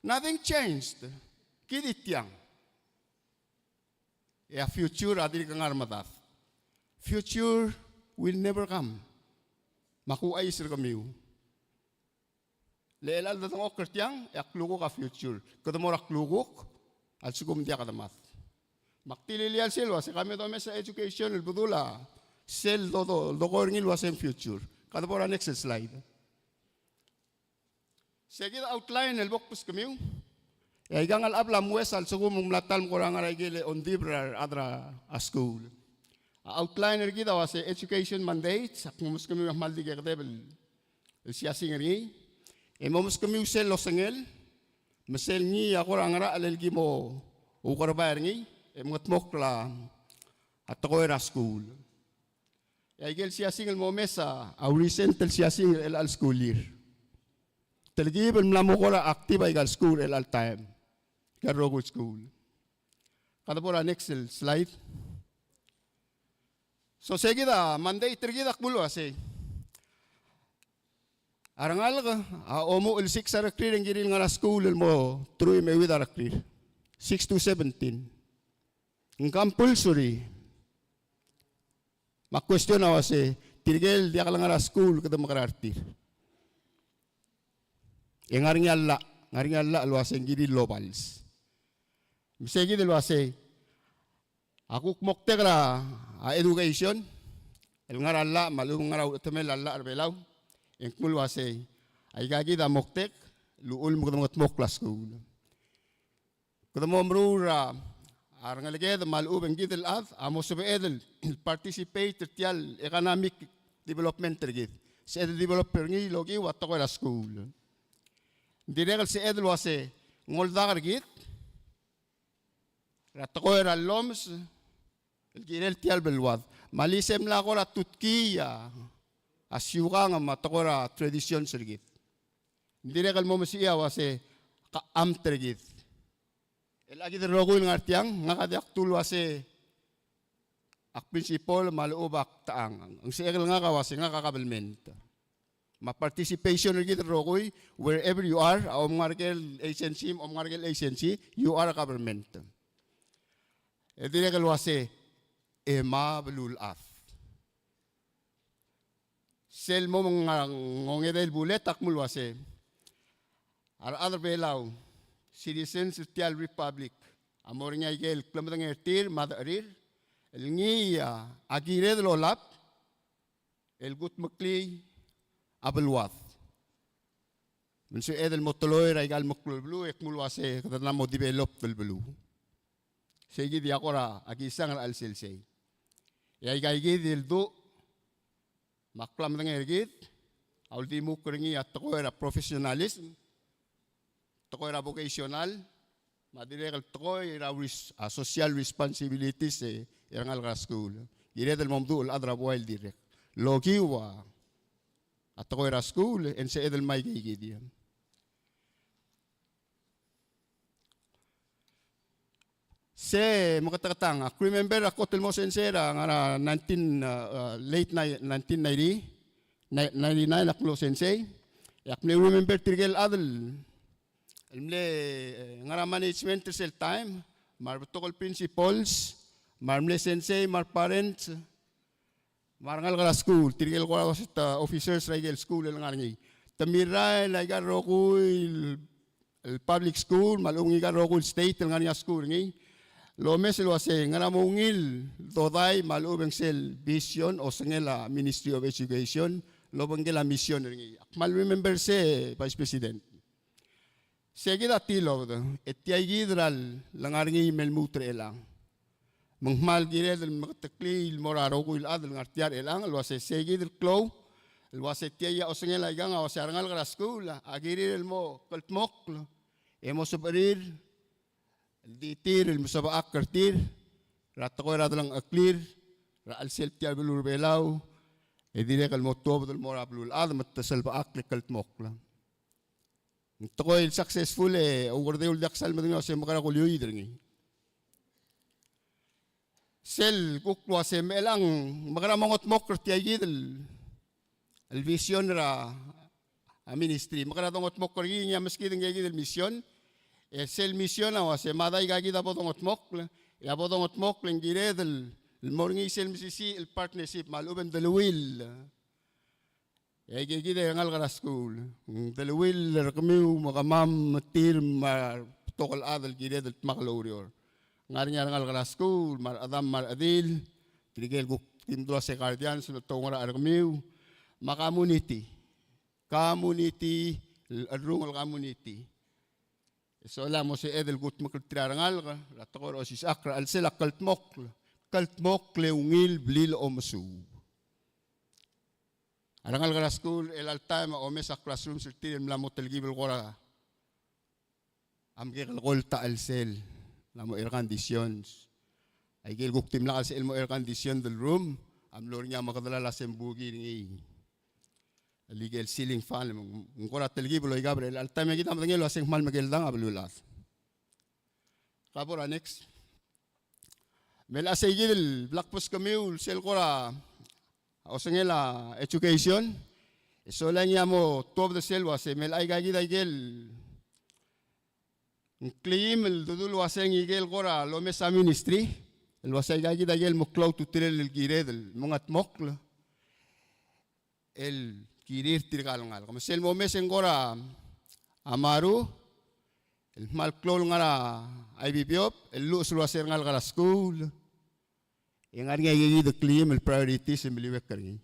Nothing changed. Kid di tiang. E a future a dirk ngar er medad. Future will never come. Me ak ouchais er kemiu. Le chelecha el dedengchokl er tiang, e a klukuk a future. Kede mo er a klukuk, a lsekum ng diak kede mad. Me ak tililial sel uasei, ka me domes a education el bedul a sel do, do, dokoi er ngii el uasei ng future. Kede bo er a next slide. Se kid a outline el bo kbeskemiu. E aika a ngalek a bla mesa a lsekum ng mla ta el mo kora ngar er a ikel ongdibel er a rechad er a skuul. A outline er kid a uasei education mandates, ak mo meskemiu a kmal di kekedeb el siasing er ngii. E mo meskemiu sel osengel, me sel ngii a kora ngerachel el ki mo oukerebai er ngii, e mengedmokl a tekoi er a skuul. E a ikel siasing el mo mesa a recent el siasing er chelecha el school year. Telkib el mla mo kora active aika el skuul er chelecha el taem. Aika el rokui el skuul. Kede bo er a next slide. So se kid a mandate er kid a kmo el uasei, a rengalek a omuchel el six a rekrir e ng kirir el ngar er a skuul el mo truich me a euid a rekrir. Six to seventeen. Ng compulsory. Me a question a uasei, tirke el diak lengar er a skuul kede mekerang er tir? E ng ngar er ngii a llach, ng ngar er ngii a llach el uasei ng kirir el obals. Me se kid el uasei, a kuk moktek er a education el ngar er a llach me a lechub e ng ngar er a uchetemel a llach er Belau, e ng kmo el uasei, aika kid a moktek el uchul me kede mengedmokl a skuul. Kede mo meruul er a, a rengeleked me a lechub e ng kid el chad a mo sebeched el participate er tia el economic development er kid. Sebeched el develop er ngii el okiu a tekoi er a skuul. Ng dirrek el sebeched el uasei ng oldak er kid er a tekoi er a llomes el kirel tia el beluad. Me a lise e mla kora tutkii a, a siukang me a tekoi er a traditions er kid. Ng dirrek el mo mesii a uasei ka amt er kid. El a kid el rokui el ngar tiang, ngak a diak dul uasei ak principal me a lechub ak techang. Ng sebechek el ngak a uasei ngak a kabelment. Me a participation er kid el rokui, wherever you are, a om ngar er ker el agency, om ngar er ker el agency, you are a government. E dirrek el uasei, e ma beluulechad. Sel mo meng a ngongedei el bullet a kmo el uasei, a rechad er Belau, citizens er tia el republic, a mo er ngii a ikel klemedengei er tir me a decherir el ngii a kired el olab el kudmeklii a beluad. Me ng sebeched el mo teloi er aika el meklou el beluu e kmo el uasei kede mo develop el beluu. Sei kid a kora a kisang er a chelsel sei. E aika kid el duch me a klemedengei er kid a uldimukl er ngii a tekoi er a professionalism, tekoi er a vocational, me a dirrek el tekoi er a res-, a social responsibilities e, e a rengalek er a skuul. Kired el mo meduch el chad er a buai el dirrek el okiu a tekoi er a skuul, e ng sebeched el mei aika kid. Se meketeketang, ak remember a kot el mo sensei er a ngar er a nineteen, uh, uh, late ni-, nineteen ninety, ni-, ninety-nine ak mlo sensei. E ak mle remember tirke el chad el mle, eh, ngar er a management er sel taem, me a rebetok el principals, me a remle sensei, me a reparents, me a rengalek er a skuul, tirke el kora uasei te officers er a ikel skuul el ngar er ngii. te mirrael aika el rokui el, el public school, me a lechub e ng aika el rokui el state el ngar er ngii a skuul er ngii, el omes el uase ngera mo ungil dodai me a lechub e ng sel vision, osengel a Ministry of Education, el obengkel a mission er ngii. Ak kmal remember se, Vice President. Sei kid a tilobed, e tia kid er a lengar er ngii me lmuut er chelechang. Me ng kmal kired el meketeklii el mo er a rokui el chad el ngar tia er chelechang, el uase sei kid el klou, el uase tia a osengel a ikang a uase a rengalek er a skuul a kirir el mo kldmokl, e mo sebechir el di tir el mesebechakl er tir er a tekoi er a delengcheklir er a chelsel tia el beluu er a Belau, e dirrek el mo tuobed el mo er a beluulechad me te selbechakl e kldmokl. Ng tekoi el successful e oukerdeu el diak sal medengei el uase mekera kuliuid er ngii. Sel kuk uase me chelechang mekera mo ngetmokl er tia kid el, el vision er a, a ministry. Mekera dongetmokl er ngii, ngii a meskid ngii kid el mission. E sel mission a uase mada aika kid a bo dongetmokl, e a bo dongetmokl e ng kired el, el mo er ngii sel mesisiich el partnership me a lechub e ng deleuill. E aike kid a rengalek er a skuul, ng deleuill er kemiu me kemam me tir me a rebetok el chad el kired el dmak el oureor. Ngar er ngii a rengalek er a skuul, me a rechedam me a rechedil, tirke el kuk di mdu el uase guardians el te oungerachel er kemiu, me a community. Community, el cherrungel community. E sola mo sebeched el kudmeklii tir a rengalek er a tekoi er a osisechakl er a chelsel a kldmokl, kldmokl e ungil blil omesuub. A rengalek er a skuul er chelecha el taem a omes a classrooms er tir el mla mo telkib el kora a mekekerei el ta el sel, mla mo air conditions. Aike el kuk dimlak el sebechel el mo air conditioned el room a mlo er ngii a mekedelal a sembuki er ngii. El ikel ceiling fan, ng kora telkib el oikab er chelecha el taem e kid a medengei el uase ng kmal mekeldang a beluulechad. Ka bo er a next. Me a sei kid el bla kbeskemiu el sel kora osengel a education. E sola e ngii a mo tuobed er sel uase me a aika kid a ikel ng kleim el dodul uase ng ikel kora lomes a ministry el uase aika kid a ikel meklou a ultutelel el kired el mengetmokl el kirir tirka el ngalek. Me sel momes e ng kora a maru el kmal klou el ngar er a I B P op el luches el uase er a rengalek er a skuul e ngar er ngii a ikakid el kleim el priorities el meliuekl er ngii.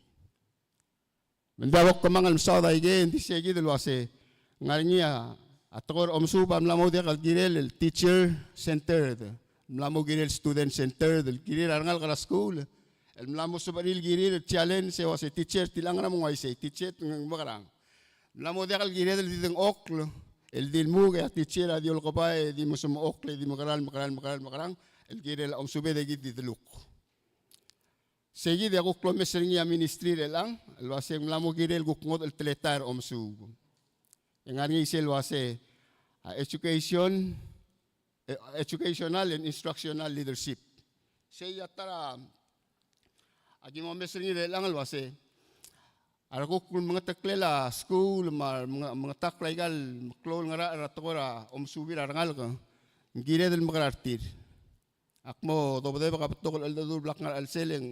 Me ng diak bo kemangel el mesaod a ikei, ng di sei kid el uase ngar er ngii a tekoi er a omesuub a mla mo diak el kirel el teacher centered, mla mo kirel student centered, el kirir a rengalek er a skuul el mla mo sebechir el kirir el challenge e uase teacher, tiang ngera me ng uaisei, teacher ng mekerang. Mla mo diak el kired el di dengchokl el di lmuk e a teacher a di olekebai e di mesmechokl e di mekerang, mekerang, mekerang, mekerang el kirel a omesubed e kid di deluk. Sei kid a kuk lomes er ngii a ministry er chelechang el uase ng mla mo kirel kuk ngodech el teletael er a omesuub. E ngar er ngii sel uase a education, eh, educational and instructional leadership. Sei a ta er a ki momes er ngii er chelechang el uase a rekuk mengeteklel a skuul me a menge-, mengetakl a ikal meklou el ngerachel er a tekoi er a omesuub er a rengalek, ng kired el mekerang er tir. Ak mo dobedebek a betok el cheldecheduch el bla kngar er a chelsel e ng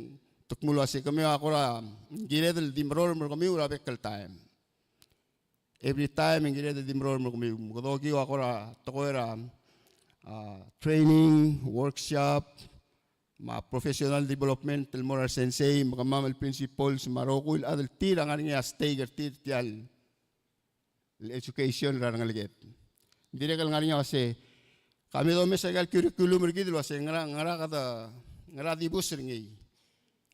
te kmo el uase kemiu a kora ng kired el di merorem er kemiu er a bek el taem. Every time e ng kired el di merorem er kemiu. Me kede okiu a kora tekoi er a, a, training, workshop, me a professional development el mo er a resensei, me kemam el principals, me a rokui el chad el tir a ngar er ngii a stake er tir tial el education er a rengeleked. Ng dirrek el ngar er ngii a uase, ka me domes a ikal curriculum er kid el uase ngera, ngera kede, ngera dibus er ngii.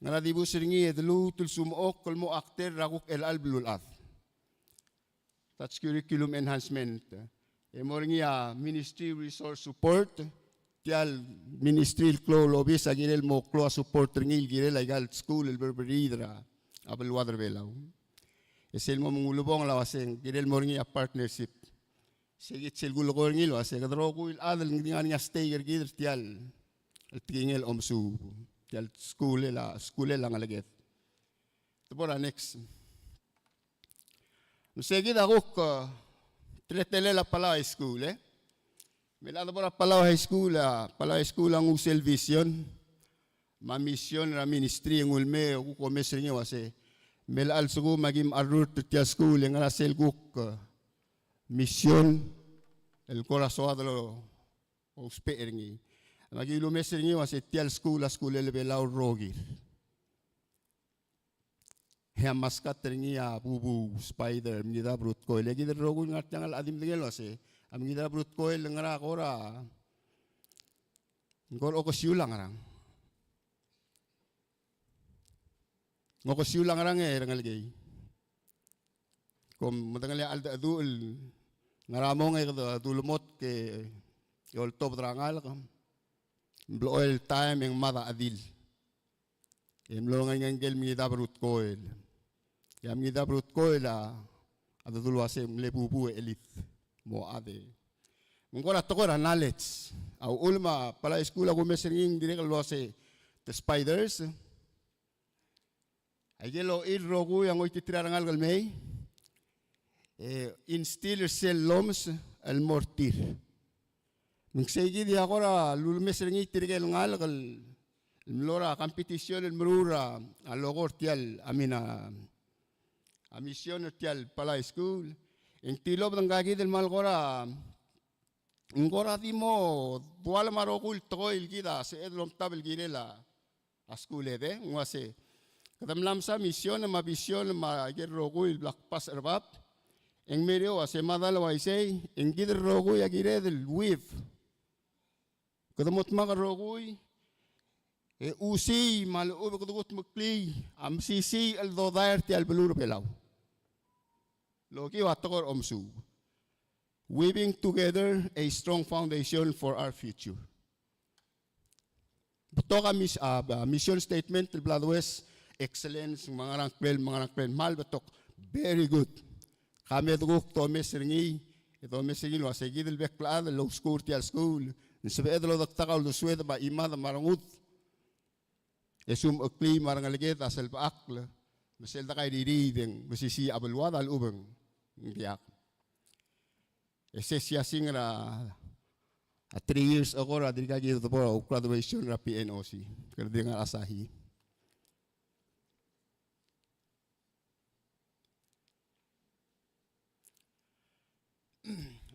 Ngera dibus er ngii e de lmuut el smechokl el mo actor er a kuk chelecha el beluulechad. That's curriculum enhancement. E mo er ngii a ministry resource support, tial ministry el klou el obis a kirel mo klou a support er ngii el kirel a ikal skuul el berberiid er a beluad er a Belau. E sel mo mengulebongel a uase ng kirel mo er ngii a partnership. Sei kid sel kulekoi er ngii el uase kede rokui el chad el ngar er ngii a stake er kid er tial el tekingel omesuub, tial skuul el a, skuul el a ngeleked. Te bo er a next. Me sei kid a kuk, eh, teletelel a Palau High School, e. Me a lebo er a Palau High School, a Palau High School a nguu sel vision me a mission er a ministry e ng ulemei e kuk omes er ngii el uase Me a lsekum a kim arrurt er tia el skuul e ngera sel kuk, eh, mission el kora soad el ousbech er ngii. Me aki ulemes er ngii el uase tia el skuul a skuulel a Belau el rokir. E a mascot er ngii a bubuu, spider, mengidab er a utkoel. E kid el rokui el ngar tiang a di medengei el uase a mengidab er a utkoel ngera kora, ng kora okesiul a ngerang. Ng okesiul a ngerang e rengelekei. Kom medengei a cheldecheduch el ngar er a mong e kede ulemotk e oltobed er a ngalek, blechoel el taem e ng mad a chedil. E mlo ngar er ngii a mengidab er a utkoel. E a mengidab er a utkoel a, a dodu el uase ng mle bubuu e chelid. Mo chad e. Me ng kora tekoi er a knowledge. A uchul me a Palau High School a kumes er ngii ng dirrek el uase the spiders. Aike el ochil el rokui a ngoititerir a rengalek el mei, e instill er sel llomes el mo er tir. Me ng sei kid a kora lulemes er ngii tirke el ngalek el mlo er a competition el meruul a logo er tia el, I mean, a, a mission er tia el Palau High School. E ng tilobed ngka kid el kmal kora ng kora di mo dualem a rokui el tekoi el kid a sebeched el omtab el kirel a skuul e de, ng uase kede mla mesa mission me a vision me aike el rokui el bla kbasech er bab, e ng mei er eou a se mada el uaisei, e ng kid el rokui a kired el weave. Kede mo dmak el rokui, e usii me a lechub e kede kudmeklii a mesisiich el dodai er tia el beluu er a Belau. Lokiu a tekoi er a omesuub. Weaving together a strong foundation for our future. Betok a mis-, a, a mission statement el bla dues, excellence, me a ngerang klel, me a ngerang klel, kmal betok. Very good. Ka me de kuk domes er ngii, e domes er ngii el uase kid el bek el chad el ouskuul er tia el skuul, ng sebeched el odektak a uldesued me a chimad me a rengud. E smecheklii me a rengeleked a selbechakl, me sel dekairiid e ng mesisiich a beluad a lechub e ng diak. E se siasing er a, a three years ago er a dirkak kid el debo er a graduation er a P N O C. Kede di ngar er a Asahi.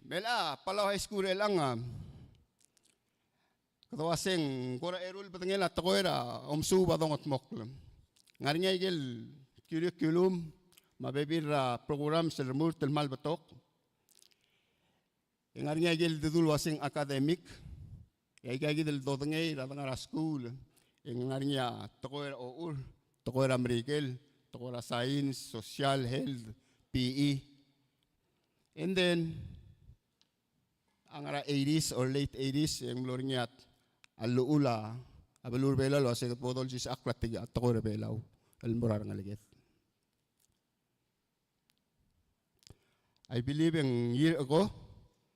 Me a Palau High School er chelechang a, kede uase ng kora eru el bedengel a tekoi er a omesuub a dongedmokl. Ng ngar er ngii a ikel curriculum me a bebil er a program sel remurt el kmal betok. E ng ngar er ngii a ikel dedu el uase ng academic, e aika kid el dodengei er a dengar er a skuul, e ng ngar er ngii a tekoi er a ochur, tekoi er a Merikel, tekoi er a science, social, health, P E. And then, a ngar er a eighties or late eighties, e ng mlo er ngii a llechul a beluu er a Belau el uase kede bo dolsisechakl a tekoi er a Belau el mo er a rengeleked. I believe a year ago,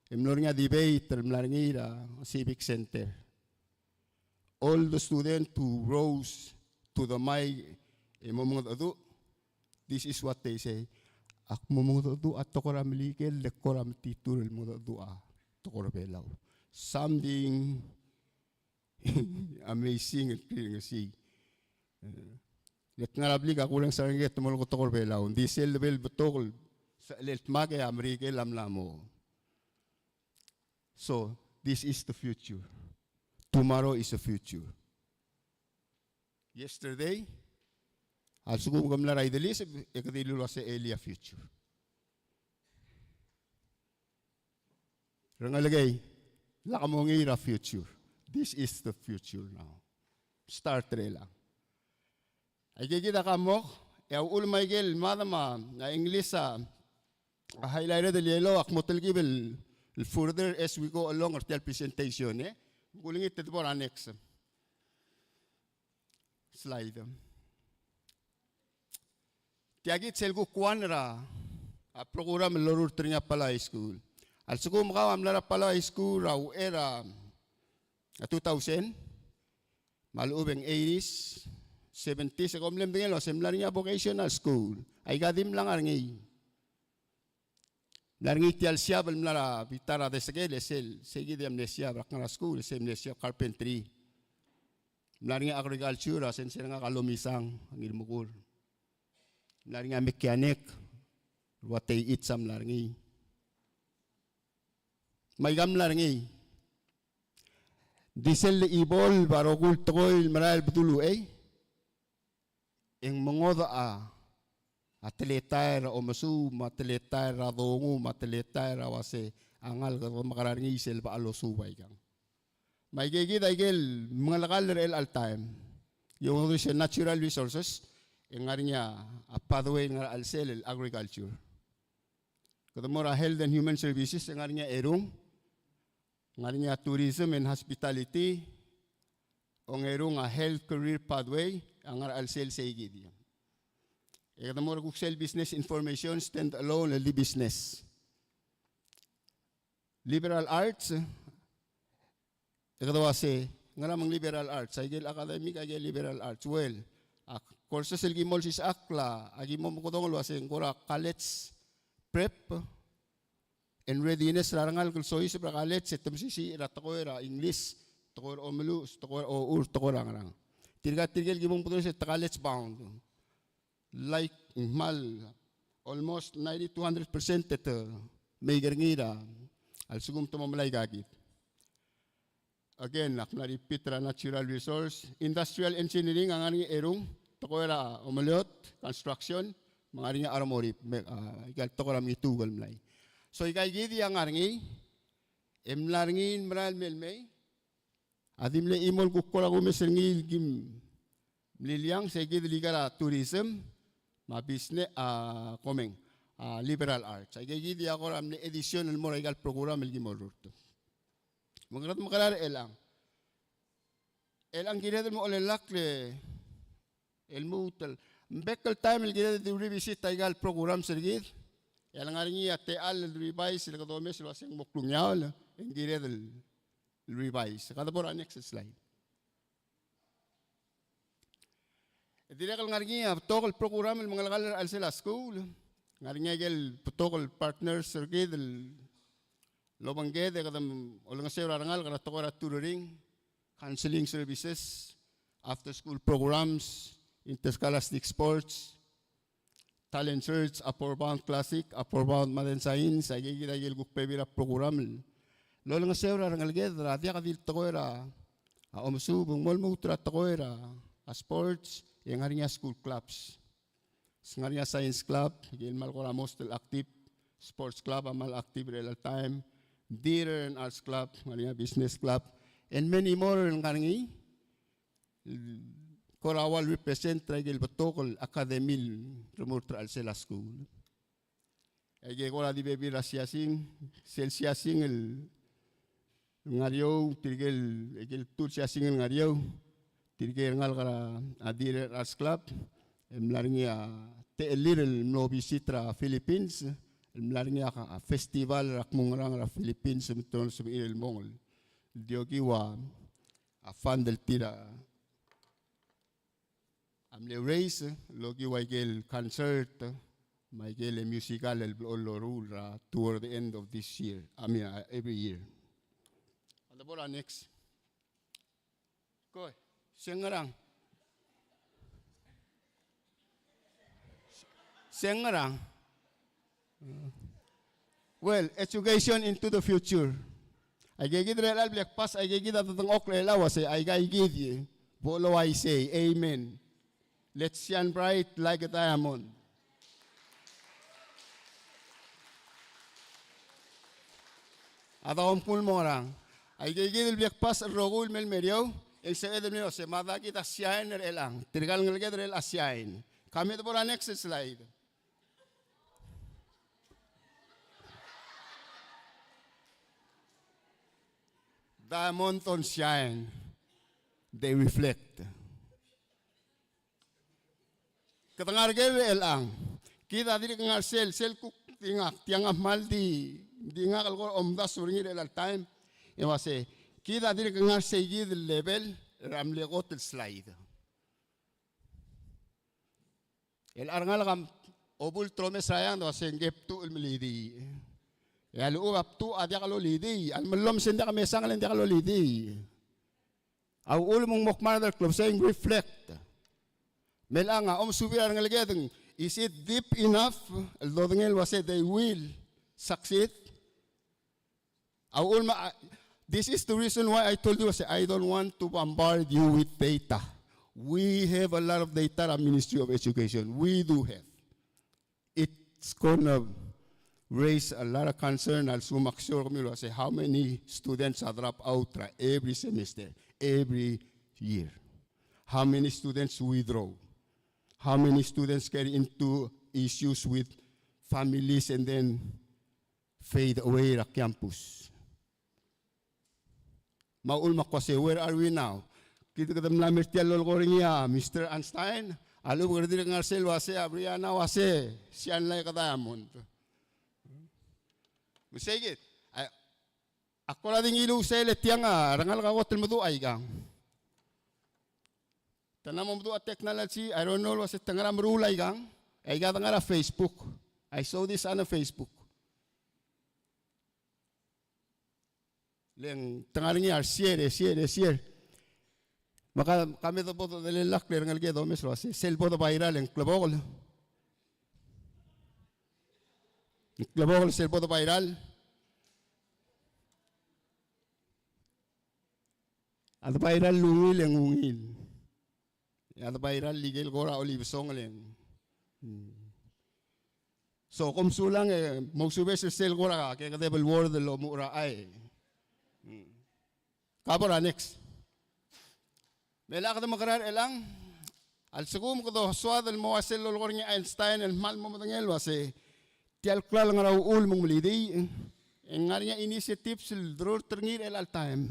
e mlo er ngii a debate el mla er ngii er a Civic Center. All the student who rose to the mic e mo mengedecheduch, this is what they say. Ak mo mengedecheduch a tekoi er a Merikel, le kora metitur el mengedecheduch a tekoi er a Belau. Something amazing el kirirengesii. Eh, le ngar er a blik a kureng sel ngii e te mo leko tekoi er a Belau. Ng di sel level betok el, sel dmak e a Merikel a mla mo. So, this is the future. Tomorrow is the future. Yesterday, a lsekum ke mla er a ideliseb, e ke dilu el uase elii a future. Rengelekei, lak mongiil er a future. This is the future now. Start er chelechang. Aike kid a kamok, e a uchul me aike el madam a, a English a, a highlighted el yellow, ak mo telkib el, el further as we go along er tia el presentation, e. Kulengit e te bo er a next slide. Tia kid sel kuk one er a, a program el lorurt er ngii a Palau High School. A lsekum kau a mla er a Palau High School er a uchei er a, a two thousand, me a lechub e ng eighties, seventies, e kom mle medengei el uase mla er ngii a vocational school. Aika di mla ngar er ngii. Mla er ngii tia el siab el mla er a bita er a desekel, e sel, sei kid a mle siab er a kngar er a skuul, e sel mle siab carpentry. Mla er ngii a agriculture, a sensei er ngak a Lomisang, a Ngirmekur. mla er ngii a mechanic, el ua teichits a mla er ngii. Me aika el mla er ngii, di sel evolve a rokui el tekoi el merael el bedul uchei, e ng mengodech a, a teletael er a omesuub, me a teletael er a dongu, me a teletael er a uase a ngalek e kede mekerang er ngii sel bo losuub aikang. Me aike kid a ikel mengelekall er chelecha el taem. Ng di se natural resources, e ng ngar er ngii a pathway el ngar er a chelsel el agriculture. Kede mo er a health and human services, e ng ngar er ngii a erung, ng ngar er ngii a tourism and hospitality, ongerung a health career pathway, a ngar er a chelsel sei kid. E kede mo er a kuk sel business information, stand alone, el di business. Liberal arts, e kede uase, ngera me ng liberal arts, aike el academic, aike el liberal arts. Well, a courses el ki mo olsisechakl a ki mo mekedong el uase ng kora college prep and readiness er a rengalek el soiseb er a college, e te mesisiich er a tekoi er a English, tekoi er a omeluches, tekoi er a ochur, tekoi er a ngerang. Tirka, tirke el ki mo mekedong el se te college bound. Like, kmal almost ninety to hundred percent e te mei er ngii er a lsekum te mo melai aika kid. Again, ak mla repeat er a natural resource, industrial engineering a ngar er ngii a erung, tekoi er a omeleot, construction, me a ngar er ngii a armory, me, a, aika el tekoi er a mengituuk el mlai. So, aika kid a ngar er ngii, e mla er ngii el merael el mei, a di mle chimo el kuk kora kumes er ngii el kim mliliang, sei kid el ika el tourism, me a business, a, komeng, a, liberal arts. Aika kid a kora mle addition el mo er aika el program el kim orrurt. Me kede mekerang er chelechang. Chelechang kired el mo olelakl e el lmuut el, bek el taem el kired el di revisit aika el programs er kid, e a lengar er ngii a techall el revise el kede omes el uase ng mo klungiaol, e ng kired el revise. Kede bo er a next slide. E dirrek el ngar er ngii a betok el program el mengelekall er a chelsel a skuul. Ngar er ngii a ikel betok el partners er kid el lobengked e kede olengeseu er a rengalek er a tekoi er a tutoring, counseling services, after school programs, interscholastic sports, talent search, Upward Bound Classic, Upward Bound Math and Science, aike kid a ikel kuk bebil er a program el olengeseu er a rengeleked er a diak di el tekoi er a, a omesuub, ng mo lmuut er a tekoi er a, a sports, e ngar er ngii a school clubs. Se ngar er ngii a science club, ikel kmal kora most el active, sports club a kmal active er chelecha el taem, theater and arts club, ngar er ngii a business club, and many more el ngar er ngii, el kora ua el represent er a ikel betok el academy el remurt er a chelsel a skuul. Aike kora di bebil er a siasing, sel siasing el ngar er eou, tirke el, ikel bdu el siasing el ngar er eou, tirke el ngalek er a, a Theater Arts Club, el mla er ngii a techellir el mlo visit er a Philippines, el mla er ngii a, a festival er a kmo ngerang er a Philippines, me te sebechir el mong el di okiu a, a fund el tir a a mle raise el okiu a ikel concert me a ikel musical el blechoel loruul er a toward the end of this year, I mean, uh, every year. A lebo er a next. Koi, se ng ngerang? Se ng ngerang? Well, education into the future. Aike kid er chelecha el bla kbas, aike kid a dedengchokl er chelecha el uasei, aika kid, bo louaisei, amen. Let's shine bright like a diamond. A dau mkul mo ngerang. Aike kid el bla kbas el rokui el mei el mer eou, e ng sebeched el mei el uasei, me a dua kid a shine er chelechang. Tirka el ngeleked er chelecha a shine. Kemiu e de bo er a next slide. Diamond don't shine, they reflect. Kede ngar er ker er chelechang, kid a dirk ngar er sel, sel kuk di ngak, tiang a kmal di, di ngak el kora omdasu er ngii er chelecha el taem, e uasei, kid a dirk ngar er sei kid el level er a mle kot el slide. El a rengalek a obult el omes er a eang e uasei ng ke btuch el melidii. E a lechub a btuch a diak lolidii, a lemellom se ng diak mesang e le ng diak lolidii. A uchul me ng mo kmal di el klebesei e ng reflect. Me chelechang a omesubir a rengeleked e ng Is it deep enough el dodengei el uase they will succeed? A uchul me a, this is the reason why I told you, I say, I don't want to bombard you with data. We have a lot of data at Ministry of Education. We do have. It's gonna raise a lot of concern, a lsekum ak share er kemiu el uase how many students a drop out er a every semester, every year. How many students withdraw? How many students get into issues with families and then fade away er a campus? Me a uchul me ak uase, where are we now? Kid kede mla mer tia el lolekoi er ngii a Mister Einstein, a lechub e kede dirk ngar er sel uase a Brianna a uase, se a nlai kede diamond. Me sei kid, a, ak kora di ngiluu sel e tiang a rengalek a kot el meduch aikang. Te mla mo meduch a technology, I don't know el uase te ngar er a meruul aikang, e aika de ngar er a Facebook. I saw this on a Facebook. Le ng te ngar er ngii a re share, e share, e share. Me ka, ka me de bo de lelakl e rengeleked a omes el uase, sel bo de viral e ng klebokel. Ng klebokel sel bo de viral. A de viral el ungil e ng ungil. E a de viral el ikel kora olibesongel e ng. Hmm. So, kom sulang e mousubes er sel kora kekedeb el word el omuchel er a chai. Hmm. Ka bo er a next. Me a kede mekerang er chelechang, a lsekum kede soad el mo ua sel lolekoi er ngii a Einstein el kmal mo medengei el uase tia el klalo a ngar er a uchul me ng melidiich, e ng ngar er ngii a initiatives el derurt er ngii er chelecha el taem.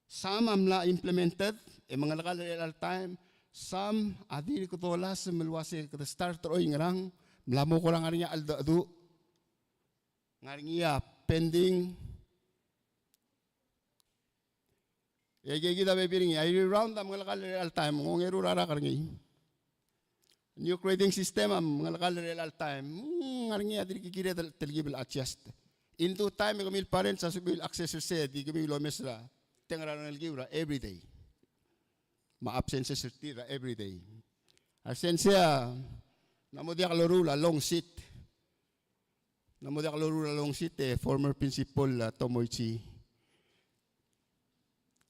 Some a mla implemented, e mengelekall er chelecha el taem, some a dirk dolasem el uase kede start er oingerang, mla mo kora ngar er ngii a cheldecheduch, ngar er ngii a pending. E aikakid a bebil er ngii, a year round a mengelekall er chelecha el taem, ng ongeru er a rak er ngii. New grading system a mengelekall er chelecha el taem. Mm, ngar er ngii a dirk kired el telkib el adjust. In due time e kemiu el parents a sebechir el access er sei, e di kemiu el omes er a teng er a rengelekiu er a everyday. Me a absences er tir er a everyday. A sensei a mla mo diak loruul a long sheet. Ng mla mo diak loruul a long sheet e former principal, a, Tomoichi.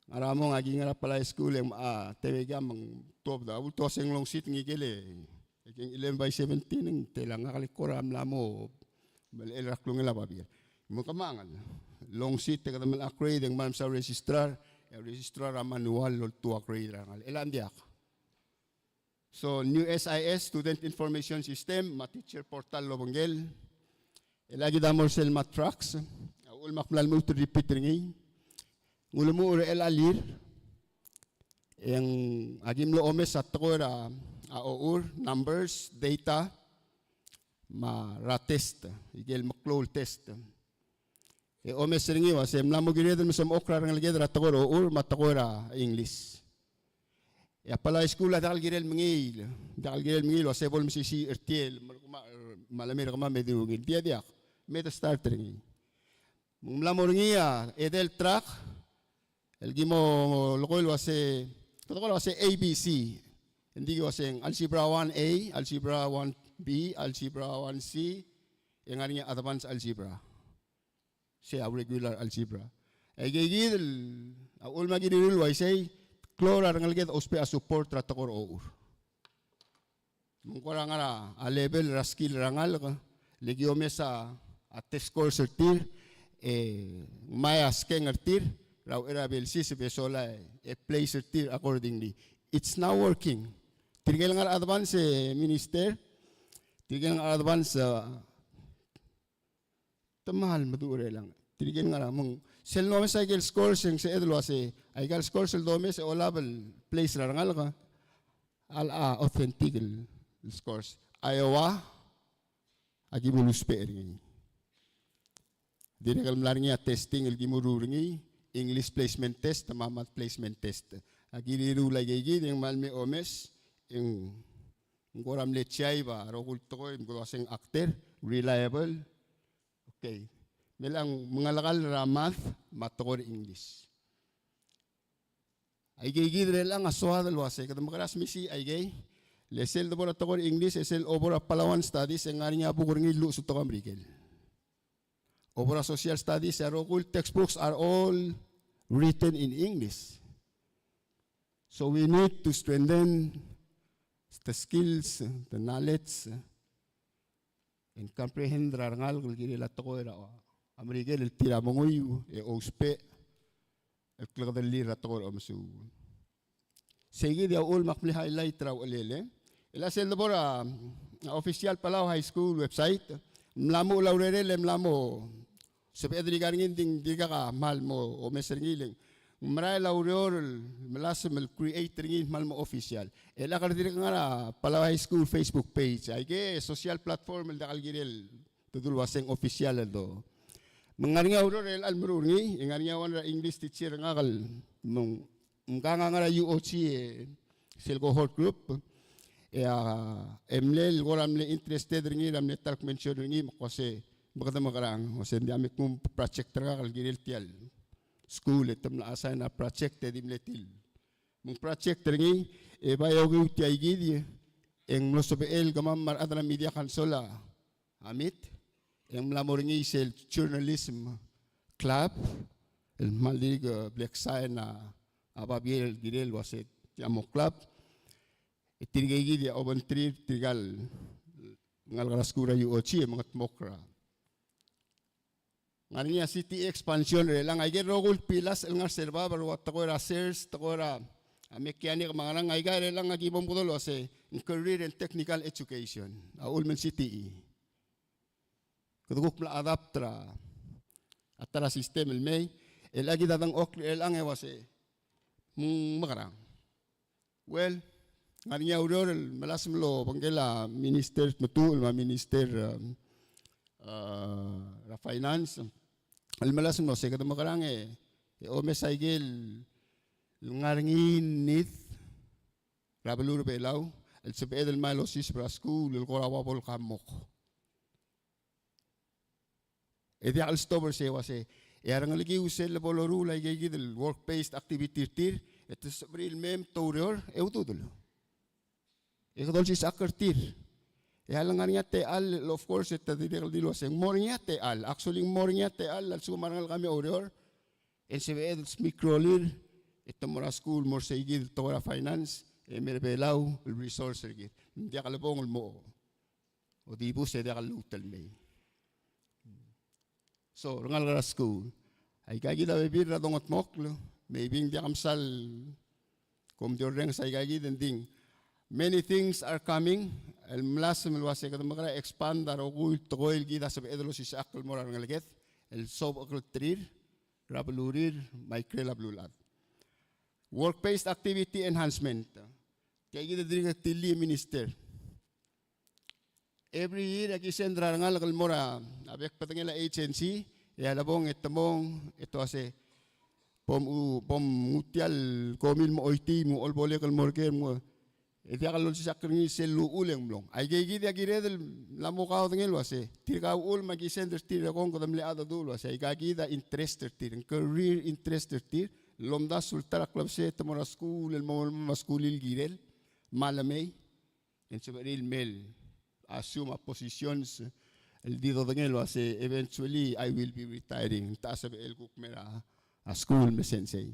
Ngera mong, aki ngar er a Palau High School e ng, a, tebek a me ng tuobed a ultuas e ng long sheet ngikel e, e ke ng eleven by seventeen, e ng tela ngak el kora mla mo, me el er a klungel a babier. Me kemanget, long sheet e kede mla grade e ng mla mesa registrar, e registrar a manual el oltuu a grade er a rengalek. Chelechang diak. So, new S I S, Student Information System, me a teacher portal el obengkel. E le kid a mo er sel math tracks, a uchul me ak mla lmuut el repeat er ngii. Ng ulemuchel er chelecha el year, e ng aki mlo omes a tekoi er a, a ochur, numbers, data, me a test, ikel meklou el test. E omes er ngii el uase mla mo kired el mesmechokl er a rengeleked er a tekoi er a ochur me a tekoi er a English. E a Palau High School a diak el kirel mengiil, diak el kirel mengiil el uase bo lemesisiich er tir el, me a lemei er kemam me di ungil, diak, diak. Me de start er ngii. Me ng mla mo er ngii a edei el track, el ki mo lekoi el uase, kede kora uase A B C. Ng di ki uase ng algebra one A, algebra one B, algebra one C, e ng ngar er ngii a advanced algebra. Se a regular algebra. Aikakid el, a uchul me a ki riruul el uaisei, klou er a rengeleked a ousbech a support er a tekoi er a ochur. Me ng kora ngar er a level er a skill er a rengalek, le ki omes a, a test scores er tir, e ngmai a skeng er tir er a uchei er a bo lsiseb e sola e place er tir accordingly. It's now working. Tirke el ngar er a advance, e, minister, tirke el ngar er a advance, e, te kmal meduch er chelechang. Tirke el ngar er a, me ng sel domes a ikel scores e ng sebeched el uase aika el scores el domes e olab el place er a rengalek a, a authentic el scores. Iowa, aki bo lousbech er ngii. Dirrek el mla er ngii a testing el ki meruul er ngii, English placement test me a math placement test. Aki riruul aikakid e ng kmal mei omes, e ng ng kora mle chiaiba a rokui el tekoi, me kede uase ng actor, reliable. Okay. Me chelechang mengelekall er a math me a tekoi er a English. Aikakid er chelechang a soad el uase kede mekerang e smisichii aikei. Le sel debo er a tekoi er a English, e sel obo er a Palauan Studies, e ng ngar er ngii a buk er ngii el lluches el tekoi er a Merikel. Obo er a Social Studies, a rokui el textbooks are all written in English. So we need to strengthen the skills, the knowledge, and comprehend er a rengalek el kirel a tekoi er a Merikel el tir a menguiu e ousbech el klekedellir er a tekoi er a omesuub. Seikid a uchul me ak mle highlight er a uchelel, e. El a sel debo er a, a official Palau High School website, mla mo ua urerel e mla mo sebeched er ngii, ngar er ngii, ng di, ng dirkak a kmal mo omes er ngii, le ng merael a ureor el melasem el create er ngii el kmal mo official. E lak a dirk ngar er a Palau High School Facebook page, aike social platform el diak el kirel te dul uaseng official el do. Me ng ngar er ngii a ureor el chelecha el meruul er ngii, e ng ngar er ngii a one er a English teacher er ngak el mong, ng kang a ngar er a U O G, e sel cohort group, e a, e mle el kora mle interested er ngii er a mle ta el kmention er ngii me kmo se, me kede mekerang, uase ng diak me kmo project er ngak el kirel tia el school e te mla assign a project e di mle tir. Me ng project er ngii, e bai okiu tia ikid, e ng mlo sebechel el kemam me a rechad er a media council a a meet, e ng mla mo er ngii sel journalism club, el kmal dirk, e, bla ksign a, a babier el kirel el uase tia mo club. E tirke ikid a obengterir tirka el ngalek er a skuul er a U O G e mengetmokl er a. Ngar er ngii a C T E expansion er chelechang, aike el rokui el pillars el ngar er sel bab el ua tekoi er a sers, tekoi er a, a, mechanic me a ngerang, aika er chelechang a ki bo mkedong el uase ng career and technical education. A uchul me ng C T E. Kede kuk mla adapt er a, a ta er a system el mei, e le kid a dengchokl er chelechang e uase, me ng mekerang. Well, ngar er ngii a ureor el melasem el obengkel a Minister Tmetuchl me a Minister, um, uh, er a Finance, el melasem el uase kede mekerang e, e omes aike el ngar er ngii el need er a beluu er a Belau, el sebeched el mei el osiseb er a skuul, el kora ua bo el kamok. E diak el stop er sei, uase, e a rengelekiu sel lebo loruul aike kid el work-based activity er tir, e te sebechir el mei me te oureor, e ududel. E kede olsisechakl er tir. E a lengar er ngii a techall, of course, e te dirrek el dilu el uase ng mo er ngii a techall. Actually, ng mo er ngii a techall, a lsekum a rengalek a mei oureor, e ng sebeched el smikrollir, e te mo er a skuul, mo er sei kid el tekoi er a finance, e mei er a Belau el resource er kid. Ng diak lebong el mo. O dibus e diak el lmuut el mei. So, rengalek er a skuul. Aika kid a bebil er a dongetmokl, maybe ng diak msal kom di orrenges aika kid, e ng di ng. Many things are coming, el melasem el uase kede mekerang e expand a rokui el tekoi el kid a sebeched el osisechakl el mo er a rengeleked, el sobechekl er tir, er a belurir, me a ikrel a beluulechad. Work-based activity enhancement. Tia kid a dirk tilii e Minister. Every year, a ki send er a rengalek el mo er a, a bek el bedengel a agency, e a lebong e te mong, e te uase, bom u, bom nguu tia el komi el mo choitii, mo olbolek el mo er ker, mo, e diak el olsisechakl er ngii sel uchul e ng mlong. Aike kid a kired el mla mo kaodengei el uase, tirka uchul me a ki send er tir e kong kede mle cheldecheduch el uase, aika kid a interest er tir, ng career interest er tir, el omdasu el ta er a klebesei e te mo er a skuul, el mo, mo er a skuul el kirel, me a lemei, e ng sebechir el mei el assume a positions el di dodengei el uase, eventually I will be retiring. Ng techa sebechel kuk mei er a skuul me sensei.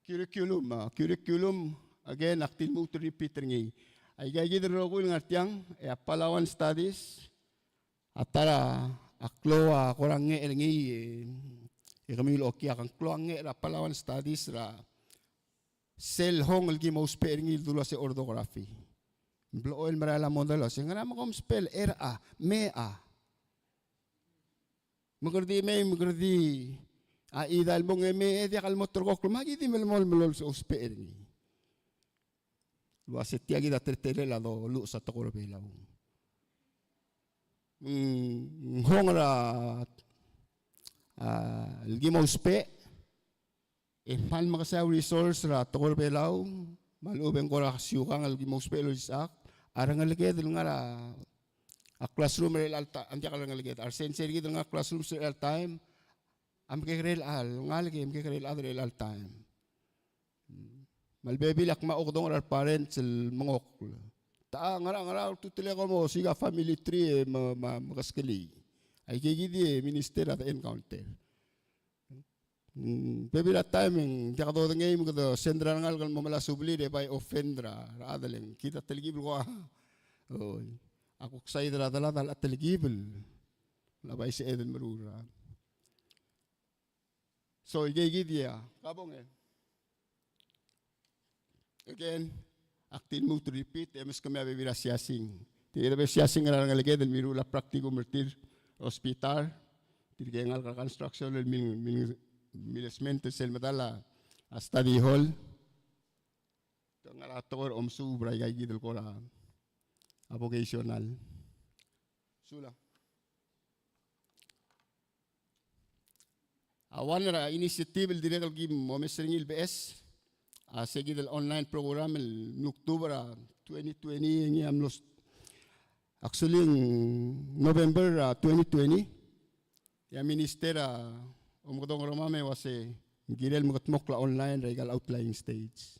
Curriculum, a, curriculum, again, ak di lmuut el repeat er ngii. Aika kid el rokui el ngar tiang, e a Palauan Studies, a ta er a klou a kora ngecher er ngii, e, e kemiu el okiu a kang klou a ngecher er a Palauan Studies er a sel hong el ki mo ousbech er ngii el dulu a se orthography. Ng blechoel el merael a model a se, ngera me kom spell er a, me a. Me kede di mei, me kede di a ida el mong e me e diak el mo terrekokl, me aki di melemolem el ousbech er ngii. El uase tia kid a teletelel a doluches a tekoi er a Belau. Mm, ng hong er a, a, el ki mo ousbech, e kmal mekesai a resource er a tekoi er a Belau, me a lechub e ng kora siukang el ki mo ousbech el olisechakl, a rengeleked el ngar er a, a classroom er chelecha el ta-, a diak el rengeleked, a resensei er kid el ngar er a classroom er chelecha el taem, a mekekerei el chad, ngalek e mekekerei el chad er chelecha el taem. Me a lebebil a kmal okedong er a reparents el mengokl. Ta, ngera, ngera ultutelek el mo osiik a family tree e me, me, mekeskelii. Aike kid e minister a de encounter. Mm, bebil a taem e ng diak dodengei me kede send er a rengalek el mo melai a subelir e bai offend er a rechad el ng kid a telkib el kora. Oi. A kuk side er a delad a locha telkib el. Locha bai sebeched el meruul er a. So, ikei kid a, kabong e. Again, ak di lmuut el repeat, e meskemiu a bebil er a siasing. Tirke el bebil er a siasing er a rengeleked el mirruul a practicum er tir er a hospital, tirke el ngalek er a construction el mil, mil, mil sment er sel medal a study hall. Te ngar er a tekoi er a omesuub er aika kid el kora a vocational. Sulang. A one er a initiative el dirrek el kim omes er ngii el beches a se kid el online program el mle October er a twenty twenty, e ngii a mlo s-, actually, ng November er a twenty twenty, e a minister a omekedong er kemam e uase ng kirel mekedmokl a online er aika el outlying states.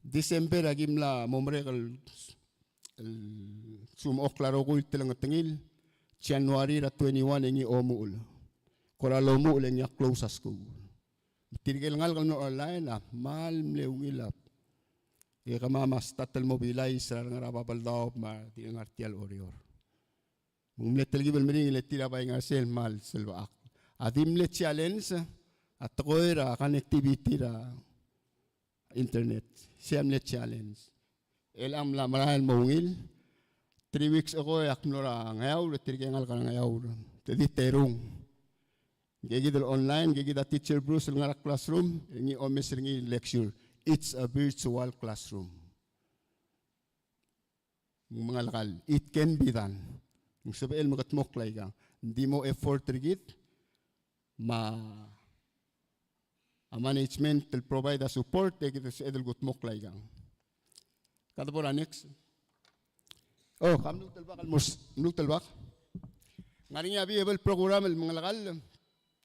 December a ki mla mo merek el, el smechokl a rokui el telengetengil, January er a twenty-one e ngii a omuchel. Kora lomuchel e ngii a close a skuul. Tirke el ngalek el mlo online a kmal mle ungil a. E kemam a start el mobilize er a rengar er a Babeldaob me a di ngar tia el Oreor. Me ng mle telkib el meringel e tir a bai ngar er sel kmal selbechakl. A di mle challenge a tekoi er a connectivity er a internet. Se a mle challenge. El a mla merael el mo ungil. Three weeks ago e ak mlo er a Ngeaur, e tirke el ngalek er a Ngeaur. Te di terung. Ngike kid el online, ngike kid a teacher Bruce el ngar er a classroom, e ngii a omes er ngii el lecture. It's a virtual classroom. Ng mengelekall, it can be done. Ng sebechel el mekedmokl aikang. Ng di mo effort er kid, me a management el provide a support, e kid el sebeched el kudmokl aikang. Kede bo er a next. Oh, ka mluut el bak, almost, mluut el bak. Ng ngar er ngii a bebil el program el mengelekall.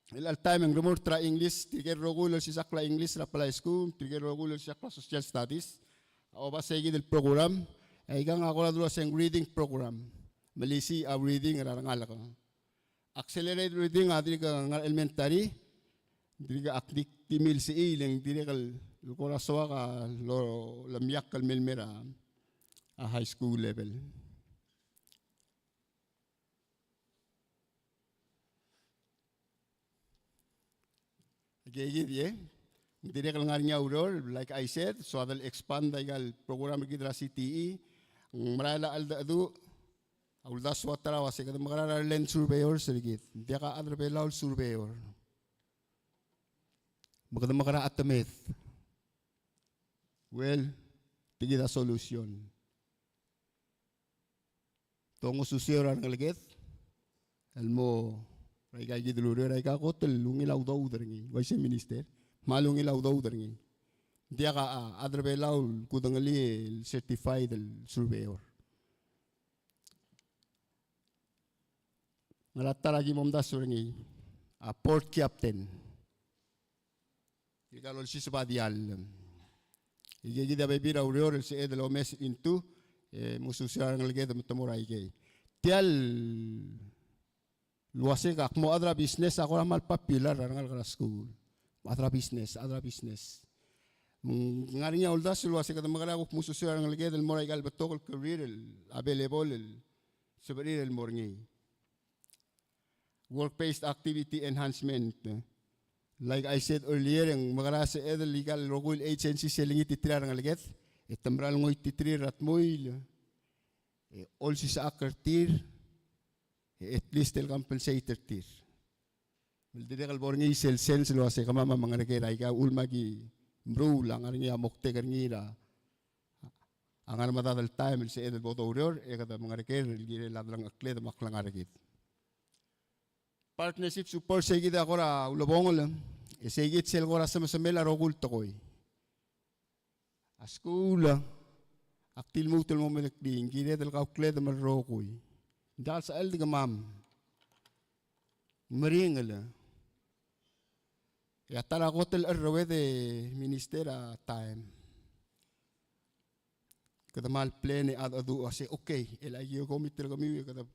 El chelecha el taem e ng remurt er a English, tirke el rokui el olsisechakl a English er a Palau High School, tirke el rokui el olsisechakl a Social Studies. A oba se kid el program, e aikang a kora dulu el uase ng reading program. Melisiich a reading er a rengalek. Accelerated reading a dirk ngar er a elementary, dirk ak di milsechiil e ng dirrek el kora soak a lo, lemiakl el mei el mer a, a high school level. Ikei kid e, ng dirrek el ngar er ngii a ureor, like I said, soad el expand aika el program er kid er a C T E, ng merael a cheldecheduch, a uldasu a ta er a uase kede mekerang er a land surveyors er kid. Ng diak a chad er a Belau el surveyor. Me kede mekerang a chetemed. Well, tia kid a solution. Te ngosuterir a rengeleked el mo er aika kid el ureor, aika kot el ungil a udoud er ngii, uaisei, Minister, kmal ungil a udoud er ngii. Ng diak a, a chad er a Belau el kudengelii el certified el surveyor. Ngera ta er a ki momdasu er ngii? A port captain. Ika el olsiseb a diall. Ikei kid a bebil er a ureor el sebeched el omes into, e, ngosuterir a rengeleked me te mo er aikei. Tia el uase ak mo chad er a business a kora kmal popular er a rengalek er a skuul. Chad er a business, chad er a business. Me ng ngar er ngii a uldasu el uase kede mekerang e kuk ngosuterir a rengeleked el mo er aika el betok el career el available el sebechir el mo er ngii. Work-based activity enhancement. Like I said earlier, e ng mekerang e sebeched el ika el rokui el agency el ngii a tir a rengeleked, e te mera el ngoititerir er a dmuil, e olsisechakl er tir, e at least el compensate er tir. Me le dirrek el bo er ngii sel sense el uase kemam a mengereker er aika uchul me aki meruul a ngar er ngii a moktek er ngii er a a ngar er a medad el taem el sebeched el bo doureor, e kede mengereker el kirel a delengchekled me a klengar er kid. Partnership support, sei kid a kora ulebongel, e sei kid sel kora semesemel a rokui el tekoi. A skuul a ak di lmuut el mo medekdii, ng kired el kaukledem el rokui. Ng diak el sebechel di kemam. meringel. E a ta er a kot el cherreued e Minister, a taem. Kede kmal plan e cheldecheduch el uase, okay, el aki committee er kemiu e kede,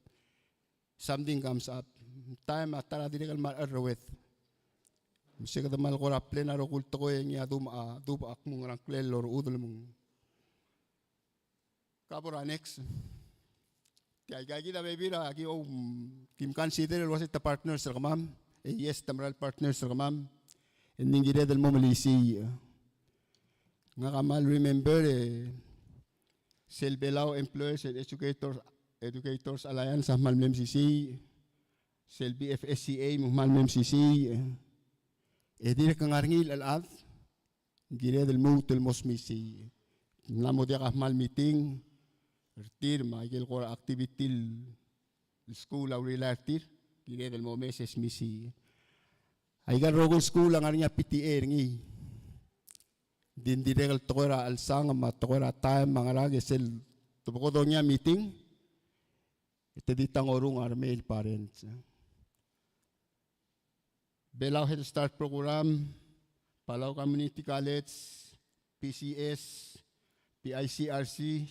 something comes up. Taem a ta er a dirrek el kmal cherreued. Me se kede kmal kora plan a rokui el tekoi e ngii a dub, a dub a kmo ng ngerang klel el orechudel me ng Ka bo er a next. Tia, ika kid a bebil er a ki, o, mm, kim consider el uase te partners er kemam, e yes, te mera el partners er kemam, e ng kired el mo melisiich. Ngak a kmal remember, e, sel Belau Employers and Educators, Educators Alliance a kmal mle mesisiich, sel B F S C A a kmal mle mesisiich, e dirrek el ngar er ngii el chad, kired el lmuut el mo smisiich. Ng mla mo diak a kmal meeting er tir me a ikel kora activity el skuul a uriul er tir, kired el mo omes e smisiich. Aika el rokui el skuul a ngar er ngii a P T A er ngii. Di ng dirrek el tekoi er a chelsang me a tekoi er a taem me a ngerang e sel te bo kodongii a meeting, e te di ta ngorung a remei el parents. Belau Head Start Program, Palau Community College, P C S, P I C R C,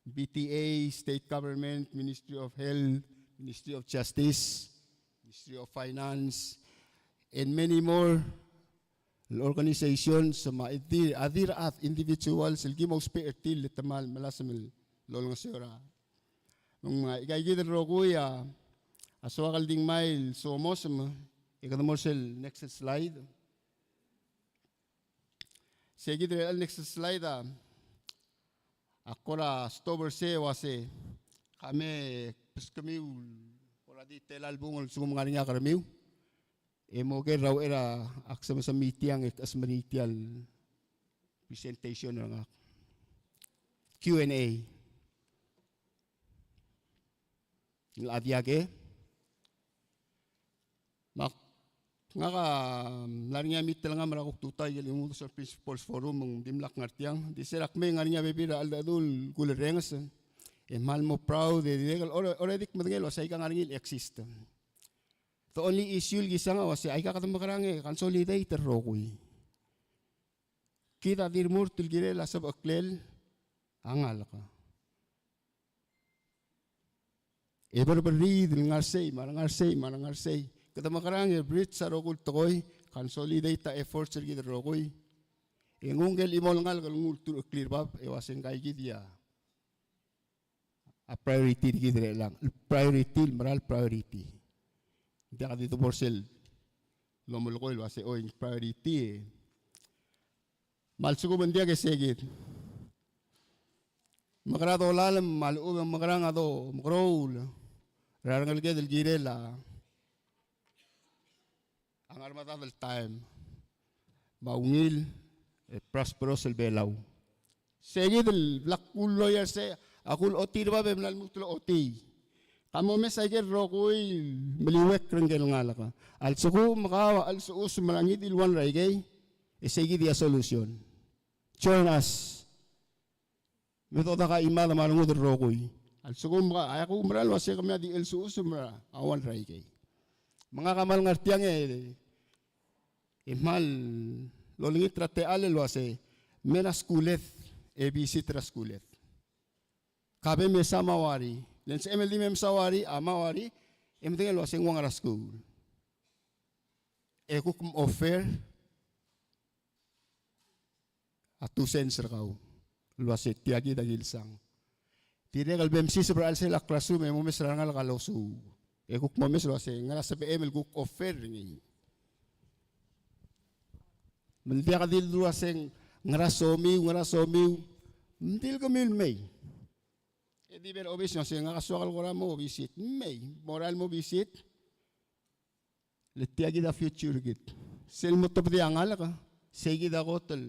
B T A, State Government, Ministry of Health, Ministry of Justice, Ministry of Finance, and many more el organizations me a di, a di rechad individuals el kim ousbech er tir el te kmal melasem el olengeseu er a. Me ng, a, ika kid el rokui a, a soak el di ngmai el somosem, e kede mo er sel next slide. Se kid el next slide a, a kora stop er sei el uase, ka me beskemiu el kora di tela el bung el lsekum ng ngar er ngii a kermiu. E mo ker er a uchei er a ak sebechemesemiu tiang e ak sebechemesemiu tia el presentation er ngak. Q and A. Ng locha diak e. Me ak, ngak a mla er ngii a meeting el ngar er a kuk tutau el Imubes er a Principals Forum me ng dimlak ngar tiang. Di se er a kmei ng ngar er ngii a bebil er a cheldecheduch el kulerrenges. E kmal mo proud e dirrek el already, already kmedengei el uase aika ngar er ngii el exist. The only issue el kisang a uase aika kede mekerang e consolidate el rokui. Kid a di remurt el kirel a sebecheklel a ngalek. E berberriid el ngar sei, me a rengar sei, me a rengar sei. Kede mekerang e bridge a rokui el tekoi, consolidate a efforts er kid el rokui. E nguu ngike el chimo el ngalek el nguu el turecheklii er bab, e uase ngka kid a a priority er kid er chelechang, el priority, el mera el priority. Ng diak di debo er sel lomelekoi el uase, oi, ng priority e. Me a lsekum ng diak e se kid. Mekera dolalem me a lechub e ng mekerang a domekeroul er a rengeleked el kirel a a ngar er a medad el taem. Me a ungil e prosperous el Belau. Se kid el bla kuloia er sei, a kulotii er bab e mla lmuut el ochotii. Ka momes aike el rokui el meliuekl er ngike el ngalek. A lsekum kau a chelsechusem er a ngii di el one er aikei, e se kid a solution. Join us. Me dodak a chimad me a rengud el rokui. A lsekum ka, a kumerang el uase kemiu a di chelsechusem er a one er aikei. Me ngak a kmal ngar tiang e, e kmal olengit er a techall el uase, me er a skuled, e visit er a skuled. Ka be mesa me a wari, le ng sebechem el di me mesa wari, a me a wari, e medengei el uase ng ua ngera skuul. E kuk mo offer, a two cents er kau el uase tia kid a kilsang. Dirrek el bem siseb er a chelsel a classroom e momes er a rengalek a losuub. E kuk momes el uase ngera sebechem el kuk offer er ngii. Me ng diak di el uase ngera somiu, ngera somiu. Ng di el kemiu el mei. E di ber obis el uase ngak a soak el kora mo visit. Mei, mo er a el mo visit. Le tia kid a future kid. Sel mo tobedii a ngalek, sei kid a kot el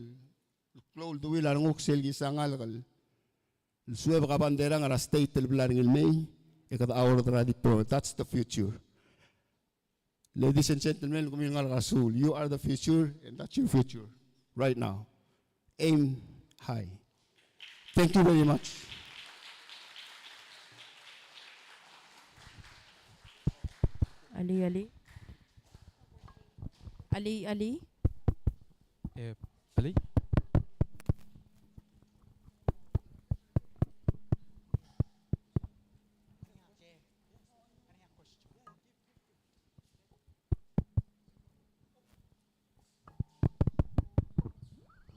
klou el deuil a renguk sel kisa ngalek el suebek a bandera er a state el bla er ngii el mei, e kede order er a diploma. That's the future. Ladies and gentlemen, kemiu el ngalek er a suul, you are the future and that's your future right now. Aim high. Thank you very much. Alii, alii. Alii, alii. Eh, alii.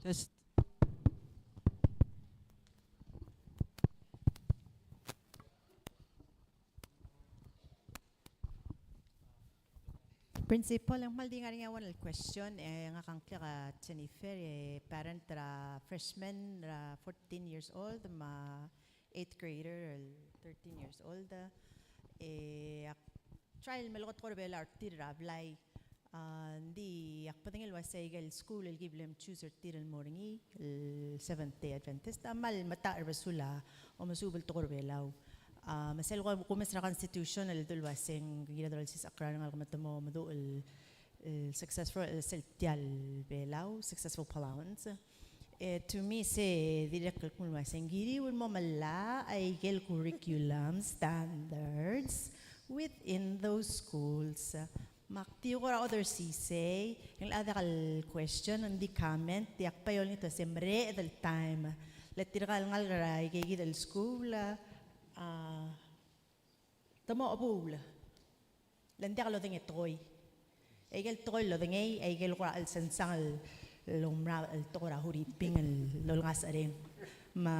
Just. Principal, e ng kmal di ngar er ngii a one el question, e ngak a ngklek a Jennifer, e parent er a freshman er a fourteen years old, me a eighth grader, el thirteen years old. E ak try el melekoi a tekoi er a Belau er tir er a blai. A, ng di ak medengei el uasei aike el school el ki bla lechoose er tir el mo er ngii, el Seventh Day Adventist, a kmal metacherbesul a omesuub el tekoi er a Belau. A, me sel ko-, kumes er a Constitution el dul uasei ng kired el olsisechakl er a rengalek me te mo meduch el el successful, el sel tia el Belau, successful Palauans. E, to me, se dirrek el kmo uasei ng kiriu el mo melai aike el curriculum standards within those schools. Me ak di kora other sisei, e ng locha diak el question, ng di comment, diak bai olengit el uasei mereched el taem. Le tirka el ngalek er aike kid el school, a, te mo chebuul. Le ng diak lodengei a tekoi. Aike el tekoi el lodengei, aike el kora chelsang el, el omra el tekoi er a Huriping el olengasech er ngii. Me,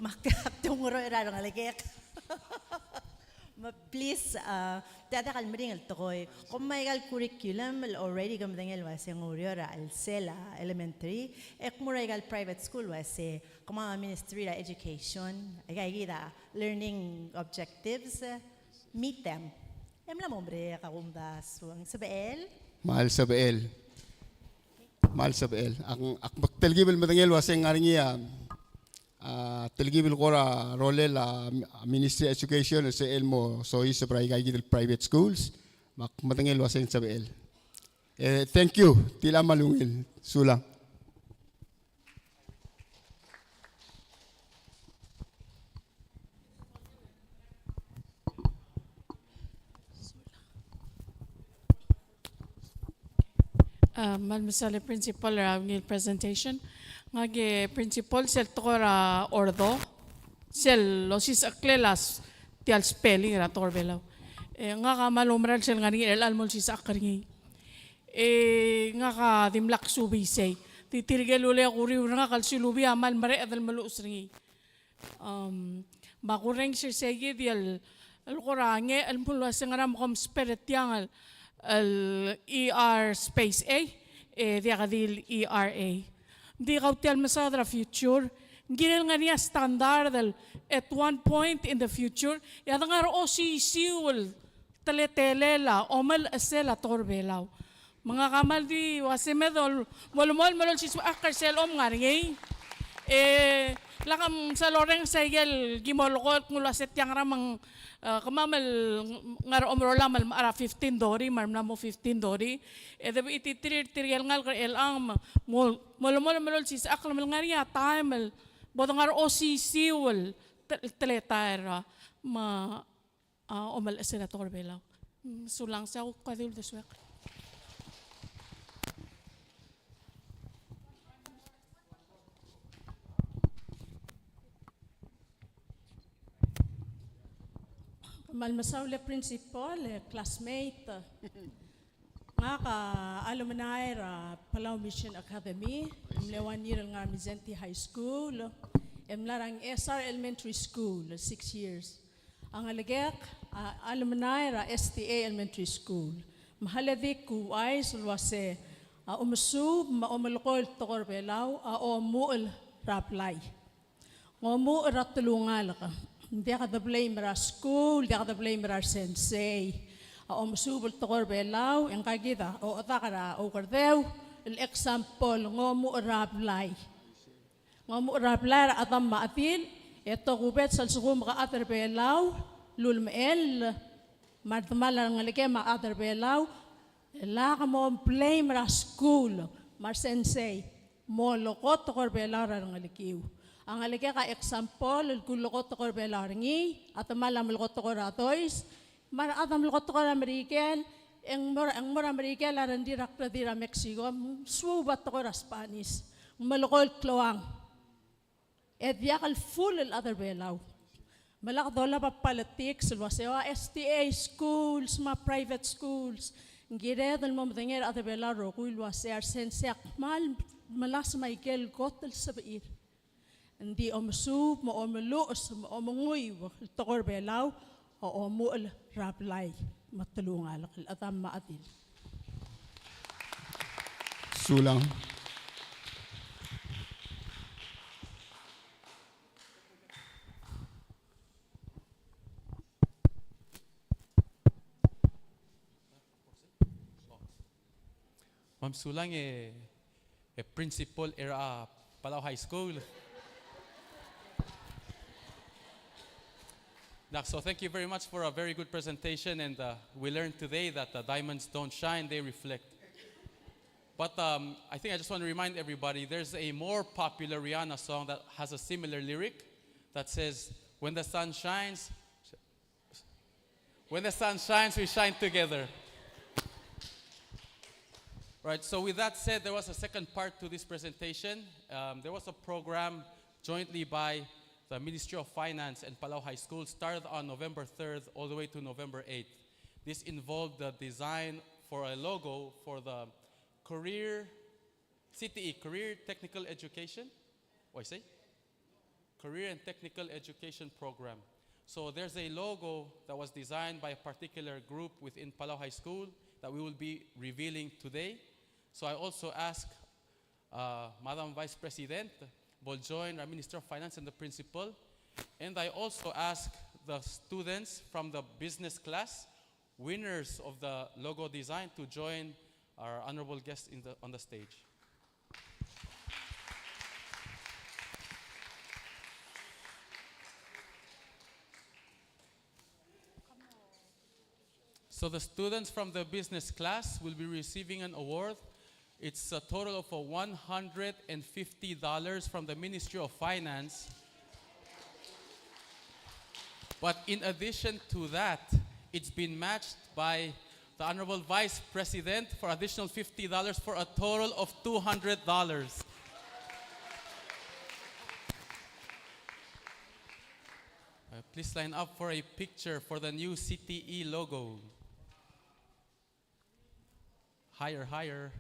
me ak, ak di ongeroel er a rengelekek. Me please, a, tia diak el meringel tekoi. Kom me aika el curriculum el already ke medengei el uasei ng oureor er a chelsel a elementary. E kmo er aika el private school el uasei, kemam a Ministry er a Education, aika kid a learning objectives, meet them. E mla mo merek a kumdasu. Ng sebechel? Kmal sebechel. Kmal sebechel. Ak, ak, me ak telkib el medengei el uasei ng ngar er ngii a, a, telkib el kora rolel a Ministry of Education el sel mo soiseb er aika kid el private schools. Me ak medengei el uasei ng sebechel. E, thank you. Tia el kmal ungil. Sulang. A, kmal mesaul e principal er a ungil presentation. Ngak e principal sel tekoi er a ordo, sel osisecheklel a s-, tia el spelling er a tekoi er a Belau. E, ngak a kmal oumera el sel ngar er ngii er chelecha el mo olsisechakl er ngii. E ngak a dimlak suub isei. Di tirke el ule kuk uriul er ngak el silubii a kmal mereched el meluches er ngii. Am, me a kurrenges er sei kid el, el kora ngii el kmo el uasei ngera me kom sbedii tiang el, el E R space A, e diak di el E R A. Ng di kau tia el mesaod er a future, ng kirel ngar er ngii a standard el at one point in the future, e a de ngar er a osisiu el teletelel a omelechesel a tekoi er a Belau. Me ngak a kmal di uasei me dol-, molemolem el olsisechakl er sel om ngar er ngii. E lak msa lorrenges aike el ki molekoi el kmo el uasei tiang er a me ng, e, kemam el ngar er a omerolam el mechar a fifteen thirty, me a remla mo fifteen thirty. E de bechititerir tirke el ngalek er chelechang me mo-, molemolem el olsisechakl me ng ngar er ngii a taem el bo de ngar er a osisiu el te-, teletael er a me a omelechesel a tekoi er a Belau. Mm, sulang, se a kuk di uldesuek. Kmal mesaul e principal, e classmate. Ngak a alumni er a Palau Mission Academy, mle one year el ngar er a Mindszenty High School, e mla er a Ngchesar Elementary School, six years. A ngelekek a alumni er a S T A Elementary School. Me a le di kuuchais el uase a omesuub me a omelekoi el tekoi er a Belau a omuchel er a blai. Ng omuchel er a telungalek. Ng diak de blame er a skuul, diak de blame er a resensei. A omesuub el tekoi er a Belau, e ngka kid a ochedak er a Oukerdeu el example, ng omuchel er a blai. Ng omuchel er a blai er a chedam me a chedil, e tokubets a lsekum ke chad er a Belau el ulemechell, me a redemel a rengelekem a chad er a Belau, e lak mo blame er a skuul me a resensei, molekoi tekoi er a Belau er a rengelekiu. A ngelekek a example el kulekoi tekoi er a Belau er ngii, a demel a melekoi tekoi er a Dois, me a rechad a melekoi tekoi er a Merikel, E ng mo er, e ng mo er a Merikel a rengrir a kmeed er a Mexico, ng suub a tekoi er a Spanish, ng melekoi el klou. E diak el full el chad er a Belau. Me lak dolab a politics el uasei a S D A schools me a private schools. Ng kired el mo medengei a rechad er a Belau el rokui el uasei a resensei a kmal melasem a ikel kot el sebechir. Ng di omesuub, me omeluches, me omenguiu el tekoi er a Belau, a omuchel er a blai me a telungalek el chedam me a chedil. Sulang. Me a mesulang e, e principal er a Palau High School. Now, so thank you very much for a very good presentation, and, uh, we learned today that the diamonds don't shine, they reflect. But, um, I think I just want to remind everybody, there's a more popular Rihanna song that has a similar lyric that says, "When the sun shines, when the sun shines, we shine together." Right, so with that said, there was a second part to this presentation. Um, there was a program jointly by the Ministry of Finance and Palau High School, started on November third all the way to November eighth. This involved the design for a logo for the Career, C T E, Career Technical Education. What I say? Career and Technical Education Program. So there's a logo that was designed by a particular group within Palau High School that we will be revealing today. So I also ask, uh, Madam Vice President Boljoin, our Minister of Finance, and the principal. And I also ask the students from the business class, winners of the logo design, to join our honorable guest in the, on the stage. So the students from the business class will be receiving an award. It's a total of, uh, one hundred and fifty dollars from the Ministry of Finance. But in addition to that, it's been matched by the Honorable Vice President for additional fifty dollars, for a total of two hundred dollars. Uh, please line up for a picture for the new C T E logo. Higher, higher.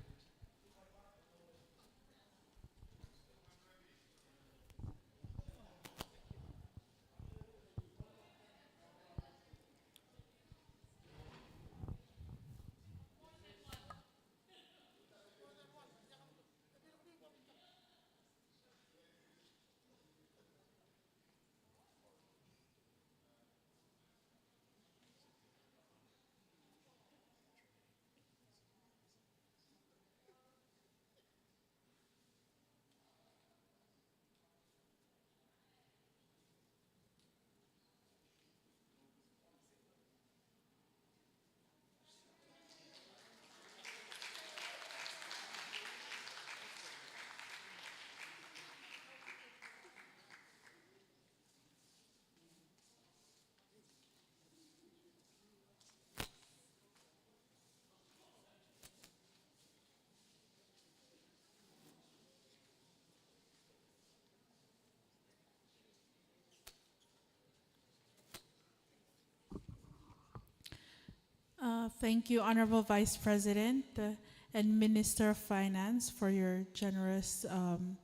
Uh, thank you, Honorable Vice President, uh, and Minister of Finance, for your generous, um,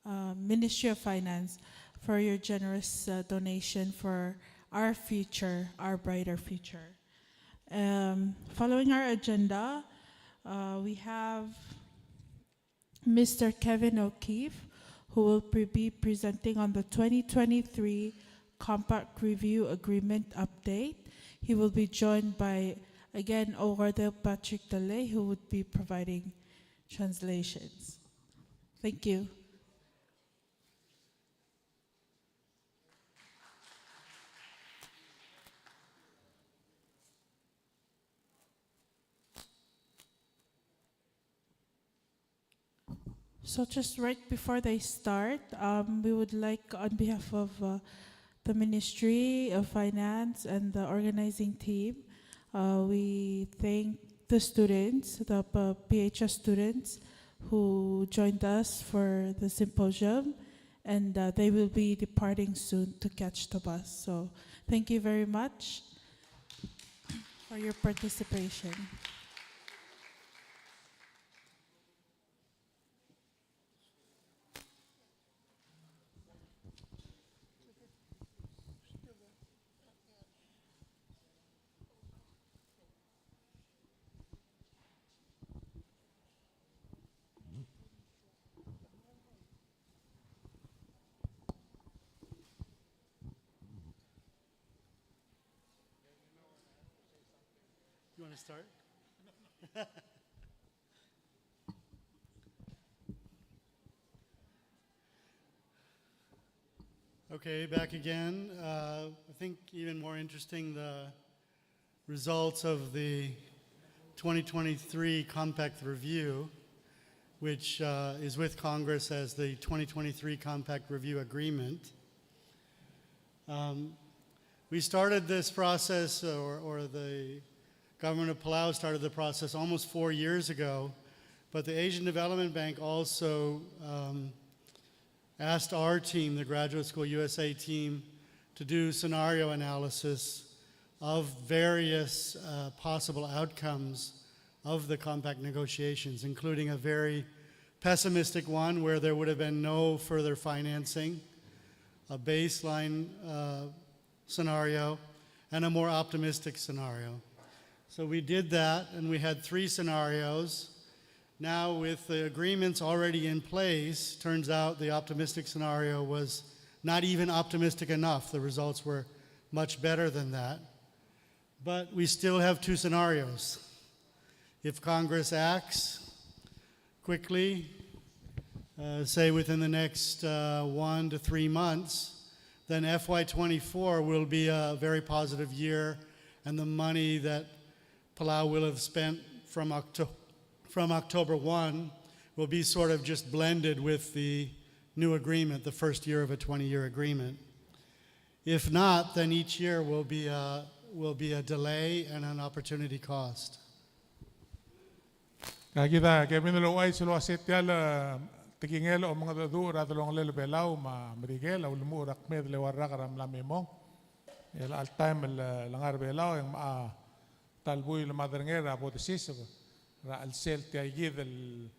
uh, Ministry of Finance, for your generous, uh, donation for our future, our brighter future. Um, following our agenda, uh, we have Mister Kevin O'Keefe, who will pre-, be presenting on the twenty twenty-three Compact Review Agreement update. He will be joined by, again, Ogarde Patrick Delay, who would be providing translations. Thank you. So just right before they start, um, we would like, on behalf of, uh, the Ministry of Finance and the organizing team, Uh, we thank the students, the P-, P H S students who joined us for the symposium, and, uh, they will be departing soon to catch the bus. So thank you very much for your participation. You wanna start? Okay, back again. Uh, I think even more interesting, the results of the twenty twenty-three Compact Review, which, uh, is with Congress as the twenty twenty-three Compact Review Agreement. Um, we started this process, or, or the government of Palau started the process almost four years ago, but the Asian Development Bank also, um, asked our team, the Graduate School U S A team, to do scenario analysis of various, uh, possible outcomes of the compact negotiations, including a very pessimistic one where there would have been no further financing, a baseline, uh, scenario, and a more optimistic scenario. So we did that, and we had three scenarios. Now, with the agreements already in place, turns out the optimistic scenario was not even optimistic enough. The results were much better than that. But we still have two scenarios. If Congress acts quickly, uh, say within the next, uh, one to three months, then F Y twenty-four will be a very positive year, and the money that Palau will have spent from Octo-, from October one will be sort of just blended with the new agreement, the first year of a twenty-year agreement. If not, then each year will be a, will be a delay and an opportunity cost. Ka kid a Kevin el ouchais el uase tia el tekingel a omengedecheduch er a delongelel a Belau me a Merikel a ulemuchel er a kmeed el eua el rak er a mla me mong. E chelecha el taem el, el ngar er a Belau e ng mla ta el buil el mad er ngii er a bo desiseb er a chelsel tia kid el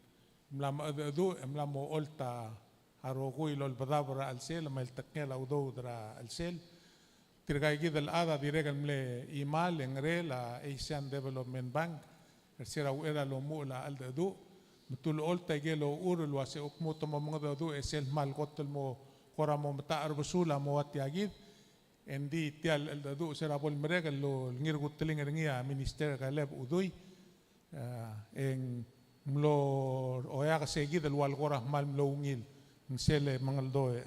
mla mechedecheduch e mla mo ocholt a rokui el olbedab er a chelsel me a iltekngel a udoud er a chelsel. Tirka kid el chad a dirrek el mle chimal e ngerel a Asian Development Bank er se er a uchei er a lomuchel a cheldecheduch me te ulecholt a ikel ochur el uase kuk mo te mo mengedecheduch e sel kmal kot el mo kora mo metacherbesul a mo ua tia kid. Engdi tia el cheldecheduch se er a bo lemerek el ngii er a kuteling er ngii a Minister Kaleb Udui, e ng mlo oeak se kid el ua le kora kmal mlo ungil, ng sel mengeldoech.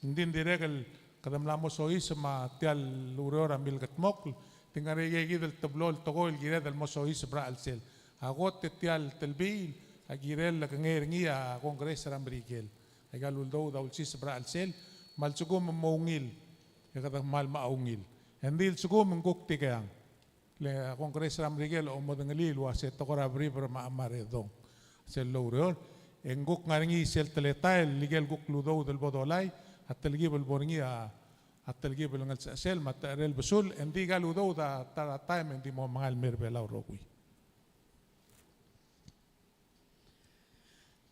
Engdi ng dirrek el kede mla mo soiseb me tia el ureor a milkedmokl, te ngar er ngii a kid el teblo el tekoi el kired el mo soiseb er a chelsel. A kot e tia el telbiil a kirel el kengei er ngii a Congress er a Merikel. Aika el udoud a ulsiseb er a chelsel, me a lsekum e mo ungil, e kede kmal mo ungil. Engdi a lsekum e ng kuk tikeang, le a Congress er a Merikel a omedengelii el uase te kora brief er a mechar e dong sel loureor. E ng kuk ngar er ngii sel teletael el ikel kuk el udoud el bo dolai, a telkib el bo er ngii a, a telkib el ngelsechesel me a techerel besul, engdi aika el udoud a ta er a taem engdi mo mengai el mei er a Belau el rokui.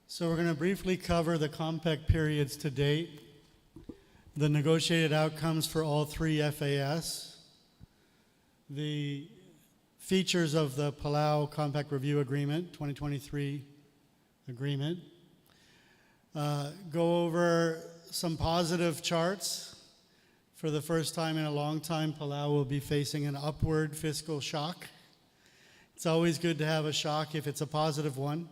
So we're gonna briefly cover the compact periods to date, the negotiated outcomes for all three F A S, the features of the Palau Compact Review Agreement, twenty twenty-three agreement, uh, go over some positive charts. For the first time in a long time, Palau will be facing an upward fiscal shock. It's always good to have a shock if it's a positive one.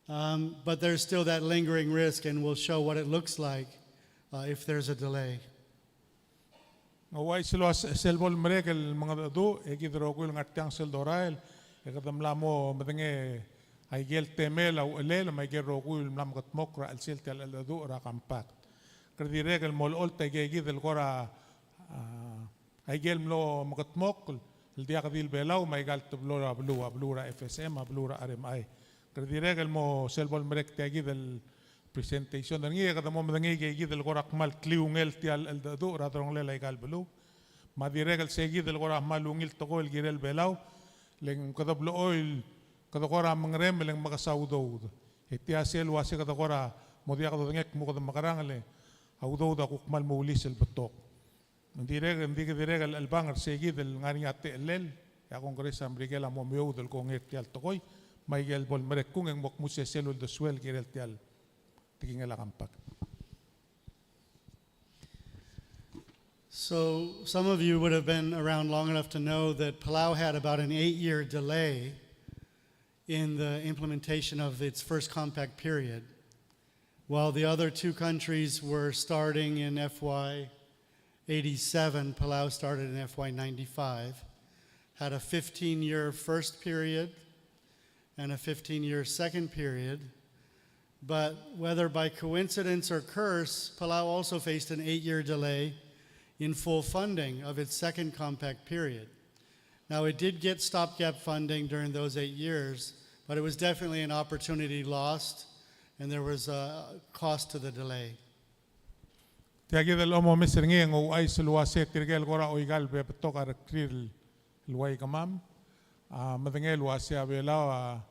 Um, but there's still that lingering risk, and we'll show what it looks like, uh, if there's a delay. Ng ouchais el uase sel bo lemerek el mengedecheduch, e kid el rokui el ngar tiang sel dorael, e kede mla mo medengei a ikel temel a uchelel me a ikel rokui el mla mekedmokl er a chelsel tia el cheldecheduch er a compact. Kede dirrek el mo olecholt a ikei kid el kora, a, a ikel mlo mekedmokl el diak di el Belau me aika el teblo er a beluu, a beluu er a F S M, a beluu er a R M I. Kede dirrek el mo sel bo lemerek tia kid el presentation er ngii, e kede mo medengei aika kid el kora kmal kliungel tia el cheldecheduch er a delongelel aika el beluu. Me a dirrek el sei kid el kora kmal ungil tekoi el kirel Belau, le ng kede blechoel, kede kora mengerem, le ng mekesai a udoud. E tia sel uase kede kora mo diak dodengei el kmo kede mekerang, le a udoud a kuk kmal mo ulis el betok. Ng dirrek, ng di dirrek el chelebangel er sei kid el ngar er ngii a techellel, e a Congress er a Merikel a mo meoud el kongei er tia el tekoi, me aike el bo lemerek kung e ng mo kmu se sel uldesuel el kirel tia el tekingel a compact. So, some of you would have been around long enough to know that Palau had about an eight-year delay in the implementation of its first compact period. While the other two countries were starting in F Y eighty-seven, Palau started in F Y ninety-five, had a fifteen-year first period and a fifteen-year second period. But whether by coincidence or curse, Palau also faced an eight-year delay in full funding of its second compact period. Now, it did get stopgap funding during those eight years, but it was definitely an opportunity lost, and there was a cost to the delay. Tia kid el omomes er ngii e ng ouchais el uase tirke el kora oikal bebetok a rekrir el ua ikemam a medengei el uase a Belau a,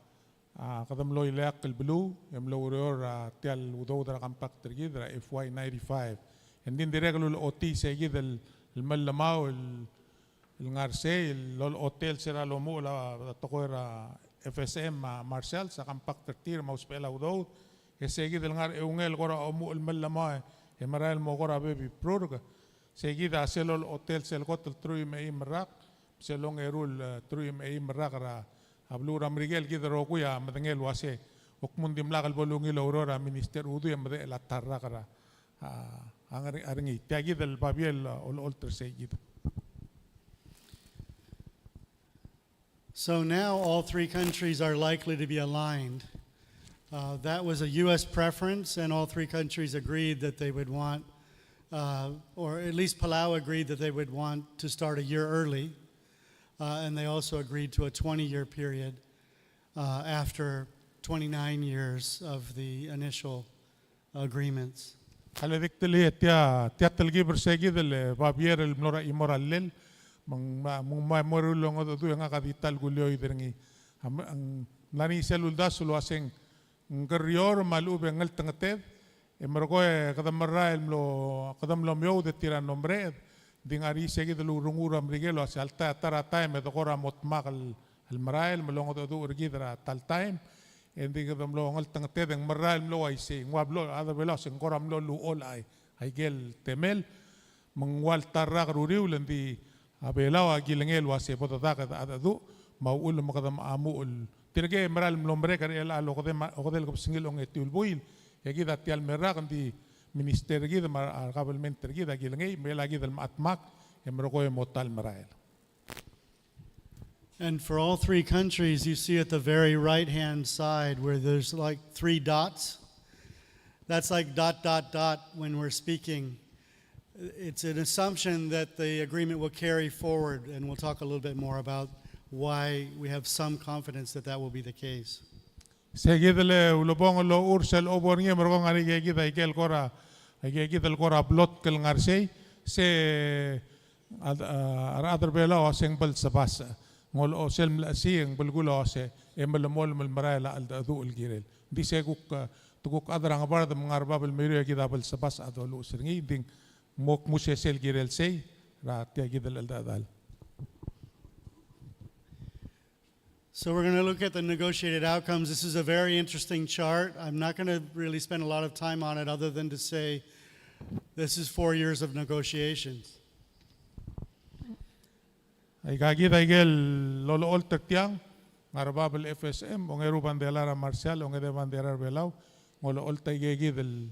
a kede mlo ileakl el beluu e mlo oureor er tia el udoud er a compact er kid er a F Y ninety-five. E ng di ng dirrek el ulechotii sei kid el, el mellemau el el ngar sei, el olechotel se er a lomuchel a tekoi er a F S M me a Marshall, se a compact er tir me a usbechel a udoud, e sei kid el ngar er a eungel el kora omuchel el mellemau e merael el mo kora bebil el brurk, sei kid a sel olechotel sel kot el truich me a eim el rak, sel ongeru el, eh, truich me a eim el rak er a, a beluu er a Merikel. Kid el rokui a medengei el uase, a kmo ng dimlak el bo lungil oureor a Minister Udui e medechel a ta el rak er a, a, a ngar, a ngar er ngii. Tia kid el babier el, uh, olecholt er sei kid. So now all three countries are likely to be aligned. Uh, that was a U S preference, and all three countries agreed that they would want, uh, or at least Palau agreed that they would want to start a year early, uh, and they also agreed to a twenty-year period, uh, after twenty-nine years of the initial agreements. A le di ktelii e tia, tia telkib er sei kid el babier el mlo er a chimo er a llel, me ng, me ng mo meruul el ongedecheduch e ngak a di ta el kuleoid er ngii. A me, ng mla er ngii sel uldasu el uase ng kerrior me a lechub e ng ngeltengeted, e merekong e kede merael el mlo, kede mlo meoud e tir a mlo mereched, ng di ngar er ngii sei kid el urrengur er a Merikel el uase alta, ta er a taem e de kora mo dmak el el merael me longedecheduch er kid er a ta el taem, e ng di kede mlo ngeltengeted e ng merael el mlo uaisei, ng ua blo, a chad er a Belau a se ng kora mlo luchol a, aike el temel, me ng ua el ta el rak er a uriul, e ng di a Belau a kilengei el uase bo dedak e de chedecheduch, me a uchul me kede mecha muchel. Tirke a merael el mlo merek er chelecha el okedei, okedei el kebesengil a ongetiu el buil, e kid a tia el mei el rak, ng di minister er kid me a, a kabelment er kid a kilengei, me chelecha kid el mecha dmak, e merekong e mo ta el merael. And for all three countries, you see at the very right-hand side where there's, like, three dots. That's like dot, dot, dot when we're speaking. It's an assumption that the agreement will carry forward, and we'll talk a little bit more about why we have some confidence that that will be the case. Se kid el ulebongel el ochur sel obo er ngii e merekong e ngar er ngii a ike kid, a ike el kora, a ike kid el kora blotk el ngar sei, se a, a, a rechad er a Belau a se ng belsebasech. Ng olecholt sel mlechesii e ng belkul a uase e melemolem el merael a cheldecheduch el kirel. Ng di se kuk, a, te kuk chad er a Ngebard me ng ngar er a bab el meiruul e kid a belsebasech a doluches er ngii, ng di ng mo kmu se sel kirel sei er a tia kid el cheldechedal. So we're gonna look at the negotiated outcomes. This is a very interesting chart. I'm not gonna really spend a lot of time on it other than to say this is four years of negotiations. Aika kid a ikel olecholt er tiang, ngar er a bab el F S M, ongeru bandera er a Marshall, ongedei bandera er a Belau, ng olecholt aika kid el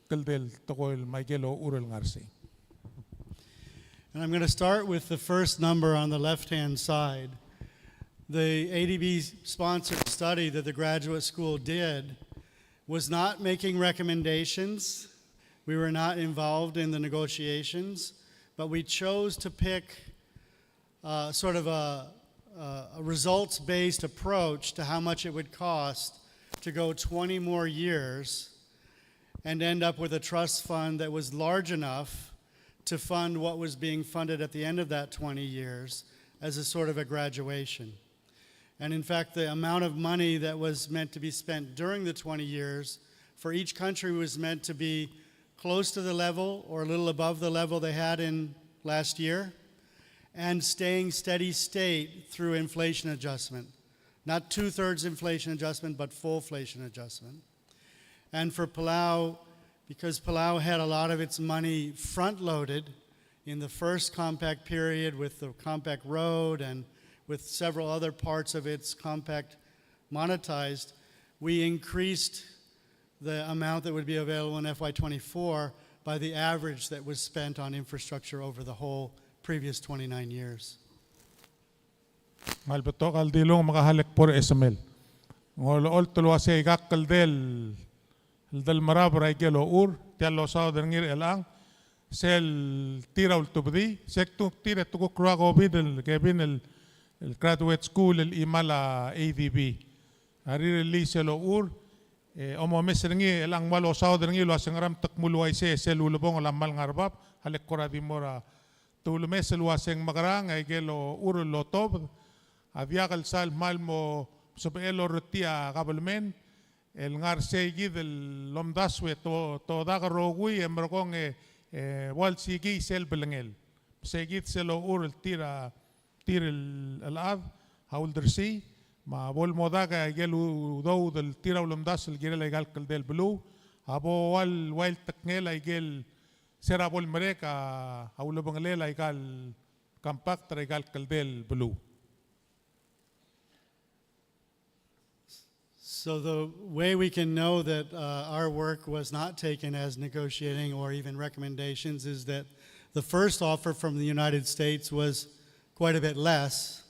kldei el tekoi el me aike el ochur el ngar sei. And I'm gonna start with the first number on the left-hand side. The A D B sponsored study that the graduate school did was not making recommendations. We were not involved in the negotiations, but we chose to pick uh, sort of a, a results-based approach to how much it would cost to go twenty more years and end up with a trust fund that was large enough to fund what was being funded at the end of that twenty years as a sort of a graduation. And in fact, the amount of money that was meant to be spent during the twenty years for each country was meant to be close to the level or a little above the level they had in last year, and staying steady state through inflation adjustment. Not two-thirds inflation adjustment, but full inflation adjustment. And for Palau, because Palau had a lot of its money front-loaded in the first compact period with the compact road and with several other parts of its compact monetized, we increased the amount that would be available in F Y twenty-four by the average that was spent on infrastructure over the whole previous twenty-nine years. Ng kmal betok a ldilung me ke a lak bo er a esemel. Ng olecholt el uasei aika el kldei el delmerab er a ikel ochur, tia el losaod er ngii er chelechang, sel tir a ultebedii, se kuk tir e te kuk rua Kevin el, Kevin el, el graduate school el chimal a A D B. A rirellii sel ochur, e, omomes er ngii, e chelechang ng ua losaod er ngii el uasei ngera me te kmo el uaisei, sel ulebongel a kmal ngar er bab, a lak kora di mo er a te ulemes el uasei ng mekerang, e ikel ochur el otobed, a diak el sal kmal mo sebechel orretii a kabelment, el ngar sei kid el omdasu e to, todak el rokui, e merekong e, e ua lsiikii sel belngel. Sei kid sel ochur el tir a, tir el chelechad a uldersii, me a bo lemodak a ikel udoud el tir a ulemdasu el kirel aika el kldei el beluu, a bo ua el, ua el tekngel a ikel, se er a bo lemerek a ulebengelel aika el compact er aika el kldei el beluu. So the way we can know that, uh, our work was not taken as negotiating or even recommendations is that the first offer from the United States was quite a bit less,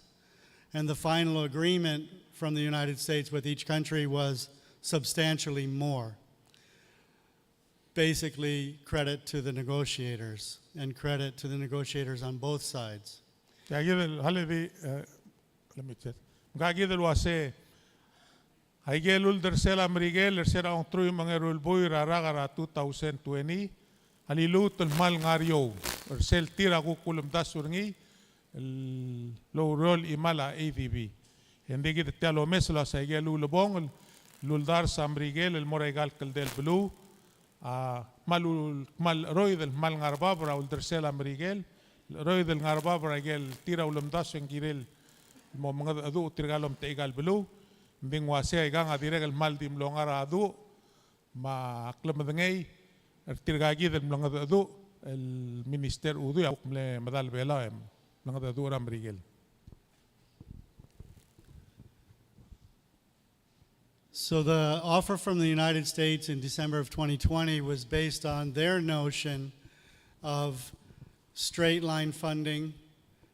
and the final agreement from the United States with each country was substantially more. Basically, credit to the negotiators and credit to the negotiators on both sides. Tia kid el, hale di, eh, let me check. Tia kid el uasei, aike el uldersel a Merikel er se er a ongeteruich me a ongeru el buil er a rak er a two thousand twenty, a liluut el kmal ngar er eou er sel tir a kuk ulemdasu er ngii el oureor el chimal a A D B. E ng di kid tia el omes el uasei aike el ulebongel el uldars a Merikel el mo er aika el kldei el beluu, a, kmal ul-, kmal cheroid el kmal ngar er bab er a uldersel a Merikel, cheroid el ngar er bab er aike el tir a ulemdasu e ng kirel el mo mengedecheduch tirka el omtechei aika el beluu. Ng di ng uasei aikang a dirrek el kmal di mlo ngar er a duch, me a klemedengei er tirka kid el mlengedecheduch, el Minister Udui a kuk mle medal Belau e mlengedecheduch er a Merikel. So the offer from the United States in December of twenty twenty was based on their notion of straight line funding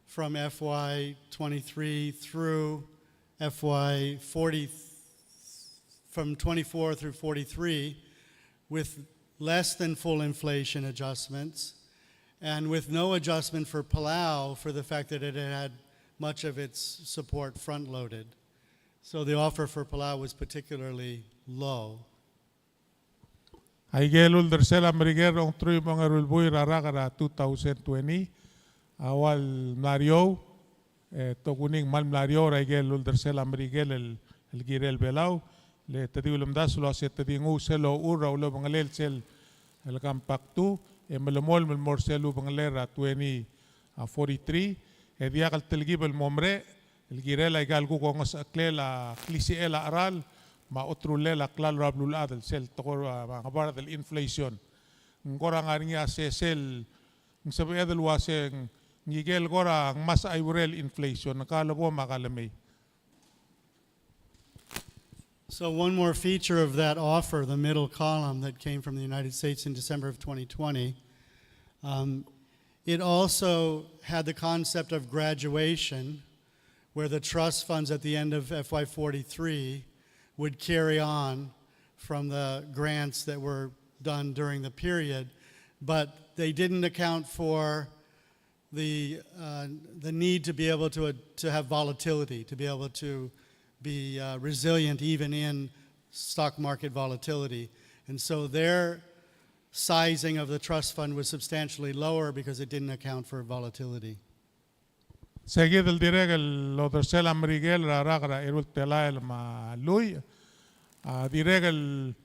from F Y twenty-three through F Y forty, from twenty-four through forty-three, with less than full inflation adjustments, and with no adjustment for Palau for the fact that it had had much of its support front-loaded. So the offer for Palau was particularly low. Aike el uldersel a Merikel er a ongeteruich me a ongeru el buil er a rak er a two thousand twenty a ua el mla er eou, e, tokuni ng kmal mla er eou er aike el uldersel a Merikel el, el kirel Belau, le te di ulemdasu el uasei te di nguu sel ochur er a ulebengelel sel, el Compact two, e melemolem el mo er sel ubengelel er a twenty forty-three, e diak el telkib el mo merek, el kirel aika el kuk ongesecheklel a klisichel a cheral, me a oterulel a klalo er a beluulechad el sel tekoi er a, a, ngebard el inflation. Ng kora ngar er ngii a sesei el ng sebeched el uasei ng ikel kora ngmasech a iurel inflation, ka lebo me ka lemei. So one more feature of that offer, the middle column that came from the United States in December of twenty twenty, um, it also had the concept of graduation, where the trust funds at the end of F Y forty-three would carry on from the grants that were done during the period, but they didn't account for the, uh, the need to be able to, to have volatility, to be able to be, uh, resilient even in stock market volatility. And so their sizing of the trust fund was substantially lower because it didn't account for volatility. Sei kid el dirrek el odersel a Merikel er a rak er a eru el telael me a lluich, a dirrek el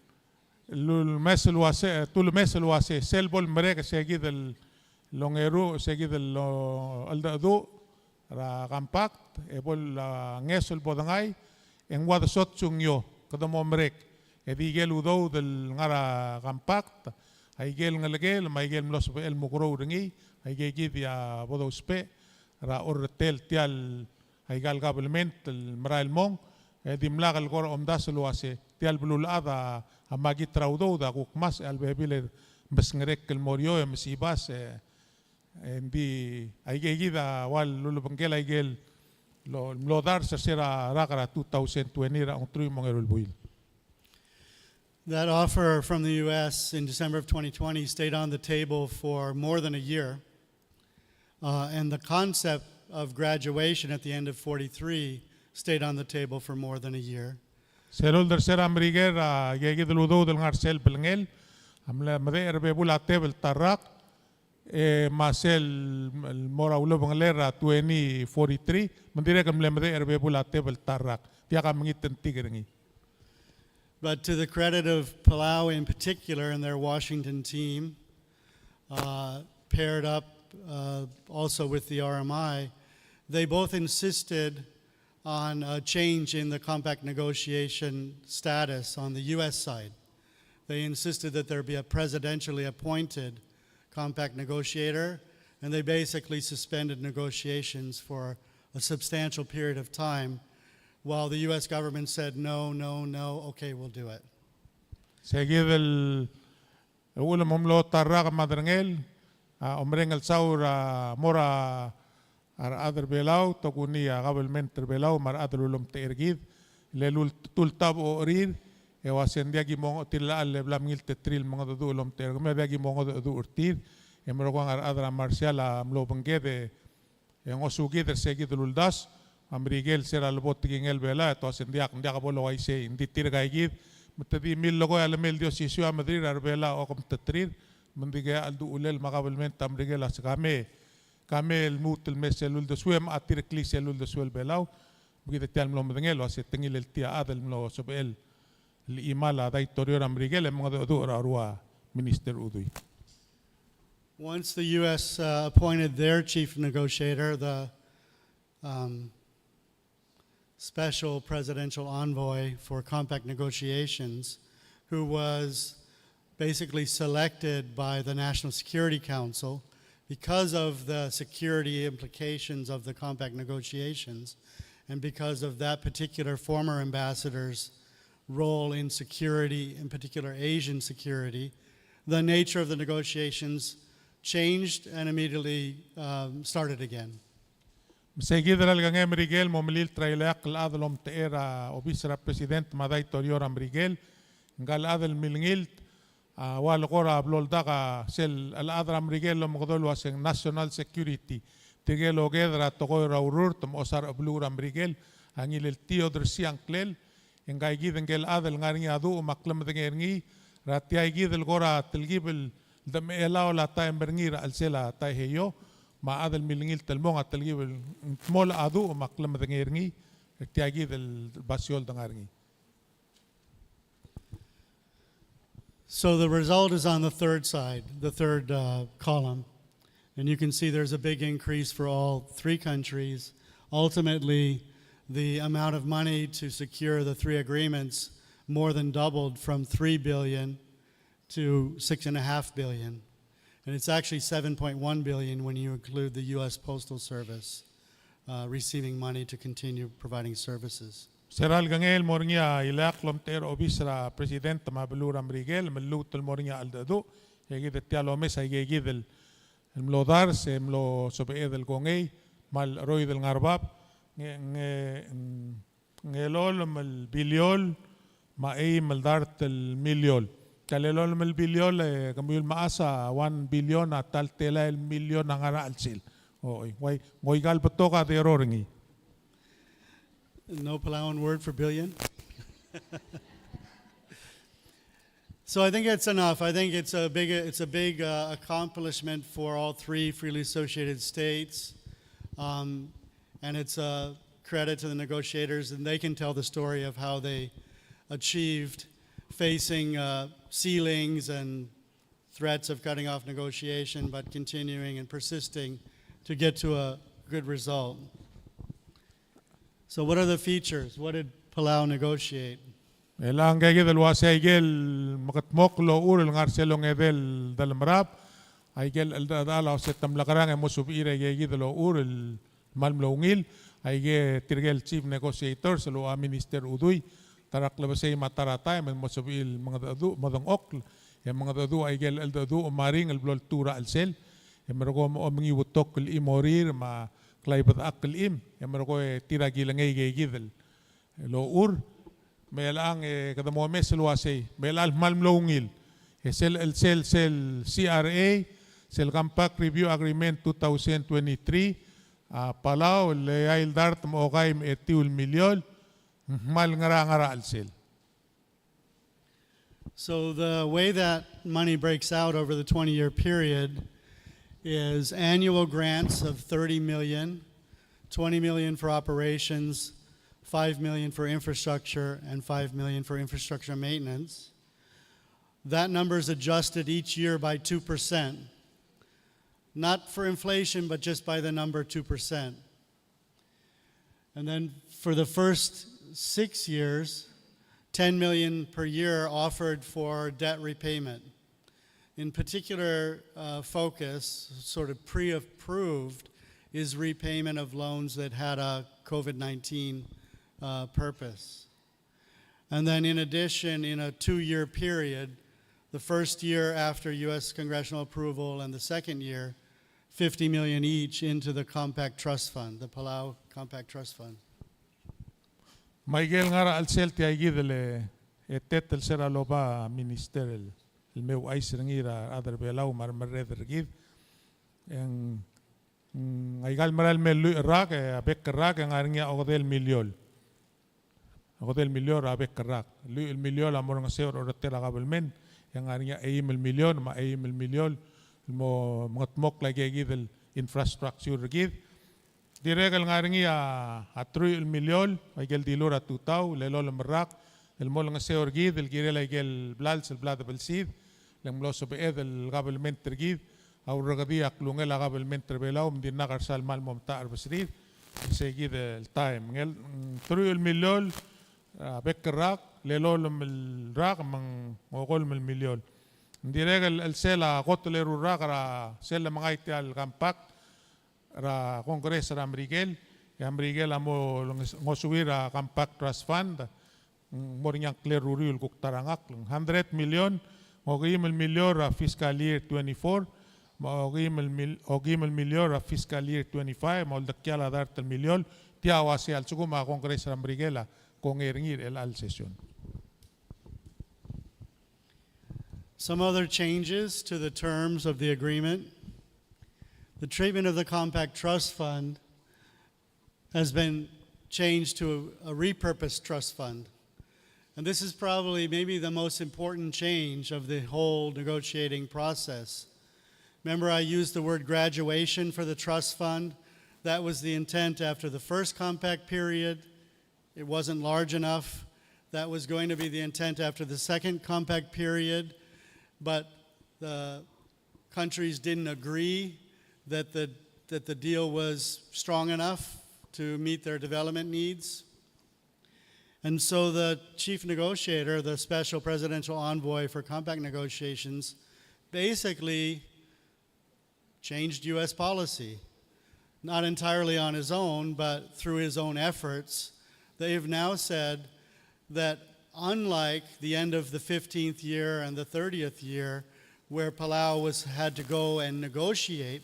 lulemes el uase, tulemes el uase, sel bo lemerek sei kid el ongeru, sei kid el o-, cheldecheduch er a Compact, e bo le, a, ngeso el bo dengai, e ng ua de sotsu ngio, kede mo merek. E di ikel udoud el ngar er a Compact, a ikel ngelekel, me a ikel mlo sebechel el mukeroul er ngii, a ike kid a bo dousbech er a orretel tia el, a ikal government el merael mong, e dimlak el kora omdasu el uase, tia el beluulechad a, a makit er a udoud a kuk masech a lebebil e mesngerekl el mo er eou e mesibas, e, e ng di, a ike kid a ua lulebengkel a ikel lo-, mlo dars er se er a rak er a two thousand twenty er a ongeteruich me a ongeru el buil. That offer from the U S in December of twenty twenty stayed on the table for more than a year. Uh, and the concept of graduation at the end of forty-three stayed on the table for more than a year. Sel uldersel a Merikel er a ike kid el udoud el ngar er sel belngel a mle medechel er a bebul a tebel ta el rak, e me sel mo er a ulebengelel er a twenty forty-three, me ng dirrek el mle medechel er a bebul a tebel ta el rak. Diak a mengit e ng tik er ngii. But to the credit of Palau in particular and their Washington team, uh, paired up, uh, also with the R M I, they both insisted on a change in the compact negotiation status on the U S side. They insisted that there be a presidentially appointed compact negotiator, and they basically suspended negotiations for a substantial period of time while the U S government said, "No, no, no, okay, we'll do it." Sei kid el uchul me ng mlo ta el rak me a derengel, a, omereng el saul er a mo er a rechad er Belau, tokuni a kabelment er Belau me a rechad el ulomtechei er kid, le lul-, tultab a ocherir, e ua se ng diak ki mo ngochetir el chad el bla mengilteterir el mengedecheduch el omtechei er kemiu, diak ki mo ngodecheduch er tir, e merekong a rechad er a Marshall a mlo obengked, e e ngosukid er se kid el uldasu, a Merikel se er a lebo tekingel Belau, e te ua se ng diak, ng diak bo le uaisei, ng di tirka kid, me te di millekoi a lemei el di osisiu a medrir a rebelau a okemeteterir, me ng dikea chelduchulel me a kabelment a Merikel a se ka me, ka me lmuut el mei sel uldesuel me a tireklii sel uldesuel Belau, me kid a tia el mlo medengei el ua se te ngileltii a chad el mlo sebechel el chimal a daitorio er a Merikel e mengedecheduch er a rua minister Udui. Once the U S, uh, appointed their chief negotiator, the, um, special presidential envoy for compact negotiations, who was basically selected by the National Security Council because of the security implications of the compact negotiations and because of that particular former ambassador's role in security, in particular Asian security, the nature of the negotiations changed and immediately, um, started again. Me sei kid er a lekengei a Merikel el mo melilt er a ileakl el chad el omtechei er a obis er a President me a daitorio er a Merikel, ngka el chad el milengilt, a ua le kora blo ldak a sel chelechad er a Merikel el omekedong el ua se ng national security. Tirke el oked er a tekoi er a ururt me a osar a beluu er a Merikel a ngileltii odersii a ngklel, e ngka kid ngike el chad el ngar er ngii a duch me a klemedengei er ngii er a tia kid el kora telkib el de mechelaol a taem er ngii er a chelsel a Taiheio, me a chad el milengilt el mong a telkib el ng dmolech a duch me a klemedengei er ngii er tia kid el basio el de ngar er ngii. So the result is on the third side, the third, uh, column. And you can see there's a big increase for all three countries. Ultimately, the amount of money to secure the three agreements more than doubled from three billion to six and a half billion. And it's actually seven point one billion when you include the U S Postal Service, uh, receiving money to continue providing services. Se er a lekengei el mo er ngii a ileakl el omtechei er a obis er a President me a beluu er a Merikel, me lluut el mo er ngii a cheldecheduch, e kid e tia el omes a ike kid el mlo dars, e mlo sebeched el kongei, me a lecheroid el ngar er bab, nge, nge, ng elolem el biliol, me a eim el dart el miliol. Tia el elolem el biliol, e kemiu el mechas a one billion a ta el telael el milion a ngar er a chelsel. Oi, ua, ua ikal betok a zero er ngii. No Palauan word for billion. So I think it's enough. I think it's a big, it's a big, uh, accomplishment for all three freely associated states. Um, and it's a credit to the negotiators, and they can tell the story of how they achieved facing, uh, ceilings and threats of cutting off negotiation, but continuing and persisting to get to a good result. So what are the features? What did Palau negotiate? E le ng kid el uasei aike el mekedmokl el ochur el ngar er sel ongedei el delmerab, aike el cheldechedechal a uasei te mlekerang e mo sebechir aike kid el ochur el kmal mlo ungil, aike tirke el chief negotiators el ua Minister Udui, ta er a klebesei me a ta er a taem el mo sebechir el mengedecheduch, medengchokl, e mengedecheduch aike el cheldecheduch me a ringel el blo letuu er a chelsel, e merekong e mo omengiu a betok el chimorir me a klaibedechakl el chim, e merekong e tir a kilengei aike kid el el ochur, me chelechang e kede mo omes el uasei, me chelechang el kmal mlo ungil. E sel, el sel, sel C R A, sel Compact Review Agreement two thousand twenty-three, a Palau, el eai el dart me a okai me a etiu el miliol, ng kmal ngar er a, ngar er a chelsel. So the way that money breaks out over the twenty-year period is annual grants of thirty million, twenty million for operations, five million for infrastructure, and five million for infrastructure maintenance. That number is adjusted each year by two percent. Not for inflation, but just by the number two percent. And then for the first six years, ten million per year offered for debt repayment. In particular, uh, focus, sort of pre-approved, is repayment of loans that had a COVID nineteen, uh, purpose. And then in addition, in a two-year period, the first year after U S congressional approval and the second year, fifty million each into the Compact Trust Fund, the Palau Compact Trust Fund. Me aike el ngar er a chelsel tia kid el, e, tet el se er a loba minister el, el me ouchais er ngii er a rechad er a Belau me a remerreder er kid. E ng Mm, aika el mera el me lluich el rak, e a bek el rak e ng ngar er ngii a okedei el miliol. Okedei el miliol er a bek el rak. Lluich el miliol a mo olengeseu er a oreter er a kabelment, e ng ngar er ngii a eim el miliol, me a eim el miliol el mo mengedmokl aike kid el infrastructure er kid. Dirrek el ngar er ngii a, a truich el miliol, aike el dilu er a tutau, el elolem el rak, el mo olengeseu er kid el kirel aike el blals el bla debelsid, le ng mlo sebeched el kabelment er kid a urrekedii a klungel a kabelment er a Belau me ng dimlak a resal kmal mo metacherbeserir. Se kid el taem. Ngel, mm, truich el miliol a bek el rak, el elolem el rak me ng okolem el miliol. Ng dirrek el, el sel a kot el eru el rak er a sel lemengai tia el Compact er a Congress er a Merikel, e a Merikel a mo ngosuir a Compact Trust Fund, ng mo er ngii a ngklel el ruriul el kuk ta er a ngakl, ng hundred million, okeim el miliol er a fiscal year twenty-four, me a okeim el mil-, okeim el miliol er a fiscal year twenty-five, me a uldekial a dart el miliol, tia a uasei a lsekum a Congress er a Merikel a kongei er ngii er chelecha el session. Some other changes to the terms of the agreement. The treatment of the Compact Trust Fund has been changed to a repurposed trust fund. And this is probably maybe the most important change of the whole negotiating process. Remember, I used the word graduation for the trust fund. That was the intent after the first compact period. It wasn't large enough. That was going to be the intent after the second compact period. But the countries didn't agree that the, that the deal was strong enough to meet their development needs. And so the chief negotiator, the special presidential envoy for compact negotiations, basically changed U S policy, not entirely on his own, but through his own efforts. They've now said that unlike the end of the fifteenth year and the thirtieth year, where Palau was, had to go and negotiate,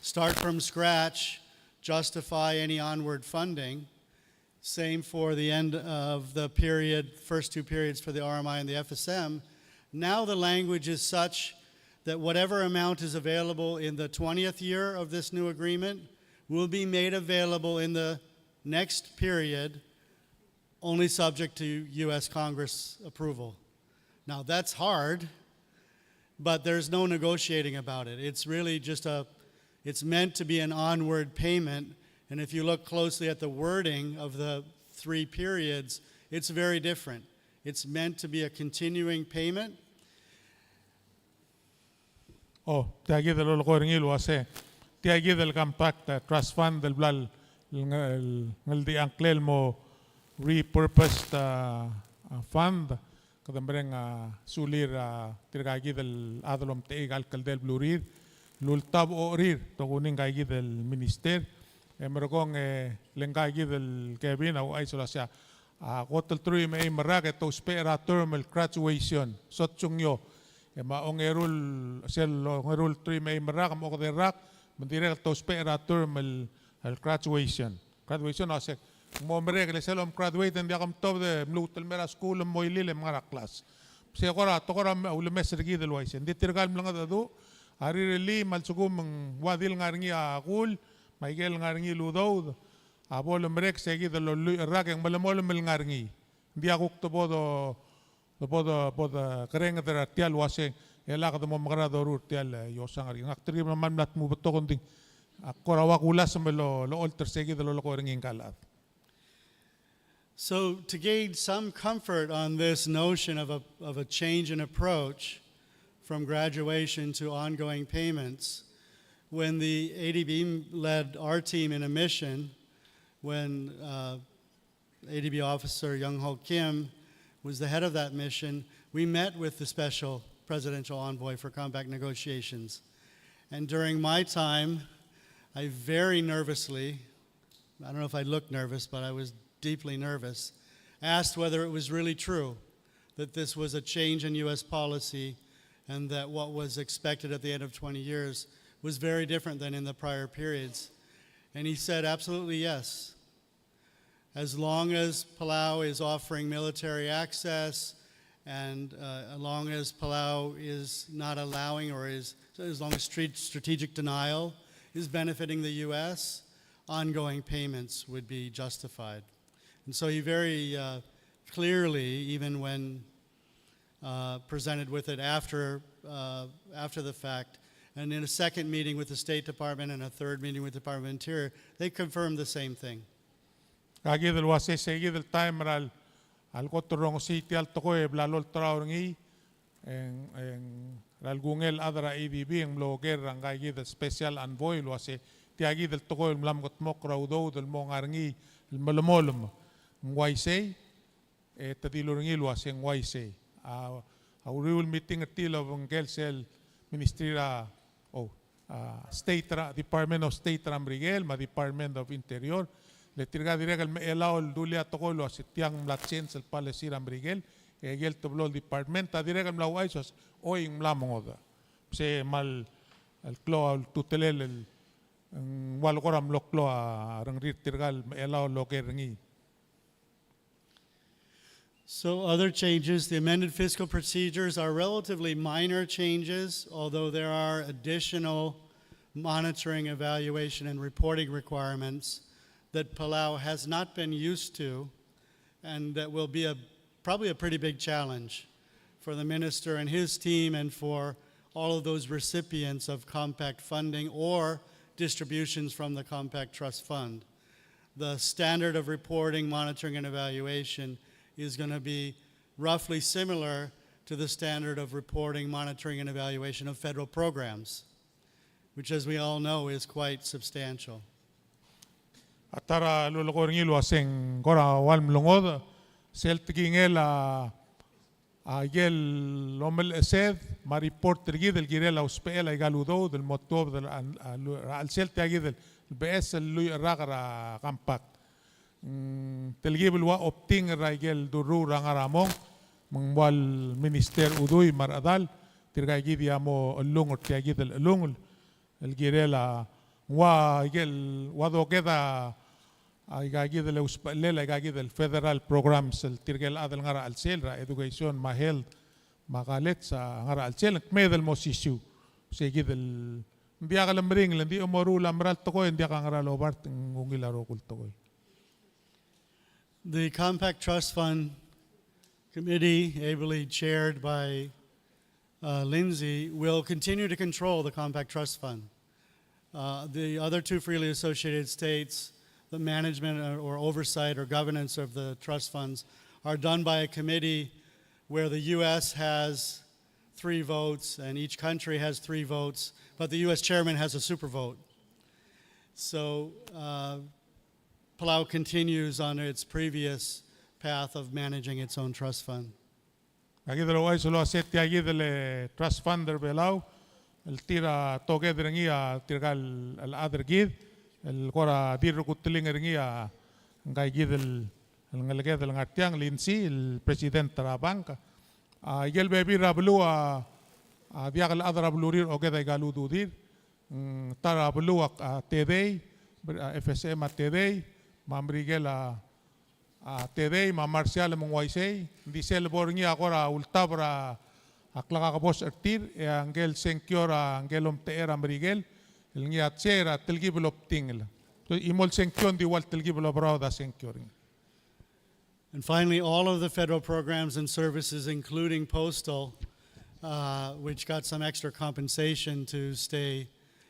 start from scratch, justify any onward funding, same for the end of the period, first two periods for the R M I and the F S M. Now the language is such that whatever amount is available in the twentieth year of this new agreement will be made available in the next period, only subject to U S Congress approval. Now, that's hard, but there's no negotiating about it. It's really just a, it's meant to be an onward payment. And if you look closely at the wording of the three periods, it's very different. It's meant to be a continuing payment. O, tia kid el lolekoi er ngii el uase, tia kid el Compact, a, Trust Fund el bla el, el nge-, el ngeldechang el mo repurposed, a, a, fund, kede mereng a sulir, a, tirka kid el chad el omtechei aika el kldei el belurir, el ultab a ocherir, tokuni ngka kid el minister, e merekong, e, le ngka kid el Kevin a ouchais el uasei, a, kot el truich me a eim el rak e te ousbech er a term el graduation, sotsungiu. E me a ongeru el, sel ongeru el truich me a eim el rak, me a okedei el rak, me ng dirrek el te ousbech er a term el, el graduation. Graduation a se, ng mo merek, le sel om graduate, e ng diak kom tobed e mluut el mei er a skuul, e moilil e mngar er a klas. Se kora, te kora me-, ulemes er kid el uaisei. Ng di tirka el mlengedecheduch a rirellii me a lsekum ng ua di le ngar er ngii a kull, me aike el ngar er ngii el udoud, a bo lemerek se kid el lolluich el rak e ng melemolem el ngar er ngii. Ng diak kuk te bo do, te bo do, bo do kerenged er tia el uase, e lak de mo mekerang e doruul er tia el, e, iosang er kid. Ngak tirke el mla, mla tmuu betok, ng di, a, kora ua kulasem el lo, locholt er se kid el lolekoi er ngii ngka el chad. So, to gain some comfort on this notion of a, of a change in approach from graduation to ongoing payments, when the A D B led our team in a mission, when, uh, A D B officer Young Ho Kim was the head of that mission, we met with the special presidential envoy for compact negotiations. And during my time, I very nervously, I don't know if I looked nervous, but I was deeply nervous, asked whether it was really true that this was a change in U S policy and that what was expected at the end of twenty years was very different than in the prior periods. And he said, "Absolutely, yes. As long as Palau is offering military access and, uh, as long as Palau is not allowing or is, as long as stre-, strategic denial is benefiting the U S, ongoing payments would be justified." And so he very, uh, clearly, even when, uh, presented with it after, uh, after the fact, and in a second meeting with the State Department and a third meeting with the Department of Interior, they confirmed the same thing. Ka kid el uase se kid el taem er a, a lekot el rongesii tia el tekoi e bla lolterau er ngii, e ng, e ng er a lekungel el chad er a A D B e ng mlo oker er ngka kid el special envoy el uase tia kid el tekoi el mla mekedmokl er a udoud el mo ngar er ngii el melemolem, ng uaisei, e te dilu er ngii el uase ng uaisei. A, a uriul el meeting er tir el obengkel sel Ministry er a, o, a, State er a, Department of State er a Merikel, me a Department of Interior, le tirka a dirrek el mechelau el dulii a tekoi el uase tiang ng mla change el policy er a Merikel, e aike el teblo el department a dirrek el mla ouchais el uase, oi, ng mla mengodech. Se kmal el klou a ultutelel el, ng ua le kora mlo klou a rengrir tirka el mechelau el oker er ngii. So other changes, the amended fiscal procedures are relatively minor changes, although there are additional monitoring, evaluation, and reporting requirements that Palau has not been used to and that will be a, probably a pretty big challenge for the minister and his team and for all of those recipients of compact funding or distributions from the Compact Trust Fund. The standard of reporting, monitoring, and evaluation is gonna be roughly similar to the standard of reporting, monitoring, and evaluation of federal programs, which, as we all know, is quite substantial. A ta er a lulekoi er ngii el uaseng kora ua el mlengodech, sel tekingel a, a ikel omelechesed me a report er kid el kirel a usbechel aika el udoud el mo tuobed er a, a, a, er a chelsel tia kid el beches el lluich el rak er a Compact. Mm, telkib el ua opting er a ikel durruul er a ngar er a mong, me ng ua el Minister Udui me a rechedal, tirka kid a mo chelungel er tia kid el chelungel, el kirel a, ng ua ikel, ua doked a, aika kid el usbechelel, aika kid el federal programs el tirkel chad el ngar er a chelsel, er a education, me a health, me a college, a ngar er a chelsel, ng kmeed el mo osisiu. Se kid el Ng diak el meringel, ng di mo ruul a mera el tekoi, ng diak a ngera el obart, ng ungil a rokui el tekoi. The Compact Trust Fund Committee, ably chaired by uh, Lindsay, will continue to control the Compact Trust Fund. Uh, the other two freely associated states, the management or, or oversight or governance of the trust funds, are done by a committee where the U S has three votes and each country has three votes, but the U S chairman has a super vote. So uh, Palau continues on its previous path of managing its own trust fund. Aki di ouchais el uase tia kid el, e, trust fund er Belau, el tir a toked er ngii a tirka el chad er kid, el kora di rekuteling er ngii a ngka kid el, el ngeleked el ngar tiang, Lindsay, el president er a bank. A, ikel bebil er a beluu a, a diak el chad er a belurir a oked aika el ududir. Mm, ta er a beluu a, a tedei, a F S M a tedei, me a Merikel a, a tedei, me a Marshall me ng uaisei, ng di sel bo er ngii a kora ultab er a, a klekakebos er tir, e a ngike el sengkio er a ngike el omtechei er a Merikel, el ngii a tse er a telkib el obtingel. So, chimo el sengkio ng di ua el telkib el oberaod a sengkio er ngii. And finally, all of the federal programs and services, including postal, uh, which got some extra compensation to stay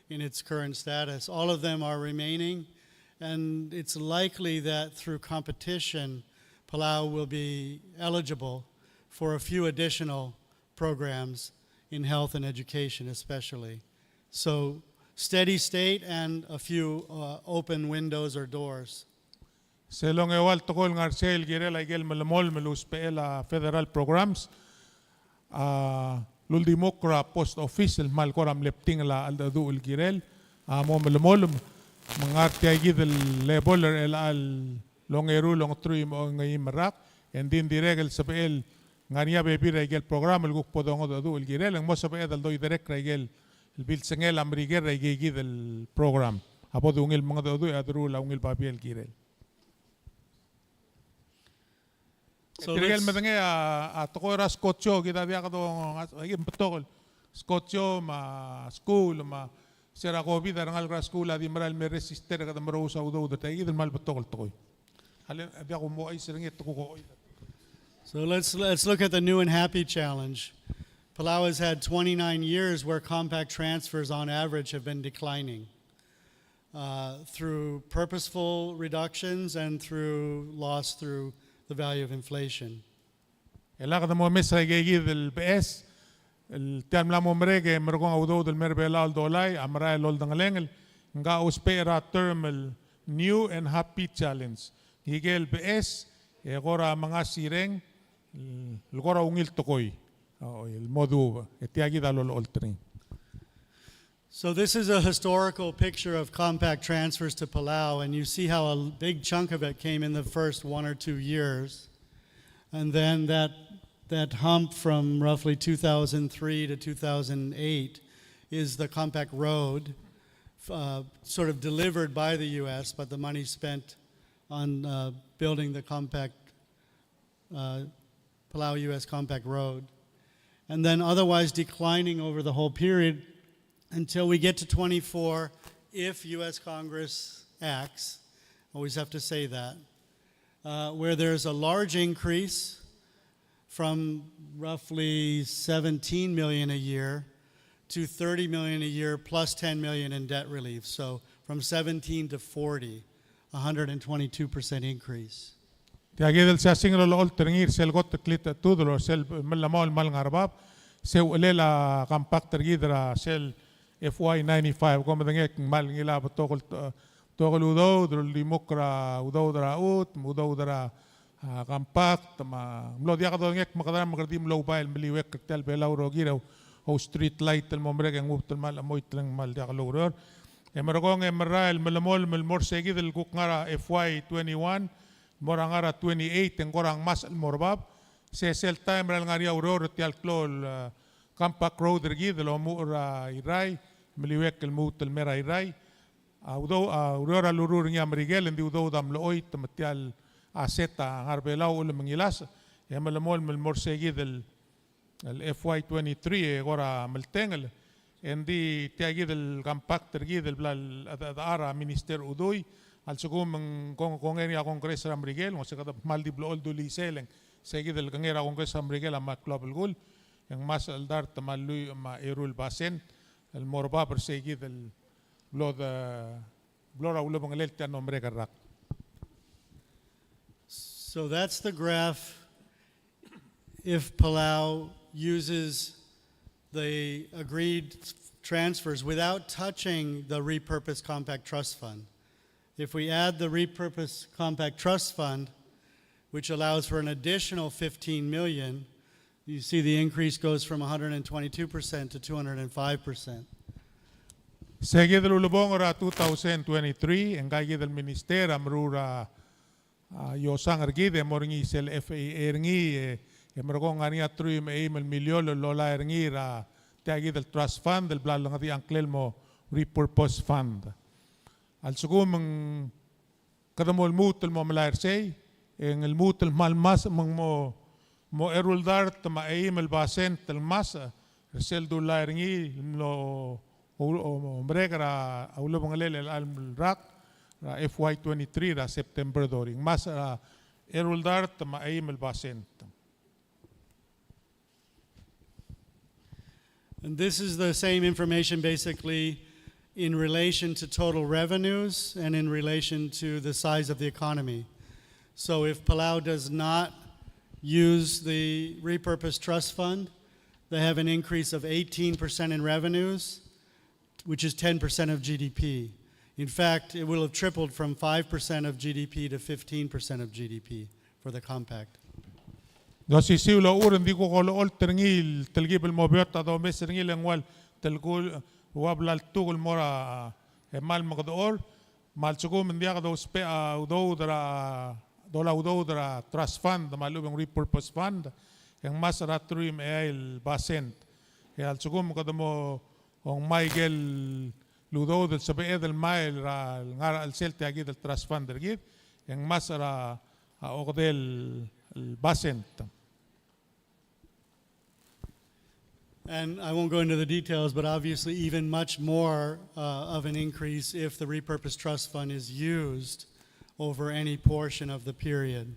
in its current status, all of them are remaining. And it's likely that through competition, Palau will be eligible for a few additional programs in health and education especially. So steady state and a few, uh, open windows or doors. Sel ongeua el tekoi el ngar er sei el kirel a ikel melemolem el ousbechel a federal programs, a, el uldimukl er a post office el kmal kora mle btingel a cheldecheduch el kirel, a mo melemolem, me ng ngar tia kid el level er chelecha el ongeru el ongeteruich me a ongeim el rak, e ng di ng dirrek el sebechel ngar er ngii a bebil er a ikel program el kuk bo dongedecheduch el kirel, e ng mo sebeched el doiderekl er a ikel el bilsengel a Merikel er a ike kid el program. A bo dungil mengedecheduch e a deruul a ungil babier el kirel. So tirke el let's medengei a, a tekoi er a skojo, kid a diak do, a, a, kid betok el skojo me a skuul me a se er a COVID a rengalek er a skuul a di merael el me register e kede merous a udoud er tia kid el kmal betok el tekoi. A le, a diak kumo ouchais er ngii e te kuk ouchais. So let's, let's look at the new and happy challenge. Palau has had twenty-nine years where compact transfers on average have been declining, uh, through purposeful reductions and through loss through the value of inflation. E lak de mo mes er a ike kid el beches, el tia el mla mo merek e merekong a udoud el mer Belau el dolai a merael el oldengelengel, ng ka ousbech er a term el new and happy challenge. Ike el beches e kora mengasireng el kora ungil tekoi. O, el mo duubech, e tia kid a lolecholt er ngii. So this is a historical picture of compact transfers to Palau, and you see how a big chunk of it came in the first one or two years. And then that, that hump from roughly two thousand three to two thousand eight is the compact road, uh, sort of delivered by the U S, but the money spent on, uh, building the compact uh, Palau U S Compact Road, and then otherwise declining over the whole period until we get to twenty-four, if U S Congress acts. Always have to say that, uh, where there's a large increase from roughly seventeen million a year to thirty million a year plus ten million in debt relief. So from seventeen to forty, a hundred and twenty-two percent increase. Tia kid el siasing el olecholt er ngii er sel kot el klitechetud el sel mellemau el kmal ngar er bab, se uchelel a compact er kid er a sel F Y ninety-five, kom medengei e ng kmal ngilai a betok el, betok el udoud, el uldimukl er a udoud er a chutem, udoud er a, a, compact, me a mlo diak dodengei e kmekedam me kede di mlo oubail el meliuekl er tia el Belau el rokir, a ustreet light el mo merek e ng ngubet el kmal chemoit el ng kmal diak loureor. E merekong e merael el melemolem el mo er se kid el kuk ngar er a F Y twenty-one, mo er a ngar er a twenty-eight e ng kora ngmasech el mo er bab. Se sel taem er a lengar er ngii a ureor er tia el klou el, eh, compact road er kid el omuchel er a Irrai, meliuekl el lmuut el mei er a Irrai. A udoud, a ureor a luruul er ngii a Merikel, e ng di udoud a mlechoit me tia el asset a ngar er a Belau a uchul me ng ngilasech, e melemolem el mo er se kid el el F Y twenty-three e kora meltengel, Engdi tia kid el compact er kid el bla el, a, a, a Minister Udui, a lsekum ng kong, kongei er ngii a Congress er a Merikel, ng uase kede kmal di blechoel dulii sel, e ng sei kid el kengei er a Congress er a Merikel a mle klou a belkul, e ng ngmasech el dart me a lluich me a eru el basent el mo er bab er sei kid el blo de, blo er a ulebengelel tia el mo merek el rak. So that's the graph if Palau uses the agreed transfers without touching the repurposed compact trust fund. If we add the repurposed compact trust fund, which allows for an additional fifteen million, you see the increase goes from one hundred twenty-two percent to two hundred five percent. Sei kid el ulebongel er a two thousand twenty-three, e ngka kid el minister a meruul er a, a, iosang er kid e mo er ngii sel F A A er ngii, e, e merekong a ngar er ngii a truich me a eim el miliol el lolai er ngii er a tia kid el trust fund el bla lengedii a ngklel el mo repurpose fund. A lsekum ng kede mo lmuut el mo melai er sei, e ng lmuut el kmal masech me ng mo, mo eru el dart me a eim el basent el masech er sel dulai er ngii el mlo o, o, o merek er a ulebengelel el chelecha el rak er a F Y twenty-three er a September thirty. Ng masech er a eru el dart me a eim el basent. And this is the same information basically in relation to total revenues and in relation to the size of the economy. So if Palau does not use the repurposed trust fund, they have an increase of eighteen percent in revenues, which is ten percent of G D P. In fact, it will have tripled from five percent of G D P to fifteen percent of G D P for the compact. Ng osisiu el ochur, ng di kuk olecholt er ngii el telkib el mo beot a domes er ngii el ng ua el telkul, ua bla ltuk el mo er a, e, kmal mekedechor, me a lsekum ng diak dousbech a udoud er a, dolai a udoud er a trust fund me a lechub e ng repurpose fund, e ng masech er a truich me a eai el basent. E a lsekum kede mo ongmai ikel udoud el sebeched el mei er a ngar er a chelsel tia kid el trust fund er kid, e ng masech er a, a okedei el basent. And I won't go into the details, but obviously even much more, uh, of an increase if the repurposed trust fund is used over any portion of the period.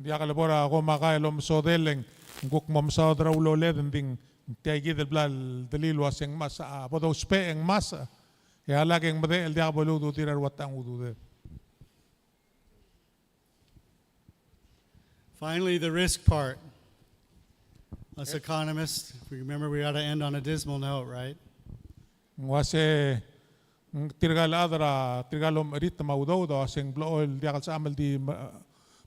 Ng diak lebo er a komakai el omesodel e ng kuk mo mesaod er a uloled, ng di ng tia kid el bla ledelii el uase ng masech, a bo dousbech e ng masech, e a lak e ng medechel, diak bo lududir a rua tang ududed. Finally, the risk part. Us economists, we remember we ought to end on a dismal note, right? Ng uase, ng tirka el chad er a, tirka el omecherit me a udoud, a uase ng blechoel diak el sebecham el di me-,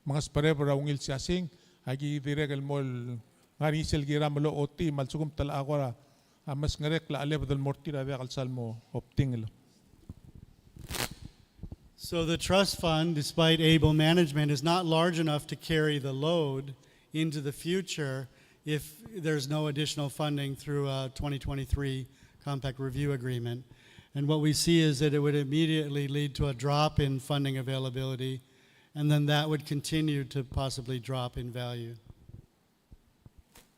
mengesbereber er a ungil siasing, a ki dirrek el mo el ngar er ngii sel kiram el ochotii, me a lsekum te locha kora a mes ngerekl a chelebed el mo er tir a diak el sal mo obdingel. So the trust fund, despite able management, is not large enough to carry the load into the future if there's no additional funding through a twenty twenty-three Compact Review Agreement. And what we see is that it would immediately lead to a drop in funding availability, and then that would continue to possibly drop in value.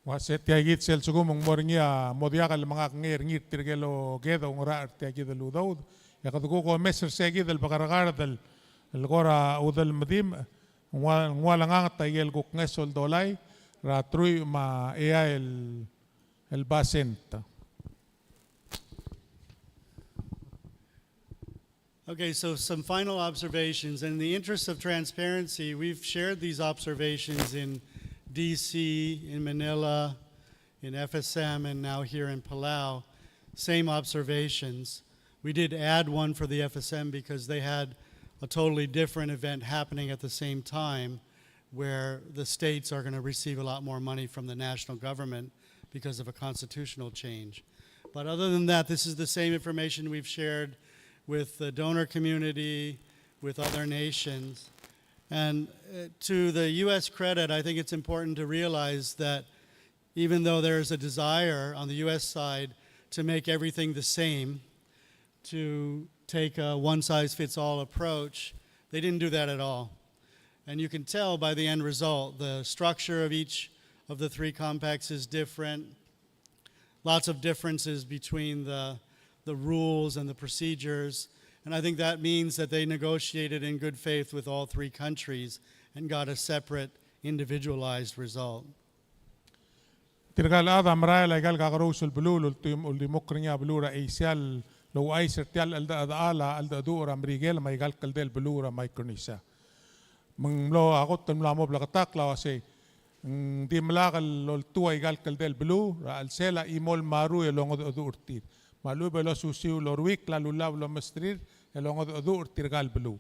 Uase tia kid sel lsekum ng mo er ngii a mo diak el mengakengei er ngii er tirke el okede oungerachel er tia kid el udoud, e kede kuk omes er sei kid el bekerekard el, el kora chudelmedim, ng ua, ng ua lenganget a ikel kuk ngeso el dolai er a truich me a eai el, el basent. Okay, so some final observations. In the interest of transparency, we've shared these observations in D C, in Manila, in F S M, and now here in Palau. Same observations. We did add one for the F S M because they had a totally different event happening at the same time, where the states are gonna receive a lot more money from the national government because of a constitutional change. But other than that, this is the same information we've shared with the donor community, with other nations. And, uh, to the U S credit, I think it's important to realize that even though there's a desire on the U S side to make everything the same, to take a one-size-fits-all approach, they didn't do that at all. And you can tell by the end result, the structure of each of the three compacts is different. lots of differences between the, the rules and the procedures. And I think that means that they negotiated in good faith with all three countries and got a separate, individualized result. Tirka el chad a merael aika el kakerous el beluu el ultim-, uldimukl er ngii a beluu er a Asia el ouchais er tia el cheldechedechal a cheldecheduch er a Merikel me aika el kldei el beluu er a Micronesia. Me ng mlo a kot el mla mo bleketakl a uasei, ng dimlak el oltuu aika el kldei el beluu er a chelsel a chimo el marui el ongedecheduch er tir. Me a lechub e losusiu el oruikl a lullab el omesterir el ongedecheduch er tirka el beluu.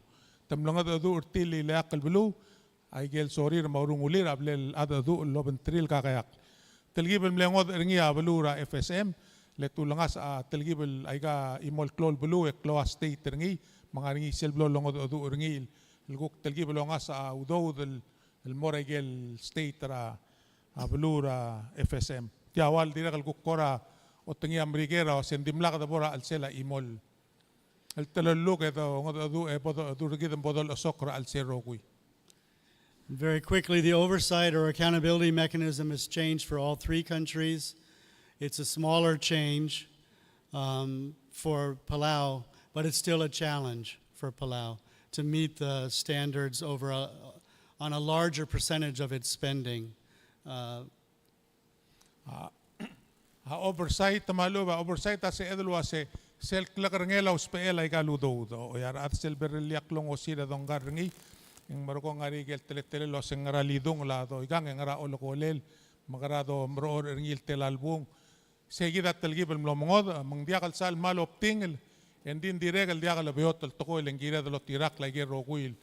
Te mlengedecheduch er tir el ileakl el beluu, aike el sorir me a urungulir a blal decheduch el obengterir el kakeakl. Telkib el mle ngodech er ngii a beluu er a F S M, le te ulengasech a telkib el aika chimo el klou el beluu e klou a state er ngii, me ng ngar er ngii sel blo longedecheduch er ngii el kuk telkib el ongasech a udoud el, el mo er aike el state er a, a beluu er a F S M. Tia ua el dirrek el kuk kora otengii a Merikel er a uasei ng dimlak de bo er a chelsel a chimo el el telelluk e dongedecheduch e bo dodu er kid me bo dolechesokl er a chelsel rokui. Very quickly, the oversight or accountability mechanism has changed for all three countries. It's a smaller change, um, for Palau, but it's still a challenge for Palau to meet the standards over a, on a larger percentage of its spending. Uh, A, a oversight me a lechub a oversight a sebeched el uase sel klekerengel a usbechel aika el udoud. O, e a rechad sel berellii a klongosir e dongkar er ngii, e ng merekong ngar er ngii aike el teletelel el uase ngera lidungel a doikang e ngera olekolel, me kera domerechorech er ngii el tela el bung. Sei kid a telkib el mlo mengodech, me ng diak el sal mal obtingel, e ng di ng dirrek el diak lebeot el tekoi el ng kired el otirakl aike el rokui el,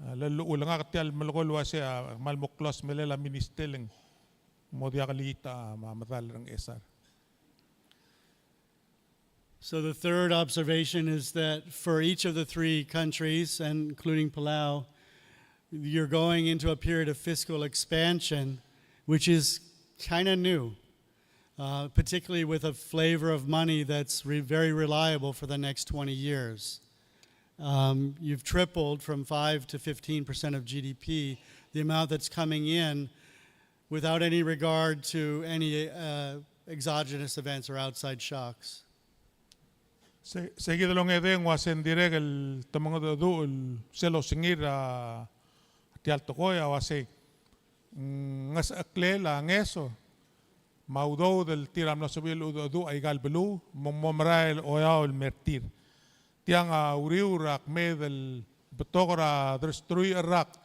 a, lelluchul. Ngak tia el melekoi el uase a kmal mo klou a smelel a minister e ng mo diak el it a, a medal er a Ngchesar. So the third observation is that for each of the three countries, and including Palau, you're going into a period of fiscal expansion, which is kinda new, uh, particularly with a flavor of money that's re-, very reliable for the next twenty years. Um, you've tripled from five to fifteen percent of G D P, the amount that's coming in without any regard to any, uh, exogenous events or outside shocks. Se, se kid el ongedei ng uase ng dirrek el te mengedecheduch el sel osengir a tia el tekoi a uasei, mm, ng ngesecheklel a ngeso me a udoud el tir a mlo sebechir el udecheduch aika el beluu, me ng mo merael oeaol el mer tir. Tiang a uriul er a kmeed el betok er a dersteruich el rak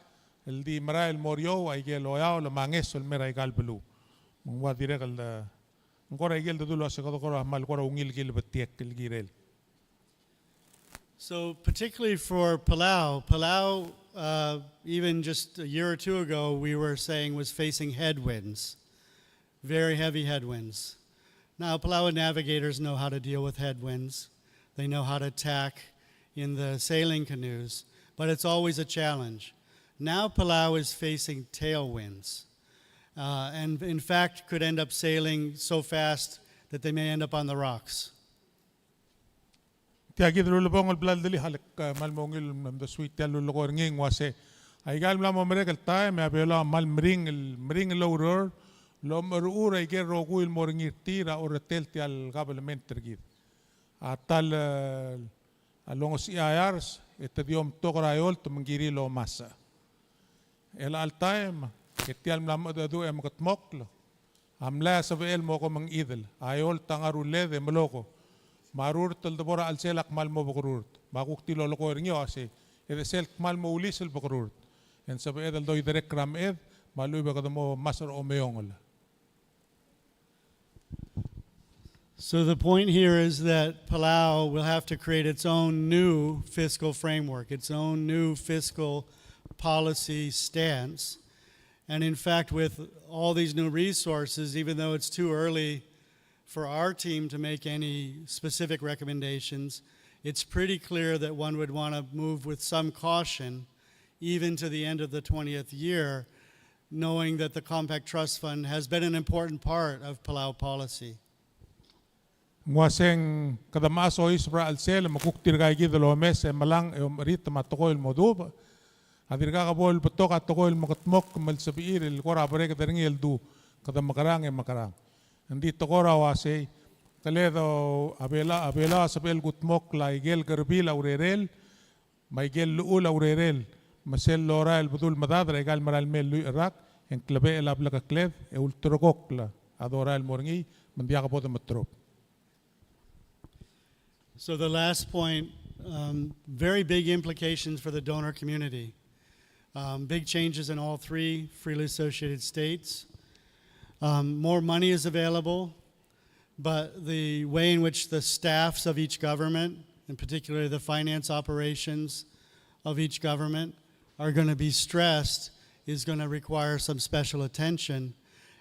el di merael el mo er eou aike el oeaol me a ngeso el mer aika el beluu. Me ng ua dirrek el de, ng kora aike el dedu el uase kede kora kmal kora ungil kilebetiekl el kirel. So particularly for Palau, Palau, uh, even just a year or two ago, we were saying was facing headwinds. Very heavy headwinds. Now, Palauan navigators know how to deal with headwinds. They know how to tack in the sailing canoes, but it's always a challenge. Now, Palau is facing tailwinds, uh, and in fact could end up sailing so fast that they may end up on the rocks. Tia kid el ulebongel el bla ldelii a lek, eh, kmal mo ungil el mdesuii tia el lulekoi er ngii ng uase aika el mla mo merek el taem e a Belau a kmal meringel, meringel el oureor el omecherechur aike el rokui el mo er ngii er tir a orretel tia el kabelment er kid. A ta el, eh, a longesechii a ears e te di omtok er a eolt me ng kirir el omasech. Chelecha el taem e tia el mla mechedecheduch e mekedmokl a mlai a sebechel el mo komengchidel, a eolt a ngar er a ulled e meloko. Me a rurt el debo er a chelsel a kmal mo bekerurt. Me a kuk di lolekoi er ngii a uasei, e de sel kmal mo ulis el bekerurt, e ng sebeched el doiderekl er a meched me a lechub e kede mo masech er a omeongel. So the point here is that Palau will have to create its own new fiscal framework, its own new fiscal policy stance. And in fact, with all these new resources, even though it's too early for our team to make any specific recommendations, it's pretty clear that one would want to move with some caution, even to the end of the twentieth year, knowing that the Compact Trust Fund has been an important part of Palau policy. Ng uaseng kede mechas oiseb er a chelsel me kuk tirka kid el omes e melang e omecherit me a tekoi el mo dubech a dirkak bo el betok a tekoi el mekedmokl me le sebechir el kora bereked er ngii el du kede mekerang e mekerang. Ng di tekoi er a uasei, kele do a Belau, a Belau a sebechel kudmokl a ikel kerebil a urerel, me a ikel llechul a urerel, me sel lorael el bedul medad er a ikal merael mei el lluich el rak, e ng klebechel a blekekled, e ulterekokl a dorael el mo er ngii, me ng diak bo demeterob. So the last point, um, very big implications for the donor community. Um, big changes in all three freely associated states. Um, more money is available, but the way in which the staffs of each government, and particularly the finance operations of each government, are gonna be stressed is gonna require some special attention.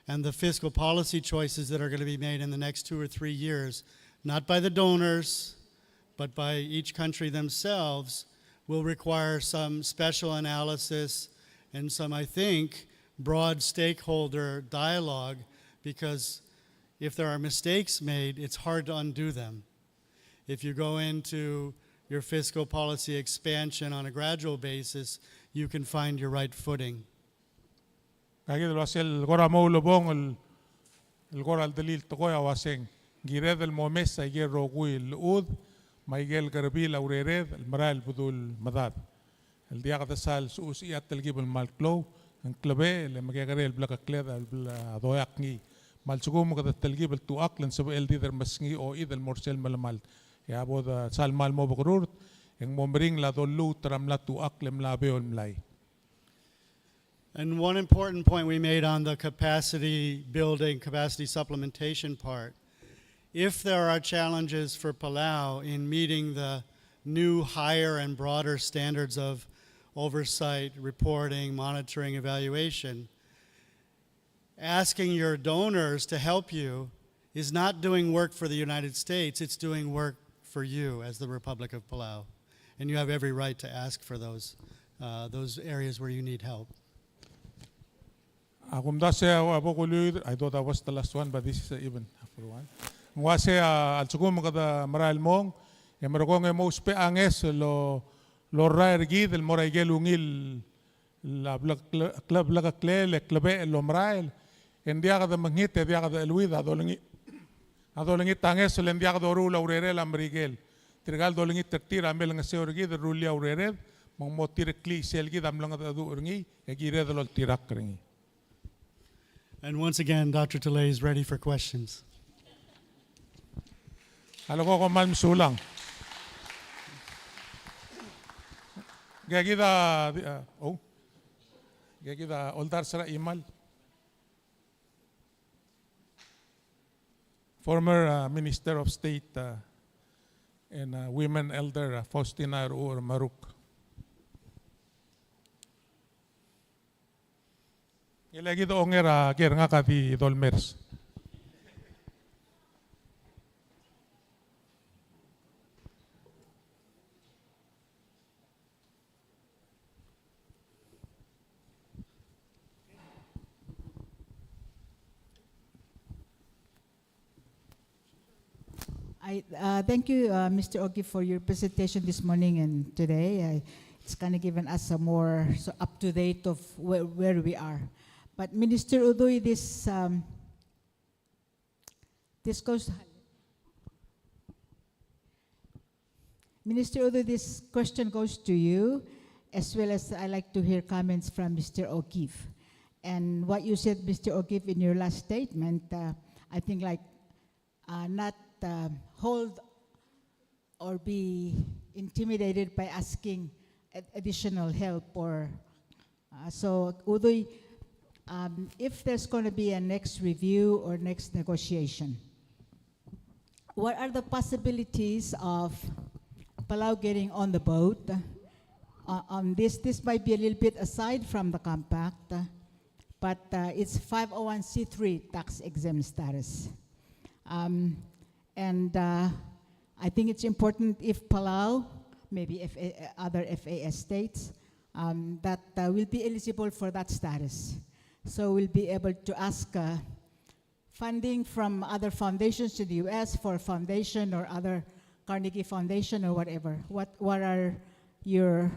And the fiscal policy choices that are gonna be made in the next two or three years, not by the donors, but by each country themselves, will require some special analysis and some, I think, broad stakeholder dialogue, because if there are mistakes made, it's hard to undo them. If you go into your fiscal policy expansion on a gradual basis, you can find your right footing. Ngak a kid el uasei el kora mo ulebongel el, el kora el delil tekoi a uaseng, kired el mo mes a ikel rokui el llechud, me a ikel kerebil a urered el merael el bedul medad. El diak de sal suchusechii a telkib el kmal klou, e ng klebechel e mekekerei el blekekled a bla doeak ngii. Me a lsekum kede telkib el tuchakl e ng sebechel di dermesngii a ochid el mo er sel melemalt. E a bo de sal kmal mo bekerurt, e ng mo meringel a dolluut er a mla tuchakl e mla beot el mlai. And one important point we made on the capacity building, capacity supplementation part. If there are challenges for Palau in meeting the new, higher, and broader standards of oversight, reporting, monitoring, evaluation, asking your donors to help you is not doing work for the United States, it's doing work for you as the Republic of Palau. And you have every right to ask for those, uh, those areas where you need help. A kumdasu e a bo kuliuid, I thought I was the last one, but this is even after one. Ng uasei a lsekum kede merael el mong, e merekong e mo ousbech a ngeso el lo, lorrael er kid el mo er a ikel ungil el a blek-, kle-, blekeklel e klebechel el omerael, e ng diak de mekngit e diak de cheluid a dolengit, a dolengit a ngeso el ng diak doruul a urerel a Merikel. Tirka el dolengit er tir a mle ngeseu er kid el rullii a urered, me ng mo tireklii sel kid a mlengedecheduch er ngii, e kired el oltirakl er ngii. And once again, Doctor Tellei is ready for questions. A leko kom kmal mesulang. Ngii kid a, di-, a, oh. Ngii kid a oldars er a chimal. Former, uh, Minister of State, uh, and, uh, Women Elder, uh, Faustina Rehuher-Marugg. Ngii kid a onger a ker, ngak a di dolmers. I, uh, thank you, uh, Mister O'Keefe, for your presentation this morning and today. Uh, it's kinda given us a more so up to date of where, where we are. But Minister Udui, this, um, this goes, Minister Udui, this question goes to you, as well as I like to hear comments from Mister O'Keefe. And what you said, Mister O'Keefe, in your last statement, uh, I think, like, uh, not, uh, hold or be intimidated by asking ad-, additional help or, uh, so, Udui, um, if there's gonna be a next review or next negotiation, what are the possibilities of Palau getting on the boat, uh, on this? This might be a little bit aside from the compact, uh, but, uh, it's five oh one C three tax exempt status. Um, And, uh, I think it's important if Palau, maybe F A, other F A S states, um, that, uh, will be eligible for that status. So we'll be able to ask, uh, funding from other foundations in the U S for foundation or other Carnegie Foundation or whatever. What, what are your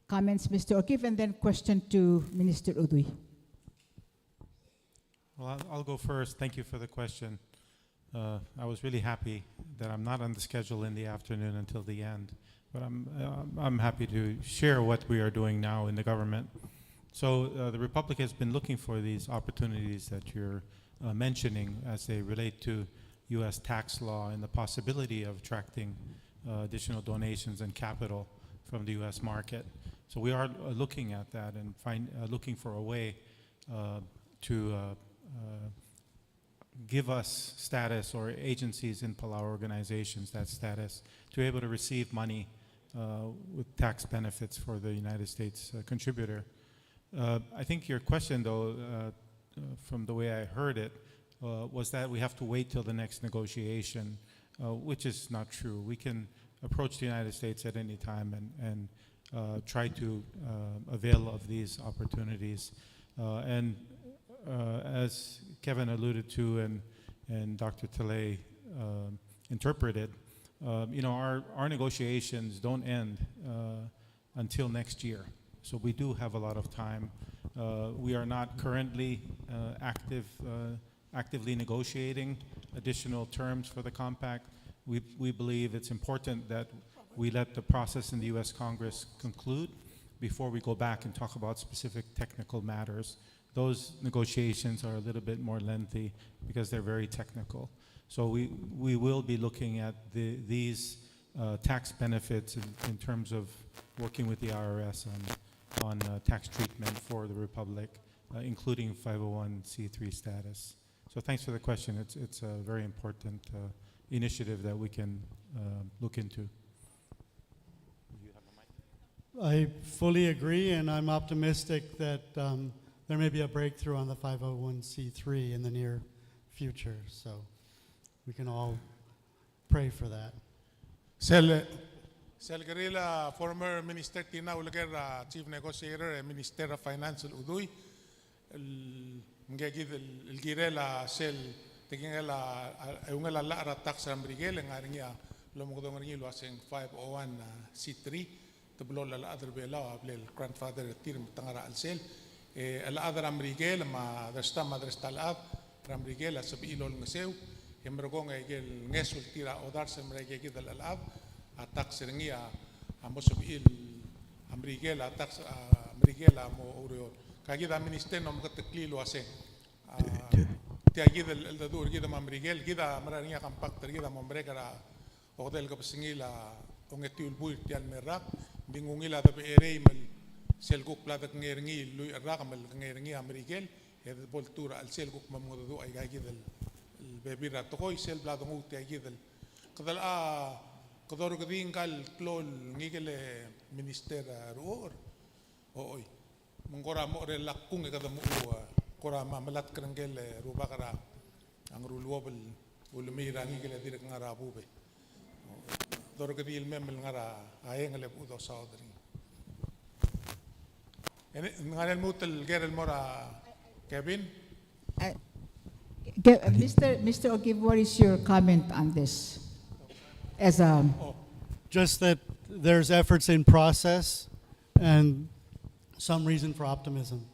comments, Mister O'Keefe, and then question to Minister Udui. Well, I'll, I'll go first. Thank you for the question. Uh, I was really happy that I'm not on the schedule in the afternoon until the end, but I'm, uh, I'm happy to share what we are doing now in the government. So, uh, the Republic has been looking for these opportunities that you're, uh, mentioning as they relate to U S tax law and the possibility of attracting, uh, additional donations and capital from the U S market. So we are, uh, looking at that and find, uh, looking for a way, uh, to, uh, uh, give us status, or agencies in Palau, organizations, that status, to be able to receive money, uh, with tax benefits for the United States, uh, contributor. Uh, I think your question, though, uh, uh, from the way I heard it, uh, was that we have to wait till the next negotiation, uh, which is not true. We can approach the United States at any time and, and, uh, try to, uh, avail of these opportunities. Uh, and, uh, as Kevin alluded to and, and Doctor Talley, um, interpreted, um, you know, our, our negotiations don't end, uh, until next year. So we do have a lot of time. Uh, we are not currently, uh, active, uh, actively negotiating additional terms for the compact. We, we believe it's important that we let the process in the U S Congress conclude before we go back and talk about specific technical matters. Those negotiations are a little bit more lengthy because they're very technical. So we, we will be looking at the, these, uh, tax benefits in, in terms of working with the I R S on, on, uh, tax treatment for the Republic, uh, including five oh one C three status. So thanks for the question. It's, it's a very important, uh, initiative that we can, uh, look into. I fully agree, and I'm optimistic that, um, there may be a breakthrough on the five oh one C three in the near future. So we can all pray for that. Sel, sel kirel a former Minister Tina Uleker, a Chief Negotiator, e Minister of Finance el Udui, el, ngii kid el, el kirel a sel tekingel a, a, eungel a llach er a tax er a Merikel, e ng ngar er ngii a lomekedong er ngii el uaseng five oh one C three, te blo el chelechad er a Belau a bla el grandfather er tir me te ngar er a chelsel. E chelechad er a Merikel me a dersta me a dersta el chad er a Merikel a sebechir el olengeseu, e merekong e aike el ngeso el tir a odars el mei er aike kid el chelechad a tax er ngii a, a mo sebechir a Merikel a tax, a Merikel a mo oureor. Ka kid a Minister ng omeketeklii el uaseng, a, tia kid el cheldecheduch er kid me a Merikel, kid a mera er ngii a compact er kid a mo merek er a okedei el kebesengil a ongetiu el buil er tia el mei el rak, ng di ng ungil a debecherei me sel kuk bla dekengei er ngii el lluich el rak me lekengei er ngii a Merikel, e de bo ltuu er a chelsel kuk mo mengedecheduch aika kid el, el bebil er a tekoi, sel bla denguu tia kid el. Kede locha, kede orrekedii ngka el klou el ngikel e Minister, a, Rechucher. Ochoi. Me ng kora mo er a kung e kede mo, a, kora me a melatk er ngike el rubak er a Ngeruluobel el ulemei er a ngikel e dirk ngar er a bub e dorrekedii el mei me ngar er a eanged e bo dosaod er ngii. E ng ngar er ngii a lmuut el ker el mo er a Kevin. Uh, Ke-, Mister, Mister O'Keefe, what is your comment on this? As a Oh, just that there's efforts in process and some reason for optimism.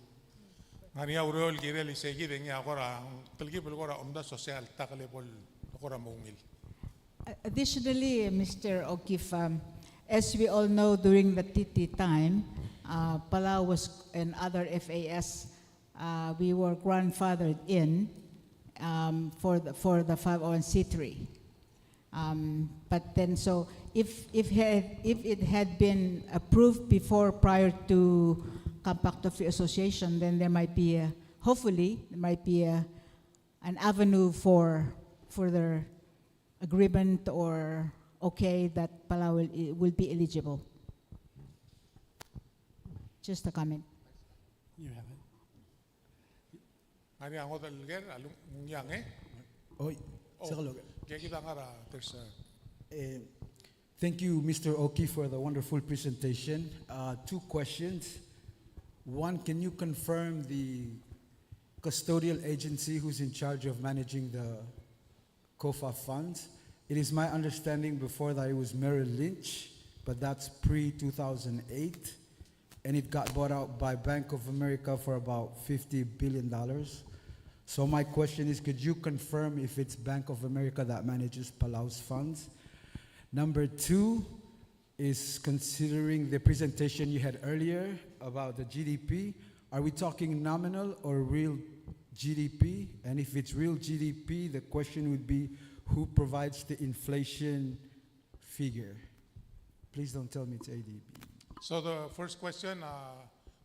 Ng ngar er ngii a ureor el kirel isei kid e ngii a kora, telkib el kora omdasu el uasei a ltak el bo el kora mo ungil. Additionally, Mister O'Keefe, um, as we all know, during the T T time, uh, Palau was, and other F A S, uh, we were grandfathered in, um, for the, for the five oh one C three. Um, but then, so if, if had, if it had been approved before, prior to Compact of Free Association, then there might be a, hopefully, there might be a, an avenue for further agreement or okay that Palau will, will be eligible. Just a comment. You have it. Ng ngar er ngii a ngodech el ker, a lung, ng ngiang, e? Oi, oh, sel kuk. Ke kid a ngar er a, there's a Eh, thank you, Mister O'Keefe, for the wonderful presentation. Uh, two questions. One, can you confirm the custodial agency who's in charge of managing the COFA funds? It is my understanding before that it was Merrill Lynch, but that's pre two thousand eight, and it got bought out by Bank of America for about fifty billion dollars. So my question is, could you confirm if it's Bank of America that manages Palau's funds? Number two is, considering the presentation you had earlier about the G D P, are we talking nominal or real G D P? And if it's real G D P, the question would be, who provides the inflation figure? Please don't tell me it's A D B. So the first question, uh,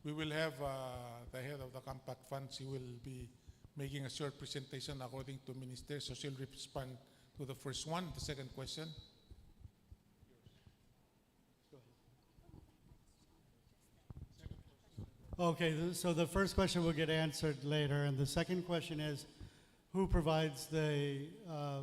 we will have, uh, the head of the Compact Funds. He will be making a short presentation according to Minister, so she'll respond to the first one. The second question. Okay, th- so the first question will get answered later, and the second question is, who provides the, uh,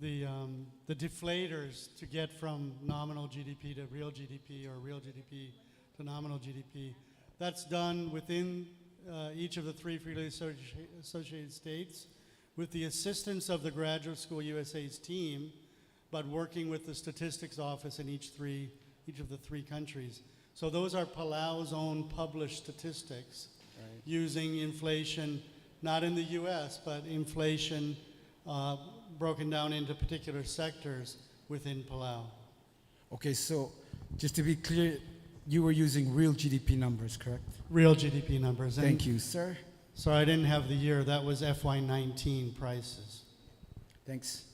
the, um, the deflators to get from nominal G D P to real G D P or real G D P to nominal G D P? That's done within, uh, each of the three freely associ- associated states with the assistance of the Graduate School U S A's team, but working with the statistics office in each three, each of the three countries. So those are Palau's own published statistics. Right. Using inflation, not in the U S, but inflation, uh, broken down into particular sectors within Palau. Okay, so just to be clear, you were using real G D P numbers, correct? Real G D P numbers. And Thank you, sir. Sorry, I didn't have the year. That was F Y nineteen prices. Thanks.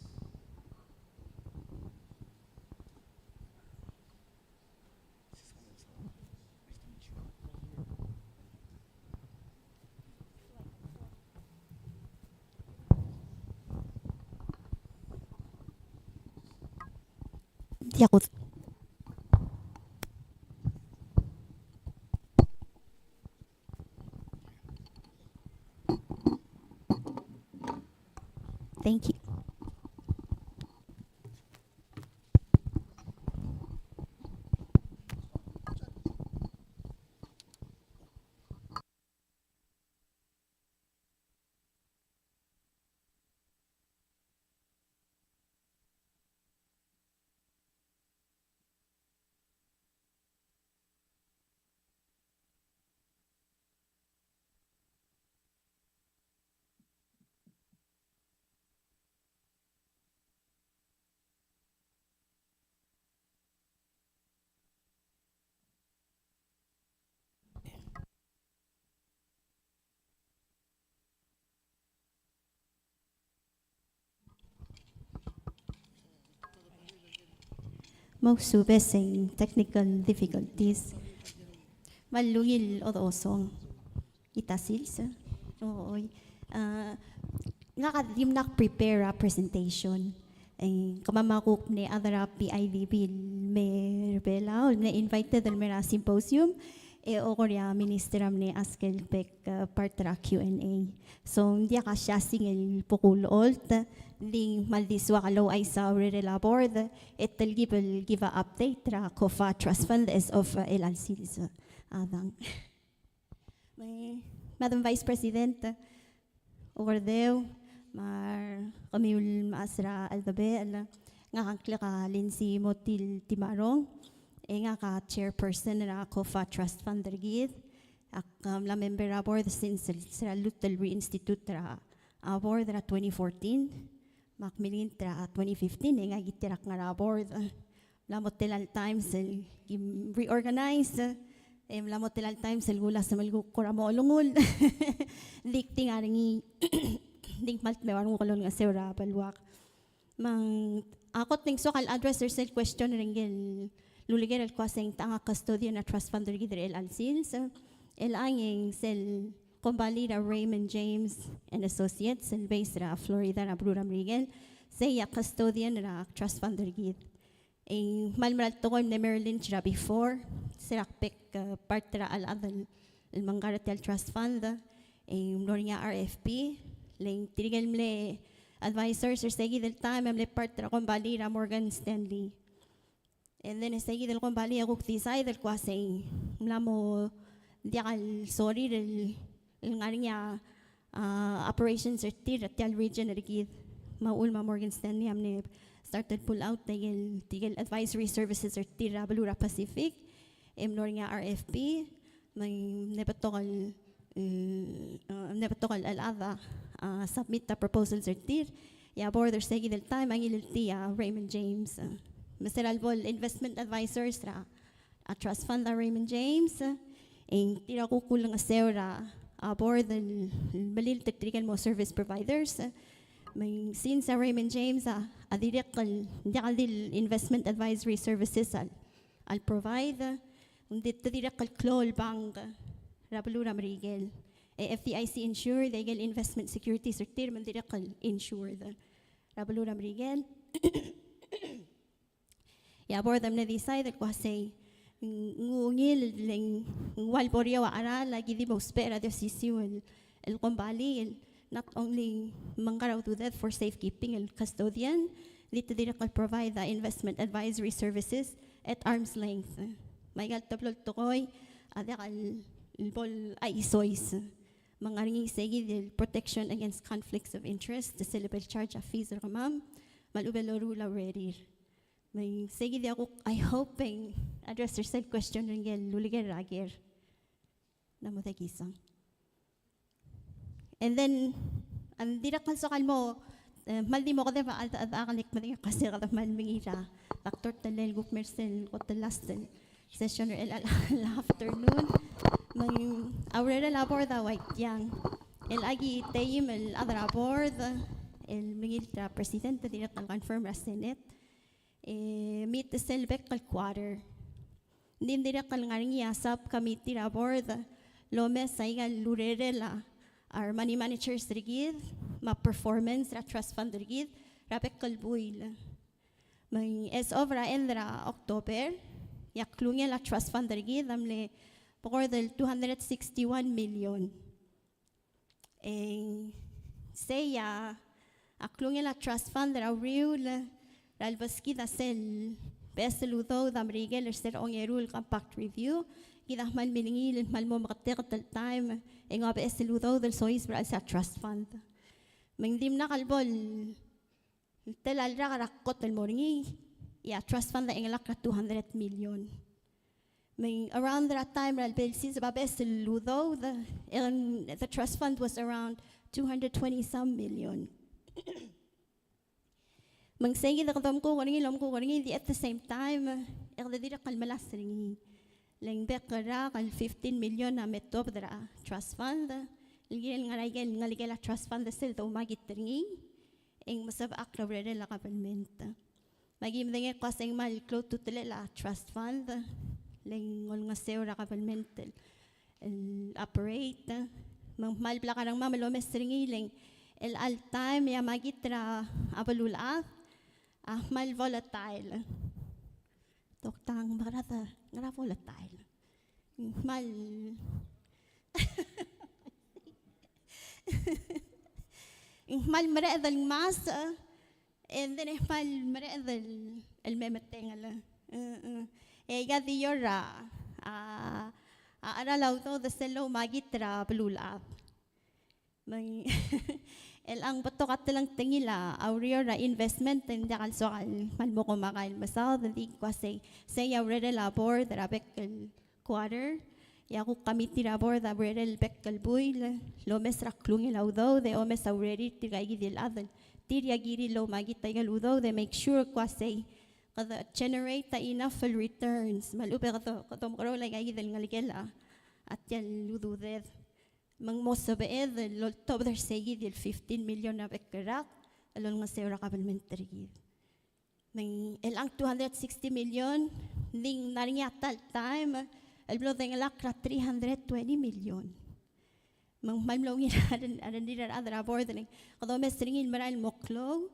Diak ud- Thank you. Mo subes e ng technical difficulties. Me a ungil chodechosong. It a sils. Oi. A, ngak a dimlak prepare a presentation. E kemam a kuk mle chad er a P I D B el mer Belau, el mle invited el mer a symposium, e okor a minister a mle ask el bek, a, part er a Q and A. So ng diak a siasing el bo kulecholt, ng di ng kmal di soak el ouchais a urerel a board, e telkib el give a update er a COFA Trust Fund as of, a, chelecha el sils. A dang. Me, Madam Vice President, Okerdeu, me a kemiu el mechas er a cheldebechel, ngak a ngklek a Lindsay Motil Timarong, e ngak a chairperson er a COFA Trust Fund er kid, ak, a, mla member er a board since el, se er a lluut el reinstitute er a, a, board er a twenty fourteen, me ak milngit er a twenty fifteen, e ngak a kiei er a kngar er a board. Mla mo telal times el kim reorganize, e mla mo telal times el kulasem el kuk kora mo olengull. Ng di kding a rengii, ng di ng kmal dmeu a renguk el olengeseu er a beluak. Me ng, a kot e ng soak el address er sel question er ngike el uleker el kmo se ng techa a custodian er a trust fund er kid er chelecha el sils. Chelechang e ng sel kombalii er a Raymond James and Associates, el base er a Florida er a beluu er a Merikel, sei a custodian er a trust fund er kid. E ng kmal mera el tekoi el mle Merrill Lynch er a before, se er a kbek, e, part er a chelechad el, el mengkar er tia el trust fund, e ng mlo er ngii a R F P, le ng tirke el mle advisors er seikid el taem a mle part er a kombalii er a Morgan Stanley. And then e seikid el kombalii a kuk decide el kmo se ng mla mo diak el sorir el, el ngar er ngii a, a, operations er tir er tia el region er kid. Me a uchul me a Morgan Stanley a mle start el pull out tirke el, tirke el advisory services er tir er a beluu er a Pacific, e mlo er ngii a R F P, me ng mle betok el Mm, a, ng betok el, el chad a, a, submit a proposals er tir, e a board er se kid el taem a ngiltii a Raymond James, a. Me se er a lebo el investment advisors er a, a trust fund a Raymond James, a, e ng tir a kuk ulengeseu er a, a board el, el melilt er tirke el mo service providers, a. Me ng since a Raymond James a, a dirrek el, diak el di el investment advisory services a, a provide, ng di te dirrek el klou el bank er a beluu er a Merikel. E F D I C insured, e aike el investment securities er tir me ng dirrek el insured er a beluu er a Merikel. E a board a mle decide el kmo sei ng ungil le ng ua el bo er eou a cheral a ki di mo ousbech er a di osisiu el, el kombalii el not only mengkar a ududed for safekeeping el custodian, di te dirrek el provide a investment advisory services at arm's length. Me aika el teblo el tekoi a diak el bo el aisois. Me ng ngar er ngii se kid el protection against conflicts of interest, sel lebo el charge a fees er kemam, me a lechub e loruul a urerir. Me ng se kid a kuk, I hope e ng address er sel question er ngike el uleker er a ker. Ng mo dikea isang. And then, a ng dirrek el soak el mo, e, kmal di mo kedeb a, a, a, a, kmal di mo kedeb a, kede kmal mengiil er a Doctor Tellei el kuk mei er sel kot el last el session er chelecha el afternoon. Me ng, a urerel a board a ua tiang. El aki teim el chad er a board, el mengiil er a president, dirrek el confirm er a Senate. E, meet sel bek el quarter. Ng di dirrek el ngar er ngii a subcommittee er a board el omes aika el urerel a, our money managers er kid, me a performance er a trust fund er kid er a bek el buil. Me ng as of er a end er a October, e a klungel a trust fund er kid a mle bekord el two hundred sixty-one million. E sei a, a klungel a trust fund er a uriul er a lebeskid a sel beches el udoud a Merikel er se er a ongeru el compact review, kid a kmal milengiil el kmal mo meketeket el taem e ng ua beches el udoud el soiseb er a chelsel a trust fund. Me ng dimlak el bo el tela el rak er a kot el mo er ngii, e a trust fund a chengelakl er a two hundred million. Me ng around er a taem er a lebo el siseb a beches el udoud, e ng, the trust fund was around two hundred twenty some million. Me ng sei kid e kede omkuk er ngii, el omkuk er ngii, di at the same time, e kede dirrek el melasem er ngii. Le ng bek el rak el fifteen million a me tuobed er a trust fund, el kirel ngar er a ikel ngelekel a trust fund sel doumakit er ngii, e ng mesebechakl a urerel a kabelment. Me aki medengei el kmo sei ng kmal klou a ultutelel a trust fund, le ng olengeseu er a kabelment el, el operate, me ng kmal blak a rengmam el omes er ngii, le ng chelecha el taem e a makit er a beluulechad a kmal volatile. Toktang, me a ngera, ngera volatile? Ng kmal, ng kmal mereched el ngmasech, e ng di ng kmal mereched el, el me metengel. E, e. E aika di er a, a, a cheral a udoud sel loumakit er a beluulechad. Me ng, el ng betok a telengtengil a ureor er a investment, e ng diak el soak el kmal mo komakai el mesaod, e ng di kmo sei, sei a urerel a board er a bek el quarter, e a kuk committee er a board a urerel bek el buil el omes er a klungel a udoud, e omes a urerir tirka kid el chad el tir a kirir el oumakit aike el udoud, e make sure kmo sei kede generate a enough el returns, me a lechub e kede, kede omekeroul aika kid el ngelekel a, a tia el ududed. Me ng mo sebeched el oltobed er sei kid el fifteen million er a bek el rak el olengeseu er a kabelment er kid. Me ng chelechang two hundred sixty million, ng di ng ngar er ngii a ta el taem el blo dengelakl er a three hundred twenty million. Me ng kmal mlo ungil a reng-, a rengrir a rechad er a board, e ng kede omes er ngii el merael el mo klou.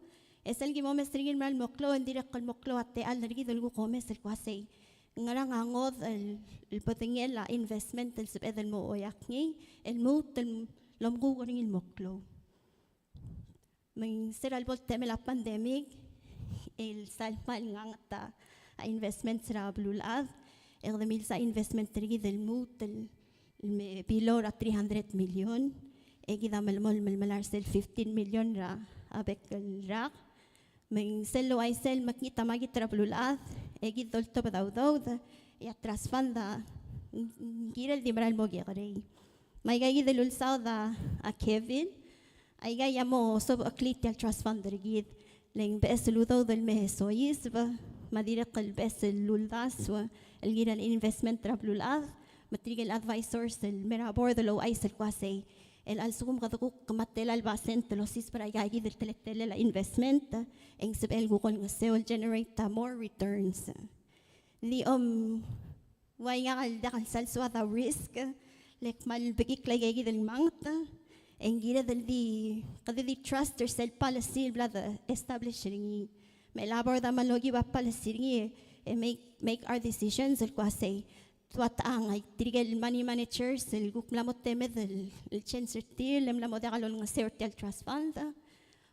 E sel ki mo omes er ngii el merael el mo klou, e ng dirrek el mo klou a techall er kid el kuk omes el kmo sei ng ngerang a ngodech el, el bedengel a investment el sebeched el mo oeak ngii, el lmuut el omkuk er ngii el mo klou. Me ng se er a lebo el temel a pandemic, el sal kmal nganget a investments er a beluulechad, e kede milsa investment er kid el lmuut el, el me below er a three hundred million, e kid a melemolem el melai er sel fifteen million er a bek el rak. Me ng sel louchais el mekngit a makit er a beluulechad, e kid doltobed a udoud, e a trust fund a ng, ng kirel di merael el mo kekerei. Me aika kid el ulsaod a, a Kevin, aika a mo sobecheklii tia el trust fund er kid, le ng beches el udoud el me soiseb, me a dirrek el beches el uldasu el kirel a investment er a beluulechad, me tirke el advisors el mei er a board el ouchais el kmo sei, el a lsekum kede kuk me a tela el basent el osiseb er aika kid el teletelel a investment, e ng sebechel kuk olengeseu el generate a more returns. Ng di, om, ua ngak el diak el sal soad a risk, le kmal bekikl aika kid el manget, e ng kired el di, kede di trust er sel policy el bla de establish er ngii. Me a board a kmal okiu a policy er ngii, e make, make our decisions el kmo sei, tua techang, a tirke el money managers el kuk mla mo temed el, el change er tir, le mla mo diak lolengeseu er tia el trust fund.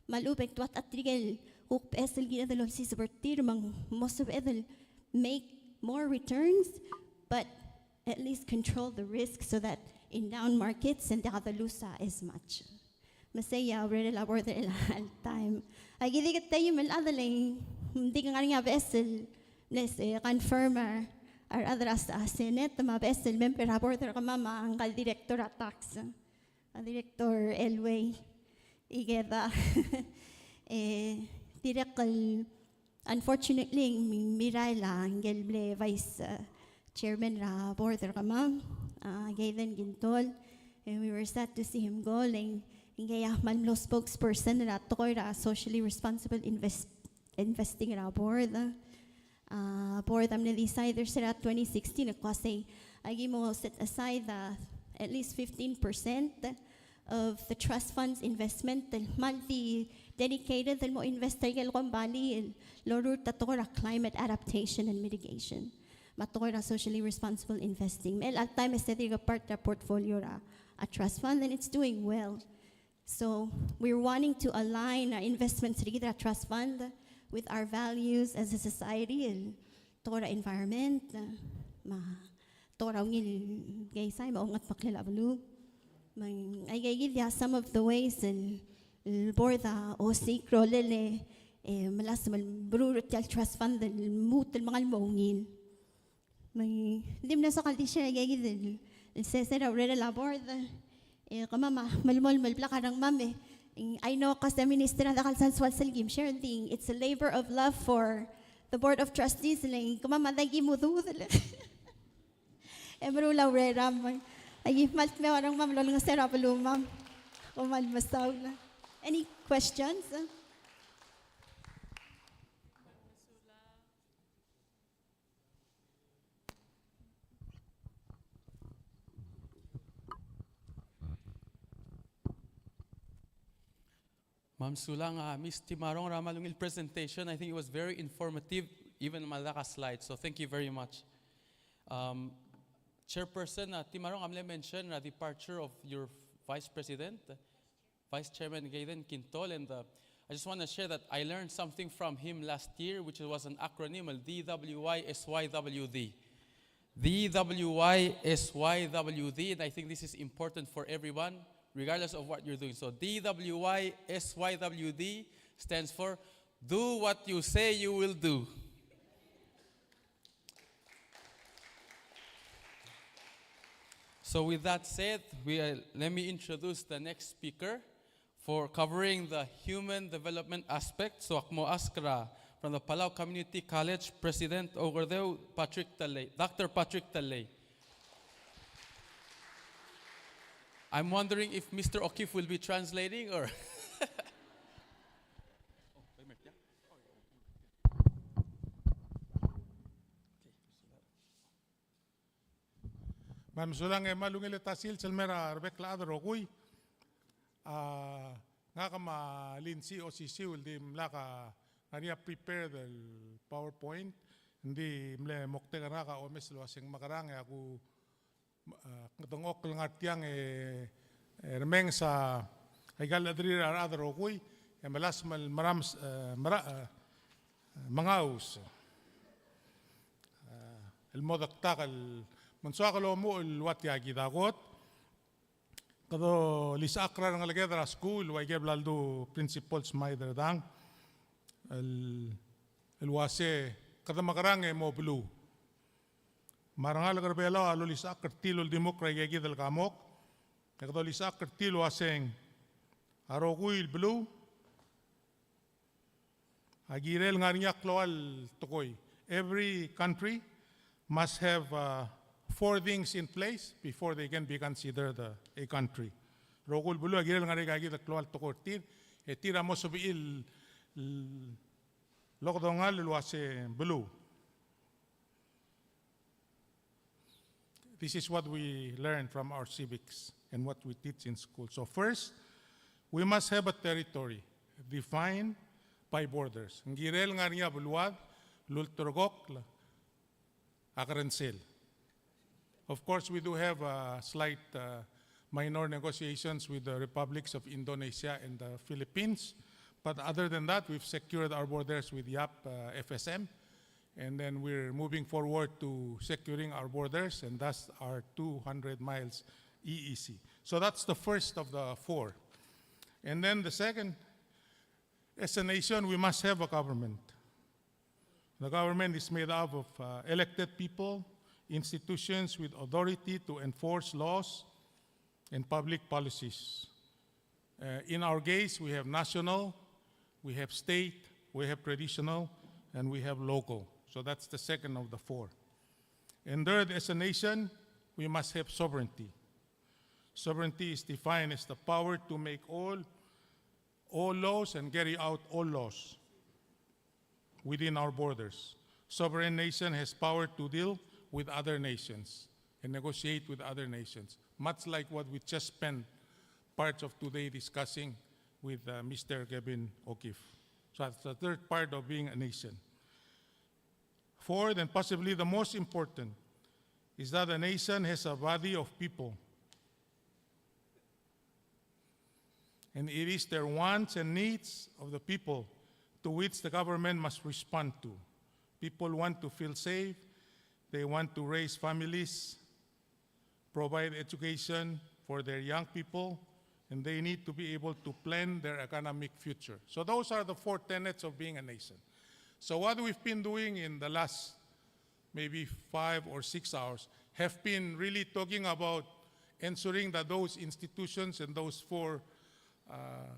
Me a lechub e ng tua tirke el kuk beches el kired el olsiseb er tir, me ng mo sebeched el make more returns, but at least control the risk so that in down markets e ng diak de lose as much. Me sei a urerel a board er chelecha el taem. Aki di kede teim el chad e le ng di ke ngar er ngii a beches el, let's say, confirm a, a rechad er a Senate, me a beches el member er a board er kemam a ngka el director er a tax, a director Elway. Ikeda, e, dirrek el, unfortunately, ng mirael a ngike el mle vice, uh, chairman er a board er kemam, uh, Gaiden Quintol, and we were sad to see him go. Le ng, ngii a kmal mlo spokesperson er a tekoi er a socially responsible invest-, investing er a board. Uh, board a mle decide er sel twenty sixteen el kmo sei, aki mo set aside, uh, at least fifteen percent of the trust fund's investment el kmal di dedicated el mo invest er aike el kombalii el lorurt a tekoi er a climate adaptation and mitigation, me a tekoi er a socially responsible investing. Me chelecha el taem e se dirk part er a portfolio er a, a trust fund, and it's doing well. So we're wanting to align our investments er kid er a trust fund with our values as a society, el tekoi er a environment, me a tekoi er a ungil keizai me a omengetmeklel a beluu. Me aika kid a some of the ways el, el board a osiik a rolel e, e, melasem el meruul er tia el trust fund el lmuut el mengal mo ungil. Me ng di mle soak el di share aika kid el, el sesei er a urerel a board. E kemam a melemolem el blak a rengmam e, I know kuk se a minister a diak el sal soal sel kim share, ng di it's a labor of love for the Board of Trustees, le ng kemam a diak kim udoud el e meruul a ureram. Aki kmal dmeu a rengmam el olengeseu er a belumam. Kom kmal mesaul. Any questions? Me a mesulang a Miss Timarong er a kmal ungil presentation. I think it was very informative, even me a lak a slide. So thank you very much. Um, Chairperson, uh, Timarong, a mle mention, uh, departure of your vice president. Vice Chairman Gaiden Quintol, and, uh, I just wanna share that I learned something from him last year, which was an acronym, el D W Y S Y W D. D W Y S Y W D, and I think this is important for everyone, regardless of what you're doing. So D W Y S Y W D stands for Do What You Say You Will Do. So with that said, we, uh, let me introduce the next speaker for covering the human development aspect. So ak mo ask er a, from the Palau Community College, President Oukerdeu, Patrick Tellei, Doctor Patrick Tellei. I'm wondering if Mister O'Keefe will be translating or Me a mesulang e kmal ungil el ta sils el mei er a rebek el chad el rokui. A, ngak me a Lindsay a osisiu el dimlak a ngar er ngii a prepared el PowerPoint, ng di mle moktek er ngak a omes el uaseng mekerang e a ku, a, dengchokl el ngar tiang e, e remenges a aika el chederir a rechad el rokui, e melasem el merames, e, mera-, e, mengaus. E, el mo dektak el, me ng soak el omuchel el ua tia kid a kot. Kede olisechakl er a rengeleked er a skuul, el ua ike el bla ledu principals me a Iderdang. El, el uase, kede mekerang e mo beluu. Me a rengalek er Belau a lolisechakl er tir el oldimukl er aika kid el kamok. E kede olisechakl er tir el uaseng a rokui el beluu a kirel ngar er ngii a klou el tekoi. Every country must have, uh, four things in place before they can be considered, uh, a country. Rokui el beluu a kirel ngar er ngii a klou el tekoi er tir, e tir a mo sebechir el, el okedongall el uase beluu. This is what we learn from our civics and what we teach in school. So first, we must have a territory defined by borders. Ng kirel ngar er ngii a beluad el ulterekokl a kerensel. Of course, we do have, uh, slight, uh, minor negotiations with the republics of Indonesia and the Philippines. But other than that, we've secured our borders with Yap, uh, F S M. And then we're moving forward to securing our borders, and that's our two hundred miles E E C. So that's the first of the four. And then the second, as a nation, we must have a government. The government is made up of, uh, elected people, institutions with authority to enforce laws and public policies. Uh, in our case, we have national, we have state, we have traditional, and we have local. So that's the second of the four. And third, as a nation, we must have sovereignty. Sovereignty is defined as the power to make all, all laws and carry out all laws within our borders. Sovereign nation has power to deal with other nations and negotiate with other nations, much like what we just spent parts of today discussing with, uh, Mister Kevin O'Keefe. So that's the third part of being a nation. Fourth, and possibly the most important, is that a nation has a body of people. And it is their wants and needs of the people to which the government must respond to. People want to feel safe, they want to raise families, provide education for their young people, and they need to be able to plan their economic future. So those are the four tenets of being a nation. So what we've been doing in the last maybe five or six hours have been really talking about ensuring that those institutions and those four, uh,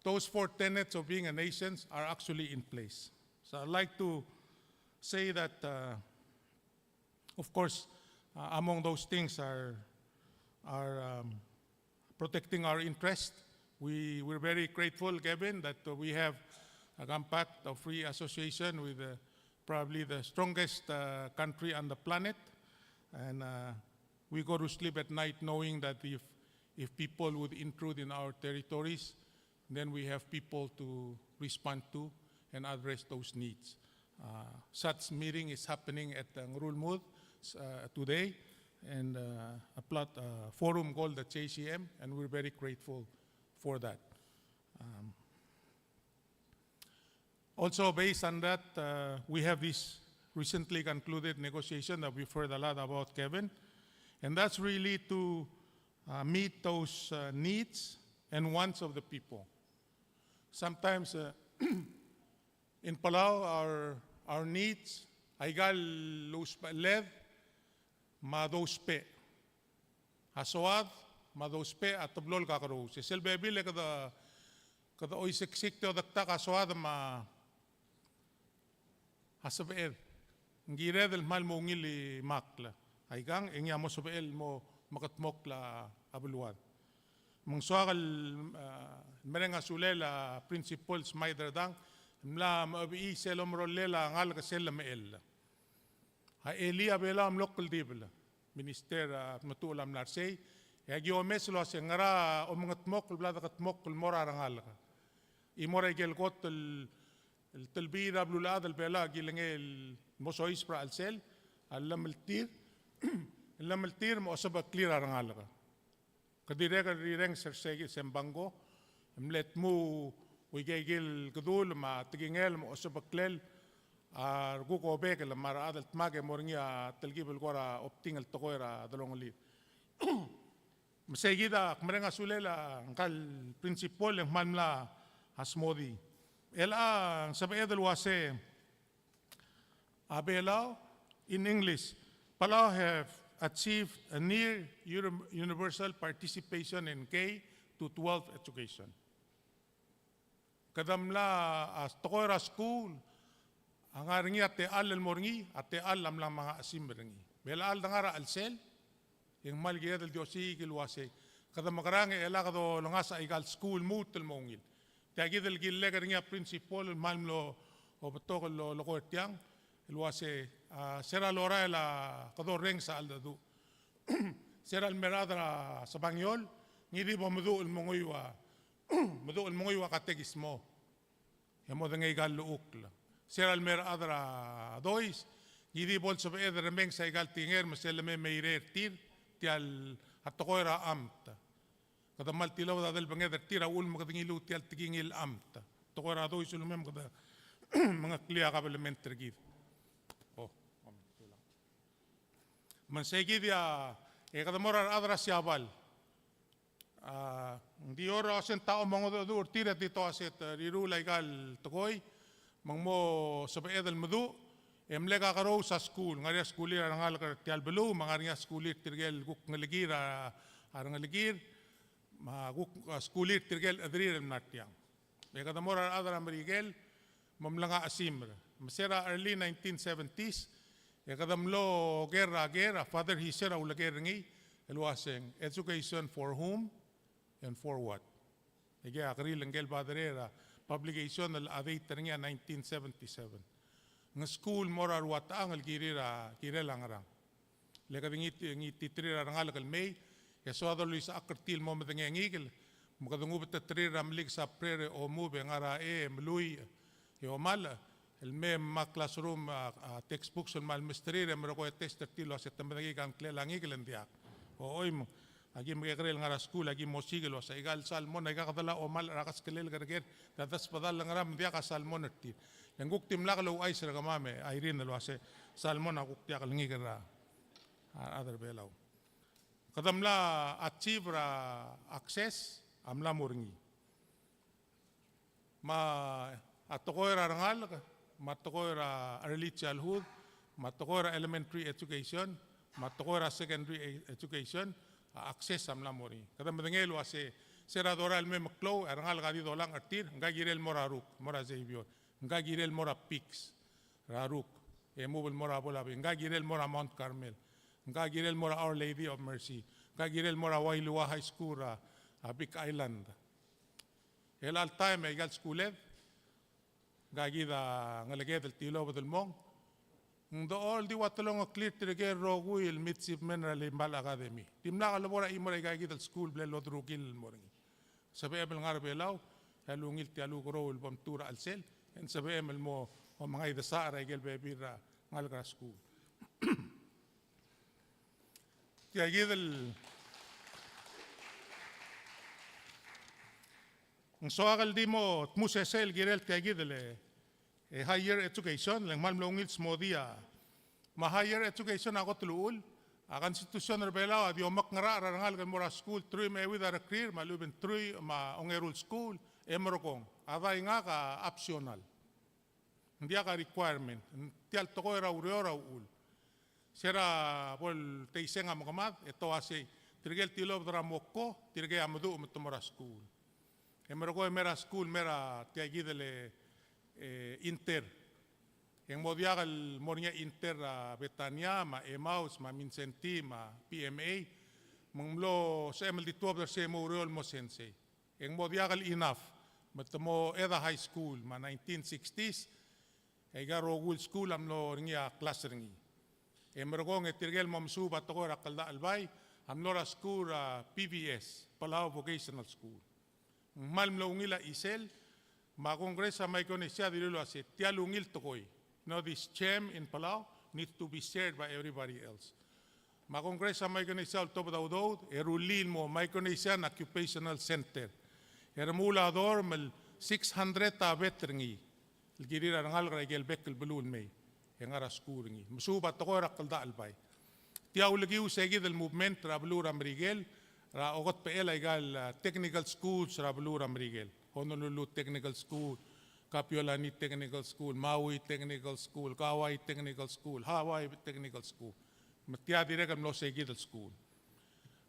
those four tenets of being a nation are actually in place. So I'd like to say that, uh, of course, uh, among those things are, are, um, protecting our interest. We, we're very grateful, Kevin, that, uh, we have a compact of free association with, uh, probably the strongest, uh, country on the planet. And, uh, we go to sleep at night knowing that if, if people would intrude in our territories, then we have people to respond to and address those needs. Uh, such meeting is happening at, uh, Ngerulmud, uh, today, and, uh, a plat-, uh, forum called the J C M, and we're very grateful for that. Um, also, based on that, uh, we have this recently concluded negotiation that we've heard a lot about, Kevin, and that's really to, uh, meet those, uh, needs and wants of the people. Sometimes, uh, in Palau, our, our needs, aika el ousbecheled me a dousbech. A soad me a dousbech a teblo el kakerous. E sel bebil e kede, kede oiseksik e odektak a soad me a sebeched. Ng kired el kmal mo ungil imakl. Aikang, e ngii a mo sebechel el mo mekedmokl a beluad. Me ng soak el, ah, mereng a sulel a Principal Smaiderdang, mla mechebechii sel omerolel a ngalek sel lemechell. A elii a Belau a mlo kldibel, Minister, a Tmetuchl a mla er sei, e aki omes el uase ngera omengetmokl el bla dekedmokl el mo er a rengalek. E mo er a ikel kot el, el telbiil er a beluulechad el Belau a kilengei el mo soiseb er a chelsel, a llemeltir, llemeltir me osebeklir a rengalek. Ke dirrek el rirenges er sei, se el bangko, e mle tmuu a ikeikil kedul me a tekingel me a osebeklel a rekuk obek el me a rechad el dmak e mo er ngii a telkib el kora obting el tekoi er a delongelir. Me sei kid a kmereng a sulel a ngka el principal e ng kmal mla smodii. Chelecha ng sebeched el uase a Belau, in English, Palau have achieve a near uni-, universal participation in K to twelve education. Kede mla, a, tekoi er a skuul a ngar er ngii a techall el mo er ngii, a techall a mla me a ngesimer er ngii. Me a chelecha el de ngar er a chelsel, e ng kmal kired el di osiik el uasei, kede mekerang e chelecha kede olengasech aika el skuul el lmuut el mo ungil. Tia kid el killek er ngii a principal el kmal mlo betok el lo, lolekoi er tiang el uasei, a, se er a lorael a kede orrenges a cheldecheduch. Se er a le mei er a chad er a Sebangiol, ngii di bo meduch el menguiu a, meduch el menguiu a katekismo e modengei aika el llechukl. Se er a le mei er a chad er a Dois, ngii di bo lsebeched el remenges aika el tekingel me sel leme mei er tir, tia el, a tekoi er a amt. Kede kmal tilobed a delebenged er tir a uchul me kede ngiluu tia el tekingel amt. Tekoi er a Dois el ulekum kede mengeklii a kabelment er kid. O. Me ng sei kid a, e kede mo er a rechad er a Siabal. A, ng di ua se ng ta omengedecheduch er tir e di te uasei te riruul aika el tekoi, me ng mo sebeched el meduch, e mle kakerous a skuul, ngar er ngii a skuulir a rengalek er tia el beluu, me ngar er ngii a skuulir tirke el kuk ngelekir a, a rengelekir, me a kuk, a, skuulir tirke el chederir el mla er tiang. E kede mo er a rechad er a Merikel, me mlengai a chesimer. Me se er a early nineteen seventies, e kede mlo oker er a ker, a Father Hisser a uleker er ngii, el uaseng, education for whom and for what. Aike a kerir ngike el Father er a publication el a date er ngii a nineteen seventy-seven. Ng skuul el mo er a rua techang el kirir a, kirel a ngerang. Le kede ngii, ngii titerir a rengalek el mei, e soad el olisechakl er tir el mo medengei a ngikel, me kede ngubeteterir er a melikes a brer e omub e ngar er a chei e meluich e omalech, el mei me a classroom a, a textbooks el kmal mesterir e merekong e test er tir el uasei te medengei a ngklel a ngikel e ng diak. Ochoi, me aki mekekerei el ngar er a skuul, aki mo osiik el uasei aika el salmon, aika kede locha omalech er a keskelel el kereker, te desbedall el ngerang me ng diak a salmon er tir. E ng kuk dimlak el ouchais er kemam e Irene el uasei salmon a kuk diak el ngikel er a a rechad er a Belau. Kede mla achieve er a access a mla mo er ngii. Me a tekoi er a rengalek, me a tekoi er a early childhood, me a tekoi er a elementary education, me a tekoi er a secondary e-, education, a access a mla mo er ngii. Kede medengei el uasei, se er a dorael el mei me klou, a rengalek a di dolangch er tir, ngka kirel mo er a Ruk, mo er a Xavier, ngka kirel mo er a Peaks er a Ruk, e mub el mo er a Bolabi, ngka kirel mo er a Mount Carmel, ngka kirel mo er a Our Lady of Mercy, ngka kirel mo er a Wailua High School er a, a Big Island. Chelecha el taem e aika el skuuled, ngka kid a ngeleked el tilobed el mong, ng dechor el di ua telongeklir tirke el rokui el midshipmen er a Limbacher Academy. Dimlak lebo er a chimo er aika kid el skuul el bla loderukill el mo er ngii. Sebechem el ngar er a Belau, e a lungil tia el ukeruul el bo mtuu er a chelsel, e ng sebechem el mo omengai desachel er aike el bebil er a ngalek er a skuul. Tia kid el, ng soak el di mo dmu sesei el kirel tia kid el, e, higher education, le ng kmal mlo ungil smodii a. Me a higher education a kot el uchul, a constitution er a Belau a di omekngerachel er a rengalek el mo er a skuul, truich me a euid a rekrir, me a lechub e ng truich me a ongeru el skuul, e merekong. A daingak a optional. Ng diak a requirement, ng tia el tekoi er a ureor a uchul. Se er a bo el teiseng a mekemad, e te uasei, tirke el tilobed er a mokko, tirke a meduch me te mo er a skuul. E merekong e mei er a skuul, mei er a tia kid el, e, inter. E ng mo diak el mo er ngii a inter er a Betania, me a Emmaus, me a Mindszenty, me a P M A. Me ng mlo sebechem el di tuobed er sei e mo oureor el mo sensei. E ng mo diak el enough, me te mo er a high school, me a nineteen sixties, e aika el rokui el skuul a mlo er ngii a klas er ngii. E merekong e tirke el mo mesuub a tekoi er a kldachelbai, a mlo er a skuul er a P V S, Palau Vocational School. Ng kmal mlo ungil a chisel, me a Congress er a Micronesia a dilu el uasei, tia el ungil tekoi. You know, this gem in Palau needs to be shared by everybody else. Me a Congress er a Micronesia a ultobed a udoud, e rullii el mo Micronesian Occupational Center. E remuul a dorm el six hundred a bed er ngii. El kirir a rengalek er aike el bek el beluu el mei. E ngar er a skuul er ngii. Mesuub a tekoi er a kldachelbai. Tia ulekiu se kid el movement er a beluu er a Merikel, er a okedbechel aika el, ah, technical schools er a beluu er a Merikel. Honolulu Technical School, Kapiolani Technical School, Maui Technical School, Kauai Technical School, Hawaii Technical School. Me tia dirrek el mlo sei kid el skuul.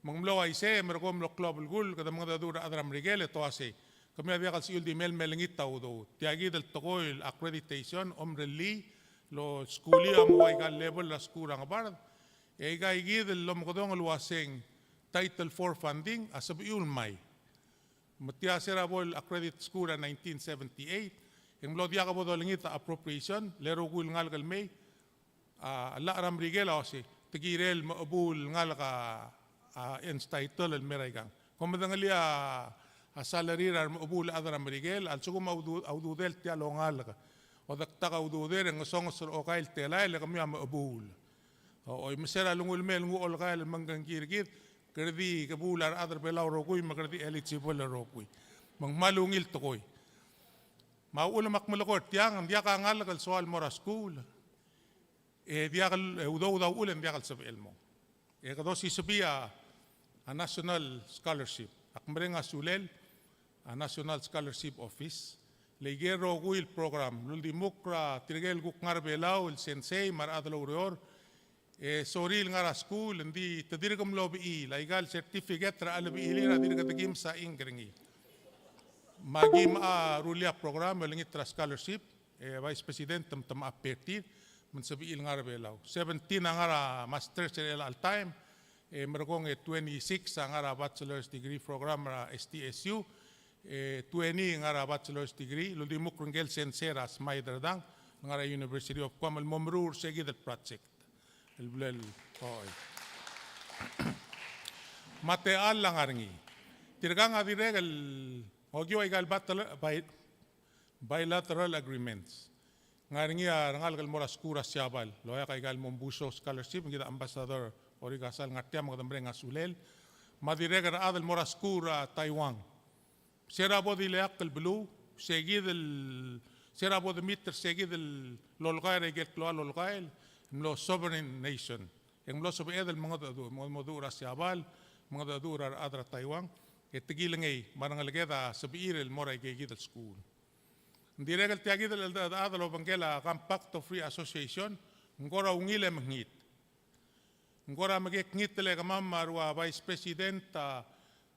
Me ng mlo uaisei, e merekong e mlo klou a belkul, kede mengedecheduch er a chad er a Merikel e te uasei, kemiu a diak el sebechiu el di mei el melengit a udoud. Tia kid el tekoi el accreditation, omerellii, el skuul a mo ua ika el level er a skuul er a Ngebard, e aika kid el omekedong el uaseng Title four funding a sebechiu el mai. Me tia se er a bo el accredit skuul er a nineteen seventy-eight, e ng mlo diak bo dolengit a appropriation, le rokui el ngalek el mei, a, a llach er a Merikel a uasei, te kirel mechebuul el ngalek a, a, entitle el mei er aikang. Kom medengelii a, a salary er a remechebuul el chad er a Merikel, a lsekum a udu-, a ududel tia el ongalek. Odektak a ududel e ngesonges er a okai el telael e kemiu a mechebuul. O, oi, me se er a lenguu el mei el nguu a olkael el mengkengkii er kid, kede di kebuul a rechad er a Belau el rokui, me kede di eligible el rokui. Me ng kmal ungil tekoi. Me a uchul me ak melekoi er tiang, ng diak a ngalek el soal el mo er a skuul e diak el, e udoud a uchul e ng diak el sebechel el mong. E kede osisebii a, a national scholarship. Ak mereng a sulel a National Scholarship Office, le ikel rokui el program, el uldimukl er tirke el kuk ngar er a Belau el sensei me a rechad el oureor, e sorir el ngar er a skuul, ng di te dirk mlo bechiil, aika el certificate er a chelebechilir a dirk dekimes a ink er ngii. Me aki mla rullii a program e olengit er a scholarship, e Vice President, te, te mla approve er tir, me ng sebechiil ngar er a Belau. Seventeen a ngar er a master's er chelecha el taem, e merekong e twenty-six a ngar er a bachelor's degree program er a S D S U, e twenty a ngar er a bachelor's degree, el uldimukl er ngike el sensei er a Smytherdang, el ngar er a University of Guam, el mo meruul er se kid el project. El bla el, oi. Me a techall a ngar er ngii. Tirkang a dirrek el, okiu aika el battle, bai-, bilateral agreements. Ngar er ngii a rengalek el mo er a skuul er a Siabal, el oeak aika el Mombuso Scholarship, me kid a Ambassador Orikasa el ngar tia me kede mereng a sulel. Me a dirrek el rechad el mo er a skuul er a Taiwan. Se er a bo dileakl el beluu, se kid el, se er a bo demit er se kid el olkael er aike el klou el olkael, el mlo sovereign nation. E ng mlo sebeched el mengedecheduch, mo, mo mengedecheduch er a Siabal, mengedecheduch er a rechad er a Taiwan, e te kilengei, me a rengeleked a sebechir el mo er aike kid el skuul. Ng dirrek el tia kid el cheldecheduch el obengkel a Compact of Free Association, ng kora ungil e mekngit. Ng kora mekngit el kemam a rua Vice President, a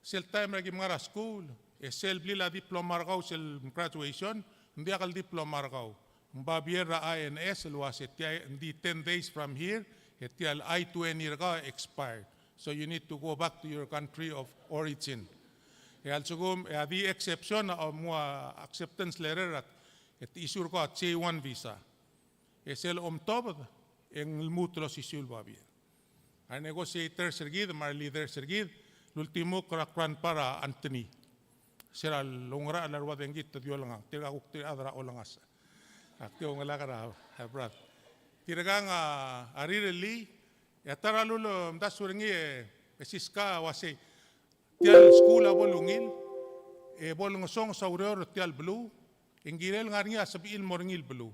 sel taem er a kim ngar er a skuul, e sel blil a diploma er kau sel graduation, ng diak el diploma er kau. Ng babier er a I N S el uase tia, ng di ten days from here, e tia el I twenty er kau a expired. So you need to go back to your country of origin. E a lsekum, e a di exception a mo ua acceptance letter, e te issue er kau a J one visa. E sel omtobed, e ng lmuut el osisiu el babier. A re negotiators er kid, me a re leaders er kid, el ultimuk er a grandpa er a Anthony. Se er a loungerachel a rua dengki te di olengasech, tirka kuk tir a chad er a olengasech. Ak di oungelak er a, a Brad. Tirkang a, a rirellii, e a ta er a lulemdasu er ngii e, e Siska a uasei, tia el skuul a bo lungil, e bo lengesonges a ureor er tia el beluu, e ng kirel ngar er ngii a sebechir el mo er ngii el beluu.